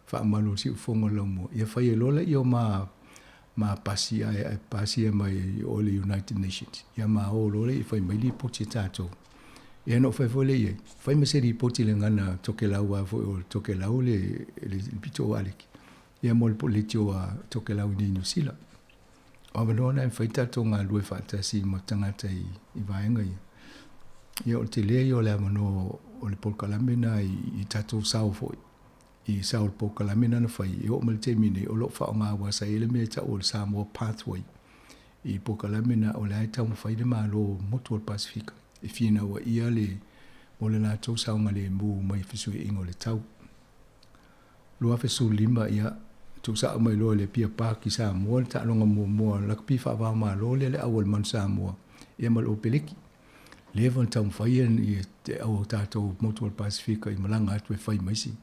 faamalu o le siufofoga o le laumua. Ia fai ai loa laia o ma ma pasi ae pasia mai o le United Nations. Ia ma o loa lea e fai mai lipoti a tatou. Ia na ou fai foi lea i ai, fai ma se lipoti i le gagana Tokelau aua foi o le Tokelau le pito o Aleki. Ia mo le leitio a Tokelau i nei Niu Sila. O avanoa na e mafai tatou galulue faatasi ma tagata i vaega ia. Ia o le tele ia o le avanoa o le polokalame na i tatou sao foi. I sao o le polokalame na na fai, e oo mai le taimi nei, o lo o faaaoga aua sa i ai le mea e tau o le Samoa Pathway. I polokalame na o la e taumafai le Malo motu o le Pasefika e finauaia le mo le latou saogalemu mai fesuiaiga o le tau. 2015, ia, tuusao mai loa i le Apia Park i Samoa le taaloga muamua lakapi faava-o-Malo lea le au a le Manu Samoa, ia ma le Opeliki. Leva ona taumafai ia te au o tatou motu o le Pasefika i malaga atu e fai ma isi,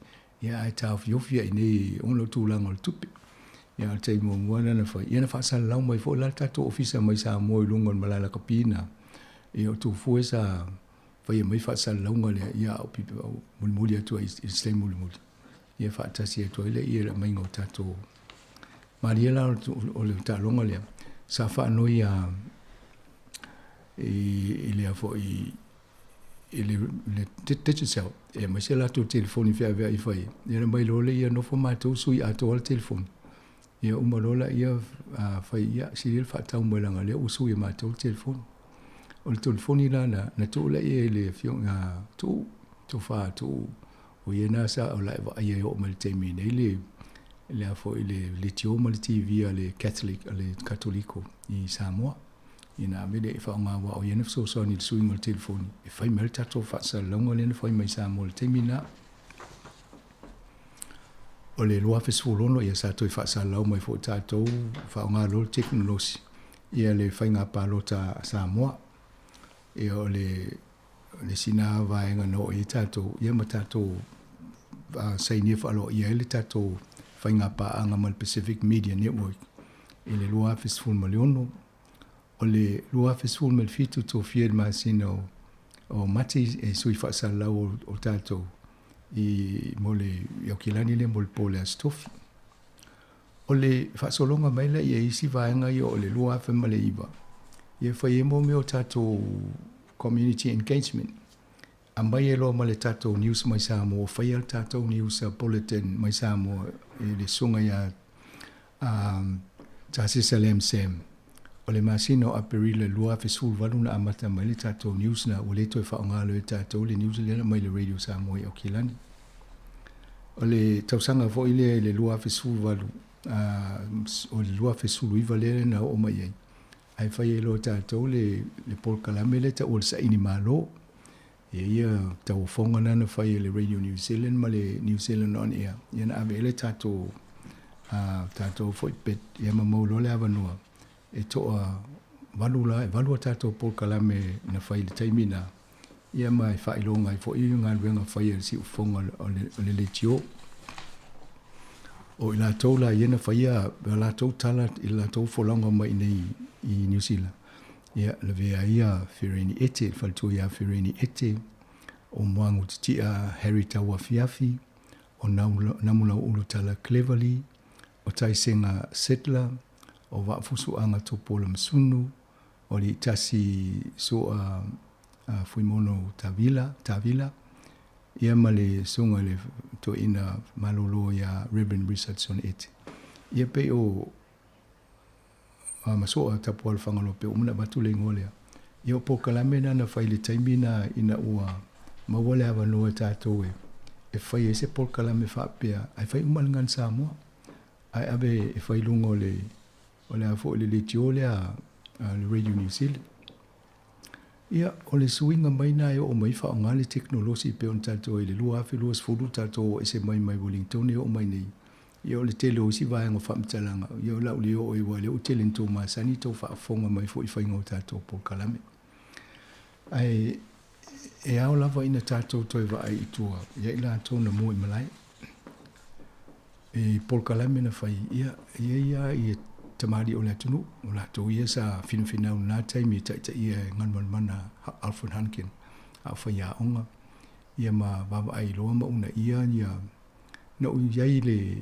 ia ae taofiofi ai i inei ona o tulaga o le tupe. Ia a o le taimi muamua lea na fai, ia na faasalalau mai foi la le tatou ofisa mai Samoa i luga o le malae lakapi lena, ia o Tufue sa faia mai faasalalauga lea, ia a o mulimuli atu ai i se taimi mulimuli, ia faatasi atu ai lea i le aumaiga o tatou malie la o le taaloga lea sa faanoi a i lea foi i le Digicel e aumai se latou telefoni feaveai fai ia na mai loa lea ia nofo matou sui atoa le telefoni ia uma loa laia fai ia sili ia le faatau mai leaga o lea ua sui e matou le telefoni. O le telefoni la na, na tuu laia i le afioga ia Tuuu, Tofa Tuuu, o ia na sa o la e vaaia e oo mai le taimi nei le, le a foi le leitio ma le TV a le Catholic, a le Katoliko i Samoa. Ia na ave lea e faaaoga aua o ia na fesoasoani i le suiga o le telefoni e fai mai ai le tatou faasalalauga lea na fai mai i Samoa i le taimi lena. O le 2016 ia sa toe faasalalau mai foi tatou faaaoga loa le tekonolosi ia le faiga palota a Samoa. Ia o le le isi na vaega na oo i ai tatou ia ma tatou sainia faaloaia ai le tatou faiga paaga ma le Pacific Media Network i le 2016. O le 2017 tofia i le masina o Mati e sui faasalalau o tatou i mo le i Aukilani lea mo le po o le Aso Tofi. O le faasologa mai lea i isi vaega ia o le 2009, ia fai ai mo mea o tatou community engagement. Aumai ai loa ma le tatou news mai Samoa, faia le tatou news bulletin mai Samoa i le susuga ia Tasesa Lam Sam. O le masina o Aperila 2018 na amata mai le tatou news na ua le toe faaaoga loa e tatou le news lea na aumai i le Radio Samoa i Aukilani. O le tausaga foi lea i le 2018, o le 2019 lea na oo mai ai, ae fai ai loa e tatou le polokalame lea e taua o le Saini Malo. E i ai ia tauofoga na na fai e le Radio New Zealand ma le New Zealand On Air, ia na ave ai le tatou, tatou foi bid, ia ma maua loa le avanoa e toa valu la, e valu a tatou polokalame na fai i le taimi na, ia ma e faailoga ai foi galuega fai a le siufofoga o le leitio. O i latou la ia na faia a latou tala i le latou folauga mai i inei i Niu Sila, ia lavea ai ia Fereni Ete, le faletua ia Fereni Ete, o Moagu Titia Harry Tauafiafi, o Namulauulu Tala Cleverly, o Taisega Settler, o Vaafusuaga Tupuola Masunu, o Aliitasi Soa Fuimono Tavila, Tavila, ia ma le susuga i le toeaina malolo ia Reverend Richardson Ete. Ia pei o ma Soa Tapuala Fagaloa pei ua uma ona avatu le igoa lea. Ia o polokalame na na fai i le taimi na ina ua maua le avanoa e tatou e fai ai se polokalame faapea ae fai uma le Gagana Samoa. Ae ave e fai i luga o le o le a foi le leitio lea a le Radio New Zealand. Ia, o le suiga mai na e oo mai faaaoga le tekonolosi pei ona tatou ai i le 2020 tatou oo ese mai mai Wellington e oo mai nei. Ia o le tele o isi vaega o faamatalaga, ia o le a ou le oo ai aua o lea ua tele ina tou masani tou faafofoga mai foi i faiga o tatou polokalame. Ae e ao lava ina tatou toe vaai i tua ia i latou na mua i malae. I polokalame na fai, ia, e i ai lava ia tamalii o le atunuu, o latou ia sa finafinau i lena taimi e taitaia e Galumalemana Alfred Hunkin, a o faiaoga, ia ma vaavaai loa ma uunaia ia, na ou i ai i le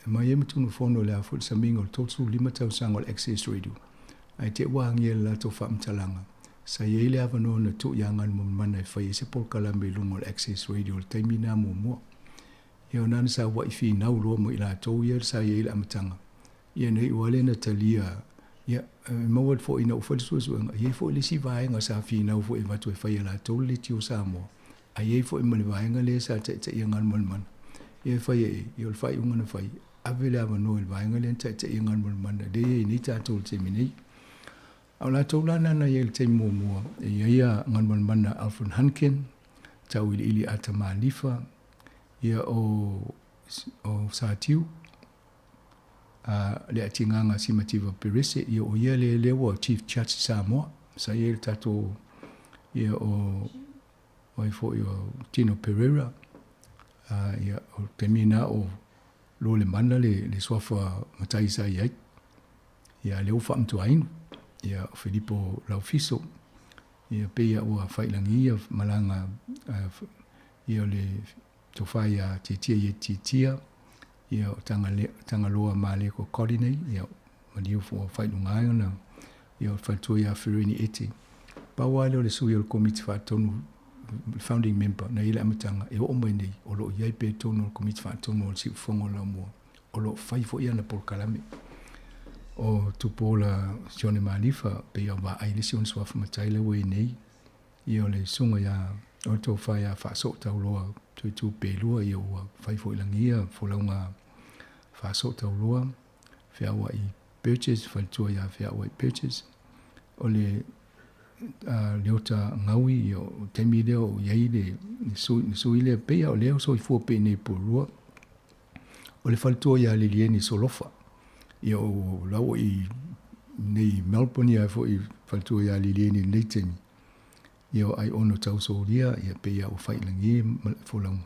aumai ai ma Tunumafono i le a foi le samiga o le 35 tausaga o le Access Radio, ae te i ua agia i le latou faamatalaga, sa i ai le avanoa na tuu iā Galumalemana e fai ai se polokalame i luga o le Access Radio i le taimi lena muamua. Ia ona na saua'i finau loa ma i latou ia sa i ai i le amataga, ia na iu lava lea na talia, ia, e maua foi ina ua fai le suesuega, e i ai foi le isi vaega sa finau foi e avatu e fai e latou le Leitio Samoa, ae i ai foi ma le vaega lea sa taitaia Galumalemana, ia e fai e, ia o le faaiuga na fai, ave le avanoa i le vaega lea na taitaia Galumalemana, lea e i ai nei tatou i le taimi nei. A o latou la na na i ai i le taimi muamua, e i ai a Galumalemana Alfred Hunkin, Tauiliili Ata Malifa, ia o, o Satiu, a le Atigaga Simativa Perese, ia o ia lea lea ua Chief Judge i Samoa, sa i ai le tatou, ia o, o ai foi o Tino Pereira, a, ia o le taimi lena o Lolemana le, le suafa matai sa i ai. Ia lea ua faamatuaina, ia o Filipo Laufiso, ia pei a ua failagi ia malaga, ia o le tofa ia Tietia ia Tietia, ia o Tagaloa Maleko Colliney, ia maliu ua faailuga ai ona, ia o le faletua ia Fereni Ete. Pau lava lea o le sui o le Komiti Faatonu, le founding member, na i ai le amataga e oo mai nei, o lo o i ai pea i totonu o le Komiti Faatonu o le Siufofoga o Laumua, o lo o fai foi ana polokalame. O Tupuola Sione Malifa, pei o vaai le isi ona suafa matai lea ua i ai nei, ia o le susuga ia o le tofa ia Faasootauloa Toitu Pelua, ia ua fai foi lagia folauga Faasootauloa, Feauai Burgess, faletua ia Feauai Burgess. O le Leota Gaui, ia o taimi lea o i ai le sui lea, pei o lea o soifua pea i nei i Porirua. O le faletua ia Lilieni Solofa, ia o la ua i nei Melbourne ia foi faletua ia Lilieni i lenei taimi. Ia o Aiono Tausolia, ia pei lava ua failagi folauga.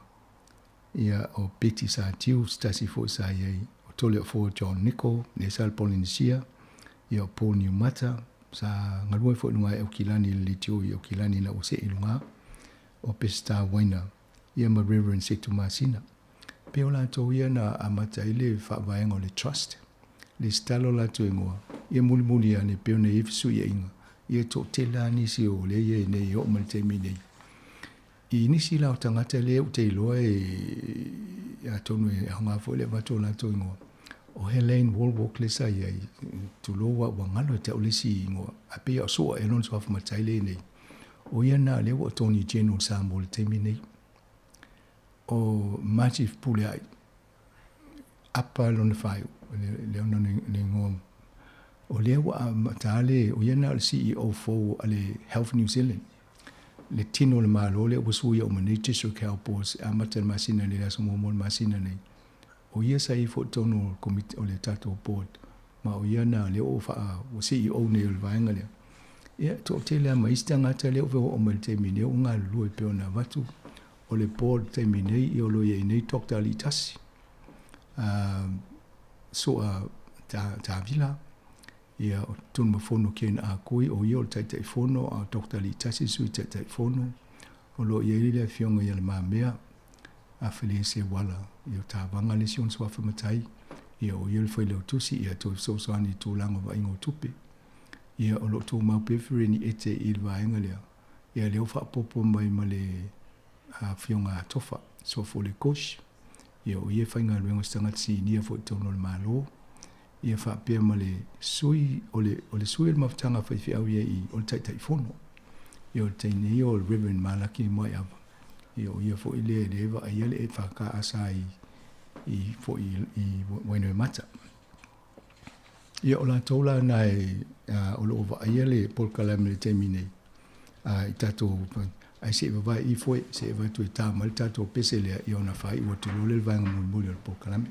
Ia o Betty Satiu, se tasi foi sa i ai, o Toleafoa John Nichol, lea sa i le Polynesia, ia o Paul Niumata, sa galue foi i luga i Aukilani i le leitio i Aukilani ina ua see i luga, o Peseta Waina, ia ma Reverend Setu Masina. Pei o latou ia na amata ai le faavaega o le Trust, lesitala o latou igoa, ia mulimuli ane pei ona i ai fesuiaiga, ia toatele lava nisi o lea e i ai nei e oo mai i le taimi nei. I nisi la o tagata lea ou te iloa e atonu e aoga foi le avatu o latou igoa, o Helene Walwalk lea sa i ai, tulou ua galo ia te au le isi igoa, ae pei o Sua ea lona suafa matai lea e i nei. O ia lena lea ua Attorney General o Samoa i le taimi nei. O Margie Puleai, Apa lona faaiu, le ona le igoa. O lea ua amata le, o ia lena o le CEO fou a le Health New Zealand. Le tino o le Malo lea ua suia uma nei District Health Boards e amata i le masina nei, le aso muamua o le masina nei. O ia sa i ai foi i totonu o le komiti, o le tatou board, ma o ia lena lea ua faa, ua CEO nei o le vaega lea. Ia, toatele lava ma isi tagata lea ua oo mai i le taimi nei ua galulue pei ona avatu o le board i le taimi nei, ia o lo o i ai nei Doctor Aliitasi, Soa Tavila, ia o Tunumafono Ken Akoi, o ia o le Taitaifono, a o Doctor Aliitasi le Sui Taitaifono, o lo o i ai le Afioga ia Le Mamea Afelese Wala, ia o Tavaga le isi ona suafa matai, ia o ia le Failautusi, ia toe fesoasoani i tulaga o vaaiga o tupe. Ia o lo o tumau pea Fereni Ete i le vaega lea, ia lea ua faaopoopo mai ma le Afioga a Tofa, Sofole Kosh, ia o ia e faigaluega o se tagata sinia foi i totonu o le Malo, ia faapea ma le sui o le, o le sui o le mafutaga faifeau ia i, o le Taitaifono. Ia o le teine ia o le Reverend Malaki Moeava, ia o ia foi lea lea e vaaia le EFKS i, i foi i Wainuiomata. Ia o latou la na e, o lo o vaaia le polokalame i le taimi nei, i tatou, ae se i vavae ifo e, se i avatu e tā mai le tatou pese lea, ia ona faaiu atu loa lea le vaega mulimuli o le polokalame.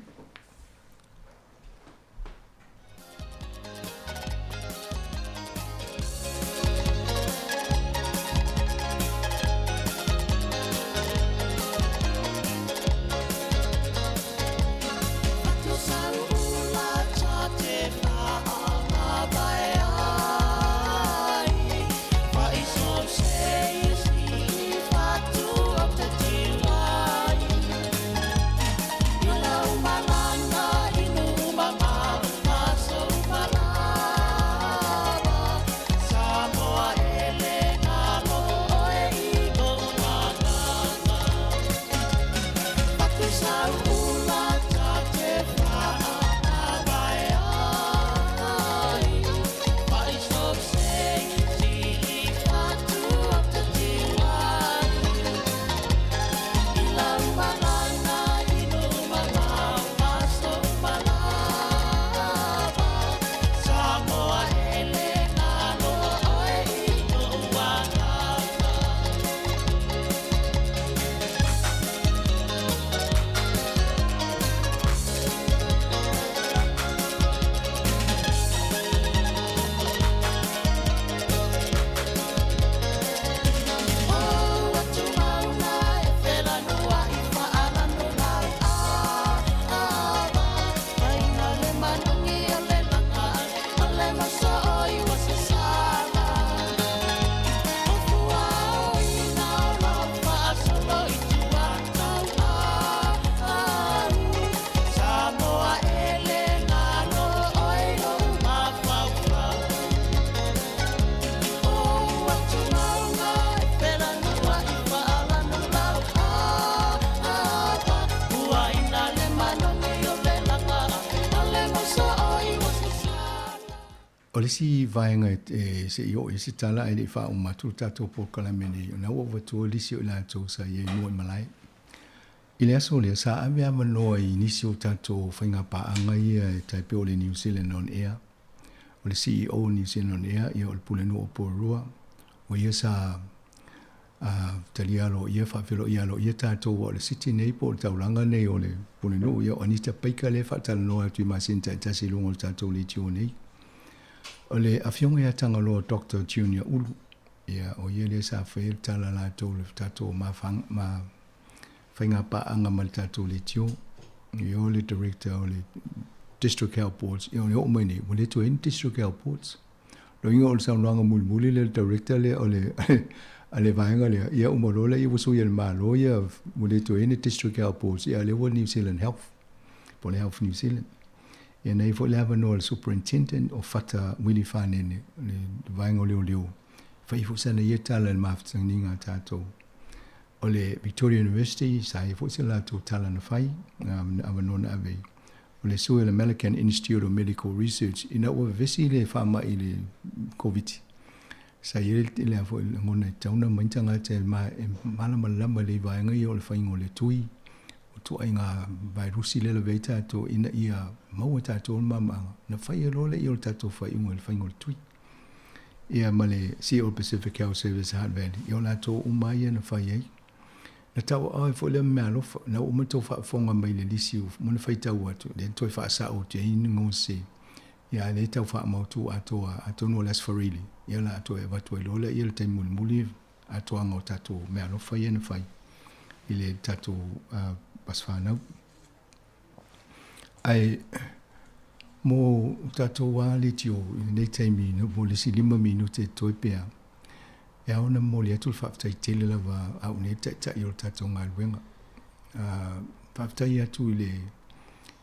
O le isi vaega e se i oo i ai se tala ae le i faauma atu le tatou polokalame nei, o lena ua ou avatua lisi o i latou sa i ai mua i malae. I le aso lea, sa ave avanoa i nisi o tatou faigapaaga ia e tai pei o le New Zealand On Air, o le CEO o New Zealand On Air, ia o le Pulenuu o Porirua, o ia sa talia aloaia, faafeiloaia aloaia tatou aua o le city nei po o le taulaga nei o le Pulenuu, ia o Anita Baker lea e faatalanoa atu i masina taitasi i luga o le tatou leitio nei. O le Afioga ia Tagaloa Doctor Junior Ulu, ia o ia lea sa faia le tala latou le tatou ma faigapaaga ma le tatou leitio, ia o le Director o le District Health Boards, ia o le oo mai nei, ua le toe i ai ni District Health Boards. Loiga o le saunoaga mulimuli lea a le Director lea o le a le vaega lea, ia uma loa lea ua sui e le Malo ia ua le toe i ai ni District Health Boards, ia a o lea ua New Zealand Health, po o le Health New Zealand. Ia na i ai foi le avanoa o le Superintendent o Fata Willie Fanene, le vaega o Leoleo, fai ai foi sana ia tala i le mafutagiga a tatou. O le Victoria University, sa i ai foi se latou tala na fai, avanoa na ave ai. O le sui o le Melican Institute of Medical Research, ina ua vevesi le faamai i le Koviti, sa i ai le a foi lagona e tatau ona aumai ni tagata e malamalama lelei i vaega ia o le faiga o le tui, o ituaiga vairusi lea e lavea ai tatou ina ia maua e tatou le malamalamaaga, ona fai ai loa lea o le tatou faaiuga i le faiga o le tui. Ia ma le CEO Pacific Health Service Hutt Valley, ia o latou uma ia na fai ai. Na tauaao ai foi lea ma meaalofa, na ua uma tou faafofoga mai i le lisi ua uma ona faitau atu, lea na toe faasao atu ai ni gose, ia a lea e tau faamautu atoa, atonu o le Aso Faraile, ia o le a toe avatu ai loa lea le taimi mulimuli atoaga o tatou meaalofa ia na fai i le tatou aso fanau. Ae mo tatou lava leitio i lenei taimi mo le isi 5 minute e totoe pea, e ao ona momoli atu le faafetai tele lava a au nei le Taitai o le tatou galuega. Faafetai atu i le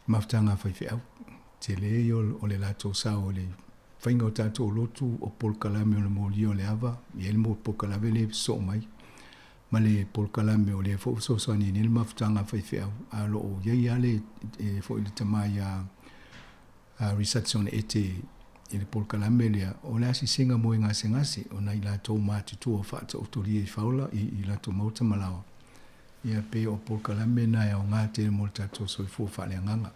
mafutaga a faifeau, tele ia o le latou sao i le faiga o tatou lotu, o polokalame o le molia o le ava, e i ai le polokalame lea e sosoo mai. ma le polokalame o lea foi ua fesoasoani ai nei le mafutaga a faifeau, a o lo o i ai lava le foi le tama ia Richardson Ete i le polokalame lea, o le asiasiga mo e gasegase ona i latou matutua faataotolia i Faula i latou maota ma laoa. Ia pei o polokalame na e aoga tele mo le tatou soifua faaleagaga.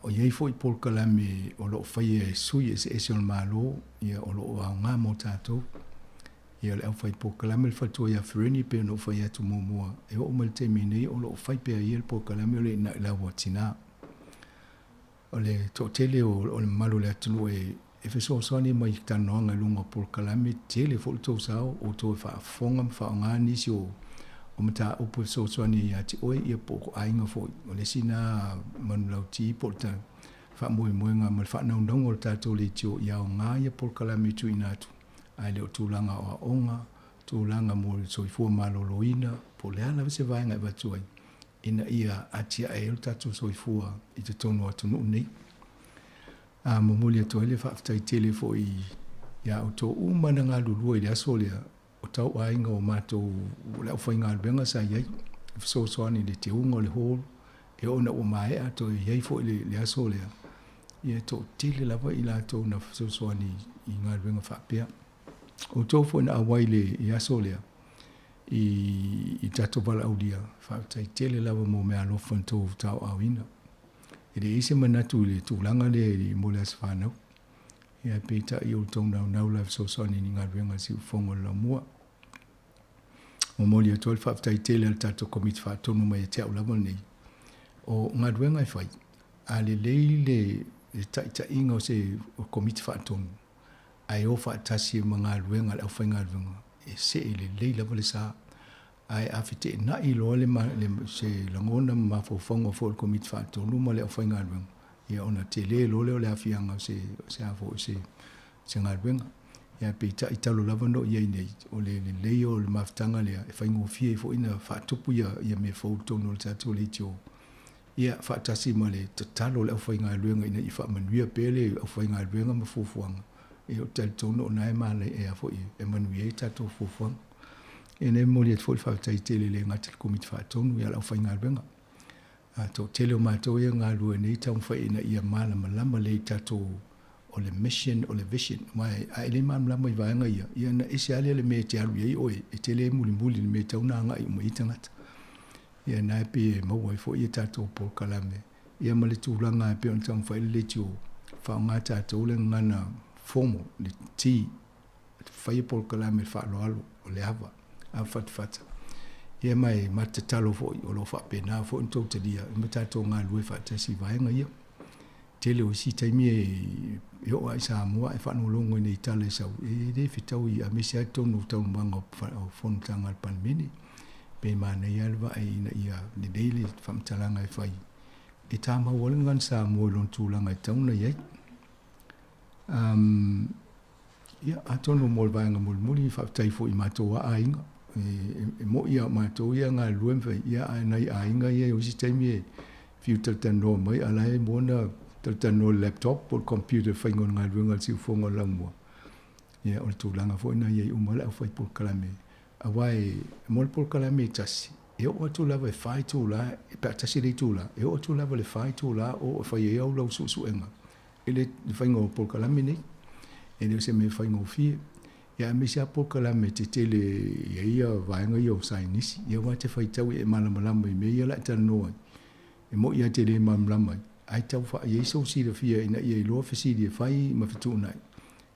O i ai foi polokalame o lo o faia e sui eseese o le Malo, ia o lo o aoga mo tatou. Ia o le aufai polokalame le faletua ia Fereni pei ona ou fai atu muamua, e oo mai le taimi nei o lo o fai pea ia le polokalame o le inai lau a tina. O le toatele o le mamalu o le atunuu e e fesoasoani mai i talanoaga i luga o polokalame, tele foi le tou sao, outou e faafofoga ma faaaoga nisi o o mataupu e fesoasoani ai ia te oe ia po o aiga foi. O le isi na manulauti po o le faamoemoega ma le faanaunauga o le tatou leitio ia aoga ia polokalame e tuuina atu ae le o tulaga aoaoga, tulaga mo le soifua maloloina, po o le a lava se vaega e avatu ai, ina ia atiae ai lo tatou soifua i totonu o atunuu nei. A momoli atu ai le faafetai tele foi iā outou uma na galulue i le aso lea, o tauaiga o matou o le aufaigaluega sa i ai, e fesoasoani i le teuga o le hall, e oo ina ua maea toe i ai foi le aso lea, ia e toatele lava i latou na fesoasoani i galuega faapea. O outou foi na auai i le aso lea i tatou valaaulia, faafetai tele lava mo meaalofa na outou taoaoina. E leai se manatu i le tulaga lea mo le aso fanau, ia peitai o outou naunau la e fesoasoani i ni galuega a le siufofoga o le laumua. Momoli atu ai le faafetai tele a le tatou Komiti Faatonu mai ia te au lava lenei. O galuega e fai, a lelei le taitaiga o se Komiti Faatonu, ae o faatasi ma galuega a le aufaigaluega, e see lelei lava le sa. Ae a feteenai loa le se lagona ma mafaufauga foi o le Komiti Faatonu ma le aufaigaluega, ia ona tele loa lea o le aafiaga o se se a foi se se galuega. Ia peitai talu lava ona ou i ai nei, o le lelei o le mafutaga lea e faigofie ai foi ona faatupu ia ia mea fou i totonu o le tatou leitio. Ia faatasi ma le tatalo a le aufaigaluega ina ia faamanuia pea le aufaigaluega ma fuafuaga, ia ou te talitonu o lena e malaia foi e manuia ai tatou fuafuaga. Ia lea e momoli atu foi le faafetai tele e le gata i le Komiti Faatonu ia le aufaigaluega. A toatele o matou ia e galulue nei e taumafai ina ia malamalama lelei i tatou. o le mission, o le vision. Aua a e le malamalama i vaega ia, ia ona ese lava lea o le mea e te alu i ai oe, e te le mulimuli i le mea e tatau ona agai uma i ai tagata. Ia na e pei e maua ai foi ia tatou polokalame, ia ma le tulaga e pei ona taumafai le leitio, faaaoga tatou le gagana formal, le T, faia polokalame faaaloalo o le ava avafatafata. Ia ma e ma tatalo foi o lo o faapena foi ona tou talia ma tatou galulue faatasi i vaega ia. Tele o isi taimi e oo lava i Samoa ae faalogologo i nei tala e sau, e le fetaui aemaise lava totonu o taualumaga o fonotaga a le Palemene. Pe manaia lava le vaai ina ia lelei le faamatalaga e fai e tamau ai le gagana Samoa i lona tulaga e tatau ona i ai. Um, Ia, atonu mo le vaega mulimuli, faafetai foi i matou lava aiga. E moni lava o matou ia e galulue ma fai, ia ae nai aiga ia o isi taimi e fiu talatalanoa mai, a o la e mua ona talatalanoa i le laptop po o le computer i le faiga o le galuega a le siufofoga o le laumua. Ia, o le tulaga foi lena e i ai uma le aufai polokalame. Aua e mo le polokalame e tasi, e oo atu lava e fa itula, pe a tasi le itula, e oo atu lava i le fa itula o fai ai au lau suesuega i le faiga o polokalame nei. E le o se mea faigofie. Ia aemaise lava polokalame tetele e i ai ia vaega ia o saienisi. Ia aua e te faitau e malamalama i mea ia o le a e talanoa ai. E moni lava e te le malamalama ai, ae tau faa-i ai sou silafia ina ia iloa fesili e fai ma fetuunai.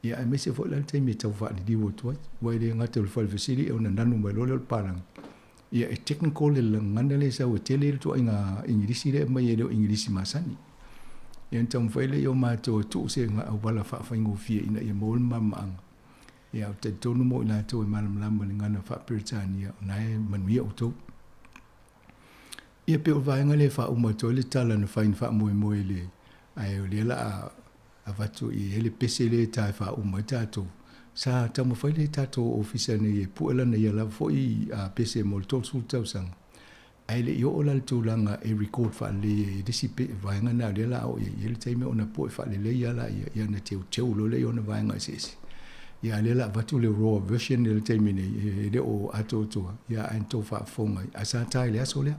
Ia aemaise foi la le taimi e tau faaliliu atu ai. Aua e le gata o le fale fesili e ono nanu mai loa lea o le palagi. Ia e technical le gagana lea e sau e tele le ituaiga Igilisi lea e aumai e le o Igilisi masani. Ia ona taumafai lea o matou e tuu se auala faafaigofie ina ia maua le malamalamaaga. Ia ou te talitonu mo i latou e malamalama i le gagana faa-Peretania, o lena e manuia outou. Ia pei o le vaega lea e faauma atu ai le tala na fai na faamoemoe i le, ae o lea o le a avatu i ai le pese lea e ta e faauma ai tatou. Sa taumafai le tatou ofisa nei e pue lana ia lava foi pese mo le 30 tausaga, ae le i oo la i le tulaga e record faalelei ai le isi vaega lena o lea o le a oo i ai. E i ai le taimi ona pue faalelei lava lea, ia ona teuteu loa lea i ona vaega eseese. Ia a o lea o le a avatu le raw version i le taimi nei, e le o atoatoa, ia ae na tou faafofoga ai. Ae sa ta i le aso lea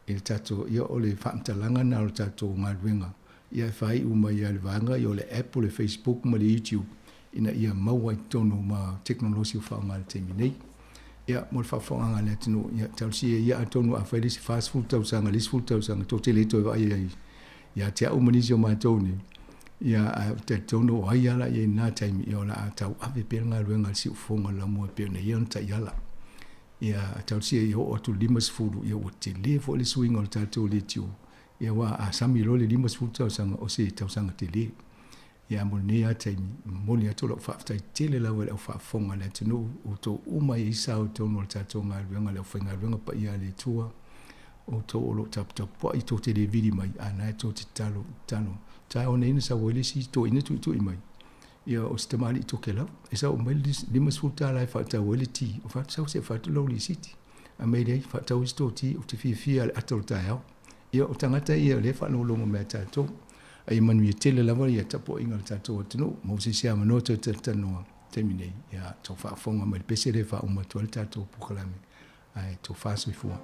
i le tatou, ia o le faamatalaga lena o le tatou galuega ia e faaiu mai lava i le vaega ia o le app o le Facebook ma le YouTube ina ia maua i totonu ma tekonolosi o faaaoga i le taimi nei. Ia, mo le faafofogaaga a le atunuu, ia talosia ia atonu a fai le isi 40 tausaga, le isi 10 tausaga, tou te le toe vaai ai ia te au ma nisi o matou nei, ia ae ou te talitonu o ai lava la i ai i lena taimi, ia o le a tauave pea le galuega a le siufofoga o le laumua e pei ona i ai ona taiala. Ia talosia ia oo atu i le 50, ia ua tele foi le suiga o le tatou leitio, Ia aua a sami loa le 50 tausaga, o se tausaga tele. Ia a mo lenei lava taimi, e momoli atu lau faafetai tele lava i le au faafofoga a le atunuu, outou uma e i ai sao i totonu o le tatou galuega, le aufaigaluega paia a le Atua, outou o lo o taputapuai tou te le vili mai, a na e tou te tatalo, tatalo. Taeao nei na sau ai le isi toeaina tuitui mai, ia o si tamalii Tokelau, e sau aumai le $50 e faatau ai le ti, o fai atu sau se i fai atu lau lisiti. A mai leai, faatau isi tou ti, ou te fiafia i le ata o le taeao. Ia, o tagata ia o lea e faalogologo mai ia tatou. A ia manuia tele lava ia tapuaiga a le tatou atunuu. Maua se isi avanoa toe talatalanoa i le taimi nei. Ia, tou faafofoga mai i le pese lea e faauma atu ai le tatou polokalame. Ae tofa soifua.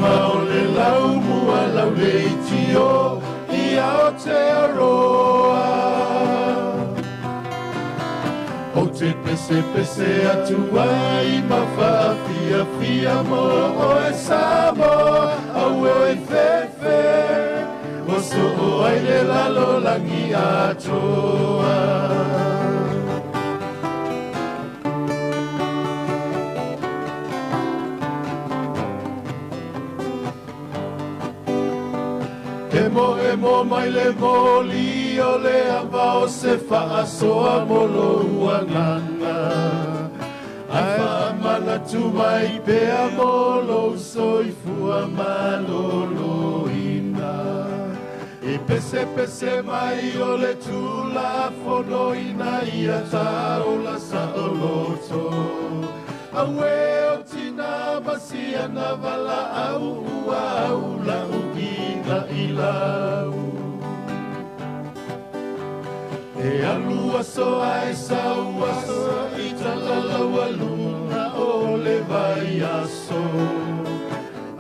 fofoga o le laumua lau leitio i Aotearoa. Ou te pesepese atu ai ma faafiafia mo oe Samoa, auē i fefe, ua soo ai le lalolagi atoa. Emoemo mai le moli o le ava o se faasoa mo lou agaga. Ae faamanatu mai pea mo lou soifua maloloina. E pesepese mai o le Tulafono ina ia taola saoloto. Auē o tina ma siana valaau ua aulauina i lau. E alu aso ae sau aso i talalaualuga o le vaiaso.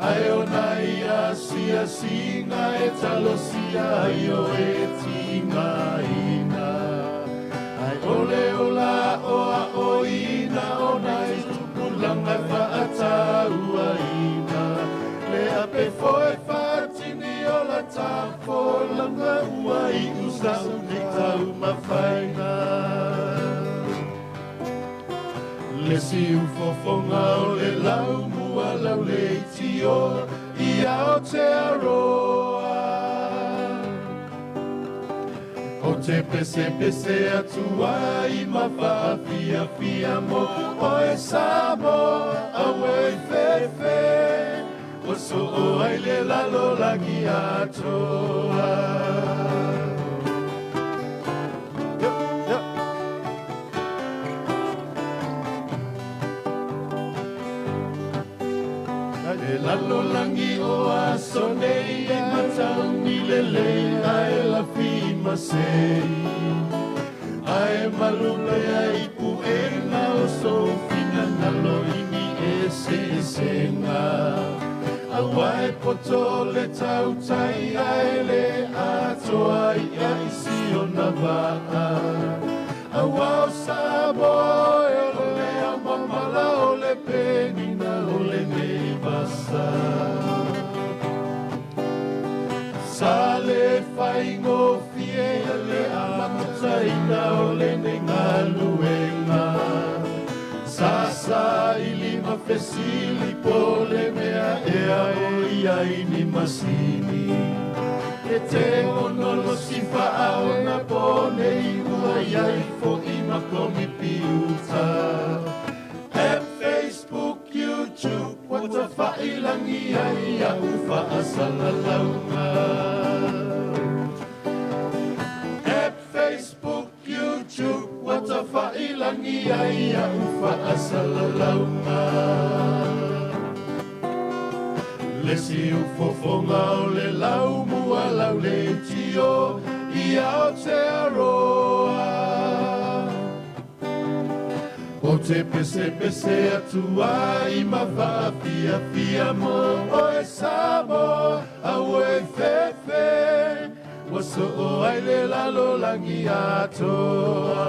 Ae o nai asiasiga e talosia ai o e tigaina. Ae o le ola aoaoina o nai tupulaga e faatauaina. Le apefo e faatini o la tafolanga ua iu sau nei taumafaiga. Le siufofoga o le laumua lau leitio i Aotearoa. Ou te pesepese atu ai ma faafiafia mo oe Samoa, auē i fefe, ua soo ai le lalolagi atoa. E lalolagi o aso nei e matauni lelei ae lafi masei. Ae malu pea i puega o sou finagalo i ni eseesega. Aua e poto le tautai ae le atoa ia i si ona vaa. Aua o Samoa e o le aomamala o le penina o lenei vasa. Sa le faigofie le amataina o lenei galuega. Sa saili ma fesili po o le mea ea o i ai ni masini. E tekonolosi faaonaponei ua i ai foʻi ma komipiuta. App, Facebook, YouTube, ua tafailagi ai a'u faasalalauga. App, Facebook, YouTube, ua tafailagi ai a'u faasalalauga. Le siufofoga o le laumua lau leitio i Aotearoa. Ou te pesepese atu ai ma faafiafia mo oe Samoa, auē i fefe, ua soo ai le lalolagi atoa.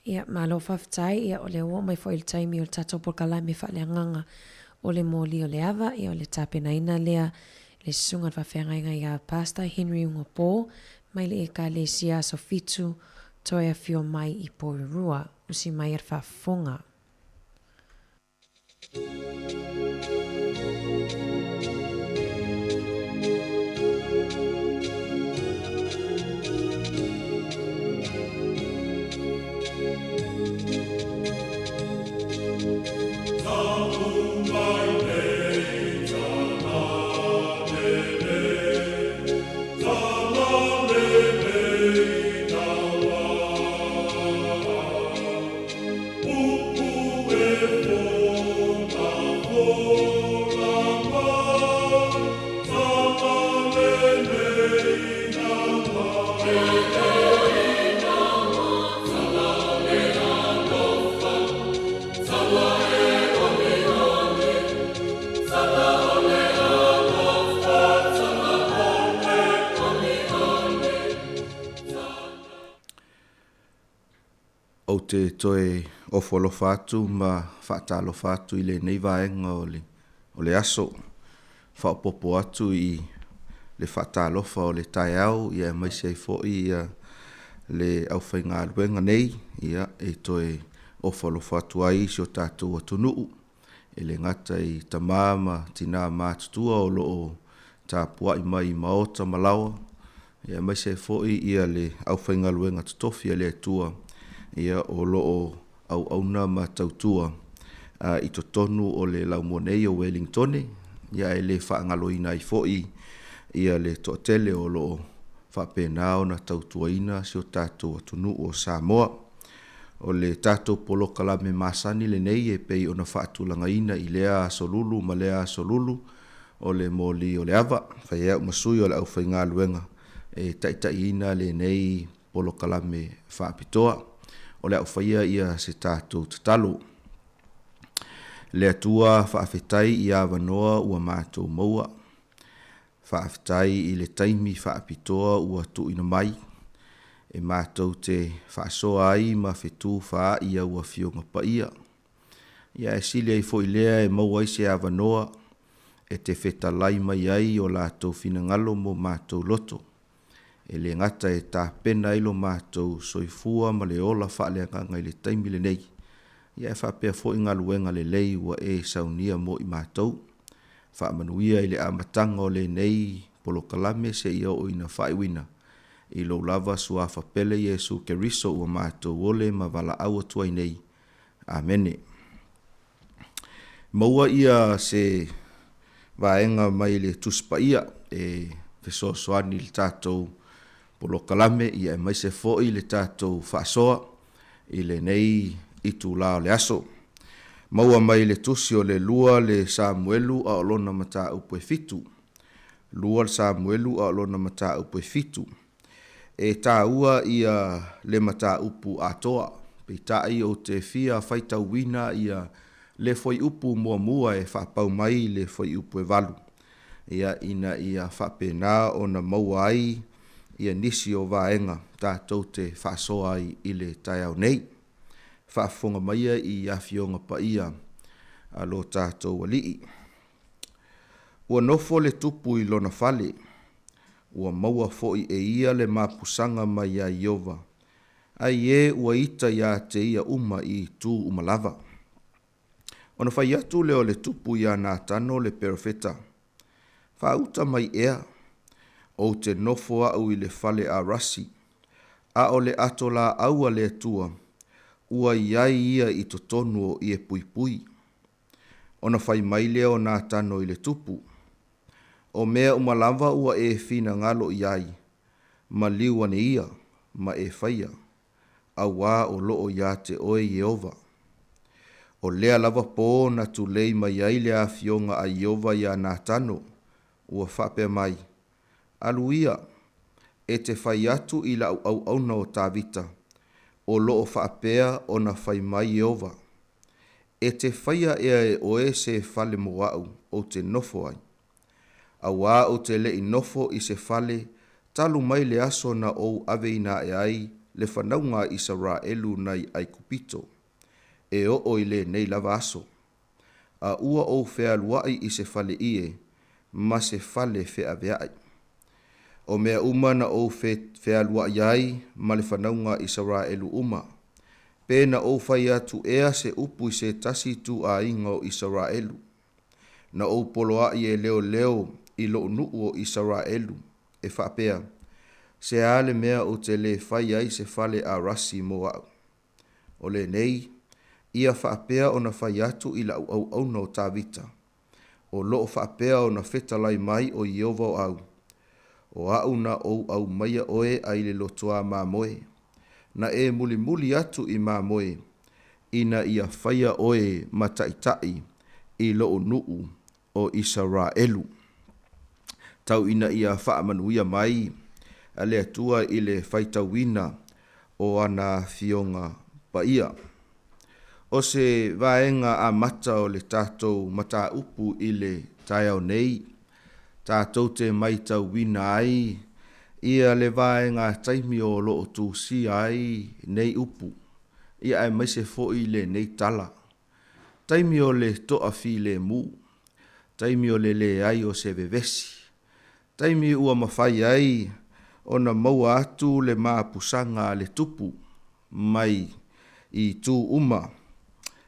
Ia, malo faafetai, ia o lea ua oo mai foi i le taimi o le tatou polokalame faaleagaga o le moli o le ava, ia o le tapenaina lea le susuga i le faafeagaiga ia Pastor Henry Ugapo mai le Ekalesia Aso Fitu toe afio mai i Porirua. Usi mai a le faafofoga. te toe ofo alofa atu ma faatalofa atu i lenei vaega o le, o le aso. Faaopoopo atu i le faatalofa o le taeao ia aemaise ai foi ia le aufaigaluega nei ia e toe ofo alofa atu ai i si o tatou atunuu e le gata i tama ma tina matutua o lo o tapuai mai i maota ma laoa, ia aemaise ai foi ia le aufaigaluega totofi a le Atua ia o lo o auauna ma tautua i totonu o le laumua nei o Welingtone, ia ae le faagaloina ai foi ia le toatele o lo o faapena ona tautuaina si o tatou atunuu o Samoa. O le tatou polokalame masani lenei e pei ona faatulagaina i lea aso Lulu ma lea aso Lulu o le moli o le ava, fai ai au ma sui o le aufaigaluega e taitaiina lenei polokalame faapitoa. O le a ou faia ia se tatou tatalo. Le Atua faafetai i avanoa ua matou maua. Faafetai i le taimi faapitoa ua tuuina mai e matou te faasoa ai ma fetufaai i au Afioga Paia. Ia ae sili ai foi lea e maua ai se avanoa e te fetalai mai ai o latou finagalo mo matou loto, e le gata e tapena ai lo matou soifua ma le ola faaleagaga i le taimi lenei, ia ae faapea foi galuega lelei ua e saunia mo i matou. Faamanuia i le amataga o lenei polokalame seia oo ina faaiuina i lou lava Suafa pele Iesu Keriso ua matou ole ma valaau atu ai nei. Amene. Maua ia se vaega mai le Tusi Paia e fesoasoani i le tatou polokalame ia aemaise foi le tatou faasoa i lenei itula o le aso. Maua mai le Tusi o le Lua le Samuelu a o lona mataupu e fitu. Lua le Samuelu a o lona mataupu e fitu. E taua ia le mataupu atoa, peitai ou te fia faitauina ia le fuaiupu muamua e faapau mai le fuaiupu e valu, ia ina ia faapena ona maua ai ia nisi o vaega tatou te faasoa ai i le taeao nei. Faafofoga maia i Afioga Paia a lo tatou Alii. Ua nofo le tupu i lona fale, ua maua foi e ia le mapusaga mai iā Ieova, ai e ua ita iā te ia uma i itu uma lava. Ona fai atu lea o le tupu iā Natano le perofeta, Faauta mai ea, ou te nofo au i le fale a Rasi, a o le ato lāʻau a le Atua, ua i ai ia i totonu o ie puipui. Ona fai mai lea o Natano i le tupu, O mea uma lava ua e finagalo i ai, maliu ane ia, ma e faia, auā o loo iā te oe Ieova. O lea lava pō na tulei mai ai le afioga a Ieova iā Natano, ua faapea mai, Alu ia, e te fai atu i la'u auauna o Tavita, o loo faapea ona fai mai Ieova, E te faia ea e oe se fale mo a'u ou te nofo ai. Auā ou te leʻi nofo i se fale talu mai le aso na ou aveina aʻe ai le fanauga a Isaraelu nai Aikupito, e oo i lenei lava aso. A ua ou fealuaʻi i se fale ie ma se fale feaveaʻi. O mea uma na ou fealuaʻi ai ma le fanauga a Isaraelu uma, pe na ou fai atu ea se upu i se tasi ituaiga o Isaraelu, na ou poloaʻi e leoleo i loʻu nuʻu o Isaraelu, e faapea, Se a le mea ou te lē fai ai se fale a Rasi mo aʻu? O lenei, ia faapea ona fai atu i la'u auauna o Tavita, O loo faapea ona fetalai mai o Ieova o au, O aʻu na ou aumaia oe ai le lotoā mamoe, na e mulimuli atu i mamoe, ina ia faia oe ma taʻitaʻi i loʻu nuʻu o Isaraelu. Tau ina ia faamanuia mai le Atua i le faitauina o ana Afioga Paia. O se vaega amata o le tatou mataupu i le taeao nei, tatou te maitauina ai ia le vaega taimi o lo o tusia ai nei upu. ia aemaise foi lenei tala. Taimi o le toafilemu, taimi o le leai o se vevesi, taimi ua mafai ai ona maua atu le mapusaga a le tupu mai i itu uma,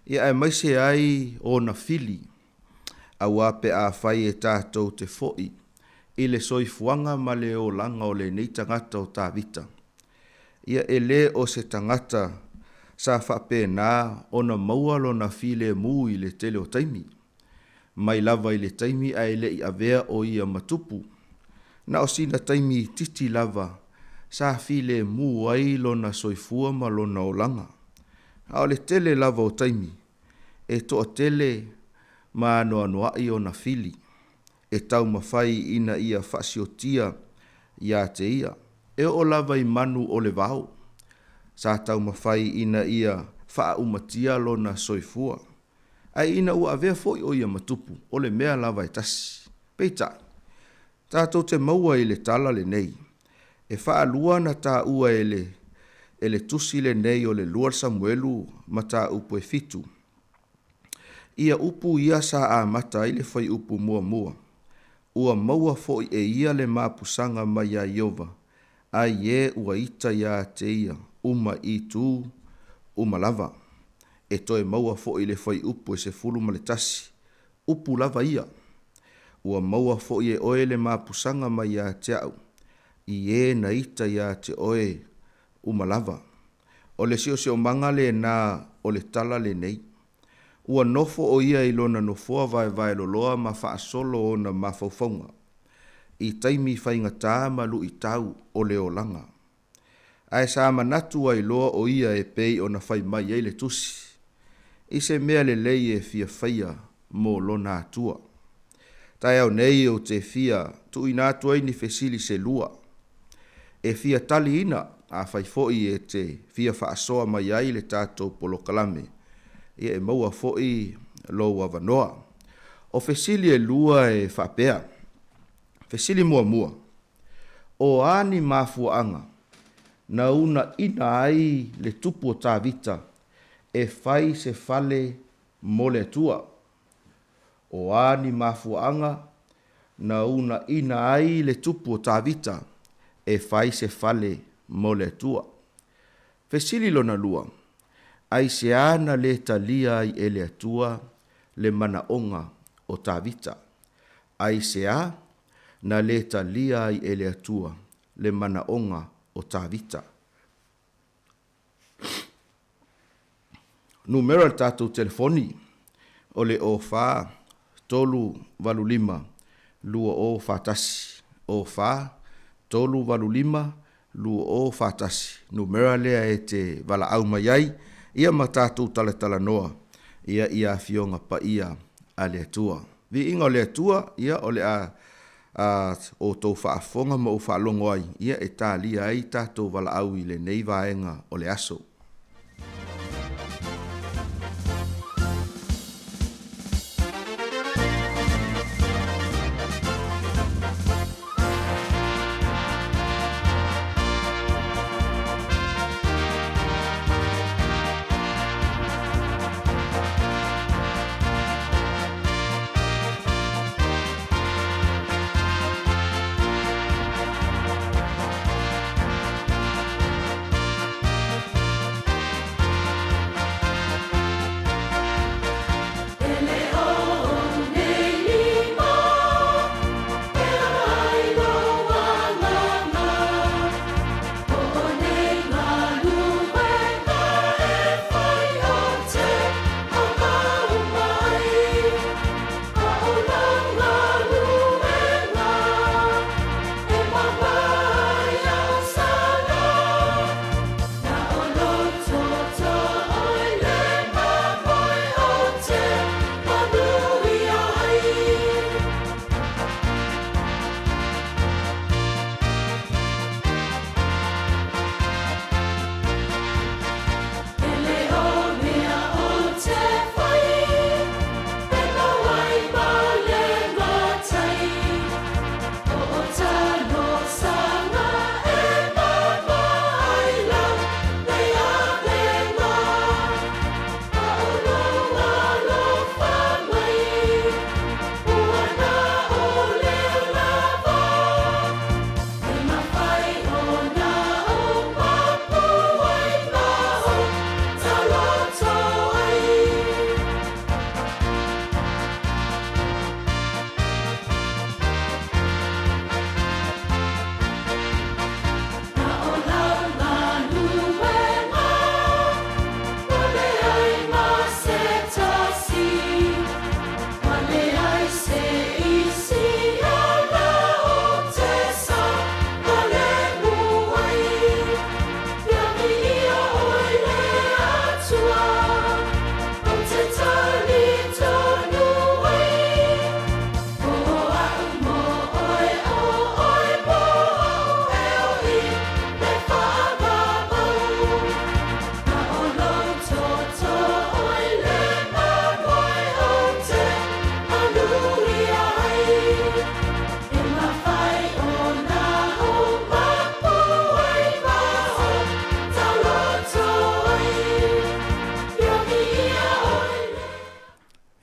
ia aemaise ai ona fili, aua pe afai e tatou te foi i le soifuaga ma le olaga o lenei tagata o Tavita, ia e lē o se tagata sa faapena ona maua lona filemu i le tele o taimi, mai lava i le taimi ae le i avea o ia ma tupu. Na o sina taimi itiiti lava sa filemu ai lona soifua ma lona olaga. A o le tele lava o taimi, e toatele ma anoanoai ona fili e taumafai ina ia faasiotia ia te ia. E oo lava i manu o le vao, sa taumafai ina ia faaumatia lona soifua. Ae ina ua avea foi o ia ma tupu, o le mea lava e tasi. Peitai, tatou te maua i le tala lenei, e faalua na taua e le e le tusi lenei o le 2 Samuelu mataupu e fitu. Ia upu ia sa amata ai le fuaiupu muamua, Ua maua foi e ia le mapusaga mai iā Ieova, ai e ua ita iā te ia uma i itu uma lava. E toe maua foi le fuaiupu e 11, upu lava ia. Ua maua foi e oe le mapusaga mai iā te a'u, i e na ita iā te oe uma lava. O le siosiomaga lena o le tala lenei. Ua nofo ʻo ia i lona nofoa vaevaeloloa ma faasolo ona mafaufauga i taimi faigata ma luitau o le olaga. Ae sa manatu ai loa ʻo ia e pei ona fai mai ai le Tusi, i se mea lelei e fia faia mo lona Atua. Taeao nei ou te fia tuuina atu ai ni fesili se lua e fia taliina, afai foi e te fia faasoa mai ai le tatou polokalame, ia e maua foi lou avanoa. O fesili e lua e faapea. Fesili muamua, O a ni mafuaaga na uunaina ai le tupu o Tavita e fai se fale mo le Atua? O a ni mafuaaga na uunaina ai le tupu o Tavita e fai se fale mo le Atua? Fesili lona lua, Aisea na lē talia ai e le Atua le manaoga o Tavita? Aisea na lē talia ai e le Atua le manaoga o Tavita? Numera o le tatou telefoni, o le 04 385 2041. 04 385 2041. Numera lea e te valaau mai ai, ia ma tatou talatalanoa, ia i Afioga Paia a le Atua. Viiga o le Atua, ia o le a a outou faafofoga ma ou faalogo ai, ia e talia ai tatou valaau i lenei vaega o le aso.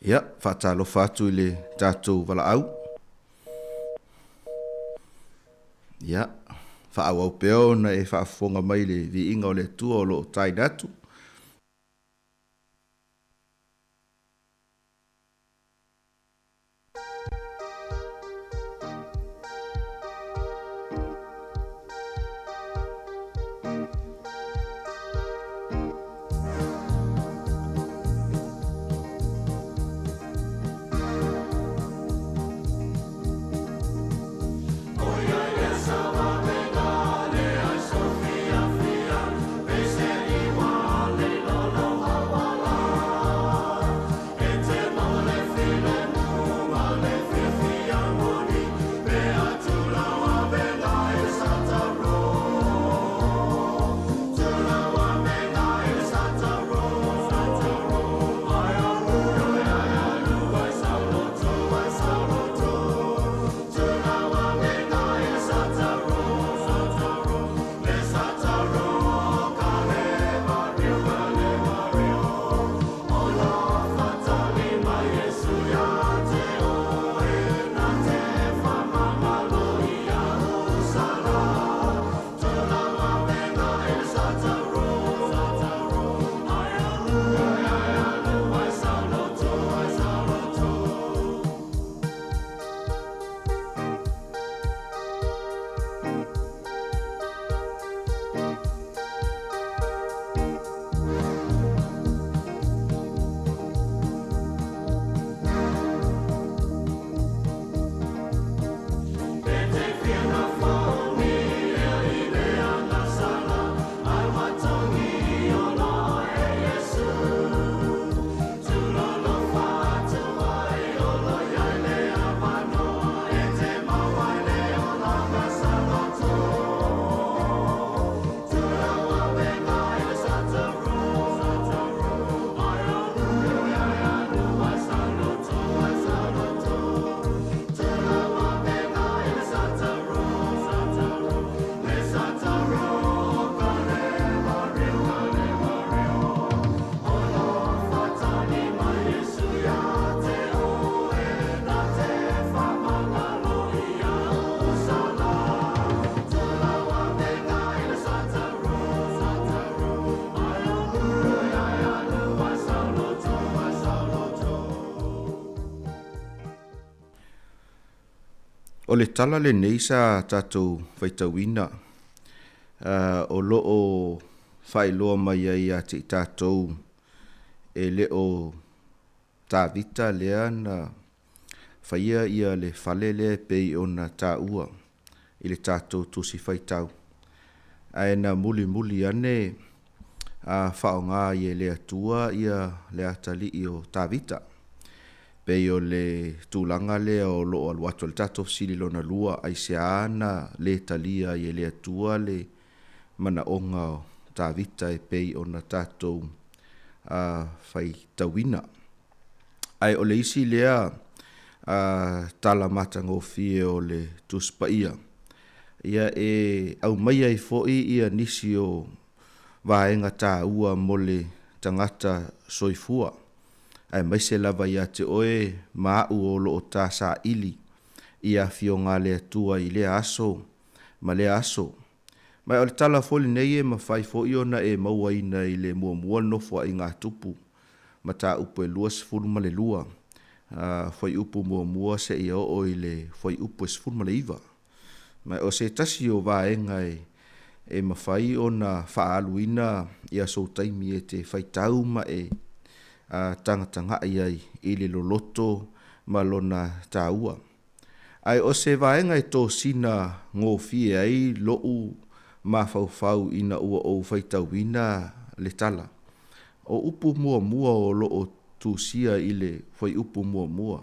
Ia, faatalofa atu i le tatou valaau. Ia, faaauau pea ona e faafofoga mai i le viiga o le Atua o lo o taina atu. O le tala lenei sa tatou faitauina, o lo o faailoa mai ai ia te i tatou e le o Tavita lea na faia ia le fale lea e pei ona taua i le tatou Tusi Faitau, ae na mulimuli ane a faaaoga ai e le Atua ia le atalii o Tavita. Pei o le tulaga lea o lo o alu atu ai le tatou fesili lona lua, aisea na le talia ai e le Atua le manaoga o Tavita e pei ona tatou faitauina. Ae o le isi lea tala matagofie o le Tusi Paia, ia e aumai ai foi ia nisi o vaega taua mo le tagata soifua, aemaise lava ia te oe ma a'u o lo o ta saili i afioga a le Atua i lea aso ma lea aso. Ma o le tala foi lenei e mafai foi ona e mauaina i le muamua nofoaiga a Tupu, mataupu e 22, fuaiupu muamua seia oo i le fuaiupu e 19. Ma o se tasi o vaega e mafai ona faaaluina ia sou taimi e te faitau ma e tagatagai ai i le loloto ma lona taua. Ae o se vaega e tosina gofie ai loʻu mafaufau ina ua ou faitauina le tala. O upu muamua o lo o tusia i le fuaiupu muamua,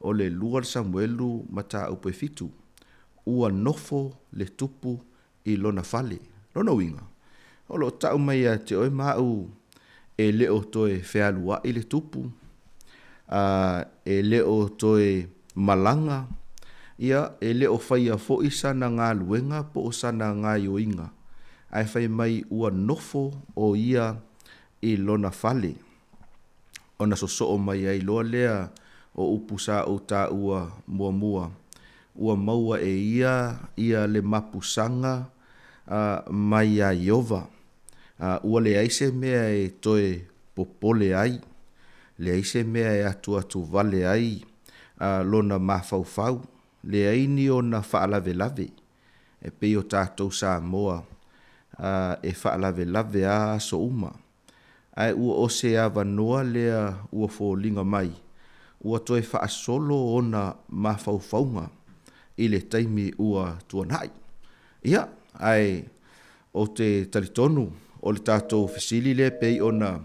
o le lua le Samuelu mataupu e fitu, ua nofo le tupu i lona fale. Lona uiga, o lo o tau mai ia te oe ma au e le o toe fealuai le tupu, a e le o toe malaga, ia, e le o faia foi sana galuega po o sana gaioiga, ae fai mai ua nofo o ia i lona fale. Ona sosoo mai ai loa lea o upu sa ou taua muamua, ua maua e ia ia le mapusaga mai iā Ieova, a ua leai se mea e toe popole ai, leai se mea e atuatuvale ai lona mafaufau, leai ni ona faalavelave, e pei o tatou Samoa e faalavelave a aso uma. Ae ua o se avanoa lea ua foliga mai, ua toe faasolo ona mafaufauga i le taimi ua tuanai. Ia, ae ou te talitonu o le tatou fesili lea pei ona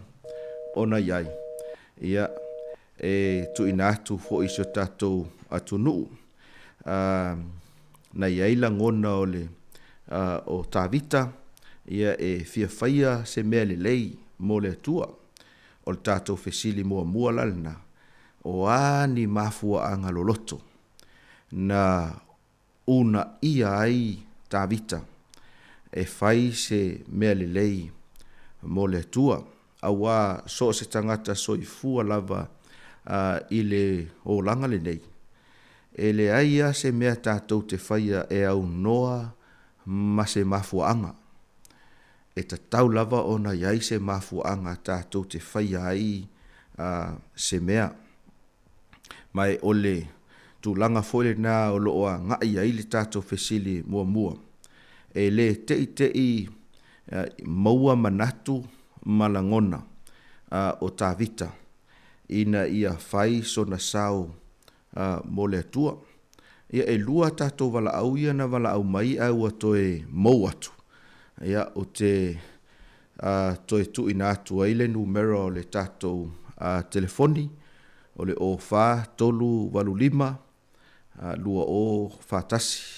ona i ai, ia, e tuuina atu foi i si o tatou atunuu, a, na i ai lagona o le, a, o Tavita, ia, e fia faia se mea lelei mo le Atua. O le tatou fesili muamua la lena, o a ni mafuaaga loloto na uunaia ai Tavita e fai se mea lelei mo le Atua, auā so o se tagata soifua lava i le olaga lenei, e leai a se mea tatou te faia e aunoa ma se mafuaaga. E tatau lava ona i ai se mafuaaga tatou te faia ai se mea. Ma e o le tulaga foi lena o lo o agai ai le tatou fesili muamua, e le teʻiteʻi maua manatu ma lagona o Tavita ina ia fai sona sao mo le Atua. Ia, e lua tatou valaau ia na valaau mai ae ua toe mou atu. Ia, ou te toe tuuina atu ai le numera o le tatou telefoni, o le 04385 2041,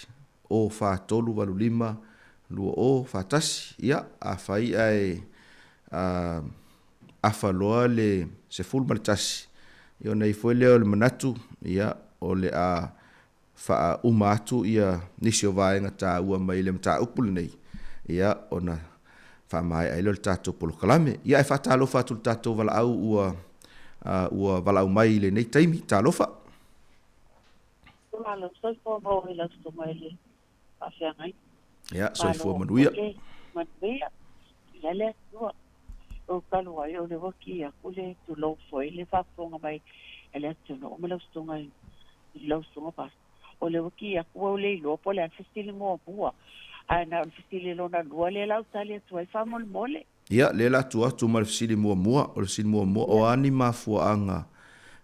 04385 2041. Ia, afai ae afa loa le 11, ia ona i ai foi lea o le manatu, ia, o le a faauma atu ia nisi o vaega taua mai le mataupu lenei, ia, ona faamaea ai lea o le tatou polokalame. Ia, ae faatalofa atu i le tatou valaau ua, ua valaau mai i lenei taimi. Talofa. Malo, soifua maua i lau susuga i le faafeagaiga. Ia, soifua manuia. Manuia. Ia le Atua. O talu ai o le ua ki atu le tulou foi le faafofoga mai a le atunuu ma lau susuga i lau susuga pastor. O le ua ki atu ua le iloa po o le a le fesili muamua, ae na o le fesili lona lua lea la ou tali atu ai faamolemole. Ia, lea la tuu atu ma le fesili muamua. O le fesili muamua, o a ni mafuaaga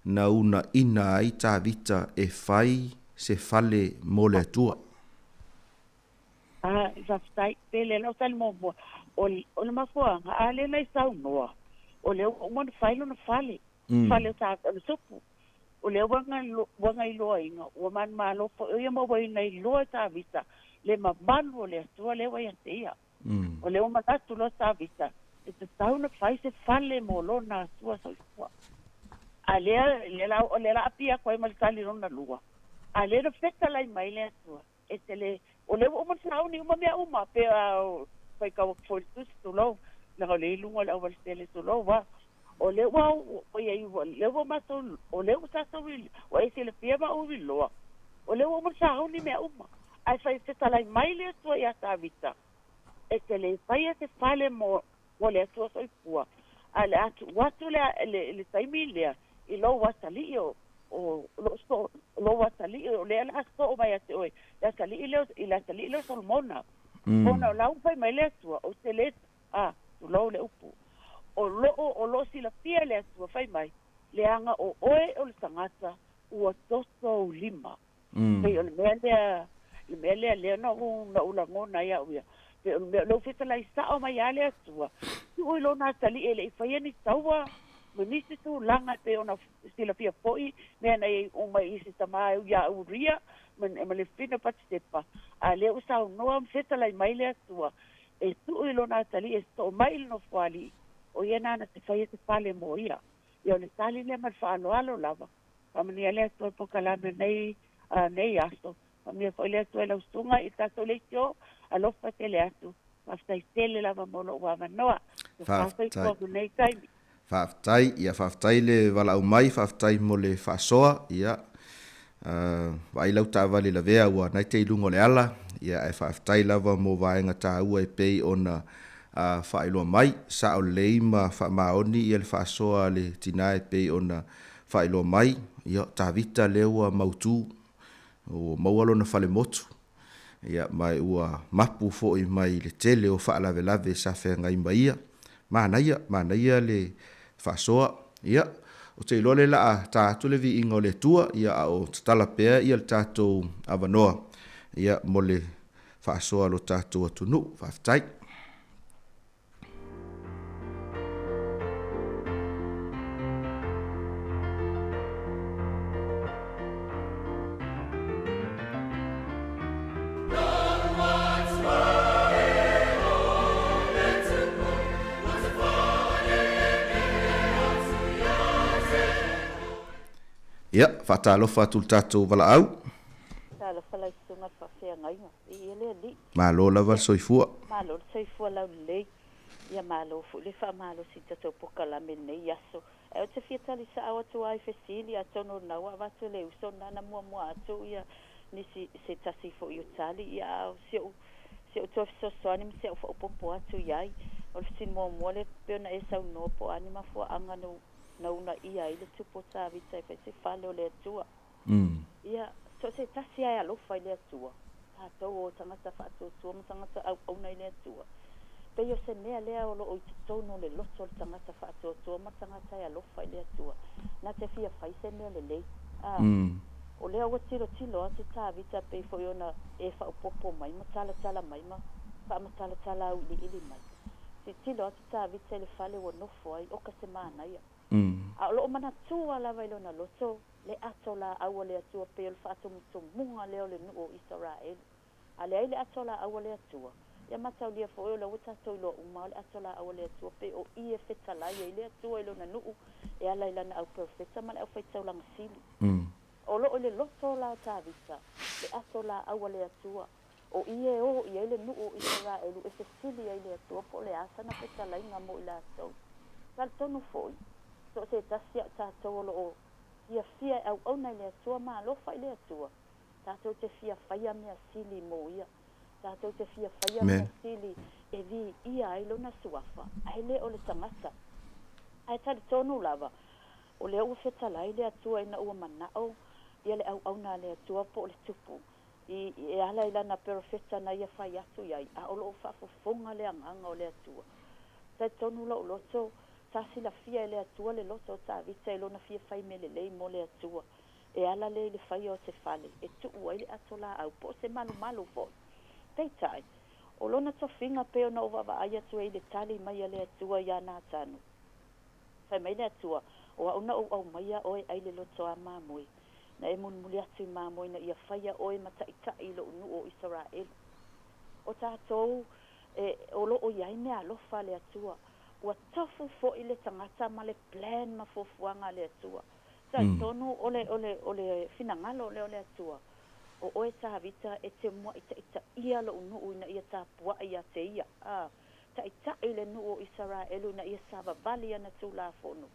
na uunaina ai Tavita e fai se fale mo le Atua? A, faafetai tele lau tali muamua. O, o le mafuaaga, a lea na i saunoa, o lea ua uma ona fai lona fale, fale o sa, o le supu. O lea ua na, ua na iloaina, ua manumalo foi o ia ma ua ina iloa e Tavita le mamalu o le Atua lea ua ia te ia. O lea ua manatu loa Tavita, e tatau ona fai se fale mo lona Atua soifua. A lea, lea la, o lea la apia atu ai ma le tali lona lua. A lea na fetalai mai le Atua, e te le, o lea ua uma ona sauni uma mea uma, pe a faitau atu foi i le tusi, tulou, leaga o lea i luga o le aualatele, tulou a. O lea ua, oi ai, o lea ua matou, o lea ua tatou, ua e silafia ma ou iloa, o lea ua uma ona sauni mea uma. Ae fai fetalai mai le Atua iā Tavita, E te le faia se fale mo, mo le Atua soifua, ae o le a tuu atu le, le, le taimi lea i lou atalii o, o loo so, lou atalii o lea o le a soo mai ia te oe, le atalii lea, i le atalii lea o Solomona. Ona o la ua fai mai le Atua, ou te le, a, tulou le upu, o loo, o loo silafia e le Atua fai mai, leaga o oe o le tagata ua toto ou lima. Pei o le mea lea, le mea lea lea na ou, na ou lagona ai au ia. Pei o le mea, o lea ua fetalai sao mai lava le Atua, tuu i lona atalii e le i faia ni taua ma nisi tulaga e pei ona silafia foi mea na i ai uma i isi tama ia Uria ma, ma le fafine o Patisepa. A lea ua saunoa ma fetalai mai le Atua, e tuu i lona atalii e sosoo mai i le nofoalii, o ia nana te faia se fale mo ia. Ia o le tali lea ma le faaaloalo lava. Faamanuia le Atua i polokalame nei, a, nei aso. Faamanuia foi le Atua i lau susuga i le tatou leitio. Alofa tele atu. Faafetai tele lava mo lou avanoa. Tofa soifua mo nei taimi. Faafetai, ia faafetai le valaau mai, faafetai mo le faasoa, ia vaai lau taavale lavea ua na e te i luga o le ala, ia ae faafetai lava mo vaega taua e pei ona faailoa mai. Sao lelei ma faamaoni ia le faasoa a le tina e pei ona faailoa mai, ia o Tavita lea ua mautu, ua maua lona falemotu, Ia, ma ua mapu foi mai le tele o faalavelave sa feagai ma ia. Manaia, manaia le faasoa. Ia, ou te iloa o lea o le a ta atu le viiga o le Atua, ia, a o tatala pea ia le tatou avanoa, ia, mo le faasoa a lo tatou atunuu. Faafetai. Ia, faatalofa atu i le tatou valaau. Talofa lau susuga i le faafeagaiga. Viia le Alii. Malo lava le soifua. Malo le soifua laulelei. Ia malo foi le faamalosi i tatou pokalame i lenei aso. Ae ou te fia tali sao atu lava i fesili, atonu o lena ua avatu e le uso lena na muamua atu ia nisi se tasi foi o tali, ia a o si ou si ou toe fesoasoani ma si au faaopoopo atu i ai. O le fesili muamua lea pei ona e saunoa po o a ni mafuaaga na uunaia ai le Tupu o Tavita e fai se fale o le Atua. Ia, so o se tasi lava e alofa i le Atua, tatou o tagata faatuatua ma tagata auauna i le Atua, pei o se mea lea o lo o i totonu o le loto o le tagata faatuatua ma tagata e alofa i le Atua, na te fia fai se mea lelei. A, o lea ua tilotilo atu Tavita pei foi ona e faaopoopo mai ma talatala mai ma faamatalatala auiliili mai. Tilotilo atu Tavita i le fale ua nofo ai, oka se manaia. A o lo o manatua lava i lona loto le ato laau a le Atua pei o le faatumutumuga lea o le nuu o Isaraelu. A leai le ato laau a le Atua, ia mataulia foi o lea ua tatou iloa uma o le ato laau a le Atua pei o i e fetalai ai le Atua i lona nuu e ala i lana au perofeta ma le aufai-taulaga sili. O lo o i le loto la o Tavita le ato laau a le Atua, o i e o i ai le nuu o Isaraelu e fesili ai i le Atua po o le a sana fetalaiga mo i latou. Talitonu foi, so o se tasi a o tatou o lo o fiafia e auauna i le Atua ma alofa i le Atua, tatou te fia faia mea sili mo Ia. Tatou te fia faia mea sili e viia ai Lona Suafa, ae le o le tagata. Ae talitonu lava, o lea ua fetalai le Atua ina ua manao ia le auauna a le Atua po o le Tupu i e ala i Lana perofeta na Ia fai atu i ai, a o lo o faafofoga le Agaga o le Atua. Talitonu lou loto, Sa silafia e le Atua le loto o Tavita i lona fia fai mea lelei mo le Atua, e ala lea i le faia o se fale e tuu ai le ato laau po o se malumalu foi. Peitai, o lona tofiga pei ona ou vaavaai atu ai i le tali mai a le Atua iā Natano. Fai mai le Atua, O au na ou aumaia oe ai le loto a mamoe, na e mulimuli atu i mamoe ina ia faia oe ma taʻitaʻi i loʻu nuu o Isaraelu. O tatou, e, o lo o i ai meaalofa a le Atua, Ua tofu foi le tagata ma le plan ma fuafuaga a le Atua. Talitonu o le, o le, o le finagalo lea o le Atua, o oe Tavita e te muaʻi taʻitaʻia loʻu nuu ina ia tapuaʻi ia te ia, a, taʻitaʻi le nuu o Isaraelu ina ia savavali ana Tulafono,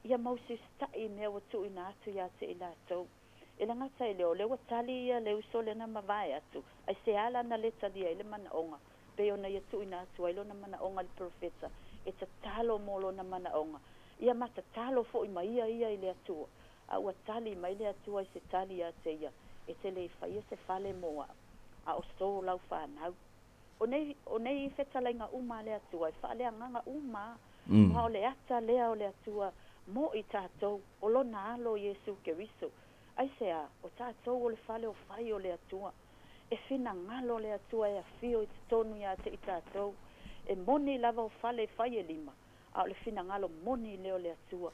ia mausisitaʻi i mea ua tuuina atu ia te i latou. E le gata i lea, o lea ua tali ia le uso lea na mavae atu, aisea la na le talia ai le manaoga pei ona ia tuuina atu ai lona manaoga i le perofeta e tatalo mo lona manaoga, ia ma tatalo foi ma ia ia i le Atua, a ua tali mai le Atua i se tali ia te ia, E te le faia se fale mo au, a o so lau fanau. O nei, o nei fetalaiga uma a le Atua, e faaleagaga uma a, ma o le ata lea o le Atua mo i tatou, o lona Alo Iesu Keriso. Aisea? O tatou o le fale o fai o le Atua. E finagalo le Atua e afio i totonu ia te i tatou. E moni lava o fale e fai e lima, a o le finagalo moni lea o le Atua.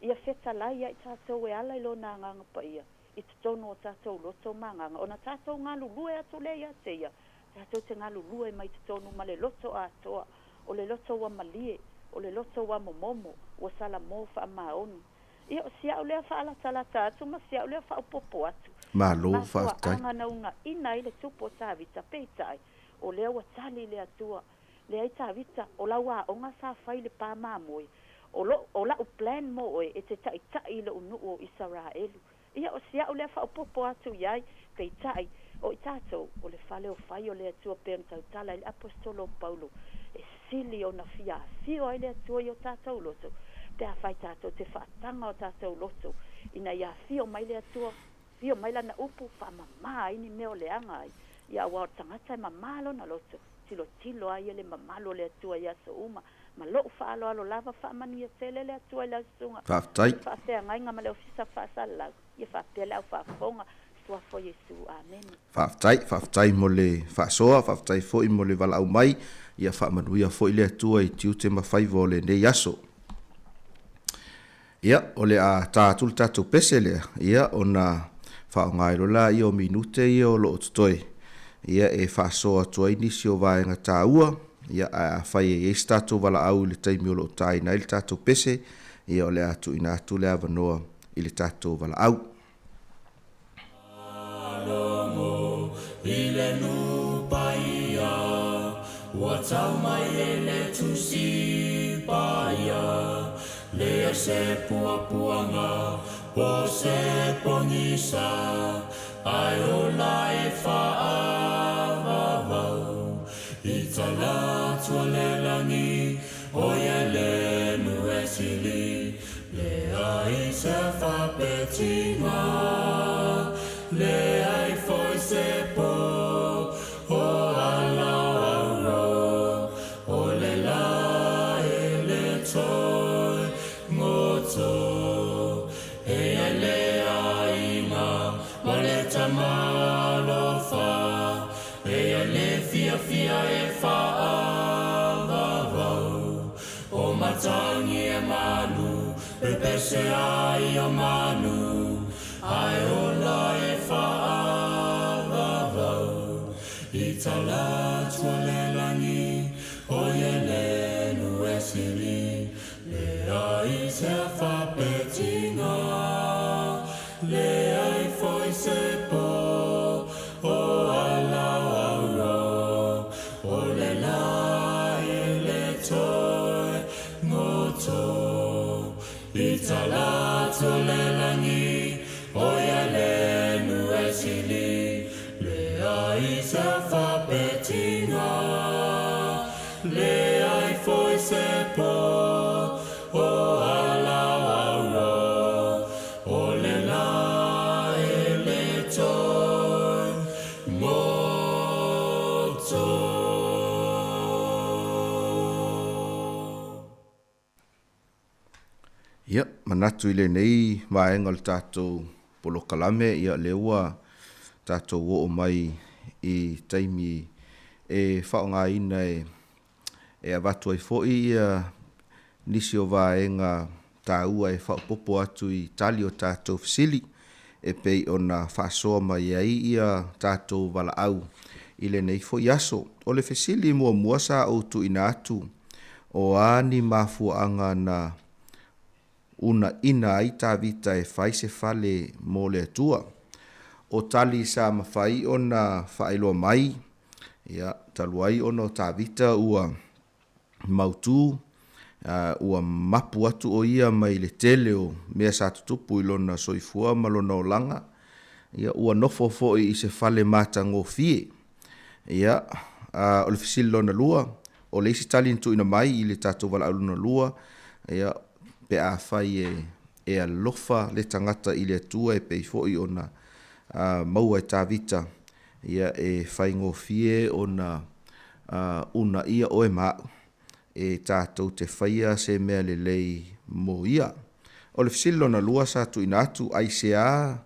Ia fetalai ia i tatou e ala i Lona Agaga Paia i totonu o tatou loto ma agaga, ona tatou galulue atu lea ia te Ia, tatou te galulue mai totonu ma le loto atoa, o le loto ua malie, o le loto ua momomo, ua salamo faamaoni. Ia, o si au lea faalatalata atu ma si au lea faaopoopo atu. Malo, faafetai. Mafuaaga na uunaina ai le Tupu o Tavita, peitai, o lea ua tali le Atua. Leai Tavita, o lau aoga sa fai i le pa mamoe, O lou, o la'u plan mo oe e te ta'ita'i i lo'u nu'u o Isaraelu. Ia, o si a'u lea fa'aopopo atu i ai, peita'i, o i tatou, o le fale o fai o le Atua pei ona tautala ai le Aposetolo o Paulo, e sili ona fia afio ai le Atua i o tatou loto, pe afai tatou te fa'ataga o tatou loto, ina ia afio mai le Atua, afio mai Lana upu, fa'amamā ai ni mea o leaga ai. Ia, auā o le tagata e mamā lona loto, tilotilo ai ia le mamalu o le Atua i aso uma, Ma lo'u faaaloalo lava, faamanuia tele le Atua i lau susuga Faafetai. i le faafeagaiga ma le Ofisa Faasalalau, ia faapea le au faafofoga, Suafa o Iesu. Amene. Faafetai, faafetai mo le faasoa, faafetai foi mo le valaau mai, ia faamanuia foi le Atua i tiute ma faiva o lenei aso. Ia, o le a ta atu le tatou pese lea, ia, ona faaaoga ai loa lea o minute ia o lo o totoe, ia, e faasoa atu ai nisi o vaega taua, ia, ae afai e i ai se tatou valaau i le taimi o lo o taina ai le tatou pese, ia, o le a tuuina atu le avanoa i le tatou valaau. Ia, manatu i lenei vaega o le tatou polokalame, ia lea ua tatou oo mai i taimi e faaaogaina e e avatu ai foi ia nisi o vaega taua e faaopoopo atu i tali o tatou fesili e pei ona faasoa mai ai ia tatou valaau i lenei foi aso. O le fesili muamua sa ou tuuina atu, o a ni mafuaaga na uunaina ai Tavita e fai se fale mo le Atua? O tali sa mafai ona faailoa mai, ia, talu ai ona o Tavita ua mautu, ua mapu atu o ia mai le tele o mea sa tutupu i lona soifua ma lona olaga, ia, ua nofo foi i se fale matagofie. Ia, o le fesili lona lua, o le isi tali na tuuina mai i le tatou valaau lona lua, ia, pe afai e, e alofa le tagata i le Atua e pei foi ona maua e Tavita, ia, e faigofie ona uunaia oe ma a'u e tatou te faia se mea lelei mo ia. O le fesili lona lua sa tuuina atu, aisea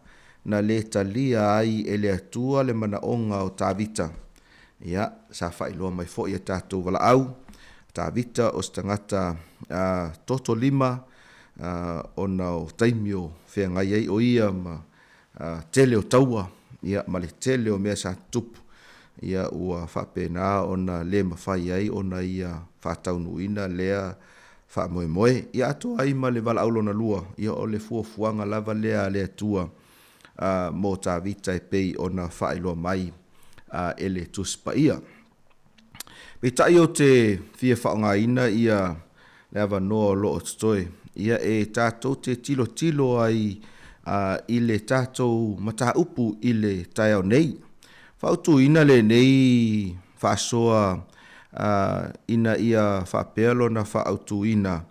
na lē talia ai e le Atua le manaoga o Tavita? Ia, sa faailoa mai foi e tatou valaau, o Tavita o se tagata toto lima, ona o taimi o feagai ai o ia ma tele o taua, ia, ma le tele o mea sa tutupu, ia, ua faapena ona le mafai ai ona ia faataunuuina lea faamoemoe. Ia atoa ai ma le valaau lona lua, ia, o le fuafuaga lava lea a le Atua mo Tavita e pei ona faailoa mai e le Tusi Paia. Peitai ou te fia faaaogaina ia le avanoa o lo o totoe. Ia e tatou te tilotilo ai i le tatou mataupu i le taeao nei. Fautuaina lenei faasoa ina ia faapea lona faaautuina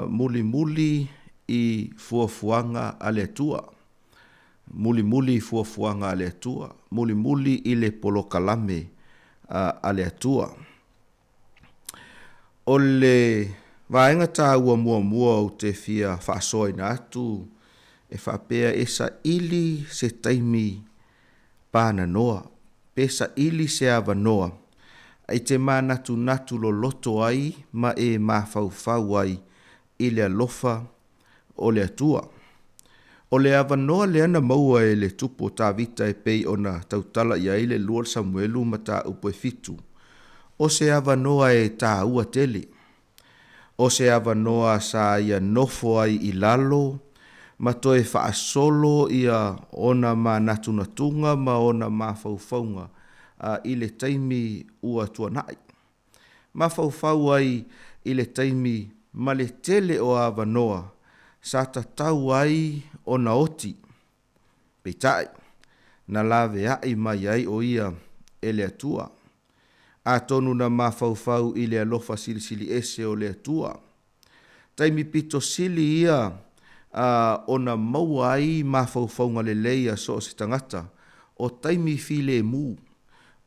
mulimuli i fuafuaga a le Atua. Mulimuli i fuafuaga a le Atua. Mulimuli i le polokalame a le Atua. O le vaega taua muamua ou te fia faasoaina atu e faapea e saili se taimi pananoa pe saili se avanoa e te manatunatu loloto ai ma e mafaufau ai i le alofa o le Atua. O le avanoa lea na maua e le tupu o Tavita e pei ona tautala i ai le 2 Samuelu mataupu e 7, o se avanoa e taua tele. O se avanoa sa ia nofo ai i lalo ma toe faasolo ia ona manatunatuga ma ona mafaufauga i le taimi ua tuanai. Mafaufau ai i le taimi ma le tele o avanoa sa tatau ai ona oti. Peitai, na laveai mai ai o ia e le Atua. Atonu na mafaufau i le alofa silisili ese o le Atua. Taimi pito sili ia a ona maua ai mafaufauga lelei a so o se tagata, o taimi filemu,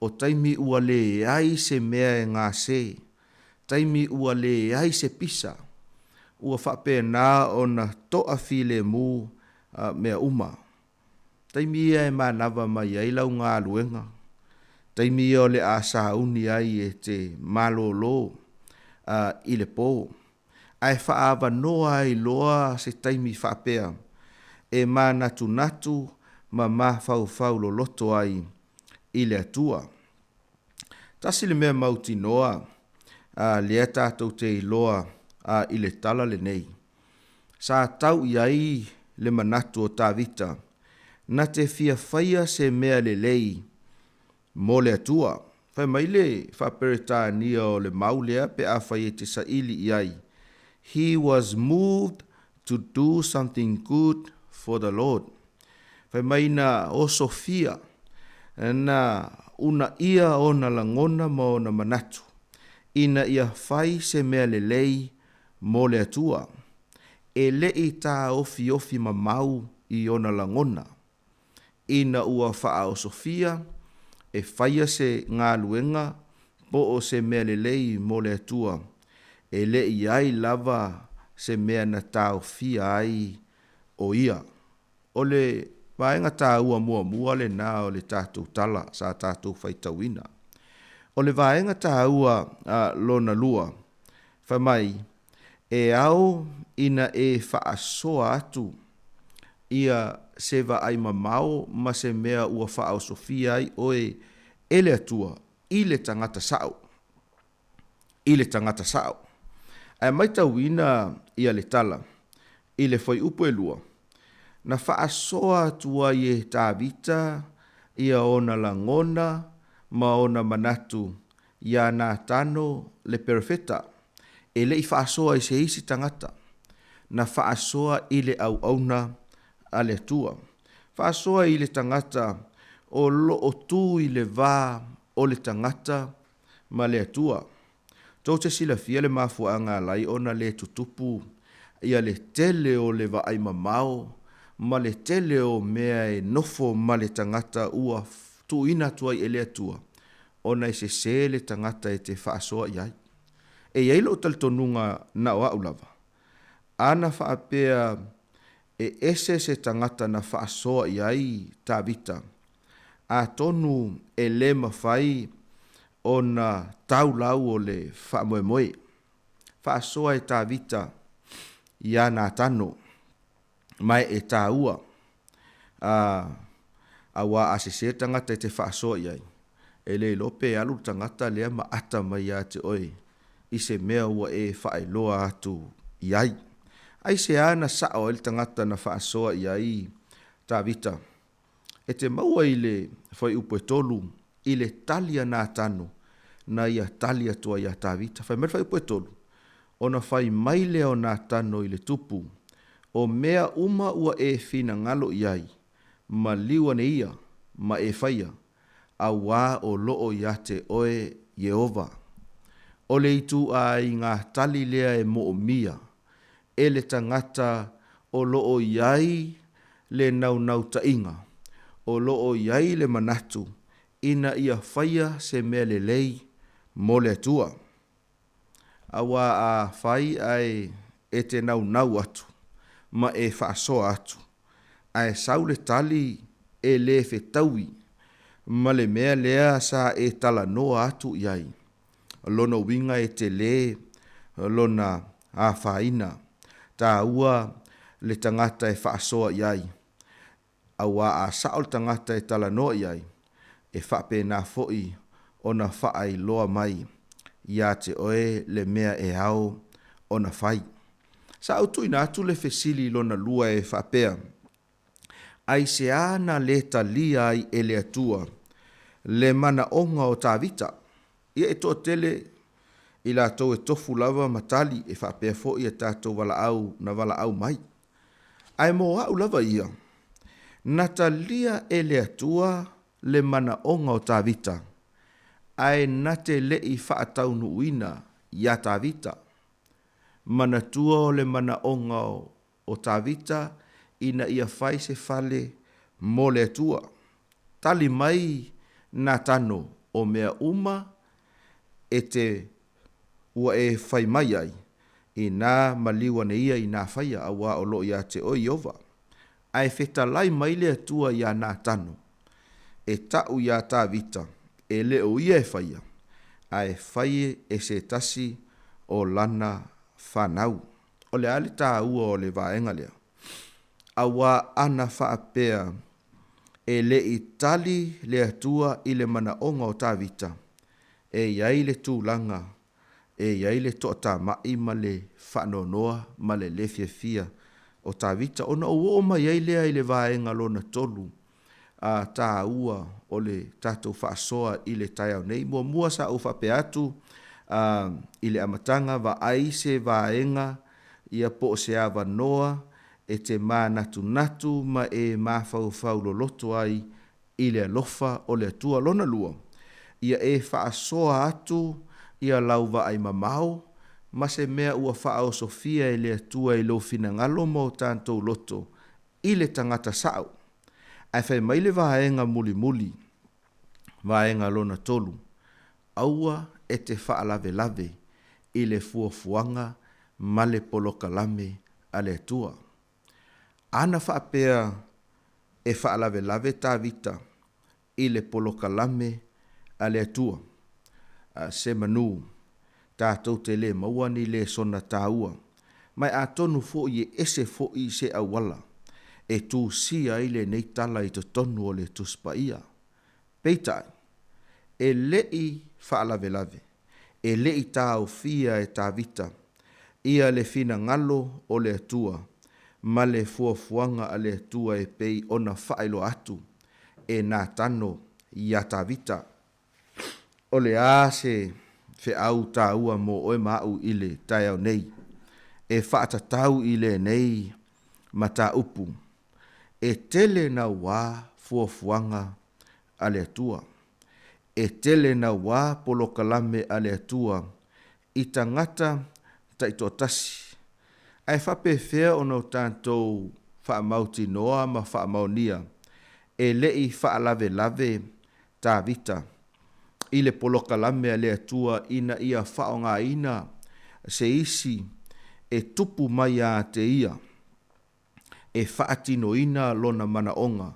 o taimi ua leai se mea e gase, taimi ua leai se pisa, ua faapena ona toafilemu mea uma. Taimi ia e manava mai ai lau galuega, taimi ia o le a sauni ai e te malōlō i le pō, ae faaavanoa ai loa se taimi faapea e manatunatu ma mafaufau loloto ai i le Atua. Tasi le mea mautinoa lea tatou te iloa i le tala lenei, sa tau i ai le manatu o Tavita na te fia faia se mea lelei mo le Atua. Fai mai le Faa-Peretania o le mau lea pe afai e te saili i ai, He was moved to do something good for the Lord. Fai mai na osofia, na unaia ona lagona ma ona manatu, ina ia fai se mea lelei mo le Atua. E le i taofiofi mamau i ona lagona, ina ua faaosofia e faia se galuega po o se mea lelei mo le Atua, e le i ai lava se mea na taofia ai o ia. O le vaega taua muamua lena o le tatou tala sa tatou faitauina. O le vaega taua lona lua, fai mai, e ao ina e faasoa atu ia se vaai mamao ma se mea ua faaosofia ai oe e le Atua i le tagata sao. I le tagata sao. Ae maitauina ia le tala i le fuaiupu e 2, na faasoa atu ai e Tavita ia ona lagona ma ona manatu iā Natano le perofeta, e le i faasoa i se isi tagata, na faasoa i le auauna a le Atua. Faasoa i le tagata o lo o tu i le va o le tagata ma le Atua. Tou te silafia le mafuaaga alai ona le tutupu ia le tele o le vaai mamao ma le tele o mea e nofo ma le tagata ua tuuina atu ai e le Atua ona e sese le tagata e te faasoa i ai. E i ai lou talitonuga na o au lava, a na faapea e ese se tagata na faasoa i ai Tavita, atonu e le mafai ona tau lau o le faamoemoe. Faasoa e Tavita iā Natano, ma e taua, a, auā a sese le tagata e te faasoa i ai, e le iloa pe alu le tagata lea ma ata mai ia te oe i se mea ua e faailoa atu i ai. Aisea na sao ai le tagata na faasoa i ai Tavita? E te maua i le fuaiupu e 3 i le tali a Natano na ia tali atu ai iā Tavita. Fai mai le fuaiupu e 3, Ona fai mai lea o Natano i le tupu, O mea uma ua e finagalo i ai, maliu ane ia, ma e faia, auā o loo iā te oe Ieova. O le ituaiga tali lea e moomia e le tagata o loo i ai le naunautaiga, o loo i ai le manatu ina ia faia se mea lelei mo le Atua. Auā a fai ae e te naunau atu ma e faasoa atu, ae sau le tali e lē fetaui ma le mea lea sa e talanoa atu i ai. Lona uiga e telē lona afaina. Tāua le tagata e faasoa i ai. Auā a sao le tagata e talanoa i ai, e faapena foi ona faailoa mai iā te oe le mea e ao ona fai. Sa ou tuuina atu le fesili lona lua e faapea, Aisea na lē talia ai e le Atua le manaoga o Tavita? Ia e toatele i latou e tofu lava ma tali e faapea foi a tatou valaau na valaau mai. Ae mo a'u lava ia, na talia e le Atua le manaoga o Tavita, ae na te leʻi faataunuuina iā Tavita. Manatua o le manaoga o Tavita ina ia fai se fale mo le Atua. Tali mai Natano, O mea uma e te ua e fai mai ai, inā maliu ane ia i nā faia, auā o loo iā te oe Ieova. Ae fetalai mai le Atua iā Natano, E taʻu iā Tavita, e le o ia e faia, ae fai e se tasi o lana whanau. O le a le tāua o le vaega lea? Auā ana faapea e le i tali le Atua i le manaoga o Tavita, e i ai le tulaga e i ai le toatamai ma le faanoanoa ma le lē fiafia o Tavita. Ona ou oo mai ai lea i le vaega lona tolu a tāua o le tatou faasoa i le taeao nei. Muamua sa ou faapea atu a i le amataga vaai se vaega ia po o se avanoa e te mānatunatu ma e mafaufau loloto ai i le alofa o le Atua. Lona lua, ia e faasoa atu ia lau vaai mamao ma se mea ua faaosofia e le Atua i lou finagalo ma o tatou loto i le tagata sa'o. Ae fai mai le vaega mulimuli, vaega lona tolu, Aua e te faalavelave i le fuafuaga ma le polokalame a le Atua. Ana faapea e faalavelave Tavita i le polokalame a le Atua, se manu, tatou te lē maua ni lesona tāua, ma e atonu foi e ese foi se auala e tusia ai lenei tala i totonu o le Tusi Paia. Peitai, e leʻi faalavelave, e leʻi taofia e Tavita ia le finagalo o le Atua ma le fuafuaga a le Atua e pei ona faailoa atu e Natano iā Tavita. O le a se feau tāua mo oe ma aʻu i le taeao nei e faatatau i lenei mataupu? E tele nauā fuafuaga a le Atua. E tele nauā polokalame a le Atua i tagata taitoatasi. Ae faapefea ona o tatou faamautinoa ma faamaonia e leʻi faalavelave Tavita i le polokalame a le Atua ina ia faaaogaina se isi e tupu mai ia te ia e faatinoina lona manaoga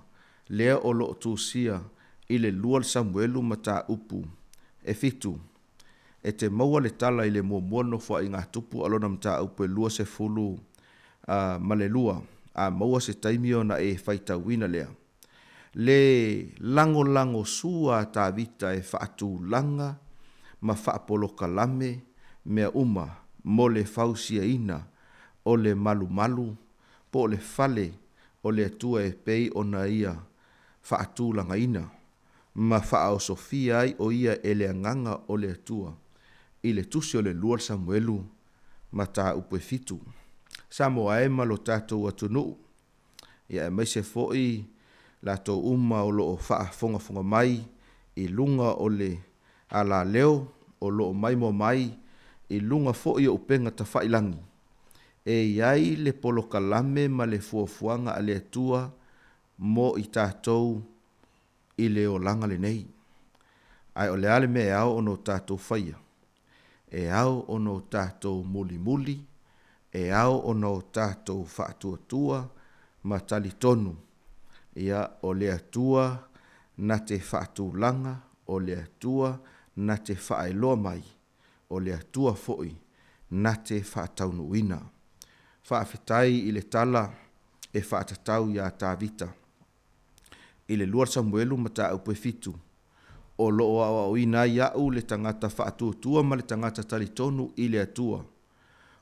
lea o loo tusia i le lua Samuelu mataupu e fitu. E te maua le tala i le muamua nofoaiga tupu a lona mataupu e 22 a maua se taimi ona e faitauina lea. Le lagolagosua a Tavita e faatulaga ma faapolokalame mea uma mo le fausiaina o le malumalu po o le fale o le Atua e pei ona ia faatulagaina ma faaosofia ai o ia e le Agaga o le Atua i le Tusi o le Lua Samuelu. mataupu e fitu. Samoa e ma lo tatou atunuu, ia aemaise foi latou uma o lo o faafogafoga mai i luga o le alaleo o lo o maimoa mai i luga foi o upega tafailagi, e i ai le polokalame ma le fuafuaga a le Atua mo i tatou i le olaga lenei. Ae o le a le mea e ao ona o tatou faia? E ao ona o tatou mulimuli, e ao ona o tatou faatuatua ma talitonu, ia, o le Atua na te faatulaga, o le Atua na te faailoa mai, o le Atua foi na te faataunuuina. Faafetai i le tala e faatatau iā Tavita. I le lua Samuelu mataupu e fitu, o lo o aoaoina ai au le tagata faatuatua ma le tagata talitonu i le Atua.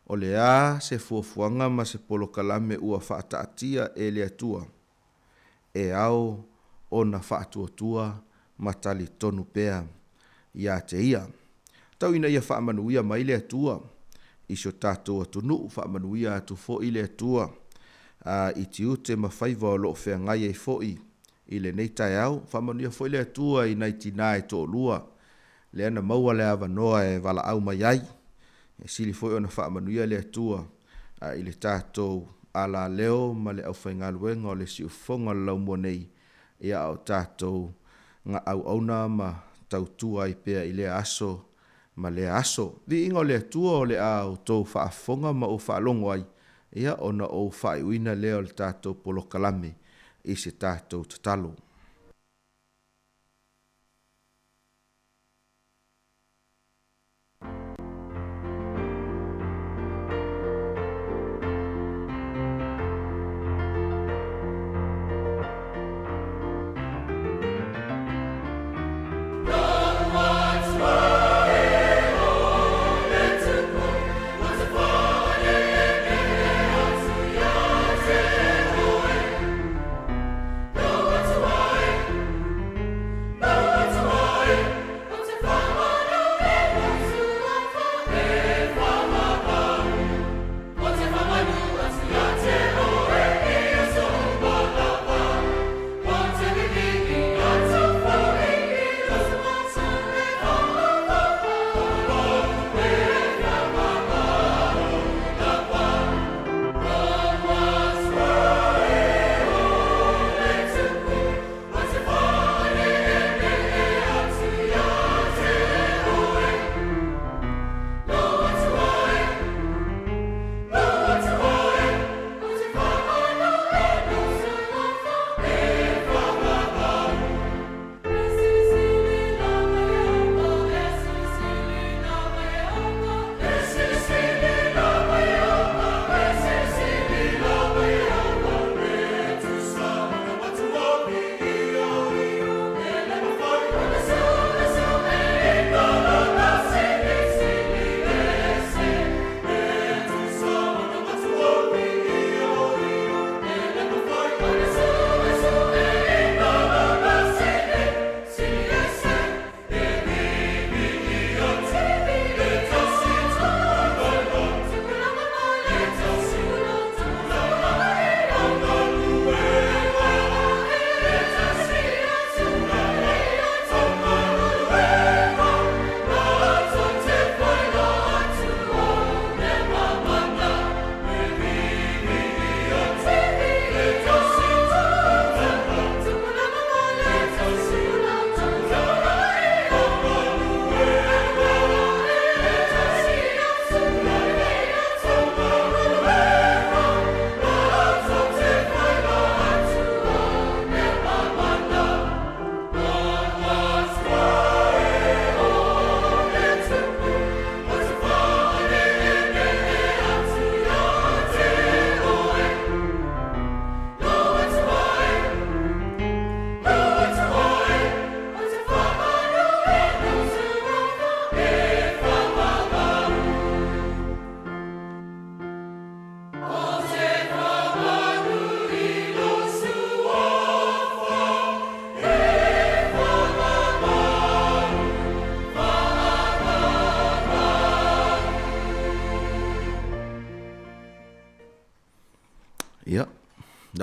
O le a se fuafuaga ma se polokalame ua faataatia e le Atua? E ao ona faatuatua ma talitonu pea ia te Ia. Tau ina ia faamanuia mai le Atua i si o tatou atunuu, faamanuia atu foi le Atua i tiute ma faiva o lo o feagai ai foi i lenei taeao. Faamanuia foi le Atua i nai tina e toalua lea na maua le avanoa e valaau mai ai. E sili foi ona faamanuia le Atua i le tatou alaleo ma le aufaigaluega o le siufofoga o le laumua nei, ia a o tatou auauna ma tautua ai pea i lea aso ma lea aso. Viiga o le Atua o le a outou faafofoga ma ou faalogo ai, ia ona ou faaiuina lea o le tatou polokalame i se tatou tatalo.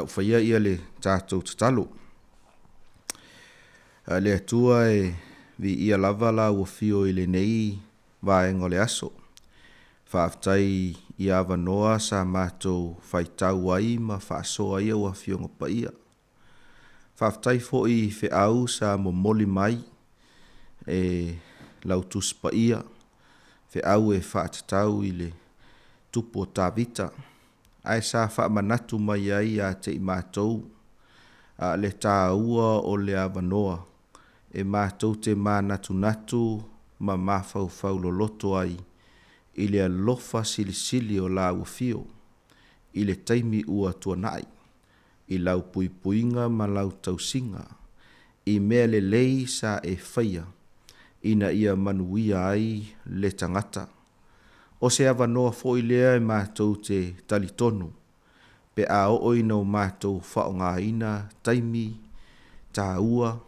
le a ou faia ia le tatou tatalo. A le Atua e viia lava lau afio i lenei vaega o le aso. Faafetai i avanoa sa matou faitau ai ma faasoa ai au Afioga Paia. Faafetai foi i feau sa momoli mai e lau Tusi Paia, feau e faatatau i le Tupu o Tavita, ae sa faamanatu mai ai ia te i matou a le taua o le avanoa e matou te manatunatu ma mafaufau loloto ai i le alofa silisili o lau afio i le taimi ua tuanai i lau puipuiga ma lau tausiga i mea lelei sa e faia ina ia manuia ai le tagata. O se avanoa foi lea e matou te talitonu pe a oo ina o matou faaaogaina taimi taua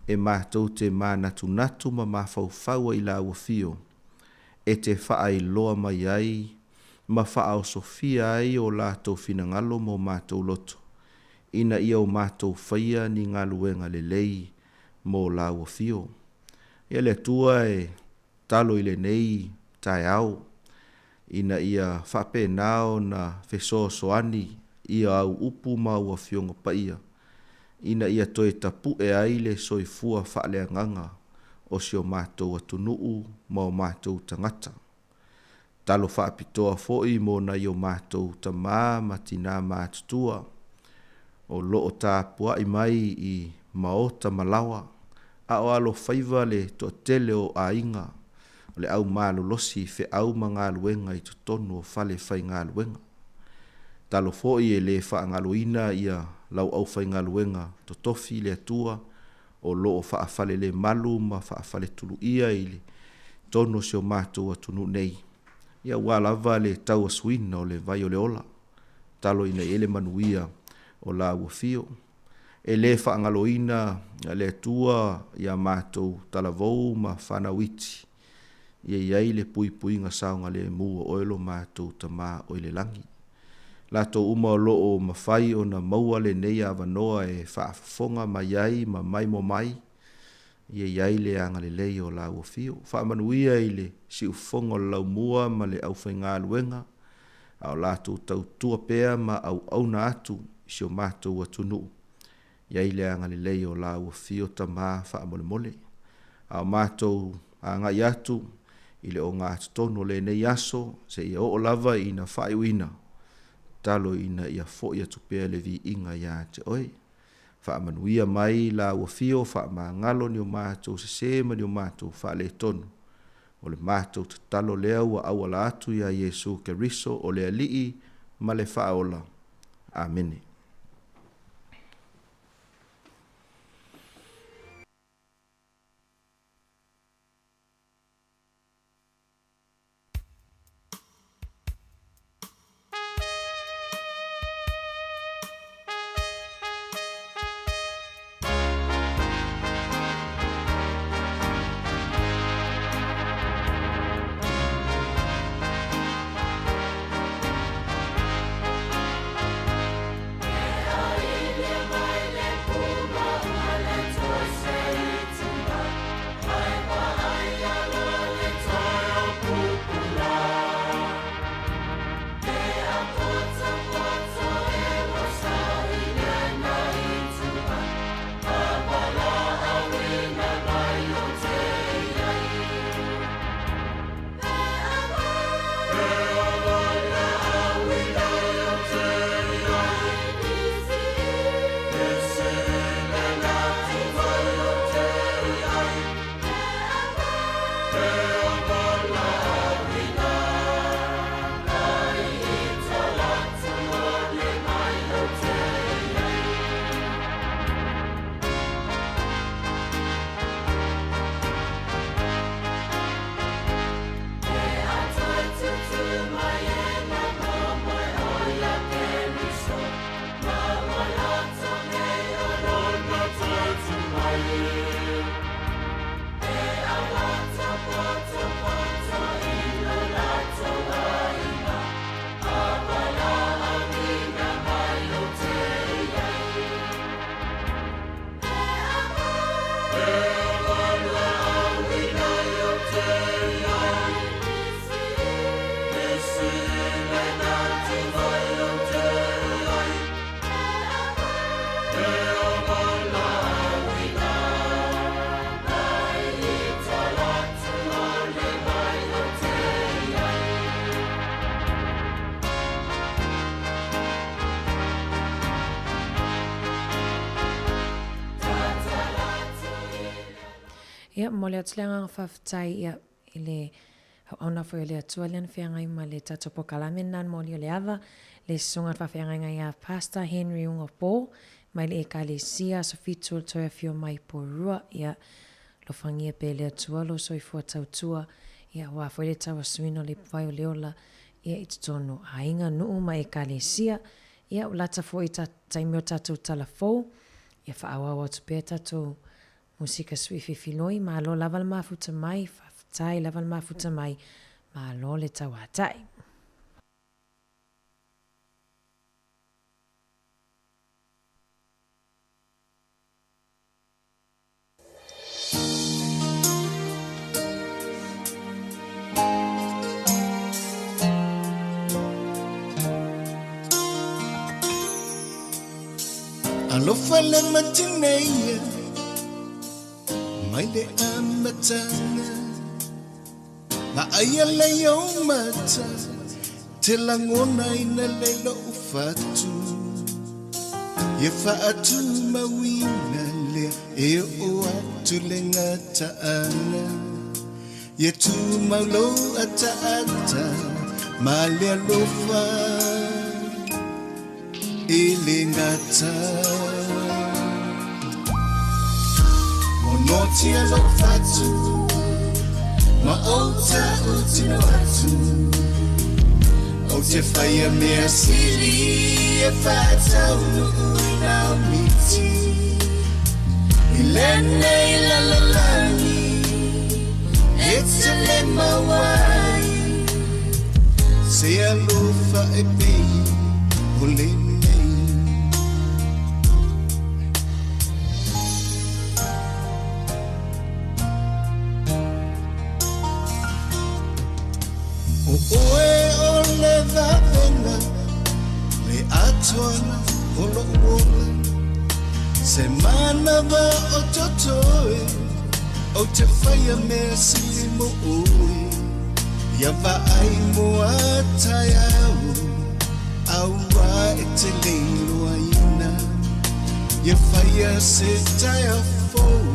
e matou te manatunatu ma mafaufau ai i lau afio e te faailoa mai ai ma faaosofia ai o latou finagalo ma o matou loto ina ia o matou faia ni galuega lelei mo lau afio. Ia le Atua e talo i lenei taeao ina ia faapena ona fesoasoani ia au upu ma au Afioga Paia ina ia toe tapu'e ai le soifua faaleagaga o si o matou atunuu ma o matou tagata. Talo faapitoa foi mo nai o matou tama ma tina matutua o lo o tapuai mai i maota ma laoa a o alofaiva le toatele o aiga o le au malolosi i feau ma galuega i totonu o fale faigaluega. Talo foi e le faagaloina ia lau aufaigaluega totofi le Atua o lo o faafalelemalu ma faafaletuluia i totonu o si o matou atunuu nei, ia aua lava le tauasuina o le vai o le ola. Talo ina ia i ai le manuia o lau afio. E le faagaloina le Atua i a matou talavou ma fanau iti, ia i ai le puipuiga saogalemu o Oe lo matou Tama o i le lagi. Latou uma o lo o mafai ona maua lenei avanoa e faafofoga mai ai ma maimoa mai, ia i ai le agalelei o lau afio. Faamanuia i le siufofoga o le laumua ma le aufaigaluega, a o latou tautua pea ma auauna atu i si o matou atunuu. I ai le agalelei o lau afio Tama faamolemole. A o matou agai atu i le ogatotonu o lenei aso seia oo lava ina faaiuina, tatalo ina ia foi atu pea le viiga ia te Oe. Faamanuia mai lau afio, faamagalo ni o matou sese ma ni o matou faaletonu. O le matou tatalo lea ua auala atu ia Iesu Keriso o le Alii ma le Faaola. Amene. Ia, momoli atu le agaga faafetai ia i le auauna foi o le Atua lea na feagai ma le tatou polokalame lena na moli o le ava, le susuga i le faafeagaiga ia Pastor Henry Ugapo mai le Ekalesia Aso Fitu o le toe afio mai Porirua. Ia, alofagia pea e le Atua lou soifua tautua, ia aua foi le tauasuina o le ipuvai o le ola ia i totonu o aiga, nuu ma Ekalesia. Ia, ua lata foi i taimi o tatou tala fou, ia faaauau atu pea tatou Musika sui fifiloi, malo lava le mafuta mai, faafetai lava le mafuta mai, malo le tauatai. Alofa le matineia mai le amataga Vaaia lei ou mata te lagonaina lei lo'u fatu Ia faatumauina lea e oo atu le gataaga Ia tumau lou ataata ma le alofa i le gata. Monotia lou fatu ma ou tautino atu Ou te whaia mea sili e whataunuu i ngā miti I lenei lalolagi e te le mau ai Se alofa e pei o lenei O oe o le vavega Le atoaga o lo'u ola Se manawa o totoe Ou te whaia mea sili mo oe Ia vaai mo a taeao Aua e te le iloaina Ia whaia se taeao fou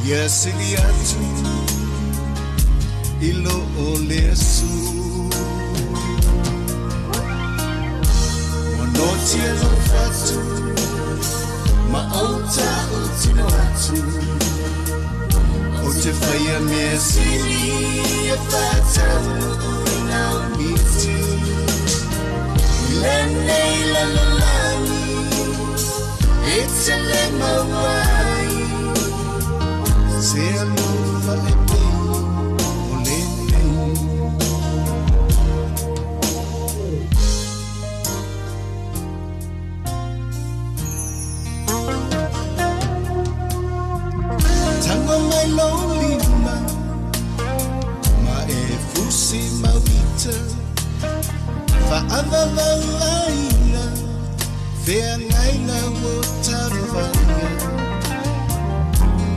Ia sili atu I lo o le aso Ua notia lou fatu Ma ou tautino atu Ou te whaia mea sili E whataunuu i ngā miti I lenei lalolagi E te le mau ai Se alofa e pei o lenei Tango mai lou lima Ma e fusi mauita Faavavau aiga Feagaiga ua tafaga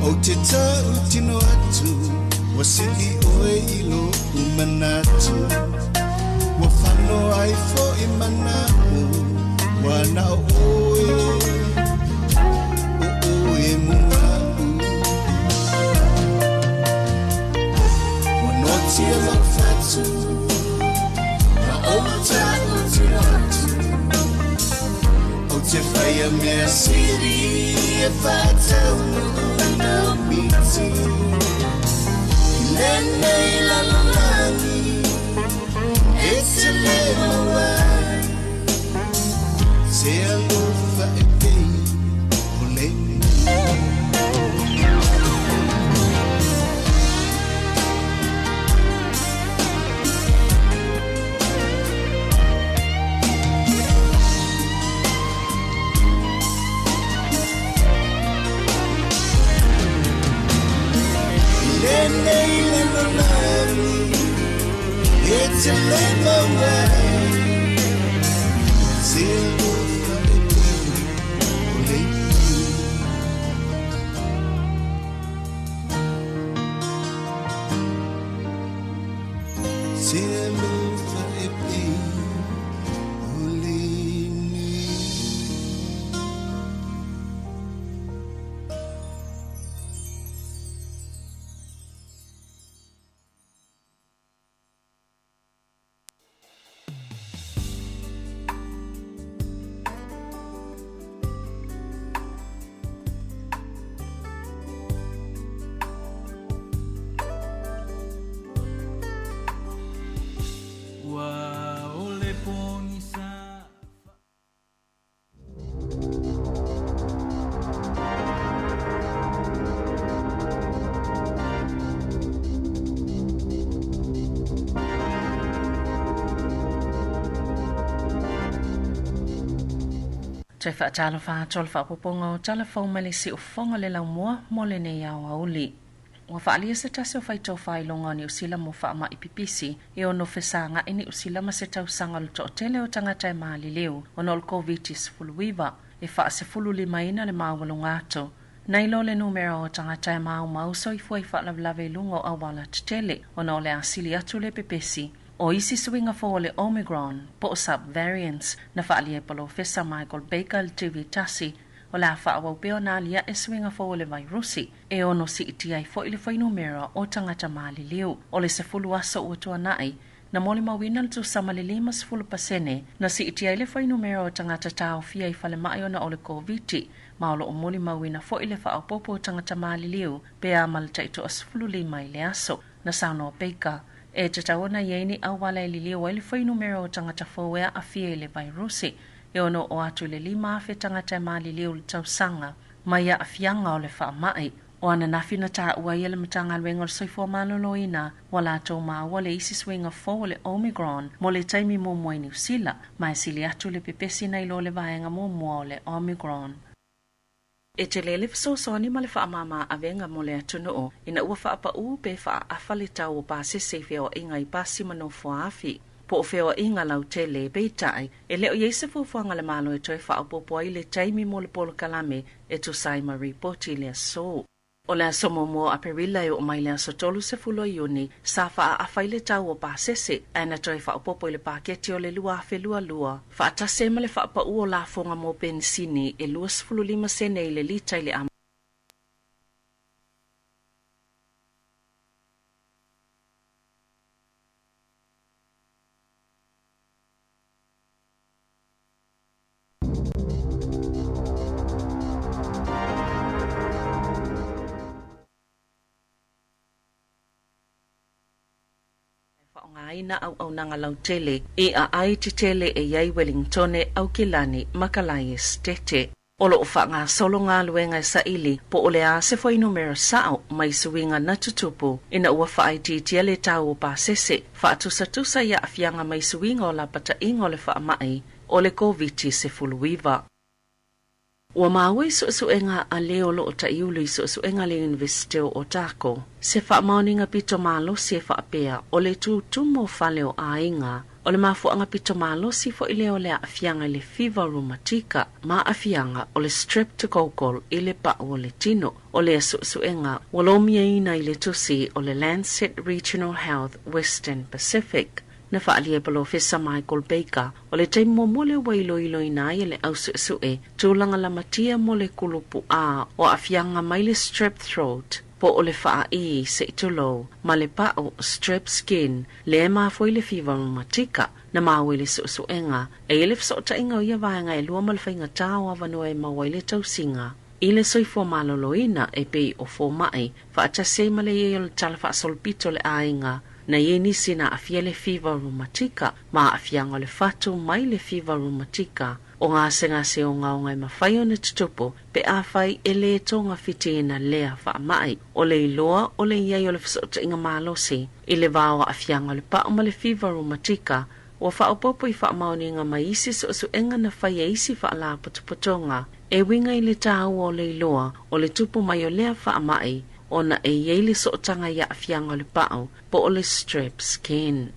Ou te tautino atu Ua sili oe i lo'u manatu Ua fano ai fo'i mana'o Ua na o oe O oe mua'u Ua notia lou fatu Ma ou tautino atu Ou te whaia mea sili E whataunuu i ngā miti I lenei lalolagi E te le mau ai Se alofa e pei o lenei. I lenei lalolagi E te le mau ai Se alofa e pei o lenei. Se alofa e pei o lenei. Toe faatalofa atu o le faaopoopoga o tala fou mai le siufofoga o le laumua mo lenei aoauli. Ua faaalia se tasi o faitau faailoga o Niu Sila mo faamai pipisi e ono fesaga'i Niu Sila ma se tausaga o le toatele o tagata e maliliu ona o le Koviti-19 e faasefululimaina le maualuga atu nai lo le numera o tagata e maumau soifua i faalavelave i luga o auala tetele ona o le asili atu le pepesi o isi suiga fou o le Omicron po o sub-variants na faaalia e Polofesa Michael Baker i le TV tasi o le a faaauau pea ona aliae suiga fou o le vairusi e ono siitia ai foi le fuainumera o tagata maliliu. O le 10 aso ua tuana'i, na molimauina le tusa ma le 50% na siitia ai le fuainumera o tagata taofia i falemai ona o le Koviti, ma o lo o molimauina foi le faaopoopo o tagata maliliu pe a ma le taitoa 15 i le aso. Na saunoa Baker, e tatau ona i ai ni auala e liliu ai le fuainumera o tagata fou e aafia i le vairusi, e ono oo atu i le 5,000 tagata e maliliu i le tausaga mai aafiaga o le faamai. O ananafi na taua ai e le Matagaluega o le Soifua Maloloina ua latou maua le isi suiga fou o le Omicron mo le taimi muamua i Niu Sila, ma e sili atu le pepesi nai lo le vaega muamua o le Omicron. E tele le fesoasoani ma le faamāmā avega mo le atunuu ina ua faapaū pe faaafa le tau o pasese i feoaiga i pasi ma nofoaafi po o feoaiga lautele. Peitai, e le o i ai se fuafuaga a le Malo e toe faaopoopo ai le taimi mo le polokalame e tusa ai ma ripoti i le aso. O le aso muamua o Aperila e oo mai le aso 30 o Iuni, sa faaafa ai le tau o pasese, ae na toe faaopoopo i le paketi o le 2022, faatasi ai ma le faapaū o lafoga mo penisini e 25 sene i le lita i le Faaaogaina auaunaga lautele i aai tetele e i ai Welingtone, Aukilani ma Kalae Esetete. O lo o faagasolo galuega e saili po o le a se fuainumera sao mai suiga na tutupu ina ua faaitiitia le tau o pasese faatusatusa i aafiaga mai suiga o lapataiga o le faamai o le Koviti-19. Ua maua i suesuega a le o lo o taʻiulu i suesuega a le Iunivesite o Otago se faamaoniga pito malosi e faapea o le tutumu o fale o aiga o le mafuaaga pito malosi foi lea o le aafiaga i le fiva rumatika ma aafiaga o le streptococcal i le pau o le tino. O lea suesuega ua lomiaina i le tusi o le Lancet Regional Health Western Pacific. Na faaalia e Polofesa Michael Baker, o le taimi muamua lea ua iloiloina ai e le au suesue tulaga lamatia mo le kulupuʻā o aafiaga mai le strep throat po o le faaī se i tulou ma le pau strep skin lea e mafua i le fiva rumatika. Na maua i le suesuega e i ai le fesootaiga o ia vaega e lua ma le faigatā o avanoa e maua ai le tausiga i le soifua maloloina e pei o fomai faatasi ai ma le i ai o le tala faasolopito o le aiga na i ai nisi na aafia le fiva rumatika ma aafiaga o le fatu mai le fiva rumatika o gasegase ogaoga e mafai ona tutupu pe afai e lē togafitiina lea faamai. O le iloa o le i ai o le fesootaiga malosi i le va o aafiaga o le pau ma le fiva rumatika ua faaopoopo i faamaoniga mai isi suesuega na fai e isi faalapotopotoga e uiga i le taua o le iloa o le tupu mai o lea faamai ona e i ai le sootaga i aafiaga o le pau po o le strep skin.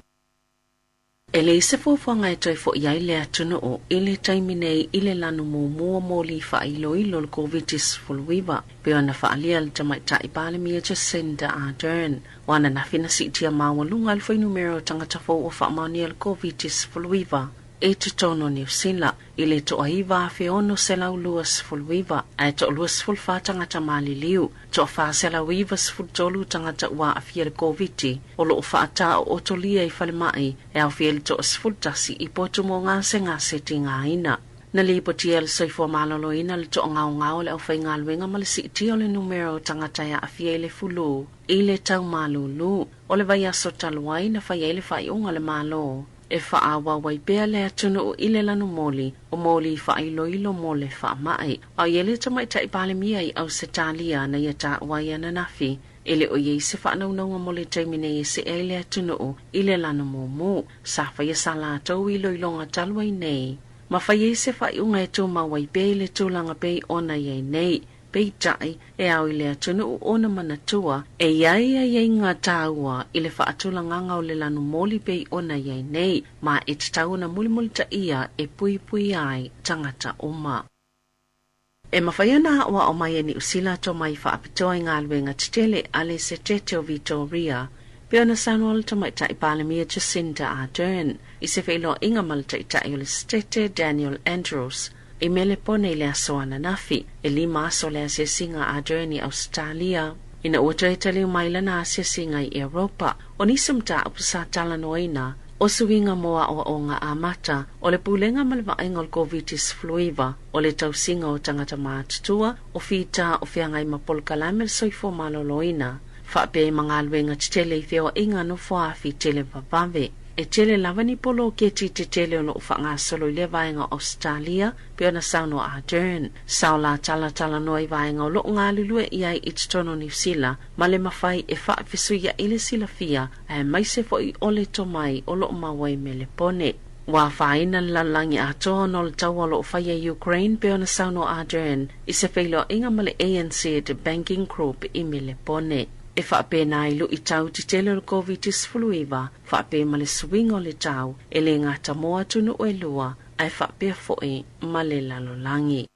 E leai se fuafuaga e toe foʻi ai le atunuu i le taimi nei i le lanu muamua moli faailoilo o le Koviti-19, pei ona faaalia e le Tamaitai Palemia Jacinda Ardern. O ananafi na siitia maualuga ai le fuainumera o tagata fou ua faamaonia le Koviti-19 i totonu o Niu Sila i le 9629, ae toa-24 tagata maliliu, toa-493 tagata ua aafia i le Koviti o lo o faataootolia i falemai e aofia ai le toa-11 i potu mo gasegase tigaina. Na lipotia e le Soifua Maloloina le toagaogao o le aufaigaluega ma le siitia o le numera o tagata e aafia i le fulu i le tau malūlū o le vaiaso talu ai na fai ai le faaiuga a le Malo e faaauau ai pea le atunuu i le lanu moli o moli faailoilo mo le faamai. A i ai le Tamaitai Palemia i Ausetalia na ia taua ai ananafi, e le o i ai se faanaunauga mo le taimi nei e see ai le atunuu i le lanu mumu. Sa faia sa latou iloiloga talu ai nei. ma fai ai se faaiuga e tumau ai pea i le tulaga pei ona i ai nei. Peitai, e ao i le atunuu ona manatua, e i ai aiaiga taua i le faatulagaga o le lanu moli pei ona i ai nei, ma e tatau ona mulimulitaia e puipuia ai tagata uma. E mafai ona aoao mai e Niu Sila tomai faapitoa i galuega tetele a le Setete o Vitoria, pei ona saunoa le Tamaitai Palemia Jacinda Ardern i se feiloaiga ma le Taitai o le Setete Daniel Andrews i Melepone i le aso ananafi. E lima aso le asiasiga a Ardern i Ausetalia ina ua toe taliu mai lana asiasiga i Europa. O nisi o mataupu sa talanoaina, o suiga mo aoaoga amata, o le pulega ma le vaaiga o le Koviti-19, o le tausiga o tagata matutua, o fita o feagai ma polokalame o le soifua maloloina, faapea ai ma galuega tetele i feoaiga nofoaafi tele vavave. E tele lava ni poloketi tetele o lo o faagasolo i lea vaega o Ausetalia, pei ona saunoa Ardern. Sa o la talatalanoa i vaega o lo o galulue i ai i totonu o Niu Sila ma le mafai e faafesuiaʻi le silafia aemaise foi o le tomai o lo o maua i Melepone. Ua afaina le lalolagi atoa ona o le taua o lo o faia i Ukraine pei ona saunoa Ardern i se feiloaiga ma le ANZ Banking Group i Melepone. E faapena ai luitau tetele o le Koviti-19 faapea ma le suiga o le tau e le gata mo atunuu e lua ae faapea foi ma le lalolagi.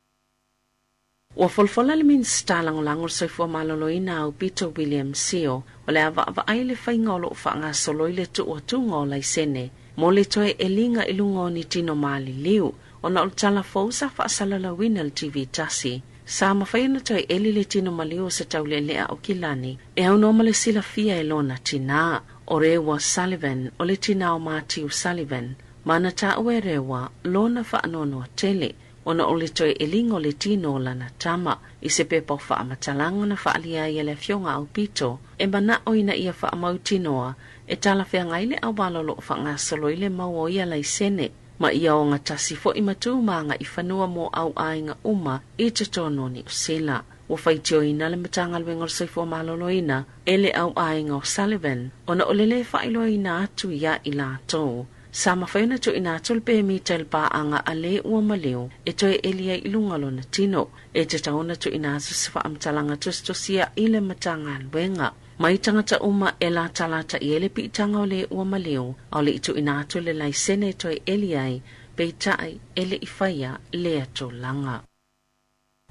Ua folafola le Minisita Lagolago o le Soifua Maloloina Aupito William Sio o le a vaavaai le faiga o lo o faagasolo i le tuuatuga o laisene mo le toe eliga i luga o ni tino maliliu ona o le tala fou sa faasalalauina i le TV tasi. Sa mafai ona toe eli le tino maliu o se taulealea o Kilani e aunoa ma le silafia e lona tinā, o Rewa Sullivan, o le tinā o Matiu Sullivan, ma na taua e Rewa lona faanoanoa tele ona o le toe eliga o le tino o lana tama. I se pepa o faamatalaga na faaalia ai e le Afioga Aupito, e manaʻo ina ia faamautinoa e talafeagai le auala o lo o faagasolo i le mau o ia laisene, ma ia ogatasi foi ma tu ma agaifanua mo auaiga uma i totonu o Niu Sila. Ua faitioina le Matagaluega o le Soifua Maloloina e le auaiga o Sullivan ona o le lē faailoaina atu iā i latou Sa mafai ona tuuina atu le pemita i le paaga a le ua maliu e toe eli ai i luga o lona tino. E tatau ona tuuina atu se faamatalaga tusitusia i le Matagaluega. Mai tagata uma e latalata i ai le piitaga o le ua maliu, aole i tuuina atu le laisene e toe eli ai, peitai e le i faia lea tulaga.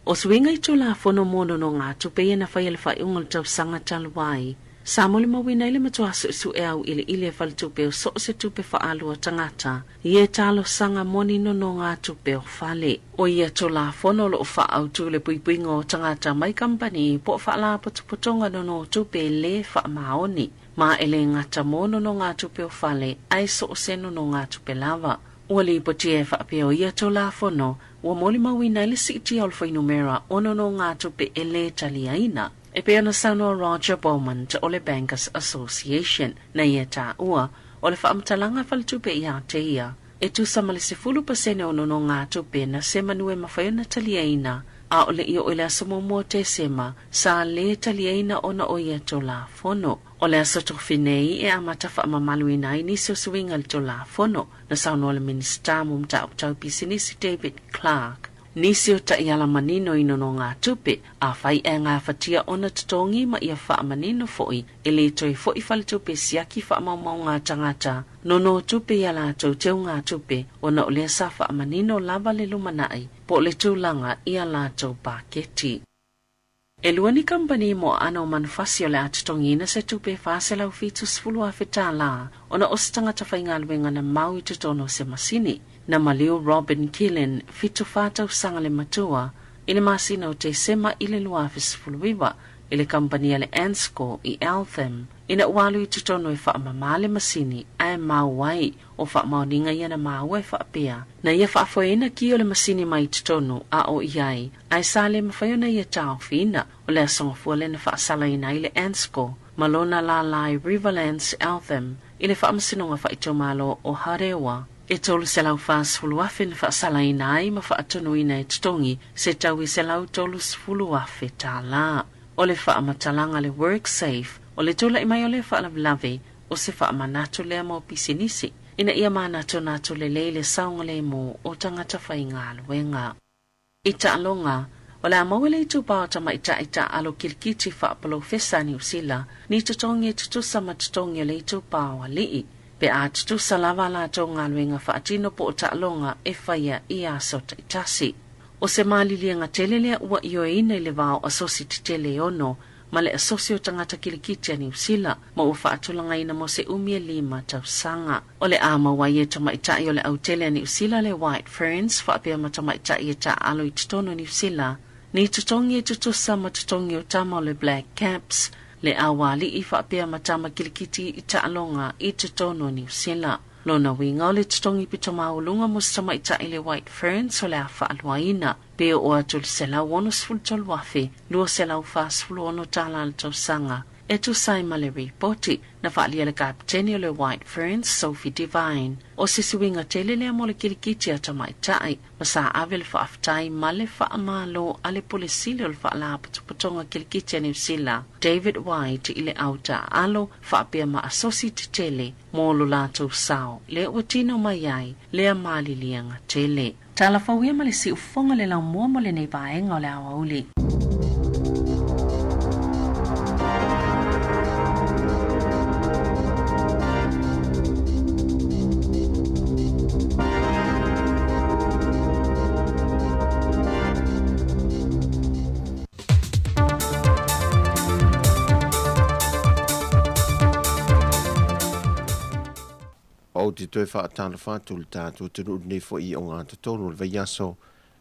O suiga i Tulafono mo Nonogatupe ia na faia i le faaiuga o le tausaga talu ai, sa molimauina ai le matua suesue auiliili e faletupe o so o se tupe faaalua tagata i e talosaga mo ni nonogatupe o fale. O ia Tulafono o lo o faaautu le puipuiga o tagata mai kamupani po o faalapotopotoga nonotupe lē faamaoni, ma e lē gata mo nonogatupe o fale ae so o se nonogatupe lava. Ua lipotia e faapea o ia Tulafono Ua molimauina ai le siitia o le fuainumera o nonogatupe e lē taliaina, e pei ona saunoa Roger Beaumont o le Bankers Association, na ia taua, o le faamatalaga faletupe iā te ia, e tusa ma le 10% o nonogatupe na semanu e mafai ona taliaina, a o le i oo i le aso muamua o Tesema, sa lē taliaina ona o ia Tulafono. O le aso tofi nei e amata faamamaluina ai nisi o suiga i le Tulafono, Na saunoa le Minisita mo Mataupu Tau Pisinisi David Clark, nisi o taiala manino i nonogatupe, afai e gafatia ona totogi ma ia faamanino foi e lē toe foi faletupe siaki faamaumauga a tagata nonotupe i a latou teugatupe ona o lea sa faamanino lava le lumanai po o le tulaga i a latou paketi. E lua ni kamupani mo aano o manufasi o le a totogiina se tupe e $470,000 ona o se tagata faigaluega na mau i totonu o se masini. Na maliu Robin Killen, 74 tausaga le matua, i le masina o Tesema i le 2019 i le kamupani a le Ansco i Eltham ina ua alu i totonu e faamamā le masini ae mau ai. O faamaoniga ia na maua e faapea, na ia faafoeina ki o le masini mai totonu a o i ai, ae sa lē mafai ona ia taofiina. O le aso gafua lea na faasalaina ai le Ansco ma lona lālā i Riverlands Eltham i le Faamasinoga Faaitumalo o Harewa. E $340,000 na faasalaina ai ma faatonuina e totogi se tau i $130,000. O le faamatalaga a le WorkSafe, o le tulai mai o lea faalavelave, o se faamanatu lea mo pisinisi. ina ia manatunatu lelei le saogalemu o tagata faigaluega. I taaloga, o le a maua le itupa o tamaitai taaalo kilikiti faapolofesa a Niu Sila ni totogi e tutusa ma totogi o le itupa o alii, pe a tutusa lava a latou galuega faatino po o taaloga e faia i aso taitasi. O se maliliega tele lea ua ioeina i le va o asosi tetele e ono ma le Asosi o Tagata Kilikiti a Niu Sila ma ua faatulagaina mo se umi e lima tausaga. O le a maua ai e tamaitai o le autele a Niu Sila le White Ferns faapea ma tamaitai e taaalo i totonu o Niu Sila, ni totogi e tutusa ma totogi o tama o le Black Caps, le aualii faapea ma tama kilikiti i taaloga i totonu o Niu Sila. Lona uiga o le totogi pito maualuga mo se tamaitai le White Ferns o le a faaluaina. Pe oo atu i le $163,246 tala le tausaga e tusa ai ma le ripoti na faaalia e le Kapeteni o le White Ferns, Sophie Devine. O se suiga tele lea mo le kilikiti a tamaitai, ma sa ave le faafetai ma le faamalo a le Pule Sili o le Faalapotopotoga Kilikiti a Niu Sila, David White i le au taaalo faapea ma asosi tetele mo lo latou sao lea ua tino mai ai lea maliliega tele. Tala fou ia ma le siufofoga le laumua mo lenei vaega o le aoauli. Ou te toe faatalofa atu i le tatou atunuu i lenei foi i ogatotonu o le vaiaso,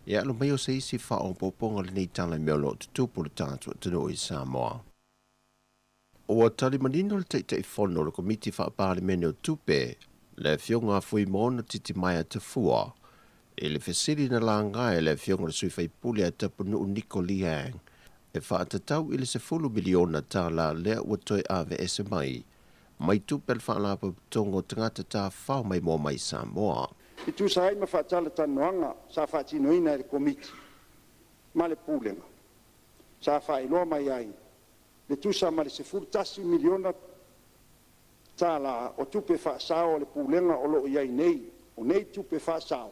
e alo mai o se isi faaopoopoga o lenei tala i mea o lo o tutupu i le tatou atunuu i Samoa. Ua tali manino le Taitaifono o le Komiti Faa-Palemene o Tupe, le Afioga a Fuimaono Titimaea Tafua, i le fesili na laga e le Afioga i le sui faipule a Tapunuu Niko Lee Hang e faatatau i le $10 miliona tala lea ua toe aveese mai mai tupe a le Faalapotopotoga o Tagata Tafafao Maimoa mai Samoa. E tusa ai ma faatalatalanoaga sa faatinoina e le Komiti ma le Pulega, sa faailoa mai ai le tusa ma le $11 miliona o tupe faasao a le Pulega o lo o i ai nei. O nei tupe faasao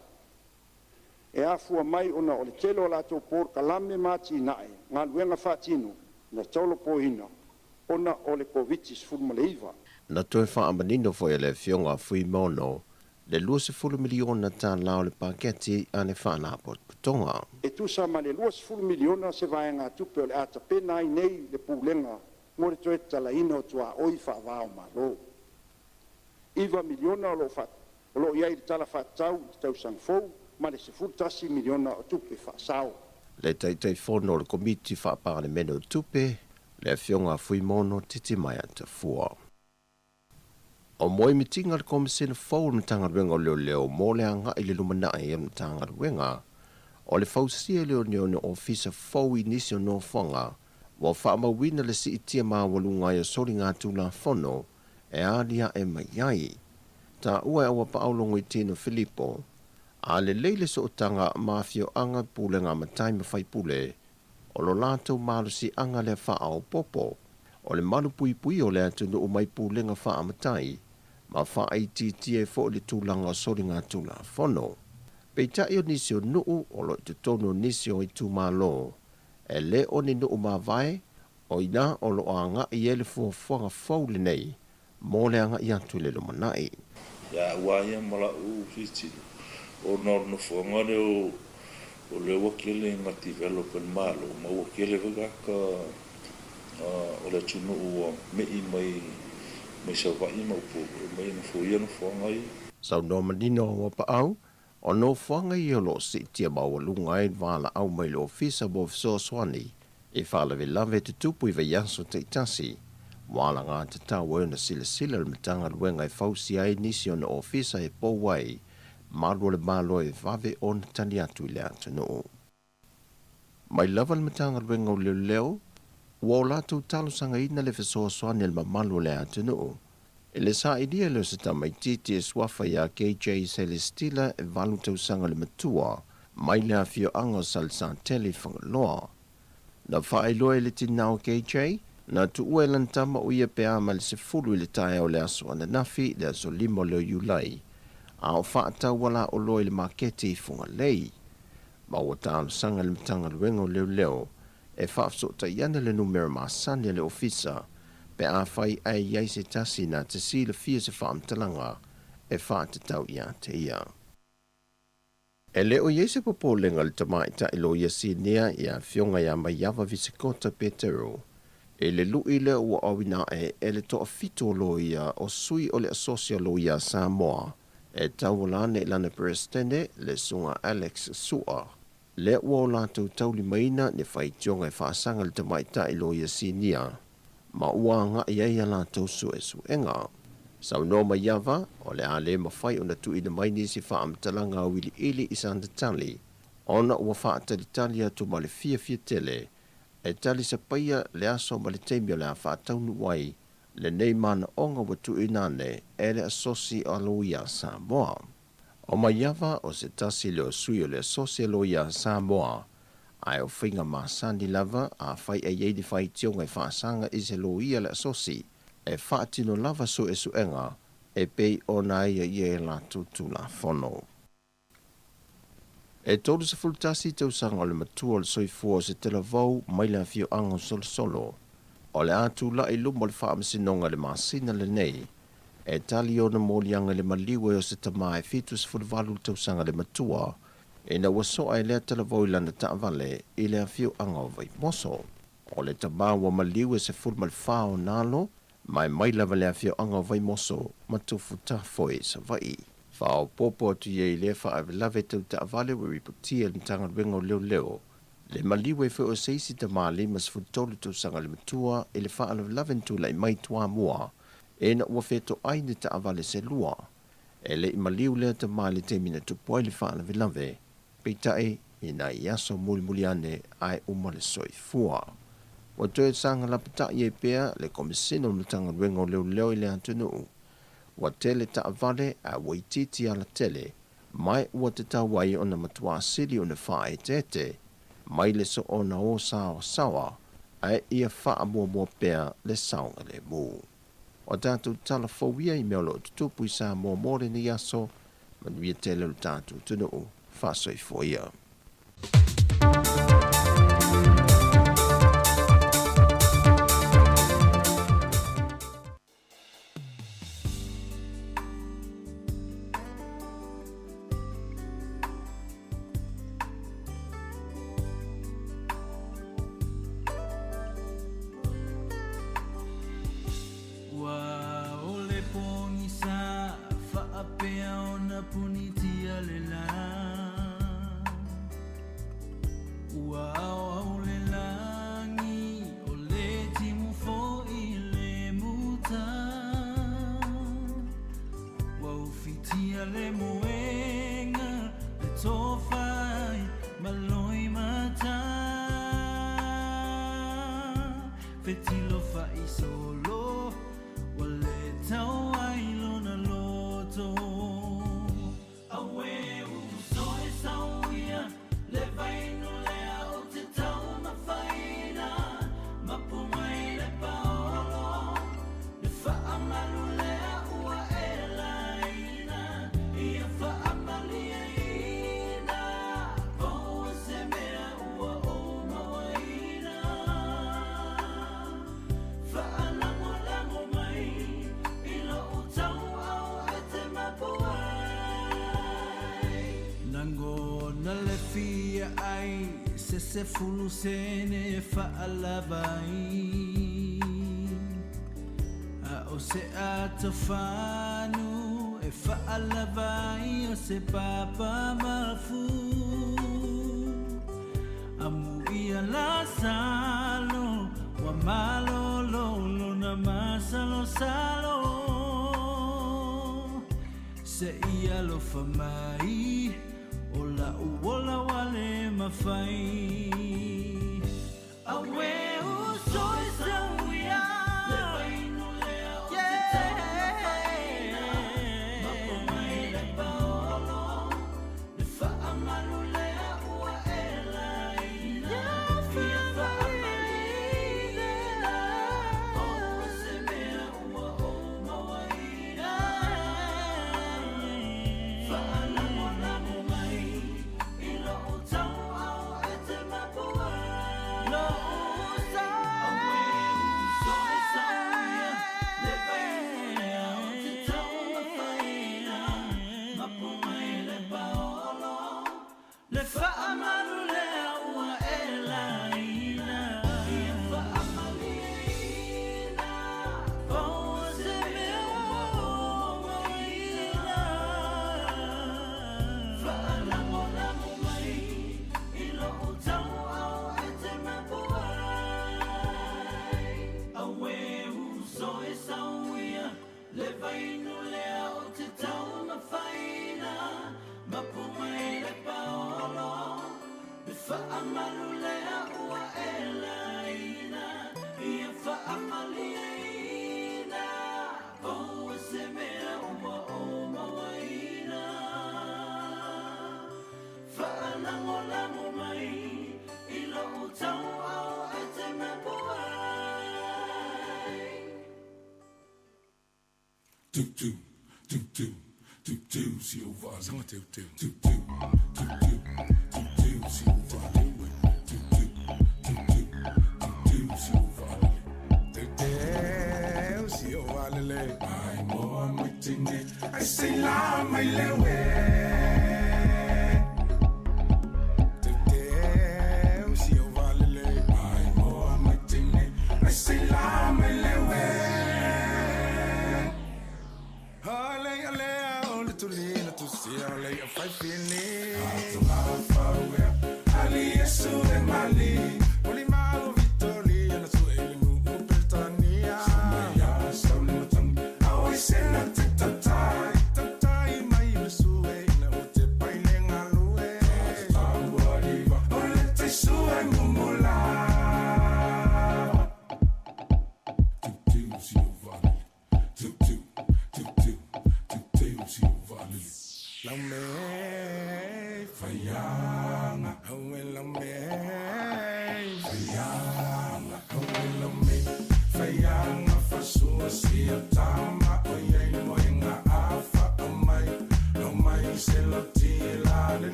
e afua mai ona o le tele o latou polokalame ma atinae galuega faatino na tolopoina ona o le Koviti-19. Na toe faamanino foi e le Afioga a Fuimaono le $20 miliona o le paketi a le Faalapotopotoga. E tusa ma le $20 miliona se vaegatupe o le a tapena ai nei le Pulega mo le toe tatalaina o tuaoi faava-o-Malo. $9 miliona o lo o lo o i ai i le Tala Faatatau i le tausaga fou ma le $11 miliona o tupe faasao. Le Taitaifono o le Komiti Faa-Palemene o Tupe, le Afioga a Fuimaono Titimaea Tafua. O moemitiga a le Komesina fou o le Matagaluega o Leoleo mo le agai i le lumanai o le Matagaluega, o le fausia i le oneone ofisa fou i nisi o nofoaga ua faamauina le siitia maualuga ai o soligatulafono e aliae mai ai. Taua e Auapaau Logoitino Filipo, a lelei le sootaga ma afioaga, pulega matai ma faipule, o lo latou malosiaga lea faaopoopo, o le malupuipuia o le atunuu mai pulega faamatai ma faaitiitia ai foi le tulaga o soligatulafono. Peitai o nisi o nuu o lo o i totonu o nisi o itumalo e le o ni nuu mavae, o ina o lo o agai i ai le fuafuaga fou lenei mo le agai atu i le lumanai. Ia au lava ia ma la'u tilotilo, ona o le nofoaga lea o o lea ua tele ina develop e le Malo ma ua tele foi tagata o le atunuu ua me'i mai mai Savaii ma Upolu e omai e nofoia nofoaga ia. Saunoa manino Auapaau, o nofoaga ia o lo o siitia maualuga ai le valaau mai le Ofisa mo Fesoasoani i faalavelave tutupu i vaiaso taitasi, ua alagatatau ai ona silasila le Matagaluega e fausia ai nisi ona ofisa e pou ai malu o le Malo e vave ona tali atu i le atunuu. Mai lava le Matagaluega o Leoleo, ua o latou talosagaina le fesoasoani a le mamalu o le atunuu i le sailia lea o se tamaitiiti e suafa ia KJ Celestila e valu tausaga le matua mai le afioaga o Salesatele i Fagaloa. Na faailoa e le tinā o KJ, na tuua e lana tama o ia pe a ma le 10 i le taeao o le aso ananafi, le aso 5 lea o Iulai. a o faatau alaoloa i le maketi i Fugalei. Ma ua talosaga i le Matagaluega o Leoleo e faafesootai ane le numera masani a le Ofisa pe afai ae i ai se tasi na te silafia se faamatalaga e faatatau ia te ia. E le o i ai se popolega i le tamaitai loia sinia ia Afioga ia Maiava Visikota Petero i le lu'i lea ua auina ae e le toafitu o loia o sui o le Asosi a Loia a Samoa e tauala ane i lana Peresetene le Susuga Alex Su'a. Lea ua o latou taulimaina ni faitioga e faasaga i le tamaitai loia sinia ma ua agai ai a latou suesuega. Saunoa Maiava, o le a le mafai ona tuuina mai nisi faamatalaga auiliili i sana tali ona ua faatalitali atu ma le fiafia tele e talisapaia le aso ma le taimi o le a faataunuu ai lenei manaoga ua tuuina ane e le Asosi a Loia a Samoa. O Maiava o se tasi lea o sui o le Asosi a Loia a Samoa, ae o faiga masani lava afai e i ai ni faitioga e faasaga i se loia a le Asosi e faatino lava suesuega e pei ona aiaia e latou Tulafono. E 31 tausaga o le matua o le soifua o se talavou mai le afioaga o Solosolo, o le a tulai i luma o le Faamasinoga i le masina lenei e tali ona moliaga i le maliu ai o se tama e 78 tausaga le matua ina ua soa e lea talavou i lana taavale i le afioaga o Vaimoso. O le tama ua maliu e 14 ona alo ma e mai lava i le afioaga o Vaimoso ma Tufutafoe i Savaii. Faaopoopo atu i ai i lea faalavelave tau taavale ua ripotia e le Matagaluega o Leoleo le maliu ai foi o se isi tama 53 tausaga le matua i le faalavelave na tulai mai i Toamua ina ua fetoai ni taavale se lua. E le i maliu lea tama i le taimi na tupu ai le faalavelave, peitai i nai aso mulimuli ane ae uma le soifua. Ua toe saga lapatai ai pea le Komesina o le Matagaluega o Leoleo i le atunuu. Ua tele taavale ae ua itiiti alatele ma ua tatau ai ona matuā sili ona faaeteete mai le soona o saoasaoa ae ia faamuamua pea le saogalemu. O tatou tala fou ia i mea o lo o tutupu i Samoa mo lenei aso, manuia tele o le tatou atunuu, faasoifua ia. Ua ʻole pogisa faapea ona punitia le lā. Ua aoao le lagi o le timu foi le muta. Ua ufitia le moega le tofa ai ma loimata. Fetilo faisolo ua le tau ai lona loto. Auē uso e sauia le vainu lea o te taumafaina. Mapu mai le paolo le faamalu lea ua e laina. Ia faamalieina po o se mea ua ou mauaina. Faalagolago mai i lou tauau e te mapu ai. Lagona le fia ai se sefulu sene e faalava ai. A o se ato fanu e faalava ai o se papa mafu. Amuia Lasalo ua malolo lona masalosalo. Se i alofa mai o la'u ola ua le mafai. Auē uso e sauia le vainu lea o te taumafaina. Mapu mai le paolo Le faamalu lea ua e laina. Ia faamalieina po o se mea ua ou mauaina.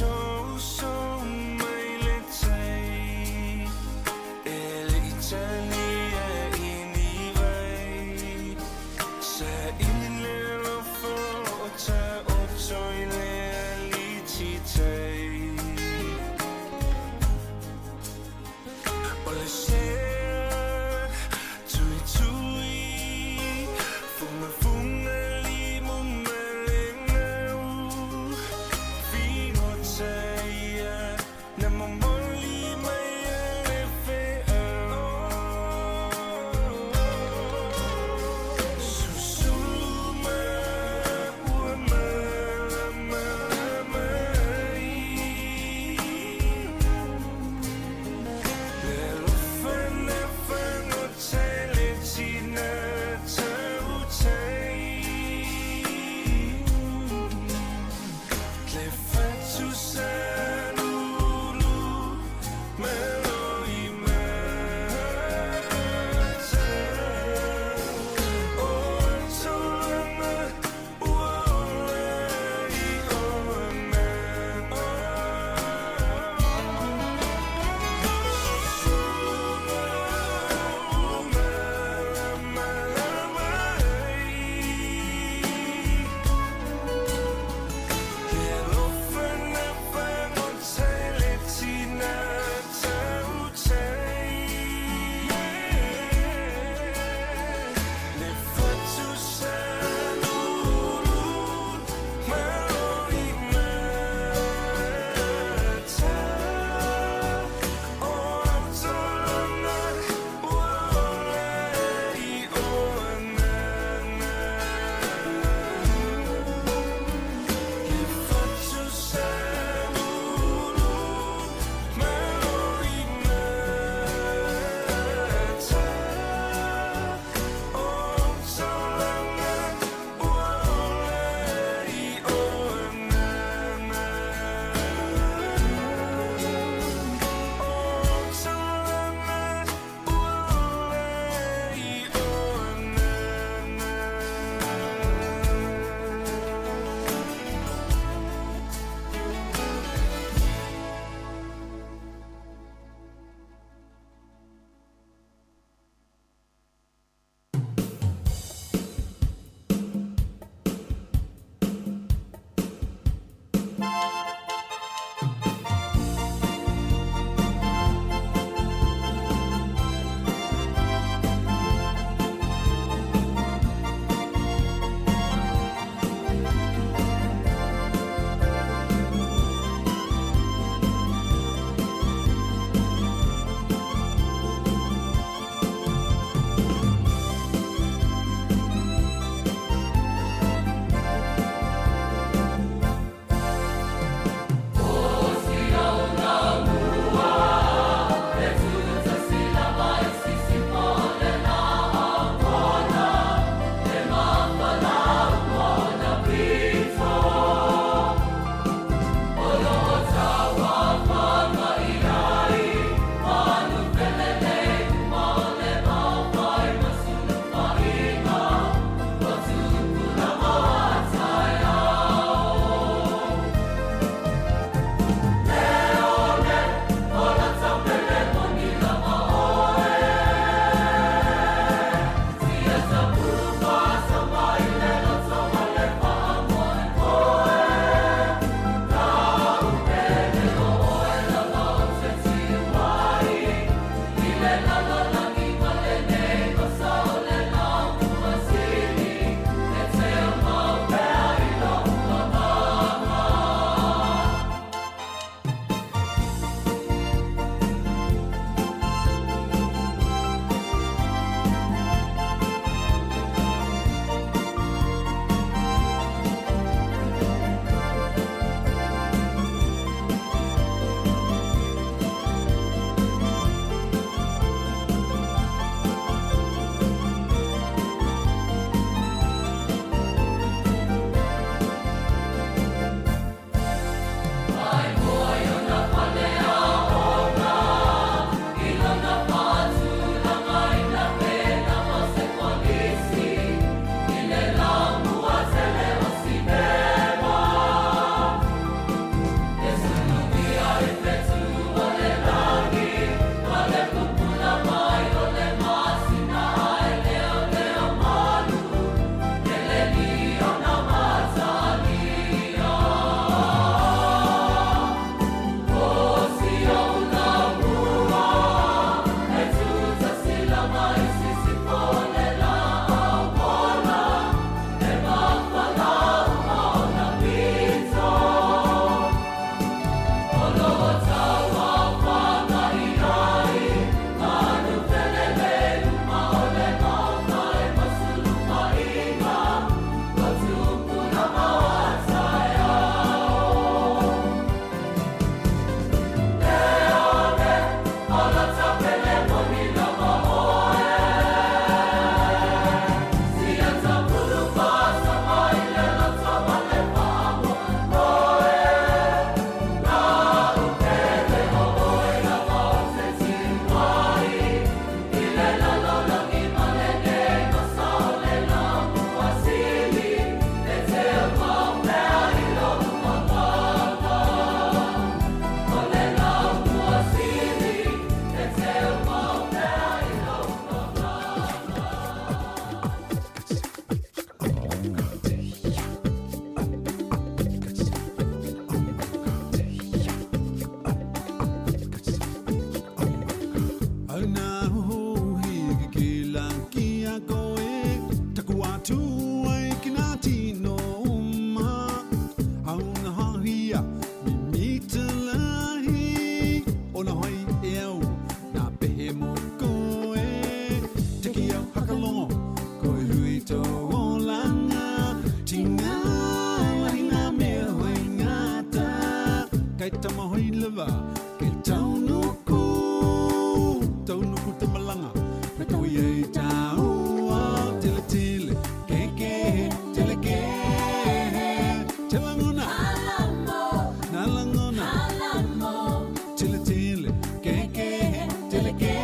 Sousou mai le tai E le i talia i ni vai Saili le alofa o taoto i le aliti tai O le sea tuitui Fugafuga limu ma le gau Figota i tamahoileva ke taunuku taunuku te malanga me tau i taua tele tele ke ke tele ke telangona nalangona tele tele ke ke tele ke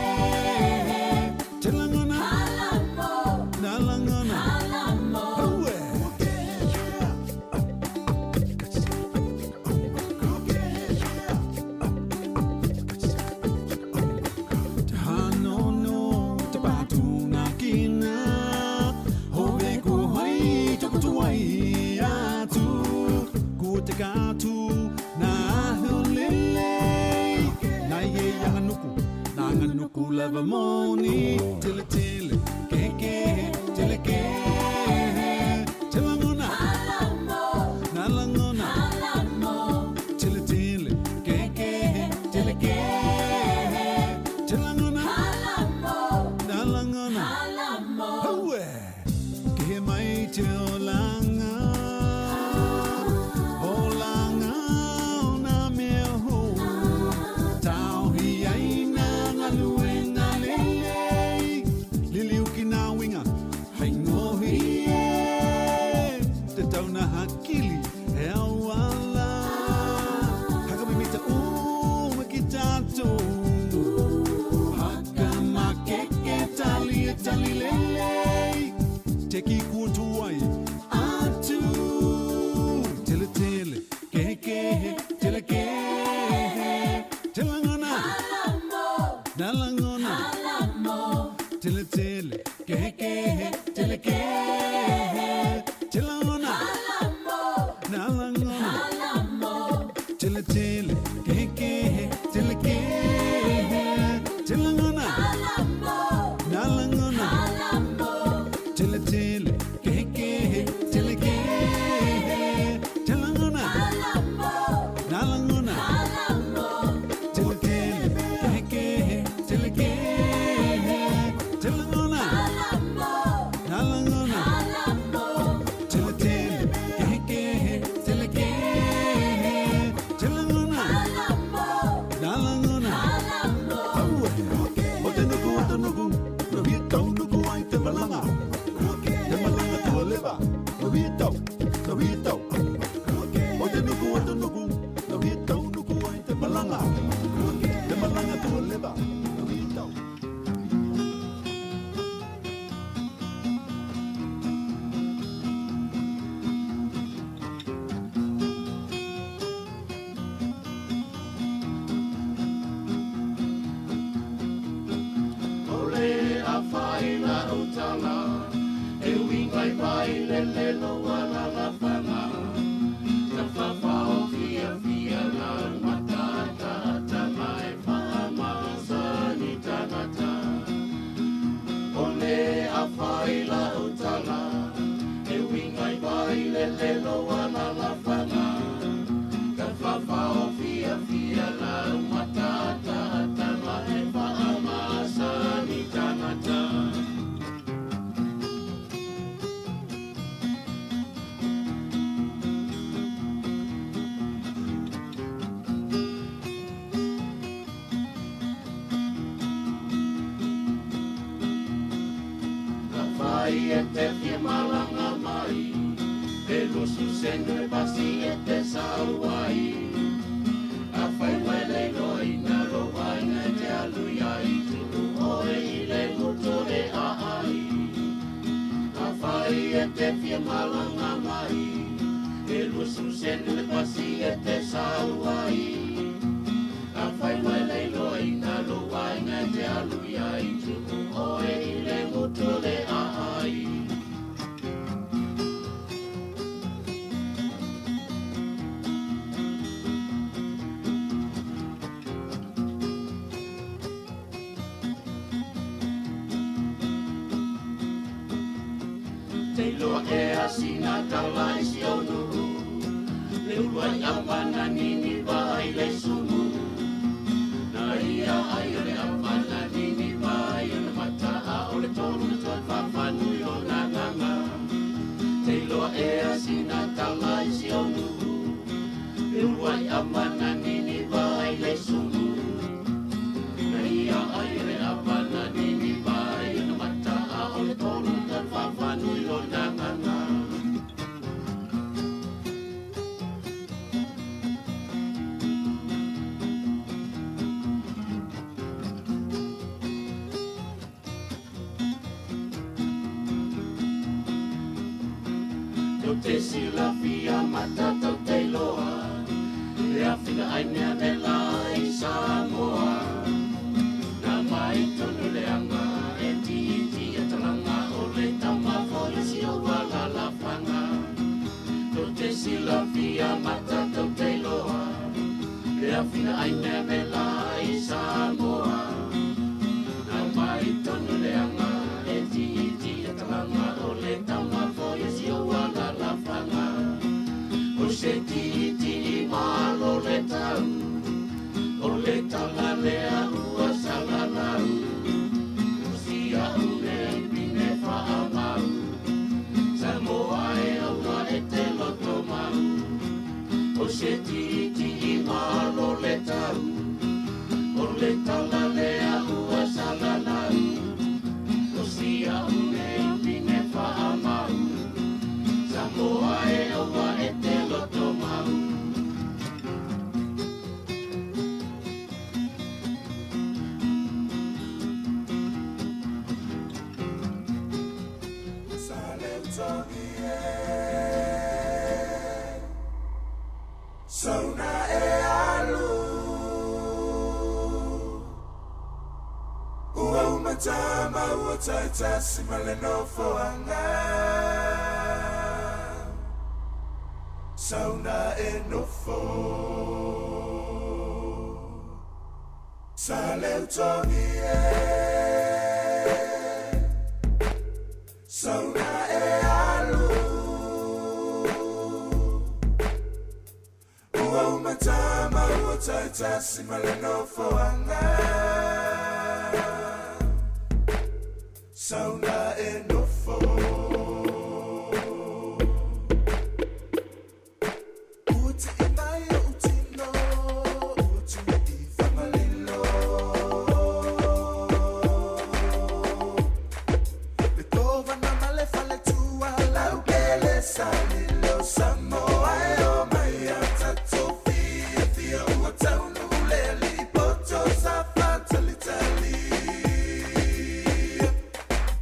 telangona nalangona Aue. Te hanono, te pātuna kina, hove ku hoi toku tuai atu, ku te kātu, nā hulele, nā ie ianga nuku, nā ngā nuku lava moni, tele tele, ke ke, tele ke, telangona, nalangona, tele tele, ke ke, tele ke, telangona, nalangona, Aue. Ke mai te olanga, olanga o nā mea hou. Tauhi ai nā ngaluenga lelei, liliu ki nā winga, hei ngohi e. Te tauna hakili, he auala, hakamimita uma ki tātou. Hakamakeke tali e tali lelei, te ki kutuai atu. Tele tele, ke ke, tele ke, telangona, nalangona, tele tele, ke ke, tele ke, telangona, nalangona, tele tele, ke ke, tele ke, telangona, nalangona, tele tele, ke ke, tele ke, telangona, nalangona, tele tele, ke ke, tele ke, telangona, nalangona, tele tele, ke ke, tele ke, telangona, nalangona, Aue. O te nuku, o te nuku, no hia tau nuku ai te malanga. Te malanga tua leva, no hia tau, no hia tau. O te nuku, o te nuku, no hia tau nuku ai te malanga. Te malanga tua leva, no hia tau. Ole a whai la o tala, e wingai vai le le loa la la whanga. Ta whawhao fia fia la mata ta ta mai whaamasa ni tangata. Ole a whai la o tala, e wingai vai le le loa la la whanga. Ta whawhao fia fia la mata ta ta mai whaamasa ni tangata. Ka whai e te fia malanga mai, e lusu senu e pasi e te sauai. A whai wele loi nā lo wainga te alu iai, tunu oe i le nguto le a ai. A whai e te fia malanga mai, e lusu senu e pasi e te sauai. A whai wele loi nā lo wainga te alu iai, tunu oe i le nguto le a ai. Te loa e asina tala i si onu, le ulua i apana nini vai le sumu. Na ia ai o le apana nini vai o le mata a o le tolu le toi whawhanui o ngā nganga. Te loa e asina tala i si onu, le ulua i apana nini te silafia ma tatou te iloa le afiga ai mea vela i Samoa. Na mai tonu le aga e tiitia talaga o le tama foi o si ou alalafaga. Tou te silafia ma tatou te iloa le afiga ai mea vela i Samoa. Na mai tonu le aga e tiitia talaga o le tama foi o si ou alalafaga. O se tiitii malo le tau, o le tala lea ua salalau. O si au nei pine faamau, Samoa e aua e te loto mau. O se tiitii malo le tau, o le tala lea ua salalau. O si au nei pine faamau, Samoa e aua e te loto mau. Sauna e alu Ua umatama ua taitasi ma le nofoaga Sauna e nofo Sa leutogi e Sauna e alu Ua umatama ua taitasi ma le nofoaga Sauna e nofo Ua ti'i mai o'u tino ua tui i Fagalilo Le tovana ma le faletua laukele salilo Samoa e o mai a tatou fiafia ua taunuu le alii poto sa faatalitali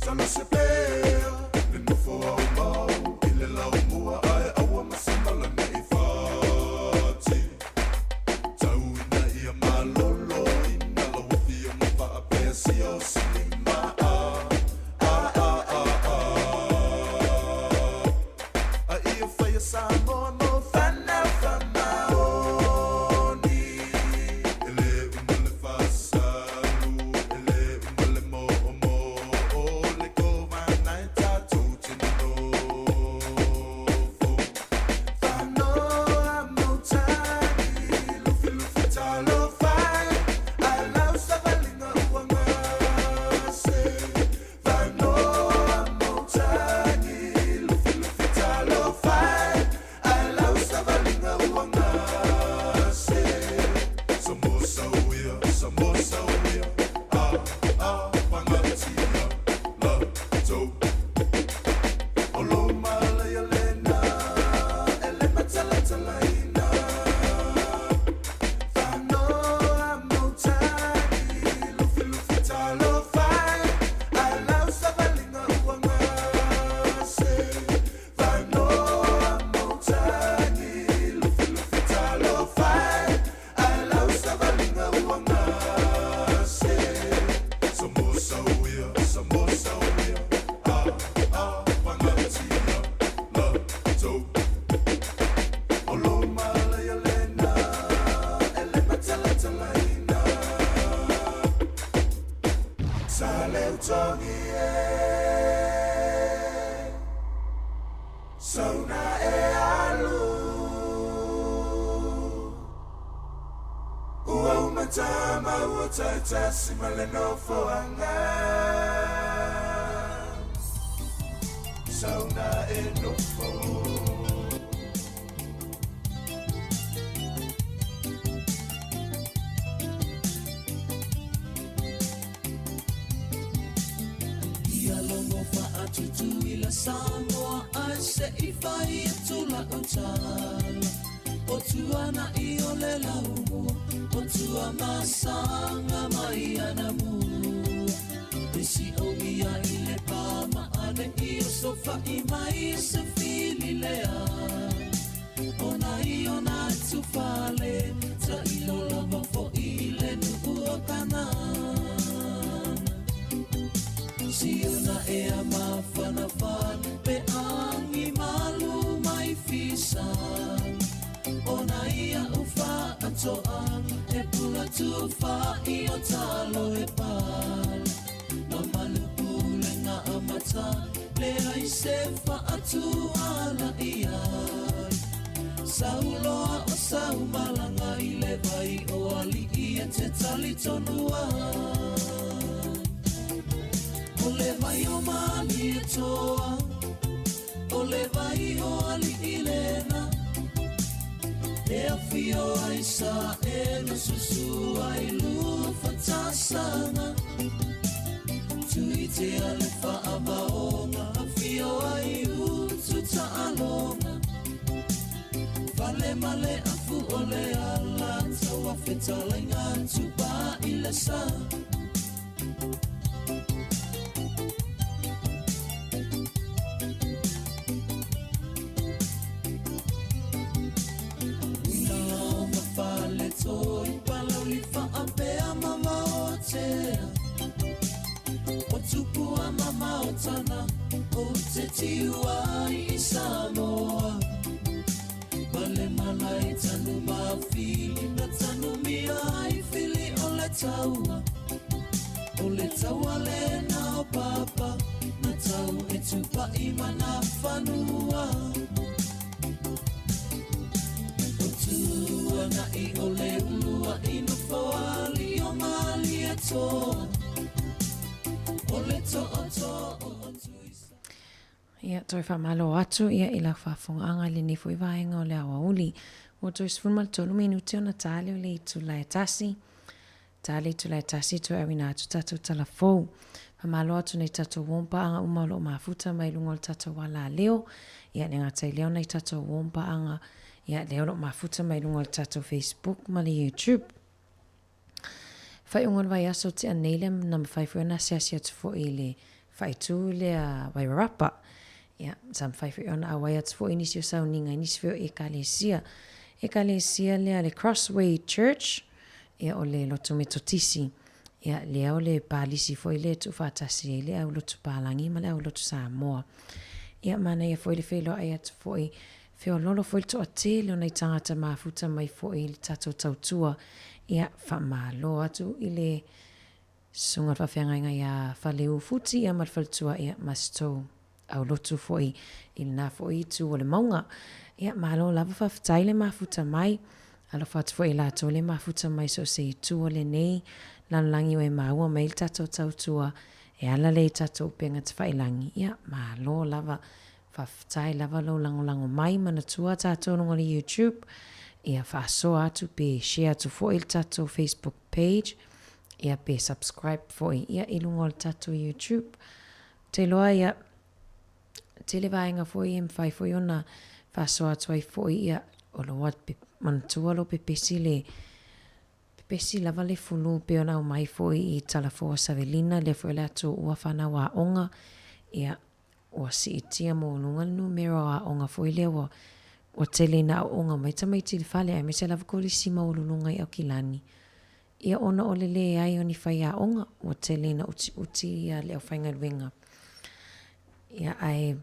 Salo se pea le nofo au mau i le laumua ae aua ma se mala nei fati Tau ina ia malolo ina lau afioga faapea sia o silima a a a a a A ia faia Samoa mo fanau faamaoni E le uma le fasalu e le uma le moomoo le kovana e tatou te nonofo Fanoa mautagi lufilufi talofa e Ae lau savaliga ua gase Fanoa mautagi lufilufi talofa e Ae lau savaliga ua gase Samoa sauia, Samoa sauia A, a, pagatia la tou O lo malaia lena e le matalatalaina Fanoa mautagi lufilufi talofa e Ae lau savaliga ua gase Fanoa mautagi lufilufi talofa e Ae lau savaliga ua gase Samoa sauia, Samoa sauia A, a, pagatia la tou O lo malaia lena e le matalatalaina Sa leutogi e Sauna e alu Ua umatama ua taitasi ma le nofoaga Sauna e nofo Ia logo faatutuila Samoa ae se'i fai atu la'u tala. O tuana'i o le laumua o tuamasaga mai anamua. E si'omia i le pama'a ne'i o sofa'i mai e se fili. lea Ona i ona atu fale Tailo lava fo'i i le nu'u o Kanana Siuna ea mafanafana Pe agi malu mai fisa Ona ia u fa'ato'a E pula tufa'i o talo e pala Mamalu pulega amata Leai se fa'atuala i ai Sauloa o saumalaga i le vai o ali'i e te talitonu ai O le vai o Malietoa O le vai o ali'i lena E afio ai Saʻe na susu ai Luafatasaga Tuitea le faavaoga Afio ai Ututaaloga Fale ma le afu o le Alataua Fetalaiga Tupa i le sa O le taua lena o Papa Na tau e tupa'i ma Nafanua O Tuana'i o le ulua'i nofoalii o Malietoa O le tootoo o Tuisa. Ia, toe faamalo atu ia i lau faafofogaaga i lenei foi vaega o le aoauli. Ua toe 13 minute ona ta lea o le itula e tasi. Ta le itula e tasi toe auina atu tatou tala fou. Faamalo atu nei tatou uo ma paaga uma o lo o mafuta mai luga o le tatou alaleo. Ia, le gata i lea o nai tatou uo ma paaga, ia, lea o lo o mafuta mai luga o le tatou Facebook ma le YouTube. Faaiuga o le vaiaso tea nei lea na mafai foi ona asiasi atu foi i le faaitu lea Wairarapa. Ia, sa mafai foi ona auai atu foi i nisi o sauniga i nisi foi o Ekalesia. Ekalesia lea le Crossway Church, ia o le lotu Metotisi. Ia, lea o le palisi foi lea e tuufaatasi ai le au lotu Palagi ma le au lotu Samoa. Ia, manaia foi le feiloai atu foi Feoloolo foi le toatele o nai tagata mafuta mai foi i le tatou tautua. Ia, faamalo atu i le Susuga o le Faafeagaiga ia Faleu Futi ia ma le faletua ia ma si tou aulotu foi i lena foi itu o le mauga. Ia, malo lava faafetai le mafuta mai. Alofa atu foi i latou le mafuta mai so o se itu o lenei lalolagi ua e maua mai ai le tatou tautua e ala lea i tatou upega tafailagi. Ia, malo lava Faafetai lava lou lagolago mai manatua tatou luga o le YouTube ia faasoa atu pe share atu foi le tatou Facebook page ia pe subscribe foi ia i luga o le tatou YouTube. Ou te iloa ia tele vaega foi e mafai foi ona faasoa atu ai foi ia o lo manatua lou pepesi le pepesi lava le fulu pei ona aumai foi i Talafoa Savelina lea foi o le a tuua fanau aoga ia Ua siitia maualuga le numera o aoga foi lea ua ua tele ina aooga mai tamaiti i le fale aemaise lava kolisi maualuluga i Aukilani. Ia ona o le leai o ni faiaoga, ua tele ina utiuti ia le aufaigaluega. Ia ae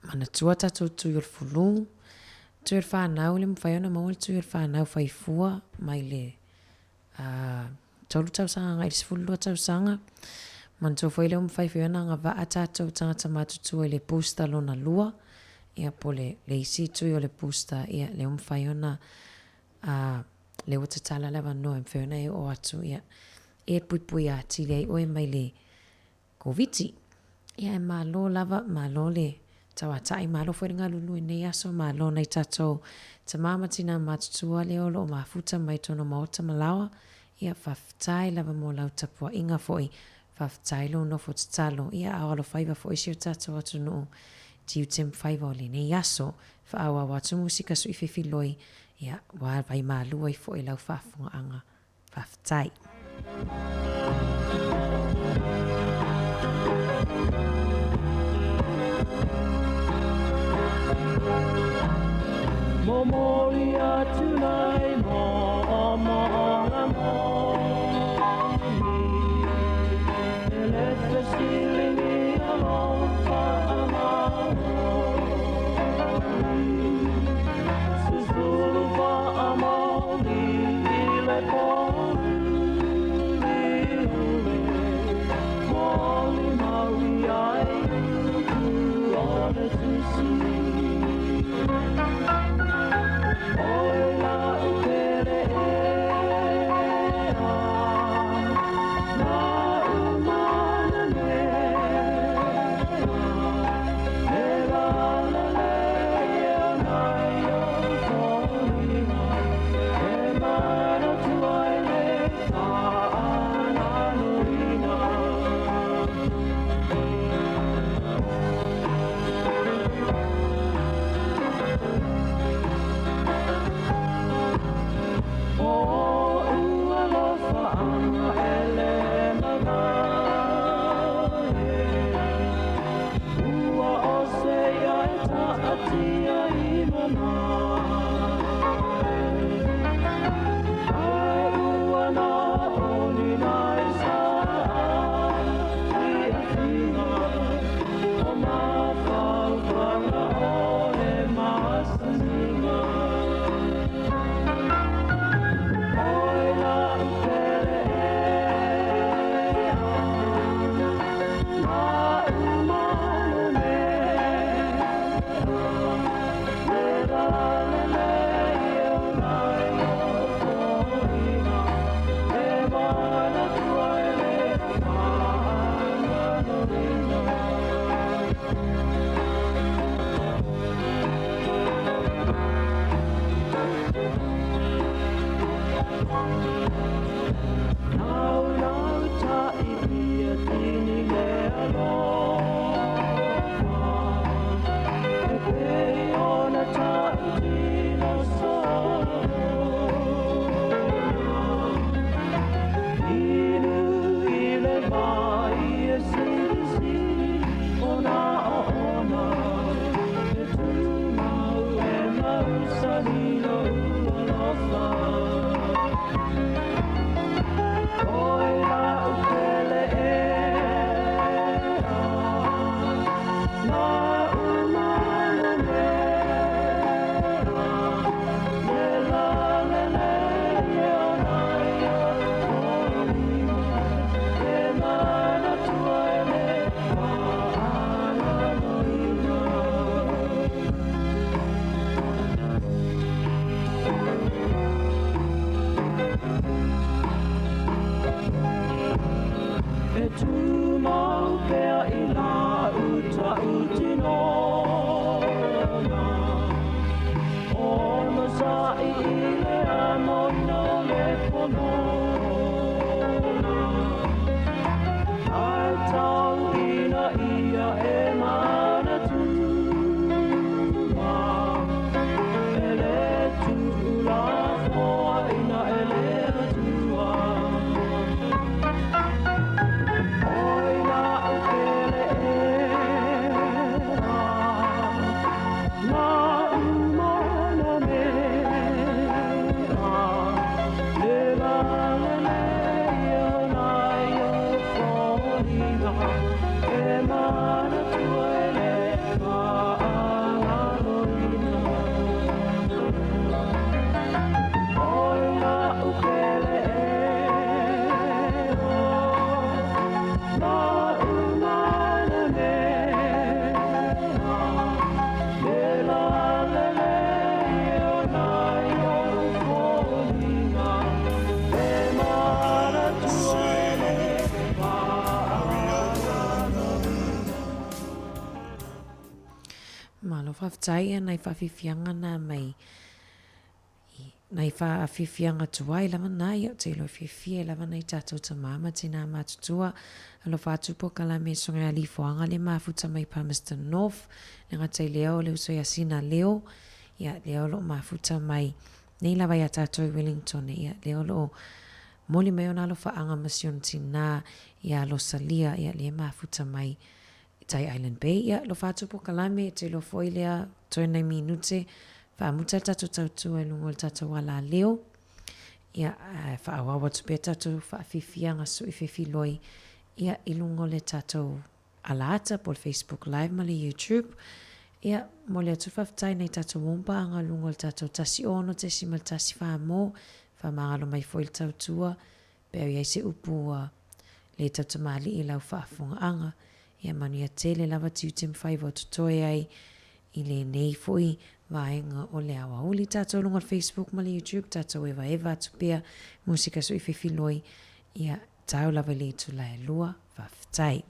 manatua tatou tui o le fulu, tui o le fanau, le mafai ona maua le tui o le fanau faifua mai le 3 tausaga agai i le 12 tausaga. Manatua foi lea ua mafai foi ona agavaa tatou tagata matutua i le booster lona lua, ia po o le, le isi tui o le booster, ia lea ua mafai ona, lea ua tatala le avanoa e mafai ona e oo atu, ia, e puipui atili ai oe mai le Koviti. Ia ae malo lava, malo le tauatai, malo foi le galulue i lenei aso, malo nai tatou tama ma tina matutua lea o lo o mafuta mai totonu o maota ma laoa, ia faafetai lava mo lau tapuaiga foi, faafetai lou nofo tatalo, ia a o alofaiva foi si o tatou atunuu tiute ma faiva o lenei aso. Faaauau atu musika sui fefiloi, ia ua vaimalu ai foi lau faafofogaaga. Faafetai. Momoli atu nai mo'omo'oga moni E le fesiligia lou fa'amaoni Susulu fa'amaoni i le pouliuli Molimau i ai upu o le Tusi Oi la'u pele ea La'u mana mea Le lalelei e ona i ou foliga E manatu ai le fa'alaloina. O o'u alofa'aga e le mavae Ua ose ia e ta'atia i mamae Ae ua na oni nai sa'afi'afiga O mafaufaga o le masaniga Oi la'u pele ea La'u mana mea Le lalelei e ona i ou foliga E manatu ai le fa'alaloina. Nau lau ta'i ia tini le alofa E pei ona ta'utino Solomona Inu i le vai e silisili o nā oona E tumau e mausali lou alofa Oi la'u pele ea La'u mana mea Le lalelei e ona i ou foliga E manatu ai le fa'alaloina. E tumau pea i la'u ta'utinoga Ona sa'i i le amoina o le pono Ae tau ina ia e manatu ma E le tu'ulafoaiina e le Atua Oi la'u pele ea La'u mana mea Le lalelei e ona i ou foliga E manatu ai le fa'alaloina. Oi la'u pele ea La'u mana mea Le lalelei e ona i ou foliga E manatu ai le fa'alaloina. Malo faafetai ia nai faafiafiaga na mai nai faafiafiaga tuai lava na ia ou te iloa fiafia ai lava nai tatou tama ma tinā matutua. Alofa atu polokalame soga alii foaga le mafuta mai Palmerston North le gata i lea o le uso ia Sina Leo ia lea o loo mafuta mai nei lava ia tatou i Wellington ia lea o loo moli mai ona alofaaga ma si ona tinā ia Losalia ia lea mafuta mai i Tai Island Bay. Ia, alofa atu polokalame, te iloa foi lea, toe nai minute, Faamuta le tatou tautua i luga o le tatou alaleo. Ia, ae faaauau atu pea tatou faafiafiaga sui fefiloi, ia, i luga o le tatou alaata po o le Facebook Live ma le YouTube. Ia, momoli atu le faafetai i nai tatou uompaaga i luga o le tatou 16.14 mo, faamagalo mai foi le tautua, pe au i ai se upu ua le tautamalii i lau faafofogaaga. Ia manuia tele lava tiute ma faiva o totoe ai i lenei foi vaega o le aoauli. Tatou luga o le Facebook ma le YouTube, tatou evaeva atu pea musika sui fefiloi, ia tau lava i le itula e lua. Faafetai.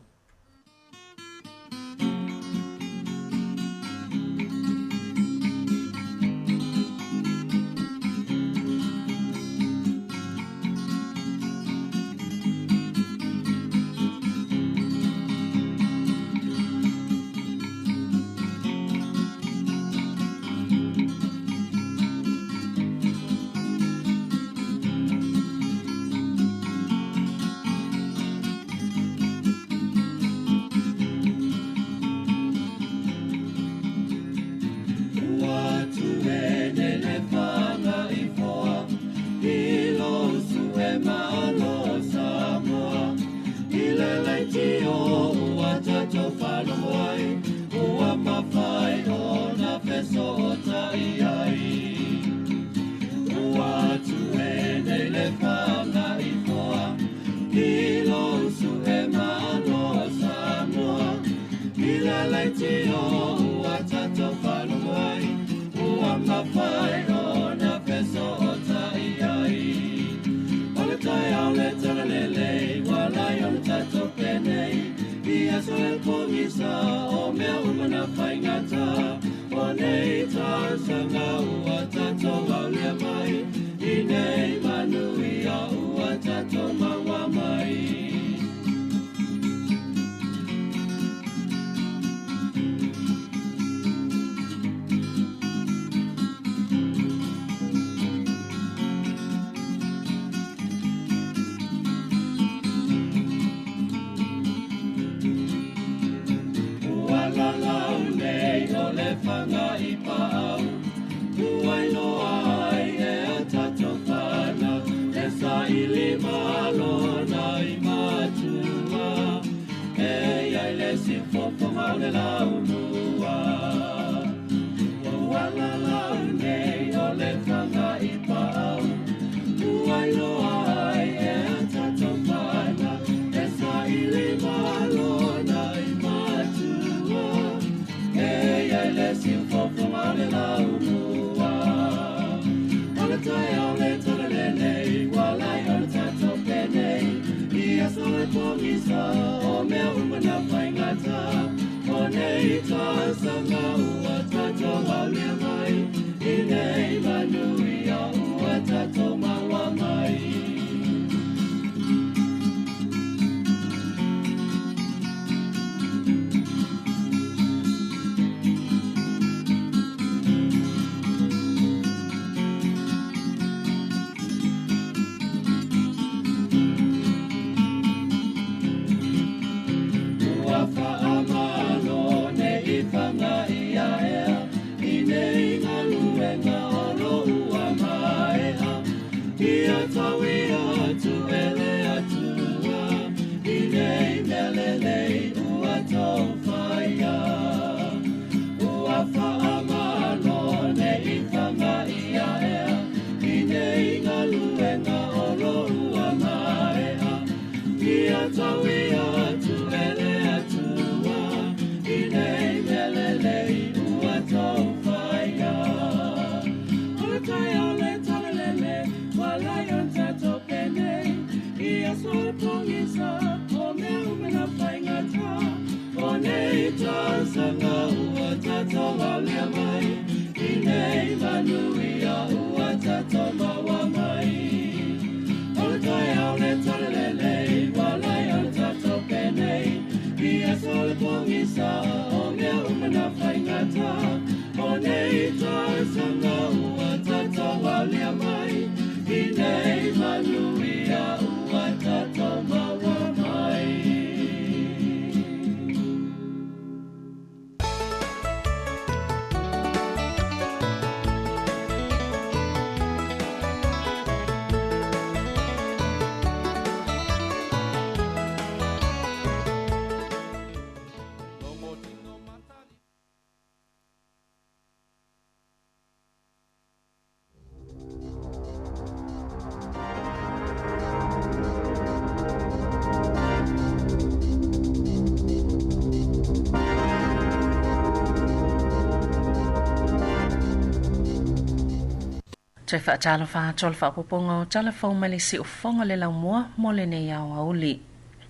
Toe faatalofa atu o le faaopoopoga o tala fou mai le siufofoga o le laumua mo lenei aoauli.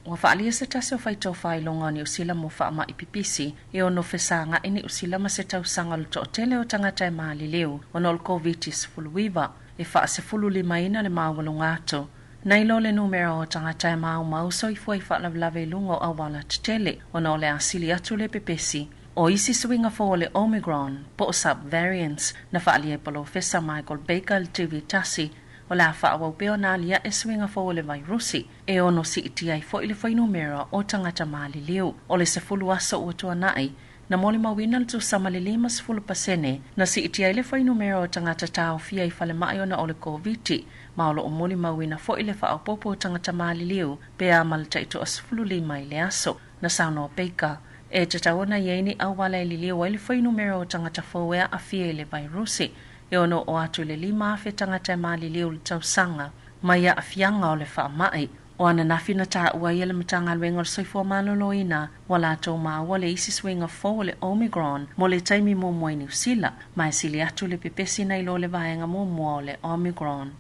Ua faaalia se tasi o faitau faailoga o Niu Sila mo faamai pipisi e ono fesaga'i Niu Sila ma se tausaga o le toatele o tagata e maliliu ona o le Koviti-19 e faasefululimaina le maualuga atu nai lo le numera o tagata e maumau soifua i faalavelave i luga o auala tetele ona o le asili atu le pepesi o isi suiga fou o le Omicron po o sub-variants na faaalia e Polofesa Michael Baker i le TV tasi o le a faaauau pea ona aliae suiga fou o le vairusi e ono siitia ai foi le fuainumera o tagata maliliu. O le 10 aso ua tuana'i, na molimauina le tusa ma le 50% na siitia ai le fuainumera o tagata taofia i falemai ona o le Koviti, ma o lo o molimauina foi le faaopoopo o tagata maliliu pe a ma le taitoa 15 i le aso. Na saunoa Baker, e tatau ona i ai ni auala e liliu ai le fuainumera o tagata fou e aafia i le vairusi, e ono oo atu i le 5,000 tagata e maliliu i le tausaga mai aafiaga o le faamai. O ananafi na taua ai e le Matagaluega o le Soifua Maloloina ua latou maua le isi suiga fou o le Omicron mo le taimi muamua i Niu Sila, ma e sili atu le pepesi nai lo le vaega muamua o le Omicron.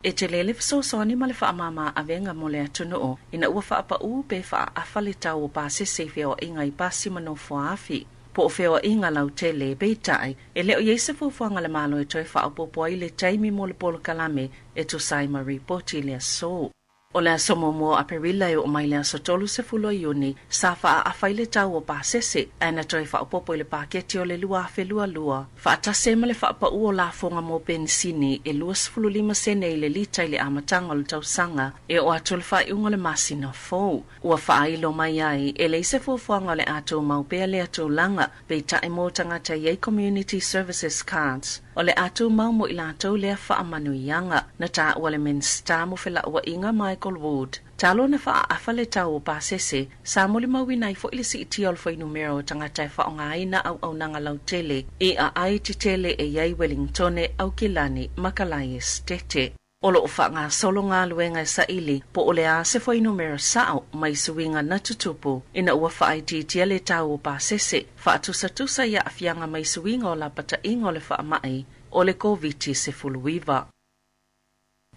E tele le fesoasoani ma le faamāmā avega mo le atunuu ina ua faapaū pe faaafa le tau o pasese i feoaiga i pasi ma nofoaafi po o feoaiga lautele. Peitai, e le o i ai se fuafuaga a le Malo e toe faaopoopo ai le taimi mo le polokalame e tusa ai ma ripoti i le aso. O le aso muamua o Aperila e oo mai le aso 30 o Iuni, sa faaafa ai le tau o pasese, ae na toe faaopoopo i le paketi o le 2022, faatasi ai ma le faapaū o lafoga mo penisini e 25 sene i le lita i le amataga o le tausaga e oo atu i le faaiuga o le masina fou. Ua faailo mai ai, e leai se fuafuaga o le a tumau pea lea tulaga, peitai mo tagata e i ai Community Services Cards, o le a tumau mo i latou lea faamanuiaga. Na taua le Minisita mo Felauaiga Michael Wood, talu ona faaafa le tau o pasese, sa molimauina ai foi le siitia o le fuainumera o tagata e faaaogaina auaunaga lautele i aai tetele e i ai Welingtone, Aukilani ma Kalai Esetete. O lo o faagasolo galuega e saili po o le a se fuainumera sao mai suiga na tutupu ina ua faaitiitia le tau o pasese, faatusatusa i aafiaga mai suiga o lapataiga o le faamai o le Koviti-19.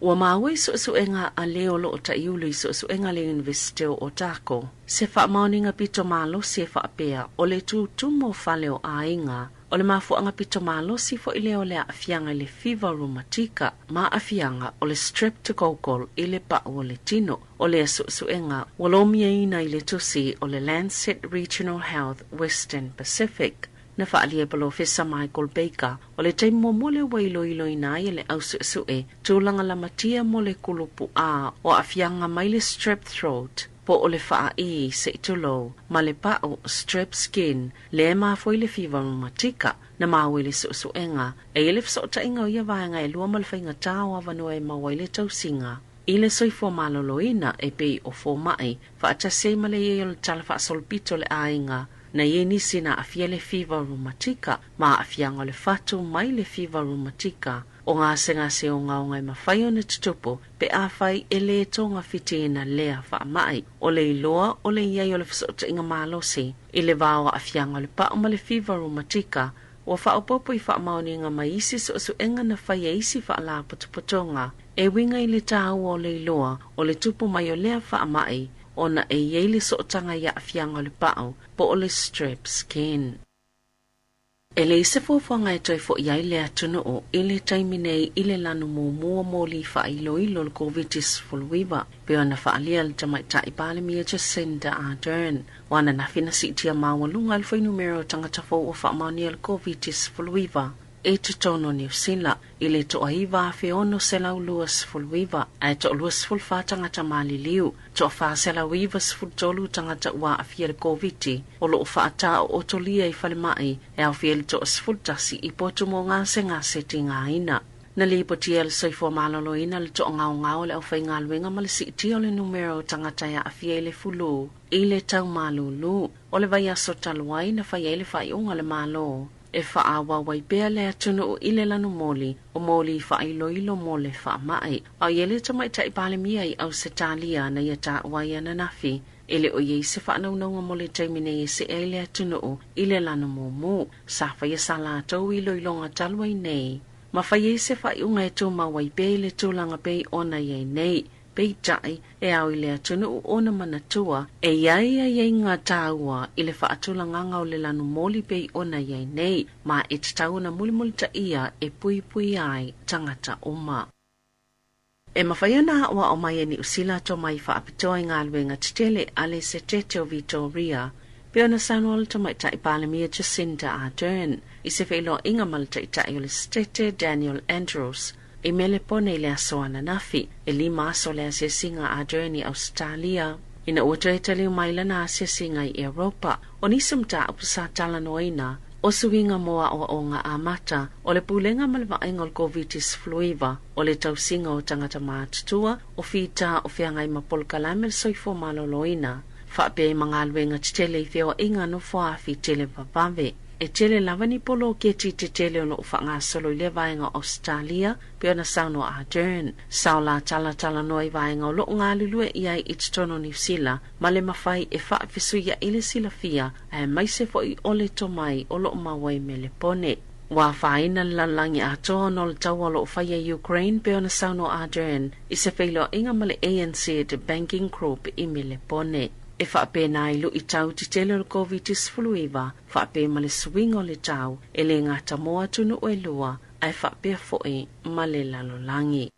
Ua maua i suesuega a le o lo o taiulu i suesuega a le Iunivesite o Otago se faamaoniga pito malosi e faapea o le tutumu o fale o aiga O le mafuaaga pito malosi foi lea o le aafiaga i le fiva rumatika ma aafiaga o le streptococcal i le pau o le tino. O lea suesuega ua lomiaina i le tusi o le Lancet Regional Health Western Pacific. Na faaalia e Polofesa Michael Baker, o le taimi muamua lea ua iloiloina ai e le au suesue tulaga lamatia mo le kulupuā o aafiaga mai le strep throat po o le faaī se i tulou ma le pau strep skin Lea e mafua i le fiva rumatika, na maua i le suesuega, e i ai le fesootaiga o ia vaega e lua ma le faigatā o avanoa e maua ai le tausiga i le soifua maloloina e pei o fomai, faatasi ai ma le i ai o le tala faasolopito o le aiga, na i ai nisi na aafia le fiva rumatika ma aafiaga o le fatu mai le fiva rumatika. O gasegase ogaoga e mafai ona tutupu pe afai e lē togafitiina lea faamai. O le iloa o le i ai o le fesootaiga malosi i le va o aafiaga o le pau ma le fiva rumatika ua faaopoopo i faamaoniga mai isi suesuega na fai e isi faalapotopotoga e uiga i le taua o le iloa o le tupu mai o lea faamai ona e i ai le sootaga i aafiaga o le pau po o le strep skin. E leai se fuafuaga e toe fo'i ai le atunuu i le taimi nei i le lanu muamua moli faailoilo o le Koviti-19, pei ona faaalia e le Tamaitai Palemia Jacinda Ardern. O ananafi na siitia maualuga ai le fuainumera o tagata fou ua faamaonia le Koviti-19 i totonu o Niu Sila i le toa 9,629, ae toa 24 tagata maliliu, toa 493 tagata ua aafia i le Koviti o lo o faataootolia i falemai e aofia ai le toa 11 i potu mo gasegase tigaina. Na lipotia e le Soifua Maloloina le toagaogao o le aufaigaluega ma le siitia o le numera o tagata e aafia i le fulu i le tau malūlū o le vaiaso talu ai na fai ai le faaiuga a le Malo e faaauau ai pea le atunuu i le lanumoli o moli faailoilo mo le faamai. A i ai le Tamaitai Palemia i Ausetalia na ia taua ai ananafi, e le o i ai se faanaunauga mo le taimi nei e see ai le atunuu i le lanu mumu. Sa faia sa latou iloiloga talu ai nei. ma fai ai se faaiuga e tumau ai pea i le tulaga pei ona i ai nei. Peitai, e ao i le atunuu ona manatua, e i ai aiaiga taua i le faatulagaga o le lanumoli pei ona i ai nei, ma e tatau ona mulimulitaia e puipuia ai tagata uma. E mafai ona aoao mai e Niu Sila tomai faapitoa i galuega tetele a le Setete o Vitoria, pei ona saunoa le Tamaitai Palemia Jacinda Ardern i se feiloaiga ma le Taitai o le Setete Daniel Andrews i Melepone i le aso ananafi, e lima aso le asiasiga a Ardern i Ausetalia, ina ua toe taliu mai lana asiasiga i Europa. O nisi o mataupu sa talanoaina, o suiga mo aoaoga amata, o le pulega ma le vaaiga o le Koviti-19, o le tausiga o tagata matutua, o fita o feagai ma polokalame o le soifua maloloina, faapea ai ma galuega tetele i feoaiga nofoaafi tele vavave. E tele lava ni poloketi tetele o lo o faagasolo i lea vaega o Ausetalia, pei ona saunoa Ardern. Sa o la talatalanoa i vaega o lo o galulue i ai i totonu o Niu Sila ma le mafai e faafesuiaʻi le silafia aemaise foi o le tomai o lo o maua i Melepone. Ua afaina le lalolagi atoa ona o le taua o lo o faia i Ukraine pei ona saunoa Ardern i se feiloaiga ma le ANZ Banking Group i Melepone. E faapena ai luitau tetele o le Koviti-19 faapea ma le suiga o le tau e le gata mo atunuu e lua ae faapea foi ma le lalolagi.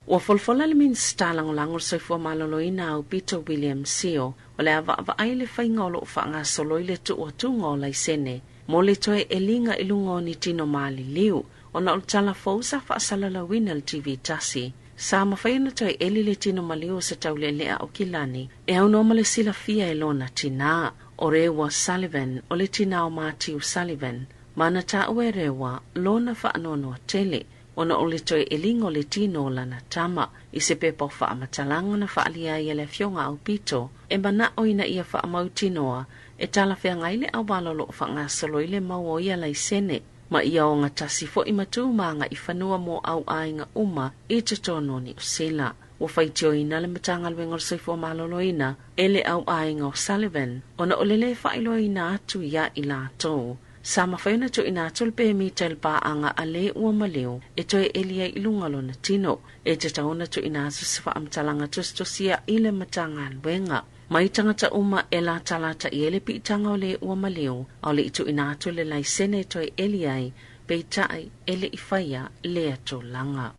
Ua folafola le Minisita Lagolago o le Soifua Maloloina Aupito William Sio o le a vaavaai le faiga o lo o faagasolo i le tuu atuga o laisene mo le toe eliga i luga o ni tino maliliu ona o le tala fou sa faasalalauina i le TV tasi. Sa mafai ona toe eli le tino maliu o se taulealea Aukilani e aunoa ma le silafia e lona tinā, o Rewa Sullivan, o le tinā o Matiu Sullivan, ma na taua e Rewa lona faanoanoa tele ona o le toe eliga o le tino o lana tama. I se pepa o faamatalaga na faaalia ai e le Afioga Aupito, e manao ina ia faamautinoa e talafeagai le auala o lo o faagasolo i le mau o ia laisene, ma ia ogatasi foi ma tu ma agaifanua mo auaiga uma i totonu o Niu Sila. Ua faitioina le Matagaluega o le Soifua Maloloina e le auaiga o Sullivan ona o le lē faailoaina atu iā i latou. Sa mafai ona tuuina atu le pemita i le paaga a le ua maliu e toe eli ai i luga lona tino. E tatau ona tuuina atu se faamatalaga tusitusia i le Matagaluega. Mai tagata uma e latalataʻi ai le piitaga o le ua maliu, a o le i tuuina atu le laisene e toe eli ai, peitai e le i faia lea tulaga.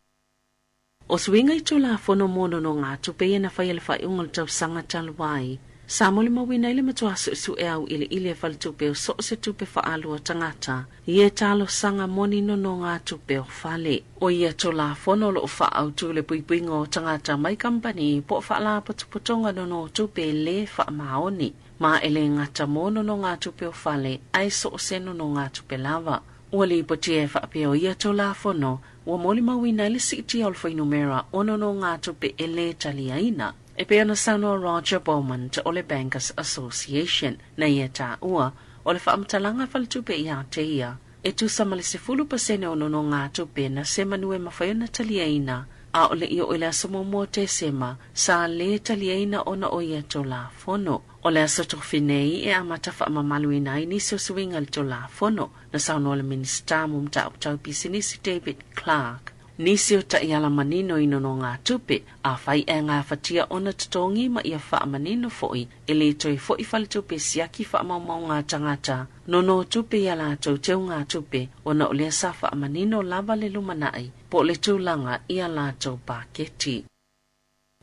O suiga i Tulafono mo nonogatupe ia na faia i le faaiuga o le tausaga talu ai, sa molimauina ai le matua suesue auiliili e faletupe o so o se tupe faaalua tagata ia e talosaga mo ni nonogatupe o fale. O ia Tulafono o lo o faaautu le puipuiga o tagata mai kamupani po o faalapotopotoga nonotupe lē faamaoni, ma e le gata mo nonogatupe o fale ae so o se nonogatupe lava. Ua lipotia e faapea o ia Tulafono ua molimauina ai le siitia o le fuainumera o nonogatupe e lē taliaina, e pei ona saunoa Roger Beaumont o le Bankers Association, na ia taua, o le faamatalaga a faletupe ia te ia, e tusa ma le 10% o nonogatupe na semanu e mafai ona taliaina, a o le i oo i le aso muamua o Tesema, sa lē taliaina ona o ia Tulafono. O le aso tofi nei e amata faamamaluina ai nisi o suiga i le Tulafono, na saunoa le Minisita mo Mataupu Tau Pisinisi David Clark. Nisi o taiala manino i nonogatupe, afai e gafatia ona totogi ma ia faamanino foi e lē toe foi faletupe siaki faamaumauga a tagata nonotupe iā latou teugatupe ona o lea sa faamanino lava le lumanai po o le tulaga i a latou paketi.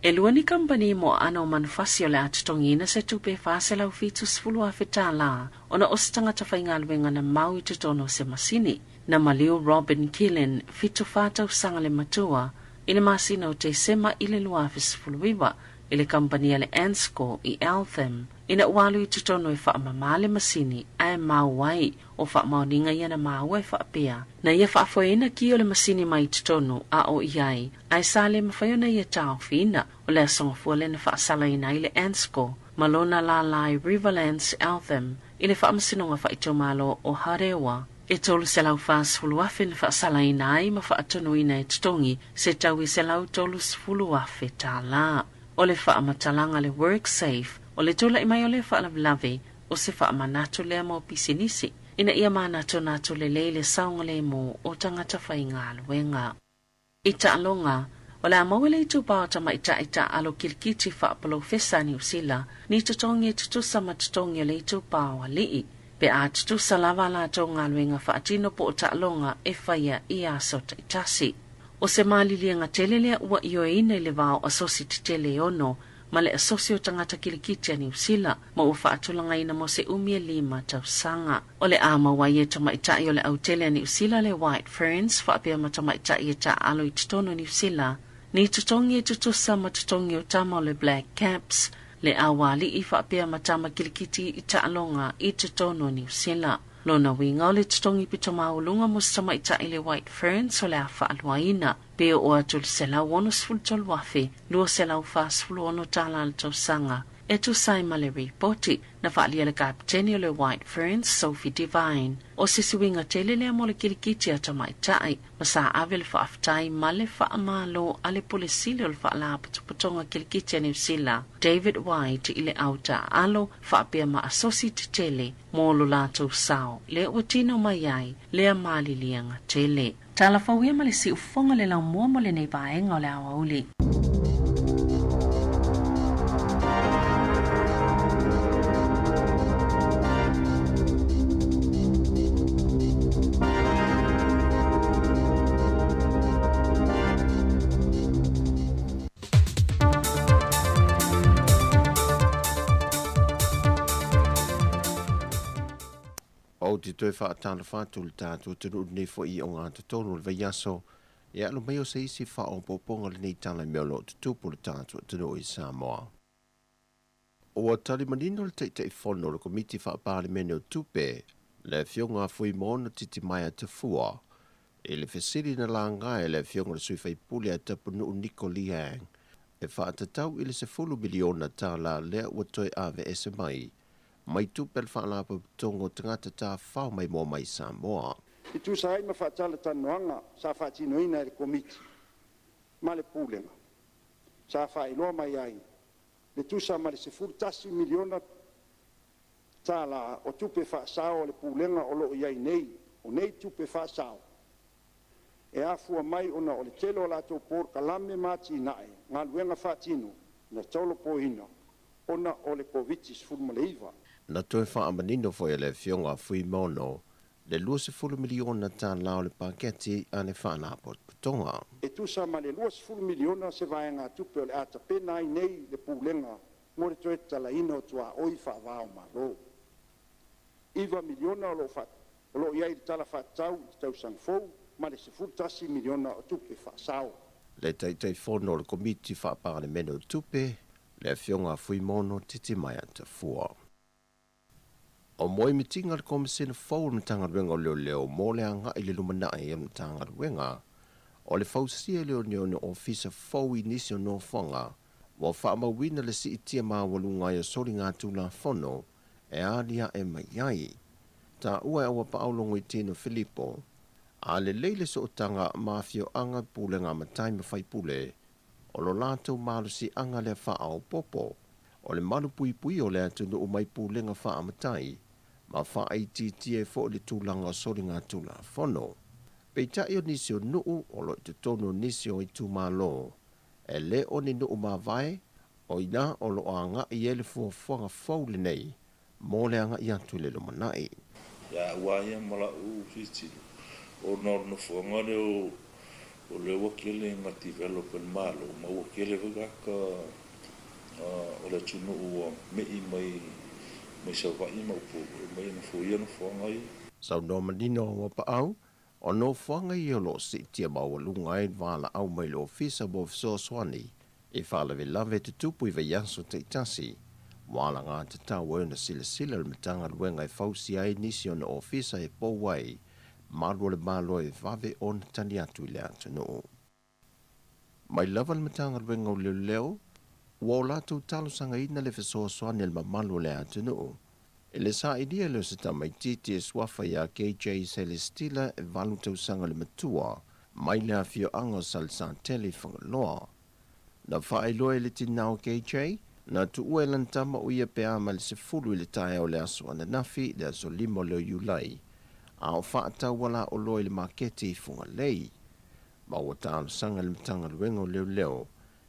E lua ni kamupani mo aano o manufasi o le a totogiina se tupe e $470,000 ona o se tagata faigaluega na mau i totonu o se masini. Na maliu Robin Killen, 74 tausaga le matua, i le masina o Tesema i le 2019 i le kamupani a le Ansco i Eltham ina ua alu i totonu e faamamā le masini ae mau ai. O faamaoniga ia na maua e faapea, na ia faafoeina ki o le masini mai i totonu a o i ai, ae sa le mafai ona ia taofiina. O le aso gafua lea na faasalaina ai le Ansco ma lona lālā i Riverlands Eltham i le Faamasinoga Faaitumalo o Harewa. E $340,000 na faasalaina ai ma faatonuina e totogi se tau i $130,000. O le faamatalaga a le WorkSafe, o le tulai mai o lea faalavelave, o se faamanatu lea mo pisinisi. ina ia manatunatu lelei le saogalemu o tagata faigaluega. I taaloga, o le a maua le itupa o tamaitai taaalo kilikiti faapolofesa a Niu Sila ni totogi e tutusa ma totogi o le itupa o alii, pe a tutusa lava a latou galuega faatino po o taaloga e faia i aso taitasi. O se maliliega tele lea ua ioeina i le va o asosi tetele e ono ma le Asosi o Tagata Kilikiti a Niu Sila, ma ua faatulagaina mo se umi e lima tausaga. O le a maua ai e tamaitai o le autele a Niu Sila le White Ferns faapea ma tamaitai e taaalo i totonu o Niu Sila, ni totogi e tutusa ma totogi o tama o le Black Caps, le aualii faapea ma tama kilikiti i taaloga i totonu o Niu Sila. Lona uiga o le totogi pito maualuga mo se tamaitai le White Ferns o le a faaluaina pe oo atu i le $163,246 tala a le tausaga e tusa ai ma le ripoti na faaalia le Kapeteni o le White Ferns Sophie Devine. O se suiga tele lea mo le kilikiti a tamaitai ma sa ave le faafetai ma le faamalo a le Pule Sili o le Faalapotopotoga Kilikiti a Niu Sila, David White i le au taaalo faapea ma asosi tetele mo lo latou sao lea ua tino mai ai lea maliliega tele. Tala fou ia ma le siufofoga le laumua mo lenei vaega o le aoauli. Ou te toe faatalofa atu i le tatou atunuu i lenei foi ogatotonu o le vaiaso, e alo mai o se isi faaopoopoga o lenei tala i mea o lo o tutupu i le tatou atunuu i Samoa. Ua tali manino le Taitaifono o le Komiti Faa-Palemene o Tupe, le Afioga a Fuimaono Titimaea Tafua, i le fesili na laga e le Afioga i le sui faipule a Tapunuu Niko Lee Hang e faatatau i le $10 miliona tala lea ua toe aveese mai mai tupe a le Faalapotopotoga o Tagata Tafafao Maimoa Mai Samoa. E tusa ai ma faatalatalanoaga sa faatinoina e le Komiti ma le Pulega, sa faailoa mai ai le tusa ma le $11 miliona o tupe faasao a le Pulega o lo o i ai nei. O nei tupe faasao e afua mai ona o le tele o latou polokalame ma atinae galuega faatino na tolopoina ona o le Koviti-19. Na toe faamanino foi e le Afioga a Fuimaono le $20 miliona o le paketi a le Faalapotopotoga. E tusa ma le $20 miliona se vaegatupe o le a tapena ai nei le Pulega mo le toe tatalaina o tuaoi faava o Malo. $9 miliona o lo o i ai i le Tala Faatatau i le tausaga fou ma le $11 miliona o tupe faasao. Le Taitaifono o le Komiti Faa-Palemene o Tupe, le Afioga a Fuimaono Titimaea Tafua. O moemitiga le Komesina fou o le Matagaluega o Leoleo mo le agai i le lumanai o le Matagaluega o le fausia i le oneone ofisa fou i nisi o nofoaga ua faamauina le siitia maualuga ai o soligatulafono e aliae mai ai. Taua e Auapaau Logoitino Filipo, a lelei le sootaga ma afioaga pulega matai ma faipule o lo latou malosiaga lea faaopoopo o le malupuipuia o le atunuu mai pulega faamatai ma faaitiitia ai foi le tulaga o soligatulafono. Peitai o nisi o nuu o lo o i totonu o nisi o itumalo e le o ni nuu mavae, o ina o lo o agai i ai le fuafuaga fou lenei mo le agai atu i le lumanai. Ia au lava ia ma la'u tilotilo, ona o le nofoaga lea o o lea ua tele ina develop e le Malo ma ua tele foi tagata o le atunuu ua me'i mai mai Savaii ma Upolu e omai e nofoia nofoaga ia. Saunoa manino Auapaau, o nofoaga ia o lo o siitia maualuga ai le valaau mai le Ofisa mo Fesoasoani i faalavelave tutupu i vaiaso taitasi, ua alagatatau ai ona silasila le Matagaluega e fausia ai nisi ona ofisa e pou ai malu o le Malo e vave ona tali atu i le atunuu. Mai lava le Matagaluega o Leoleo, ua o latou talosagaina le fesoasoani a le mamalu o le atunuu i le sailia lea o se tamaitiiti e suafa iā KJ Celestila e valu tausaga le matua mai le afioaga o Salesatele i Fagaloa. Na faailoa e le tinā o KJ, Na tuua e lana tama o ia pe a ma le 10 i le taeao o le aso ananafi, le aso 5 lea o Iulai, a o faatau ala oloa i le maketi i Fugalei. Ma ua talosaga i le Matagaluega o Leoleo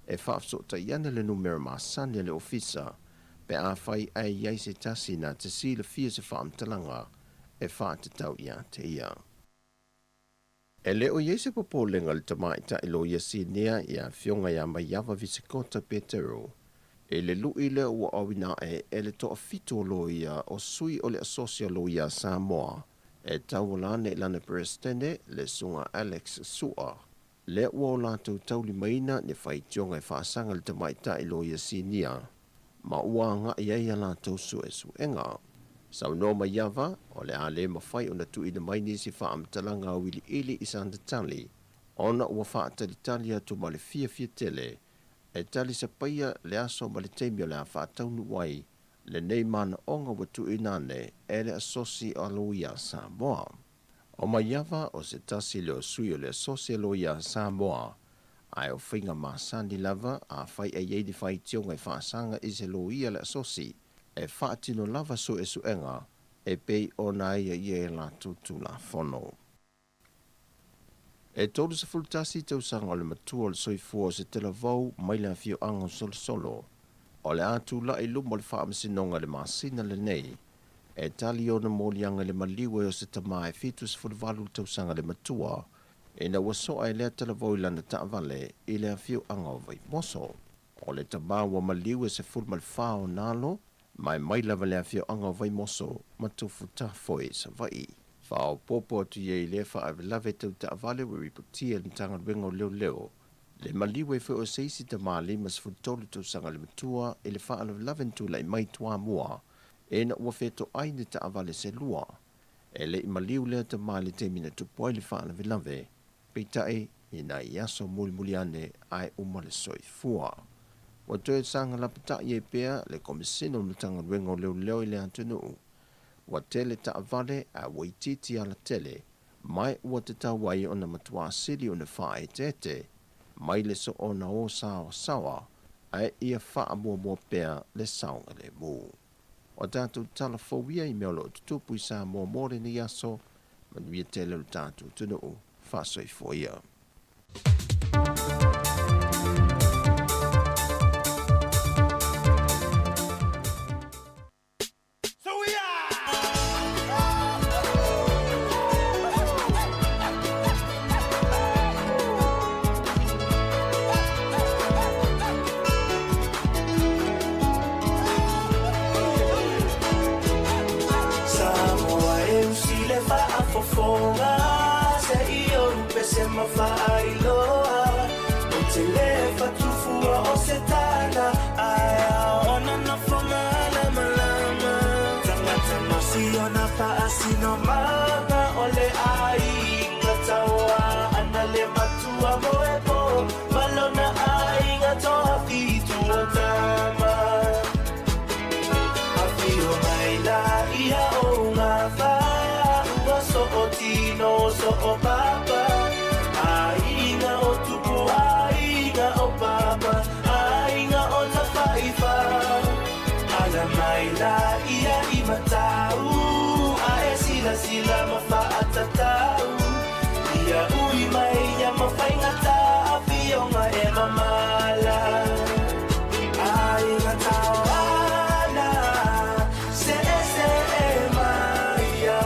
e faafesootai ane le numera masani a le ofisa pe afai ae i ai se tasi na te silafia se faamatalaga e faatatau ia te ia. E le o i ai se popolega i le tamaitai loia sinia ia Afioga ia Maiava Visikota Petero i le lu'i lea ua auina ae e le toafitu o loia o sui o le Asosi a Loia a Samoa e tauala ane i lana Peresetene le Susuga Alex Su'a lea ua o latou taulimaina ni faitioga e faasaga i le tamaitai loia sinia ma ua agai ai a latou suesuega. Saunoa Maiava, o le a le mafai ona tuuina mai nisi faamatalaga auiliili i sana tali, ona ua faatalitali atu ma le fiafia tele e tali sapaia le aso ma le taimi o le a faataunuu ai lenei manaoga ua tuuina ane e le Asosi a Loia a Samoa. O Maiava o se tasi lea o sui o le Asosi a Loia a Samoa, ae o faiga masani lava afai e i ai ni faitioga e faasaga i se loia le asosi e faatino lava suesuega e pei ona aiaia e latou Tulafono. E 31 tausaga o le matua o le soifua o se talavou mai le afioaga o Solosolo, o le a tulai i luma o le Faamasinoga i le masina lenei e tali ona moliaga i le maliu ai o se tama e 78 tausaga le matua ina ua soa e lea talavou i lana taavale i le afioaga o Vaimoso. O le tama ua maliu e 14 ona alo, ma e mai lava le afioaga o Vaimoso ma Tufutafoe i Savaii. Faaopoopo atu i ai i lea faalavelave tau taavale ua ripotia e le Matagaluega o Leoleo le maliu ai foi o se isi tama 53 tausaga le matua i le faalavelave na tulai mai i Toamua ina ua fetoai ni taavale se lua. E le i maliu lea tama i le taimi na tupu ai le faalavelave, peitai i nai aso mulimuli ane ae uma le soifua. Ua toe saga lapatai ai pea le Komesina o le Matagaluega o Leoleo i le atunuu. Ua tele taavale ae ua itiiti alatele, ma ua tatau ai ona matuā sili ona faaeteete mai le soona o saoasaoa ae ia faamuamua pea le saogalemu. O tatou tala fou ia i mea o lo o tutupu i Samoa mo lenei aso, manuia tele o le tatou atunuu, faasoifua ia. Samoa e usi le faafofoga se i ou pese ma faailoa Ou te le fatufua o se tala ae ona nofo malamalama Tagata masi ona faasinomaga o le aiga taua ana le matua moepo ma lona aiga toafitu o tama Afio mai la ia o gafa ua soo tino soo papa Aiga o tupu aiga o papa aiga o tafaifa Ala mai la ia i matau ae silasila ma faatatau Ia ui mai ia mafaigata afioga e mamala Aiga tauana se se e maia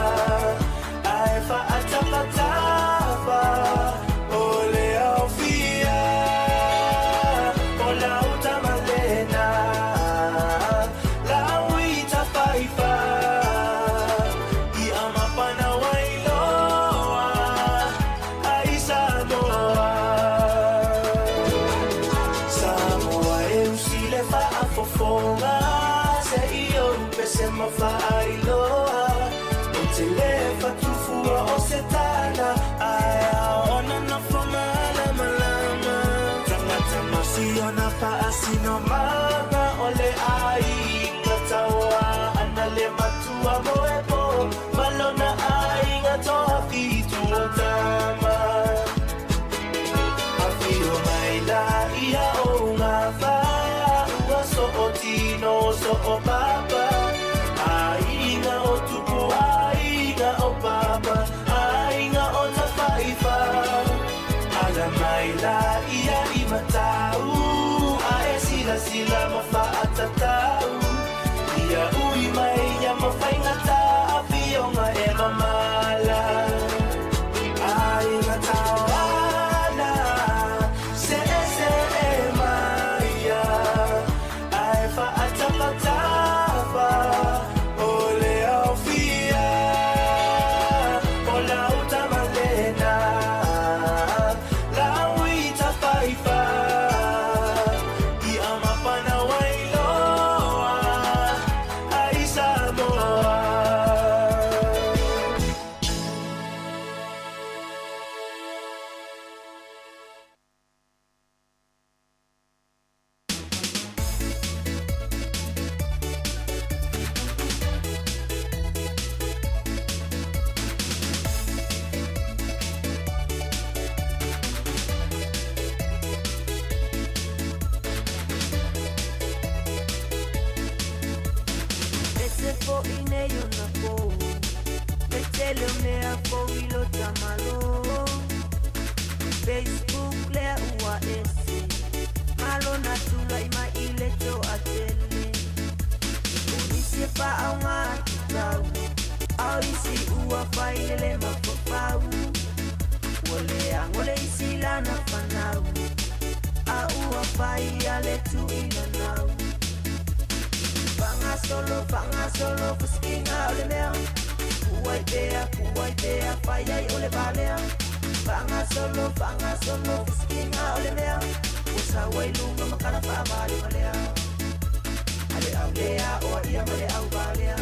ae faatafatafa o le aofia o lau tamalena lau i tafaifa Ia mapana wailoa ai Samoa Samoa e usi le faafofoga se i ou pese ma faailoa Ou te le fatufua o se tala ae ona nofo malamalama Tagata masi ona faasinomaga o le aiga taua ana le matua moepo ma lona aiga toafitu o tama Afio mai la ia o gafa ua soo so o papa. Aiga o tupu, aiga o papa, aiga o tafaifa. Ala mai la ia i matau, a e sila sila ma faatatau. Ia ui mai ia mafaigata, afioga e mamala. Aiga tauana, se e se e maia, ae faatapatapa, o le aufia, o lau tamalena, lau i tafaifa, i amapana wailoa, ai Samoa. Ese fo ine yo na fo. Le tele o mea fo i lo tamalo. Facebook le ua ese. Malo na tula i mai i le to a tele. O nisi e fa au ngā tau. Au isi ua fai le le mafofau. Ua le ango le isi lana whanau. A ua fai a le tu ina nau. Fanga solo, fanga solo, fuskinga o le mea. Kuai pea, kuai pea, fai ai o le valea. Fanga solo, fanga solo, fuskinga o le mea. Ua wai lunga makana whaavale malea. Ale au lea, oa ia male au valea.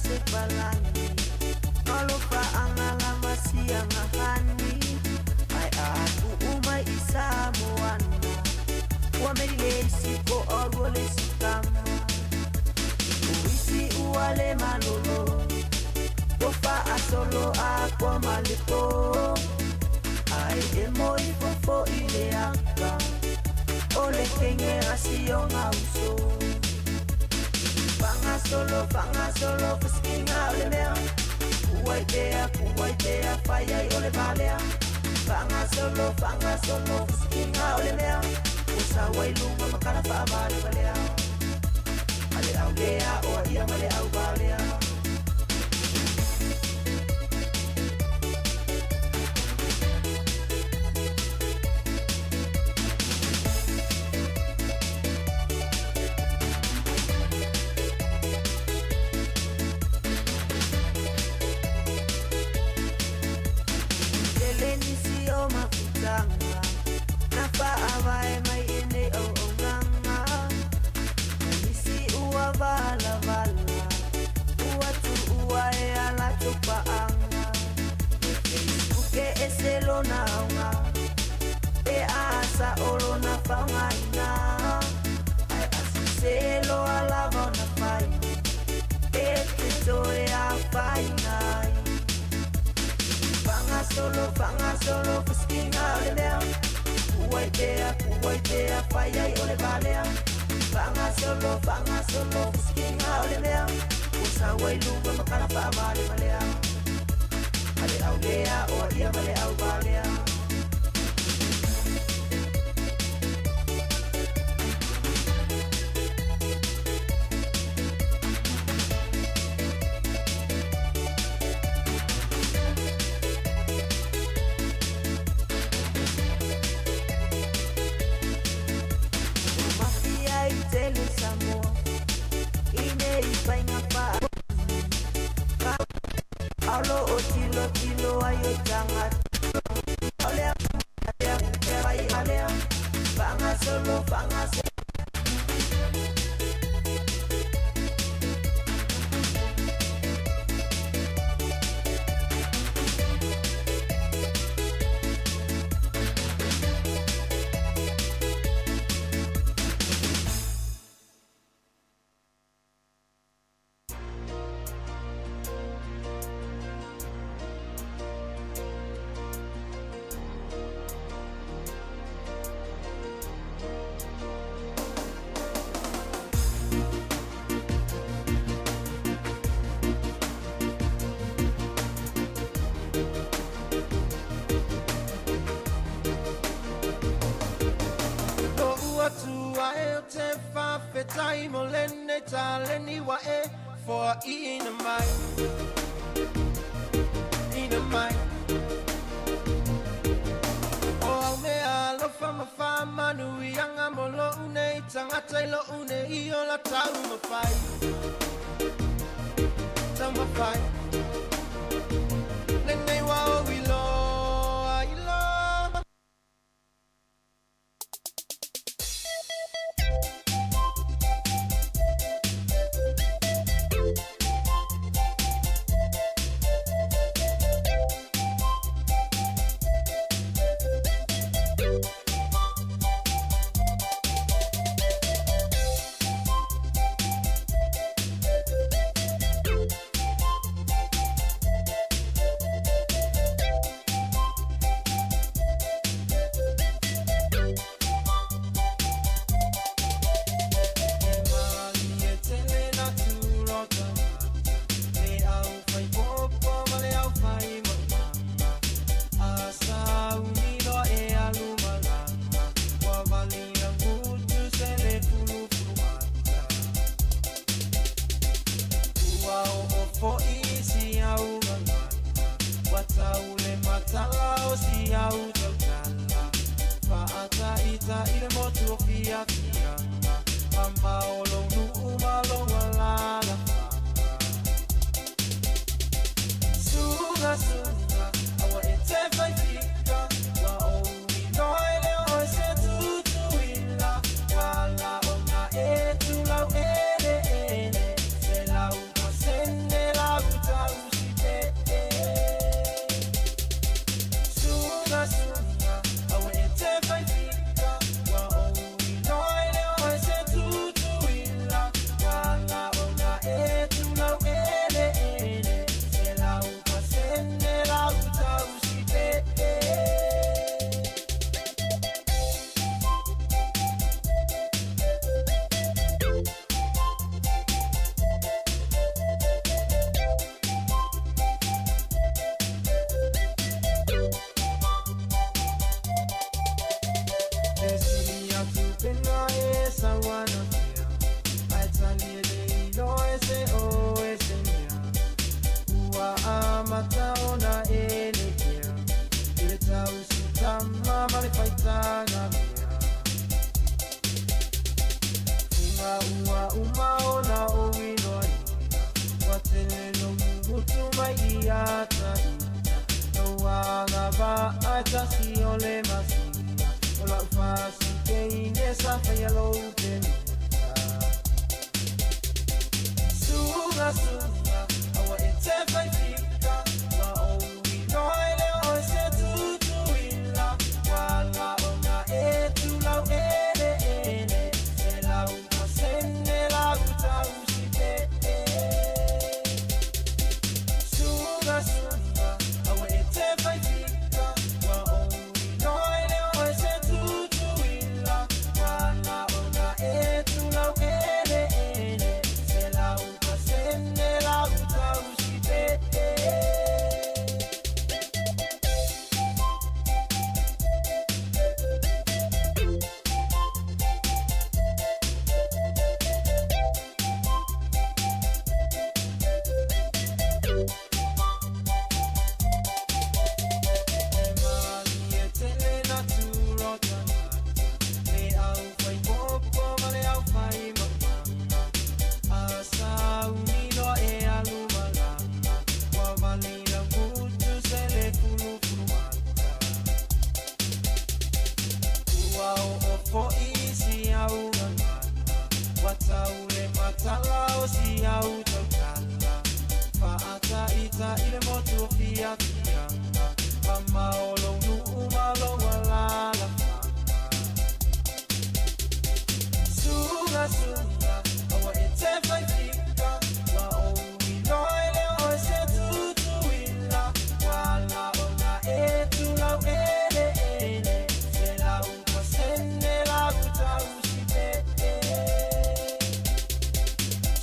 Se palani Malofa anga lava sianga hani Ai a tu umai i Samoana Ua meri le isi ko orua le isi kama Uisi ua le malolo Ua fa a solo a kua malepo Ai e moi fofo i le aka O le kenge rasionga uso. Fanga solo, fanga solo, fuskinga o le mea. Kuai pea, kuai pea, fai ai o le valea. Fanga solo, fanga solo, fuskinga o le mea. Ua sawai lunga makana whaavale valea. Ale au lea, oa ia male au valea. Solo, fanga solo, fuskinga o le mea. Kuai pea, kuai pea, fai ai o le valea. Fanga solo, fanga solo, fuskinga o le mea. Ua sawai lunga makana whaavale malea. Ale au lea, oa ia male au valea. Alo o tilo tilo ai o Faafetai mo lenei taleni ua e foaiina mai ina mai. O au mea alofa ma faamanuiaga mo lo'u nei tagata i lo'u nei ola taumafai taumafai lenei ua ou iloa iloa. E tele na tura o tagata, le aufai popo ma le aufai maumaga. A sauni loa e alu malaga, ua vali laugutu se le fulufuluata. Ua oo fo'i si au gagana, ua tau le matala o si au tautala. Faataita'i le motu o fiafiaga, mamao lou nuu ma lou alalafaga. Suga suga, aua e te faifika, ua ou iloa e le o e se tutuila. Ua ala ona e tulau eleele, se lau pasene lau tausi pe'e. Suga suga, aua e te faifika, ua ou iloa e le o e se tutuila. Ua ala ona e tulau eleele, se lau pasene lau tausi pe'e. E sili atu pena e sauana mea, ae tali e le iloa e se o e se mea. Ua amata ona e lekea, i le tausitama ma le faitaga mea. Fuga ua uma ona ou iloaina, ua tele lou mutu mai ia taina. Lou agavaa e tasi o le masina, o lau fasikeine sa faia lou pemita. Suga suga, aua e te faifika, ua ou iloa e le o e se tutuila. Ua ala ona e tulau eleele, se lau pasene lau tausi pe'e. Suga suga, aua e te faifika, ua ou iloa e le o e se tutuila. Ua ala ona e tulau eleele, se lau pasene lau tausi pe'e. E malie tele na tura o tagata, le aufai popo ma le aufai maumaga. A sauni loa e alu malaga, ua vali laugutu se le fulufuluata. Ua oo fo'i si au gagana, ua tau le matala o si au tautala. Faataita'i le motu o fiafiaga, mamao lou nuu ma lou alalafaga. Suga suga, aua e te faifika, ua ou iloa e le o e se tutuila. Ua ala ona e tulau eleele, se lau pasene lau tausi pe'e.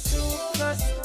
Suga suga,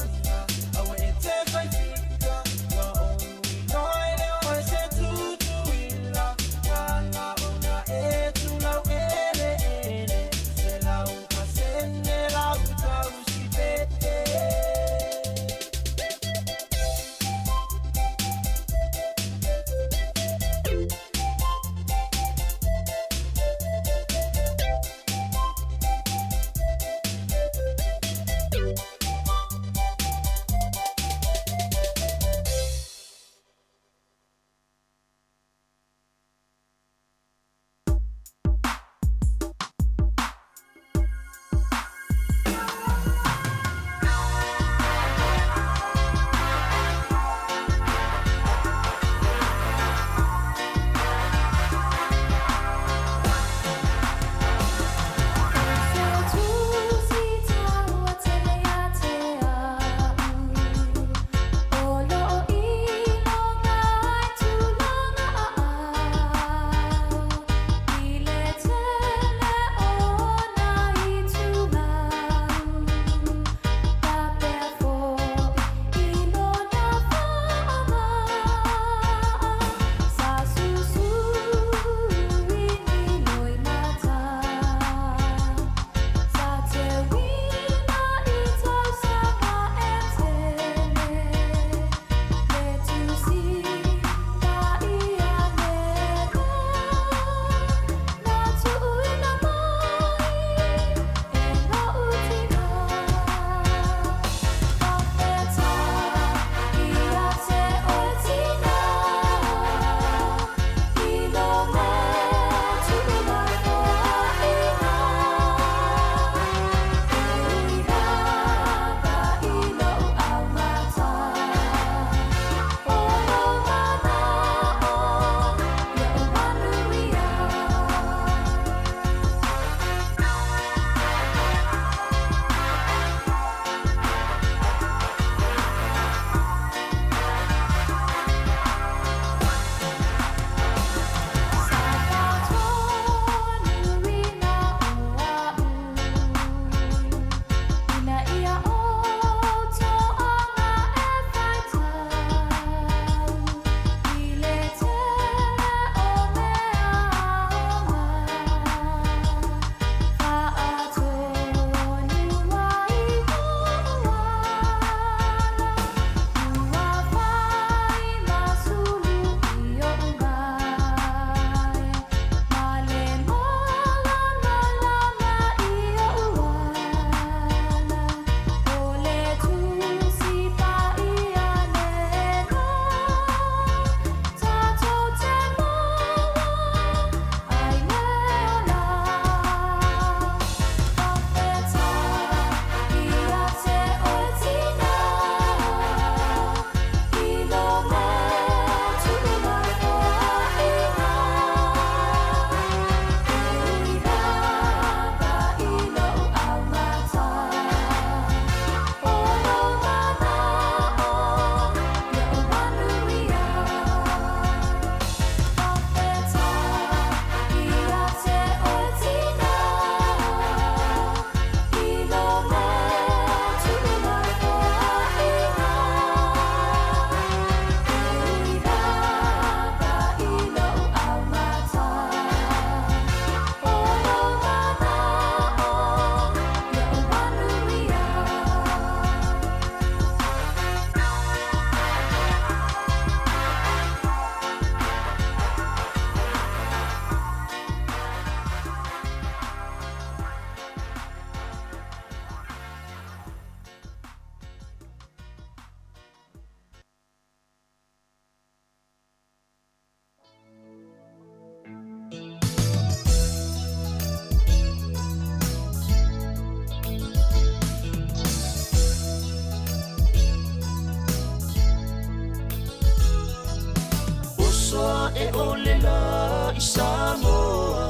i Samoa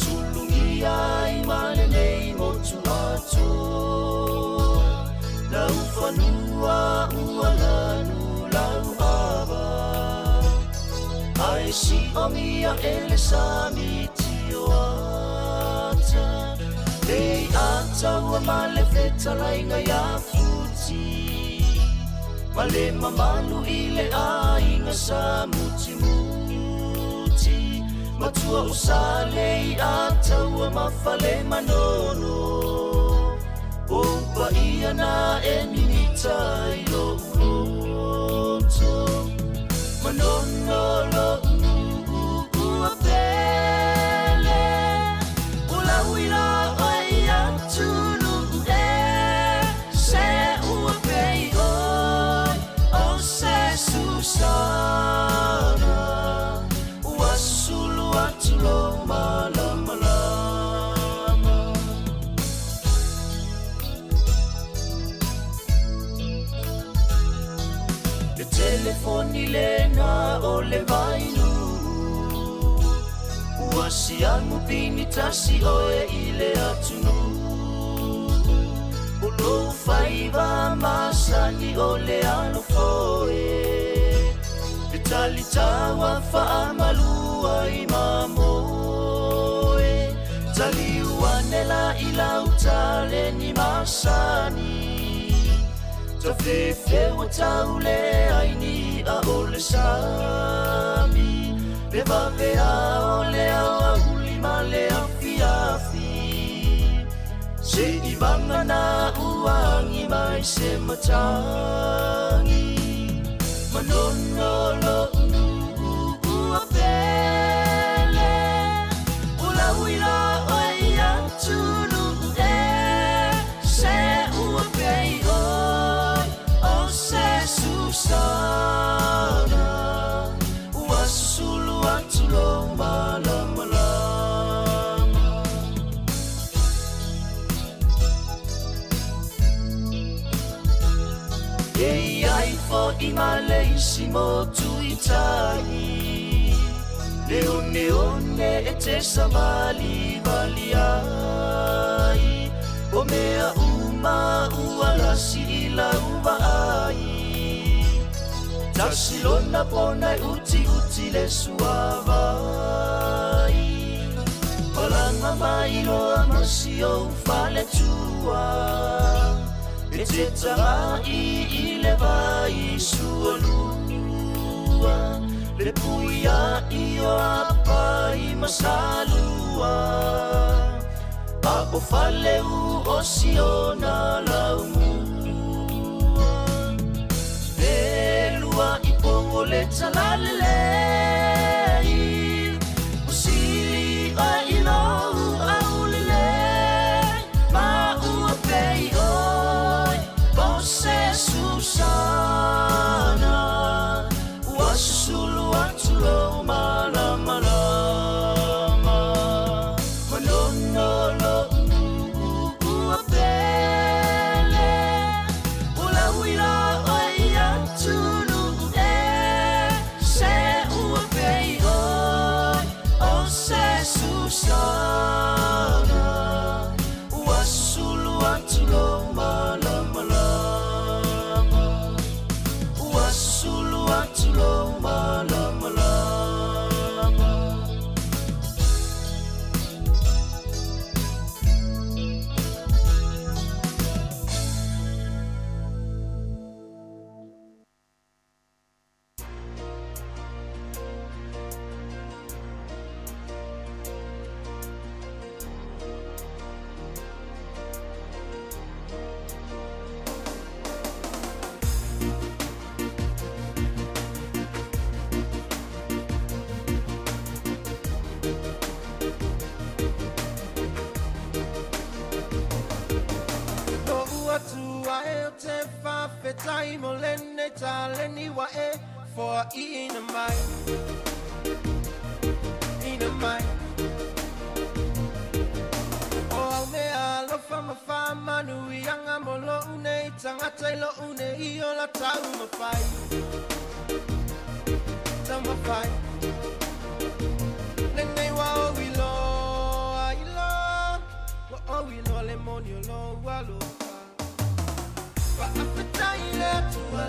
Sulugia ai ma lenei motu atoa Lau fanua ua lanu lau ava Ae si'ogia e le sami tio ata Lei ata ua ma le fetalaiga iā Futi Ma le mamalu i le aiga sa mutimuti Matua o Salei Ataua ma Falemanono O paia na e mimita i lo'u loto Manono lo'u nu'u ua pele O lau iloa oe i atunuu e Se ua pei oe o se susana Ua sulu atu lou malamalama Le telefoni lena o le vainuu Ua siamu pini tasi oe i le atunuu O lou faiva masani o le alofoe Le talitaua faamalua i mamoe Taliu ane la i lau taleni masani Tafefeua tau leai ni a o le sami Le vavea o le aoauli ma le afiafi Se'i vagana ua agi mai se matagi Manono lo'u nu'u ua pele O lau iloa oe i atunuu e Se ua pei oe o se susana Ua sulu atu lou malamalama E i ai fo'i ma le isi motu i tai Le oneone e te savalivali ai O mea uma ua lasi i lau vaai Tasi lona pona e utiuti le suavai Malaga mai loa ma si ou faletua E te taga'i i le vai sualua Le puia'i o Apai ma Salua A o Faleu o Siona laumua E lua i pou o le talalelei Ua sili oe i lou aulelei Ma ua pei oe o se susana Ua susulu atu lou malamalama Manono lo'u nu'u ua pele O lau iloa oe i atunuu e Se ua pei oe o se susana Ua susulu atu lou malamalama Ua susulu atu lou malamalama Lo'u Atua e ou te faafetai mo lenei taleni ua e foaiina mai ina mai O au meaalofa ma faamanuiaga mo lo'u nei tagata i lo'u nei ola taumafai taumafai.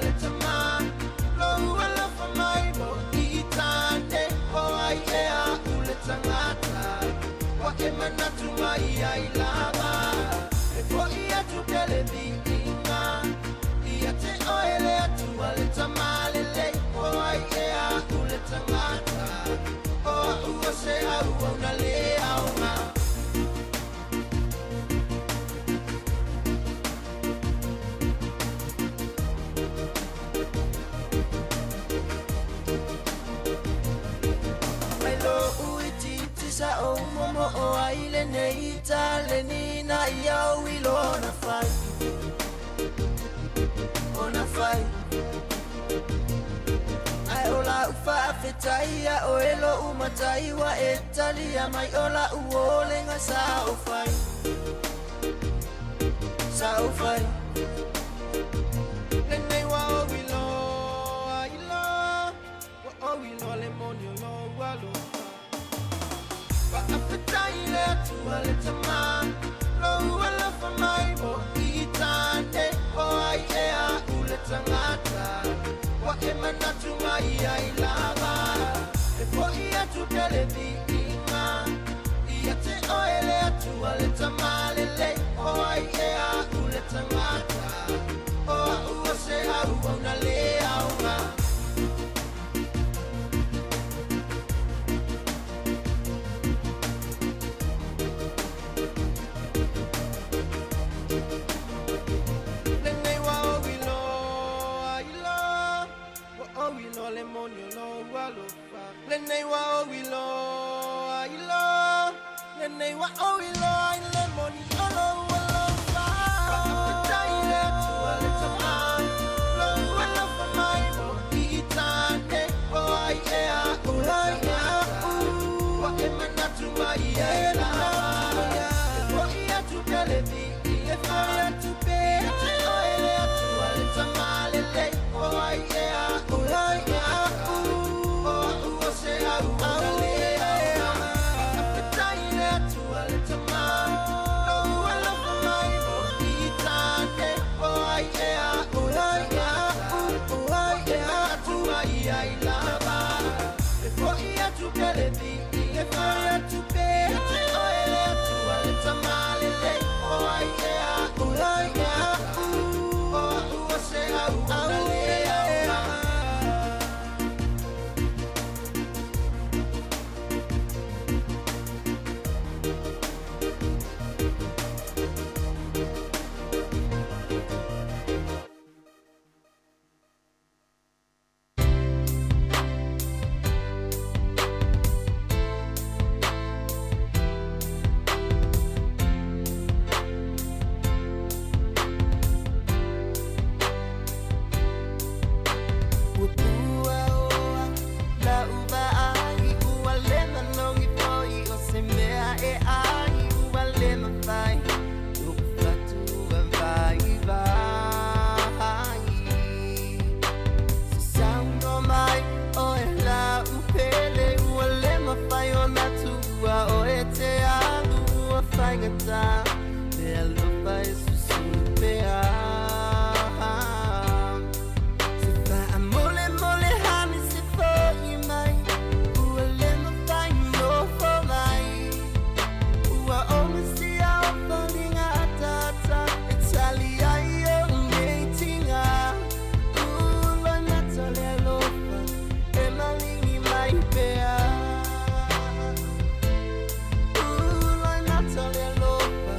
le Tamā, lou alofa mai mo i tāne, o ai ea u le tagata, ua e manatu mai ai lava. E fo'i atu pea le viiga, ia te oe le Atua le Tamā lelei, o ai ea u le tagata, o a'u o se auauna le aoga. Mai lo'u itiiti sa ou momo'o ai lenei taleni na ia ou i lona fai, ona fai. Ae o la'u fa'afetai ia oe lo'u matai ua e talia mai o la'u olega sa ou fai, sa ou fai. Lenei ua ou iloa, iloa, ua ou iloa le moni o lou alofa. Fa'afetai le Atua le Tamā, lou alofa mai mo i tāne, o ai ea u le tagata, ua e manatu mai ai lava. E fo'i atu pea le viiga, ia te oe le Atua le Tamā lelei, o ai ea u le tagata, o a'u o se auauna le aoga. Lenei ua ou iloa, iloa, ua ou iloa le moni o lou alofa. Lenei ua ou iloa, iloa, lenei ua ou iloa i le moni o lou alofa. Fa'afetai le Atua le Tamā, lou alofa mai mo i tāne, o ai ea u le tagata, ua e manatu mai ai lava. E fo'i atu pea le viiga, ia te oe le Atua le Tamā lelei, o ai ea u le tagata, o a'u o se auauna le aoga. Fa'afetai le Atua le Tamā, lou alofa mai mo i tāne, o ai ea u le tagata, ua e manatu mai ai lava. E fo'i atu pea le viiga, ia te oe le Atua le Tamā lelei, o ai ea u le tagata, o a'u o se auauna le aoga. Ua puaoa la'u vaai, ua le manogi fo'i o se mea e ai, ua le mafai lo'u fatu vaivai. Se saunoa mai oe la'u pele, ua le mafai ona tuua oe te alu, ua faigata le alofa e susulu pea. Se faamolemole hani se fo'i mai, ua le mafai nofo mai, ua omasia o foliga ataata e tali ai o'u nei tiga. Uloimata le alofa e maligi mai pea. Uloimata le alofa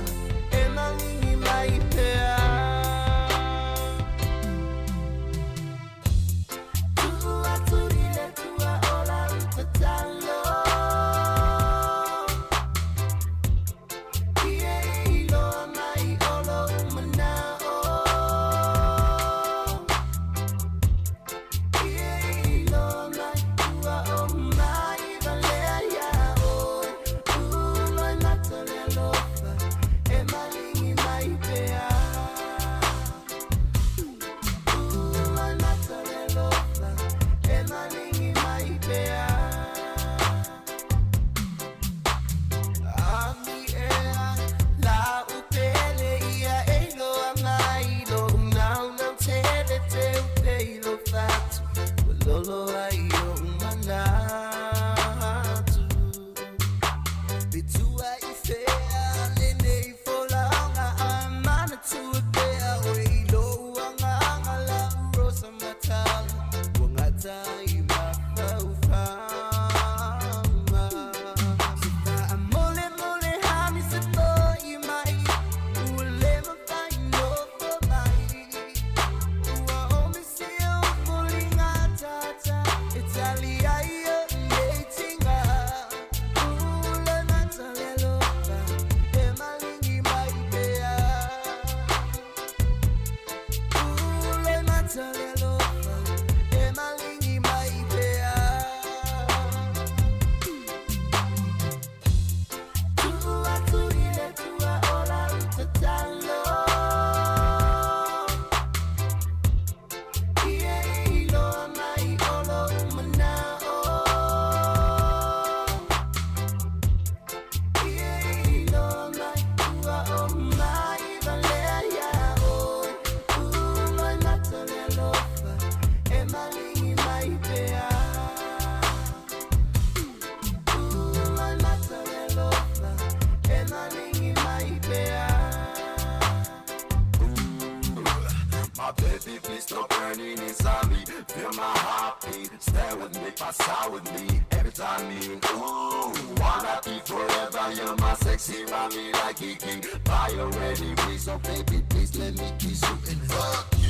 Stay with me, pass out with me. Every time me, ooh, wanna be forever. You're my sexy mommy like Kiki. Buy already, we so baby, please let me kiss you and fuck you.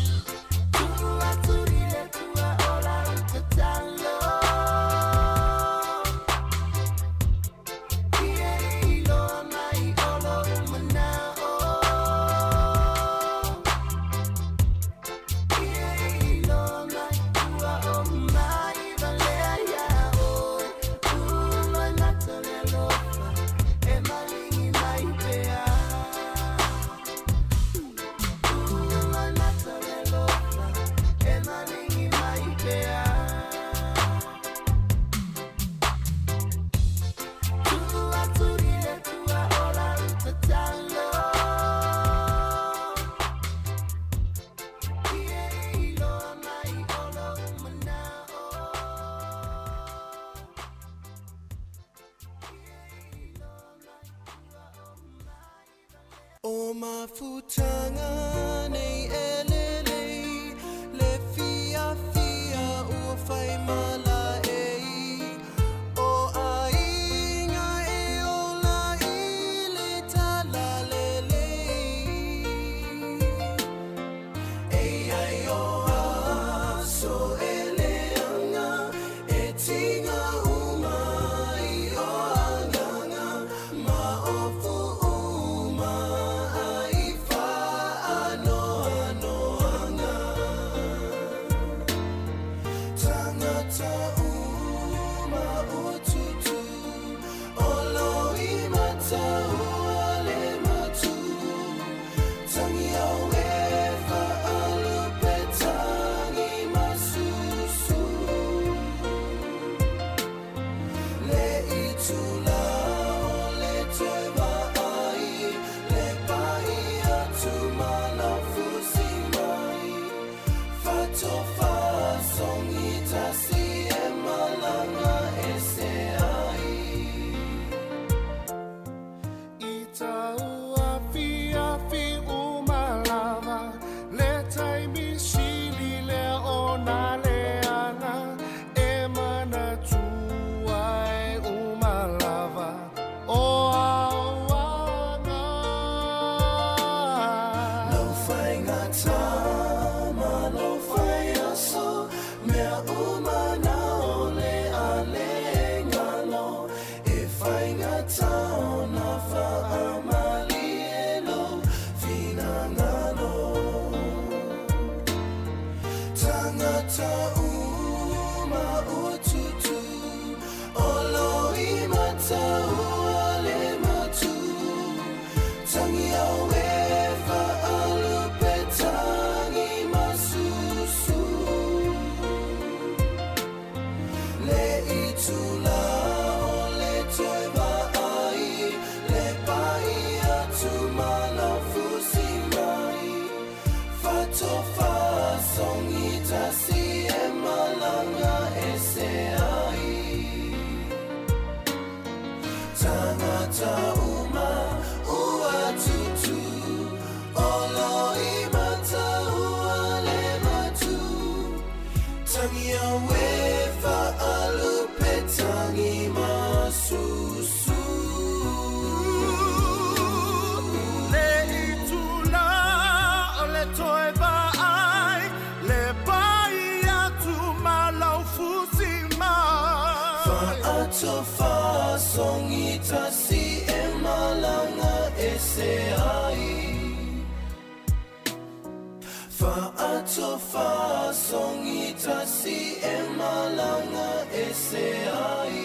O mafutaga nei e lelei, le fiafia ua fai malaei. O aiga e ola i le talalelei. E ai o aso e leaga, e tiga uma i o agaga, ma ofu uma ai faanoanoaga. Tangata uma o tutu, o lo i mataua le matu. Tangi au e faalupe tangi masusu. Le itula o le toe vaai, le pai atu ma lau fusi mai. Fatofa sogitasi e malaga ese ai. I tau afiafi uma lava, le taimi sili lea o nā leaga, e manatua e uma lava o auaga. Lau faigata ma lau faiaso, mea uma na o le a le galo, e faigata o na faamali e lou finagalo. Tangata uma o tutu, o lo i mataua le matu. Tangi au e faalupe tangi masusu. Le itula o le toe vaai, le pai atu ma lau fusi mai. Fatofa sogitasi e malaga ese ai. Tangata uma ua tutu, o lo i mataua le matu. Tangi au e faalupe tangi masusu. Le itula o le toe vaai, le pai atu ma lau fusi mai. Faatofa sogitasi e malaga ese ai. Faatofa sogitasi e malaga ese ai.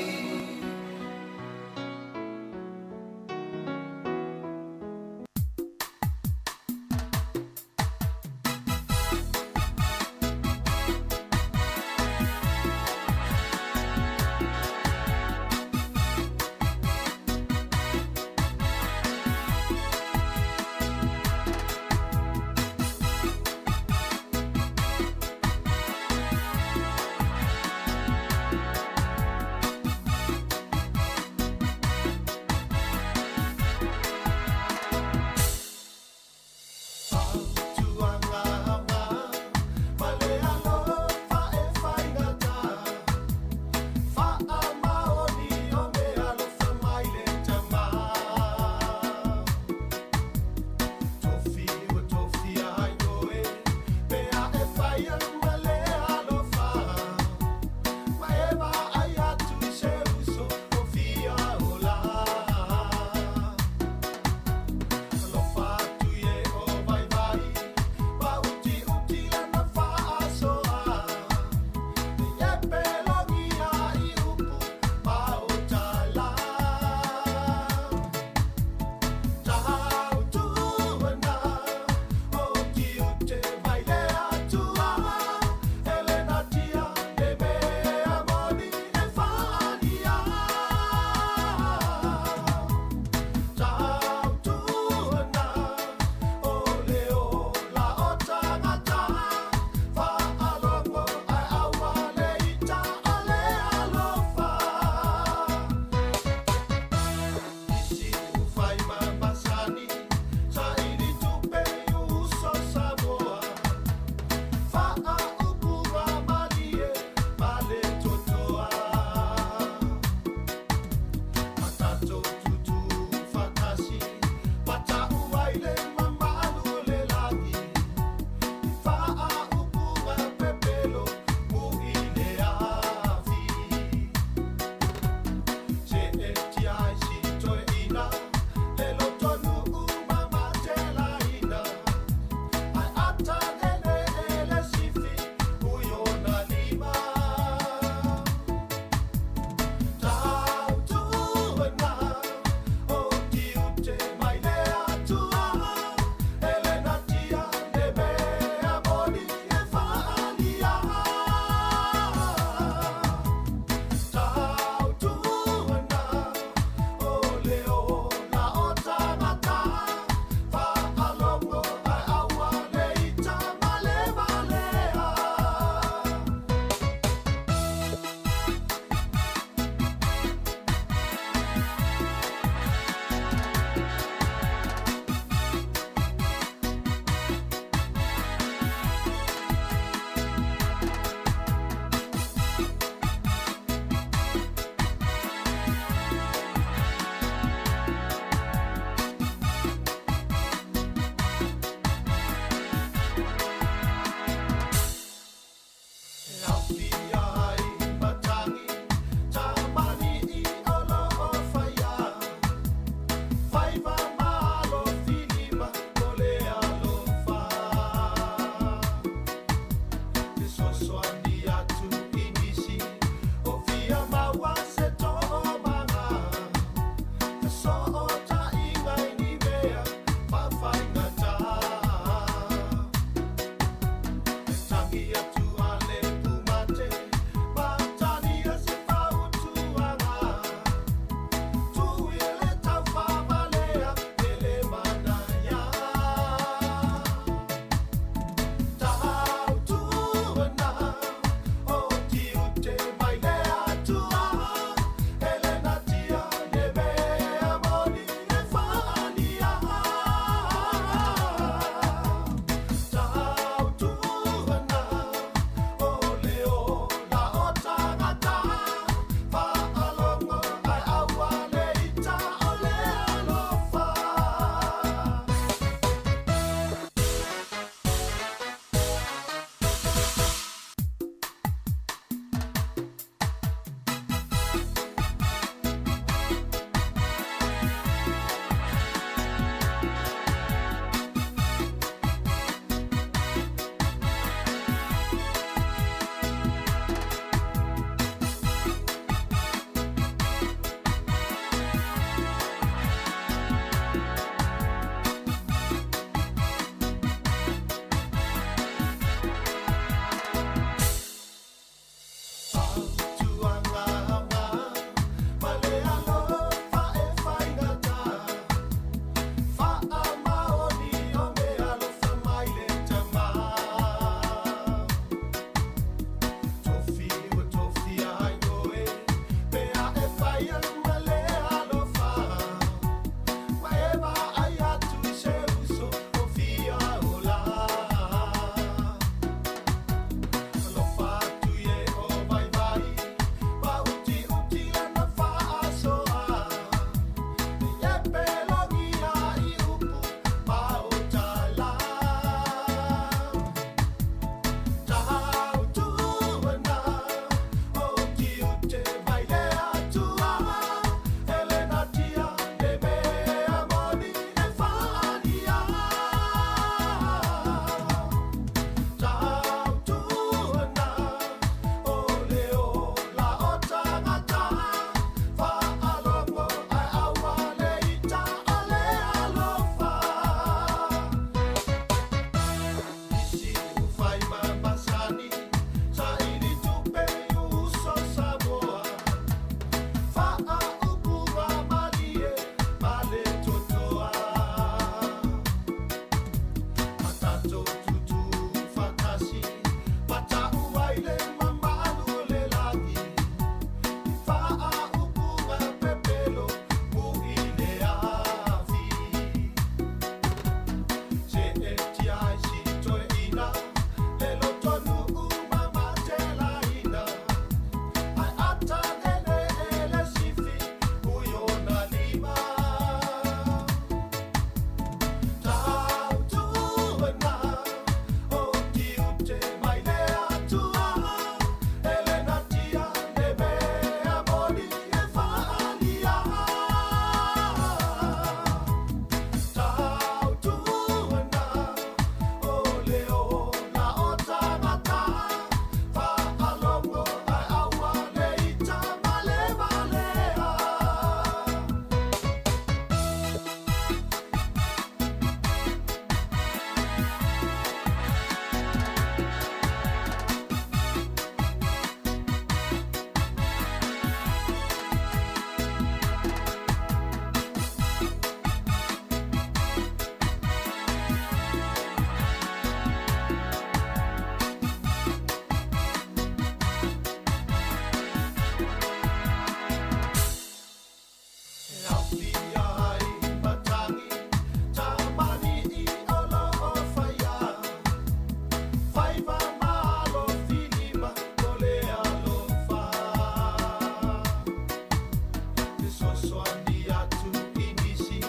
fesoasoani atu i nisi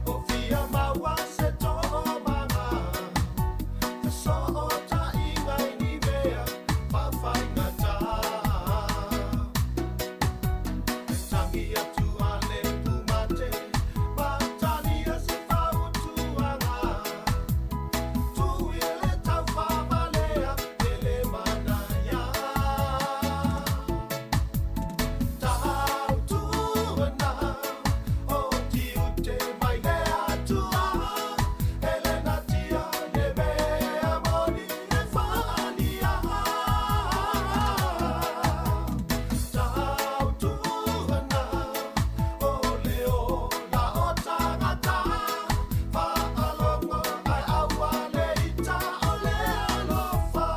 o fia maua se toomaga. Fesootaiga i ni mea faafaigata. E tagi atu a le pumate ma talia se fautuaga. Tuu ia le taufaavalea e le manaia. Tautuana o tiute mai le Atua, e le natia le mea moni e faaalia. Tautuana o le ola o tagata, faalogo ae aua le ita o le alofa.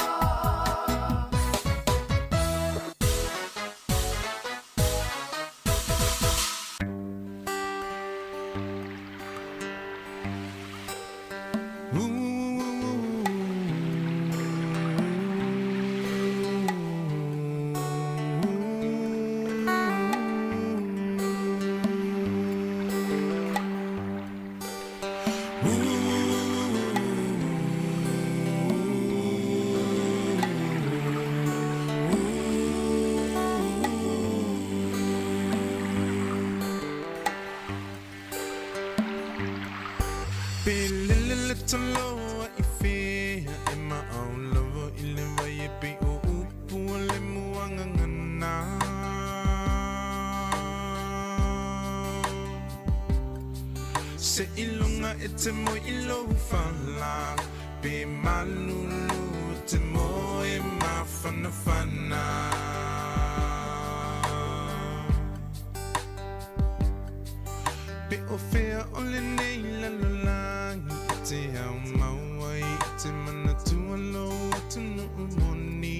Pe lele le toloa i fea e maau lava i le vai e pei o upu o le muagagana. Se iloga e te moe i lou fala, pe malulu e te moe mafanafana. Pe o fea o lenei lalolagi e te ao mau ai e te manatua lou atunuu moni.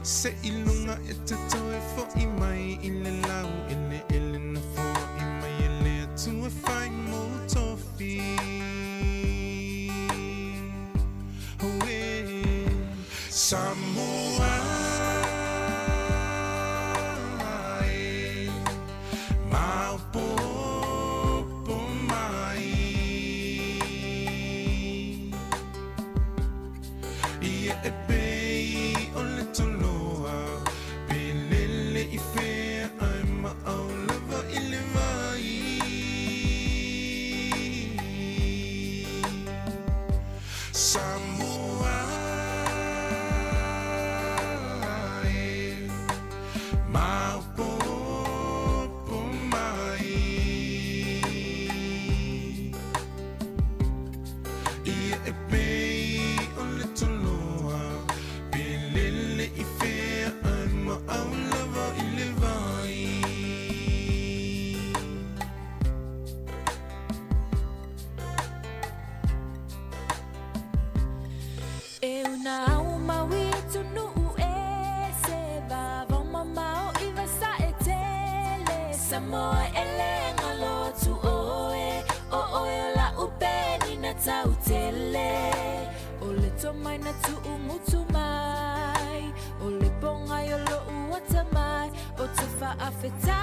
Se iloga e te toe fo'i mai i le lau eleele na foa'i mai e le Atua fai mou tofi. Auē, Samoa e, maopoopo mai. Ia e pei o le toloa, pe lele i fea ae maau lava i le vai. Samoa e, maopoopo mai. Ia e pei o le toloa, pe lele i fea ae maau lava i le vai. E una au mau i atunuu e se vavao mamao i vasae tele. Samoa e le galo atu oe, o oe o la'u penina tau tele. O le tomai na tuumutu mai, o le pogai o lo'u atamai, o te faafetai.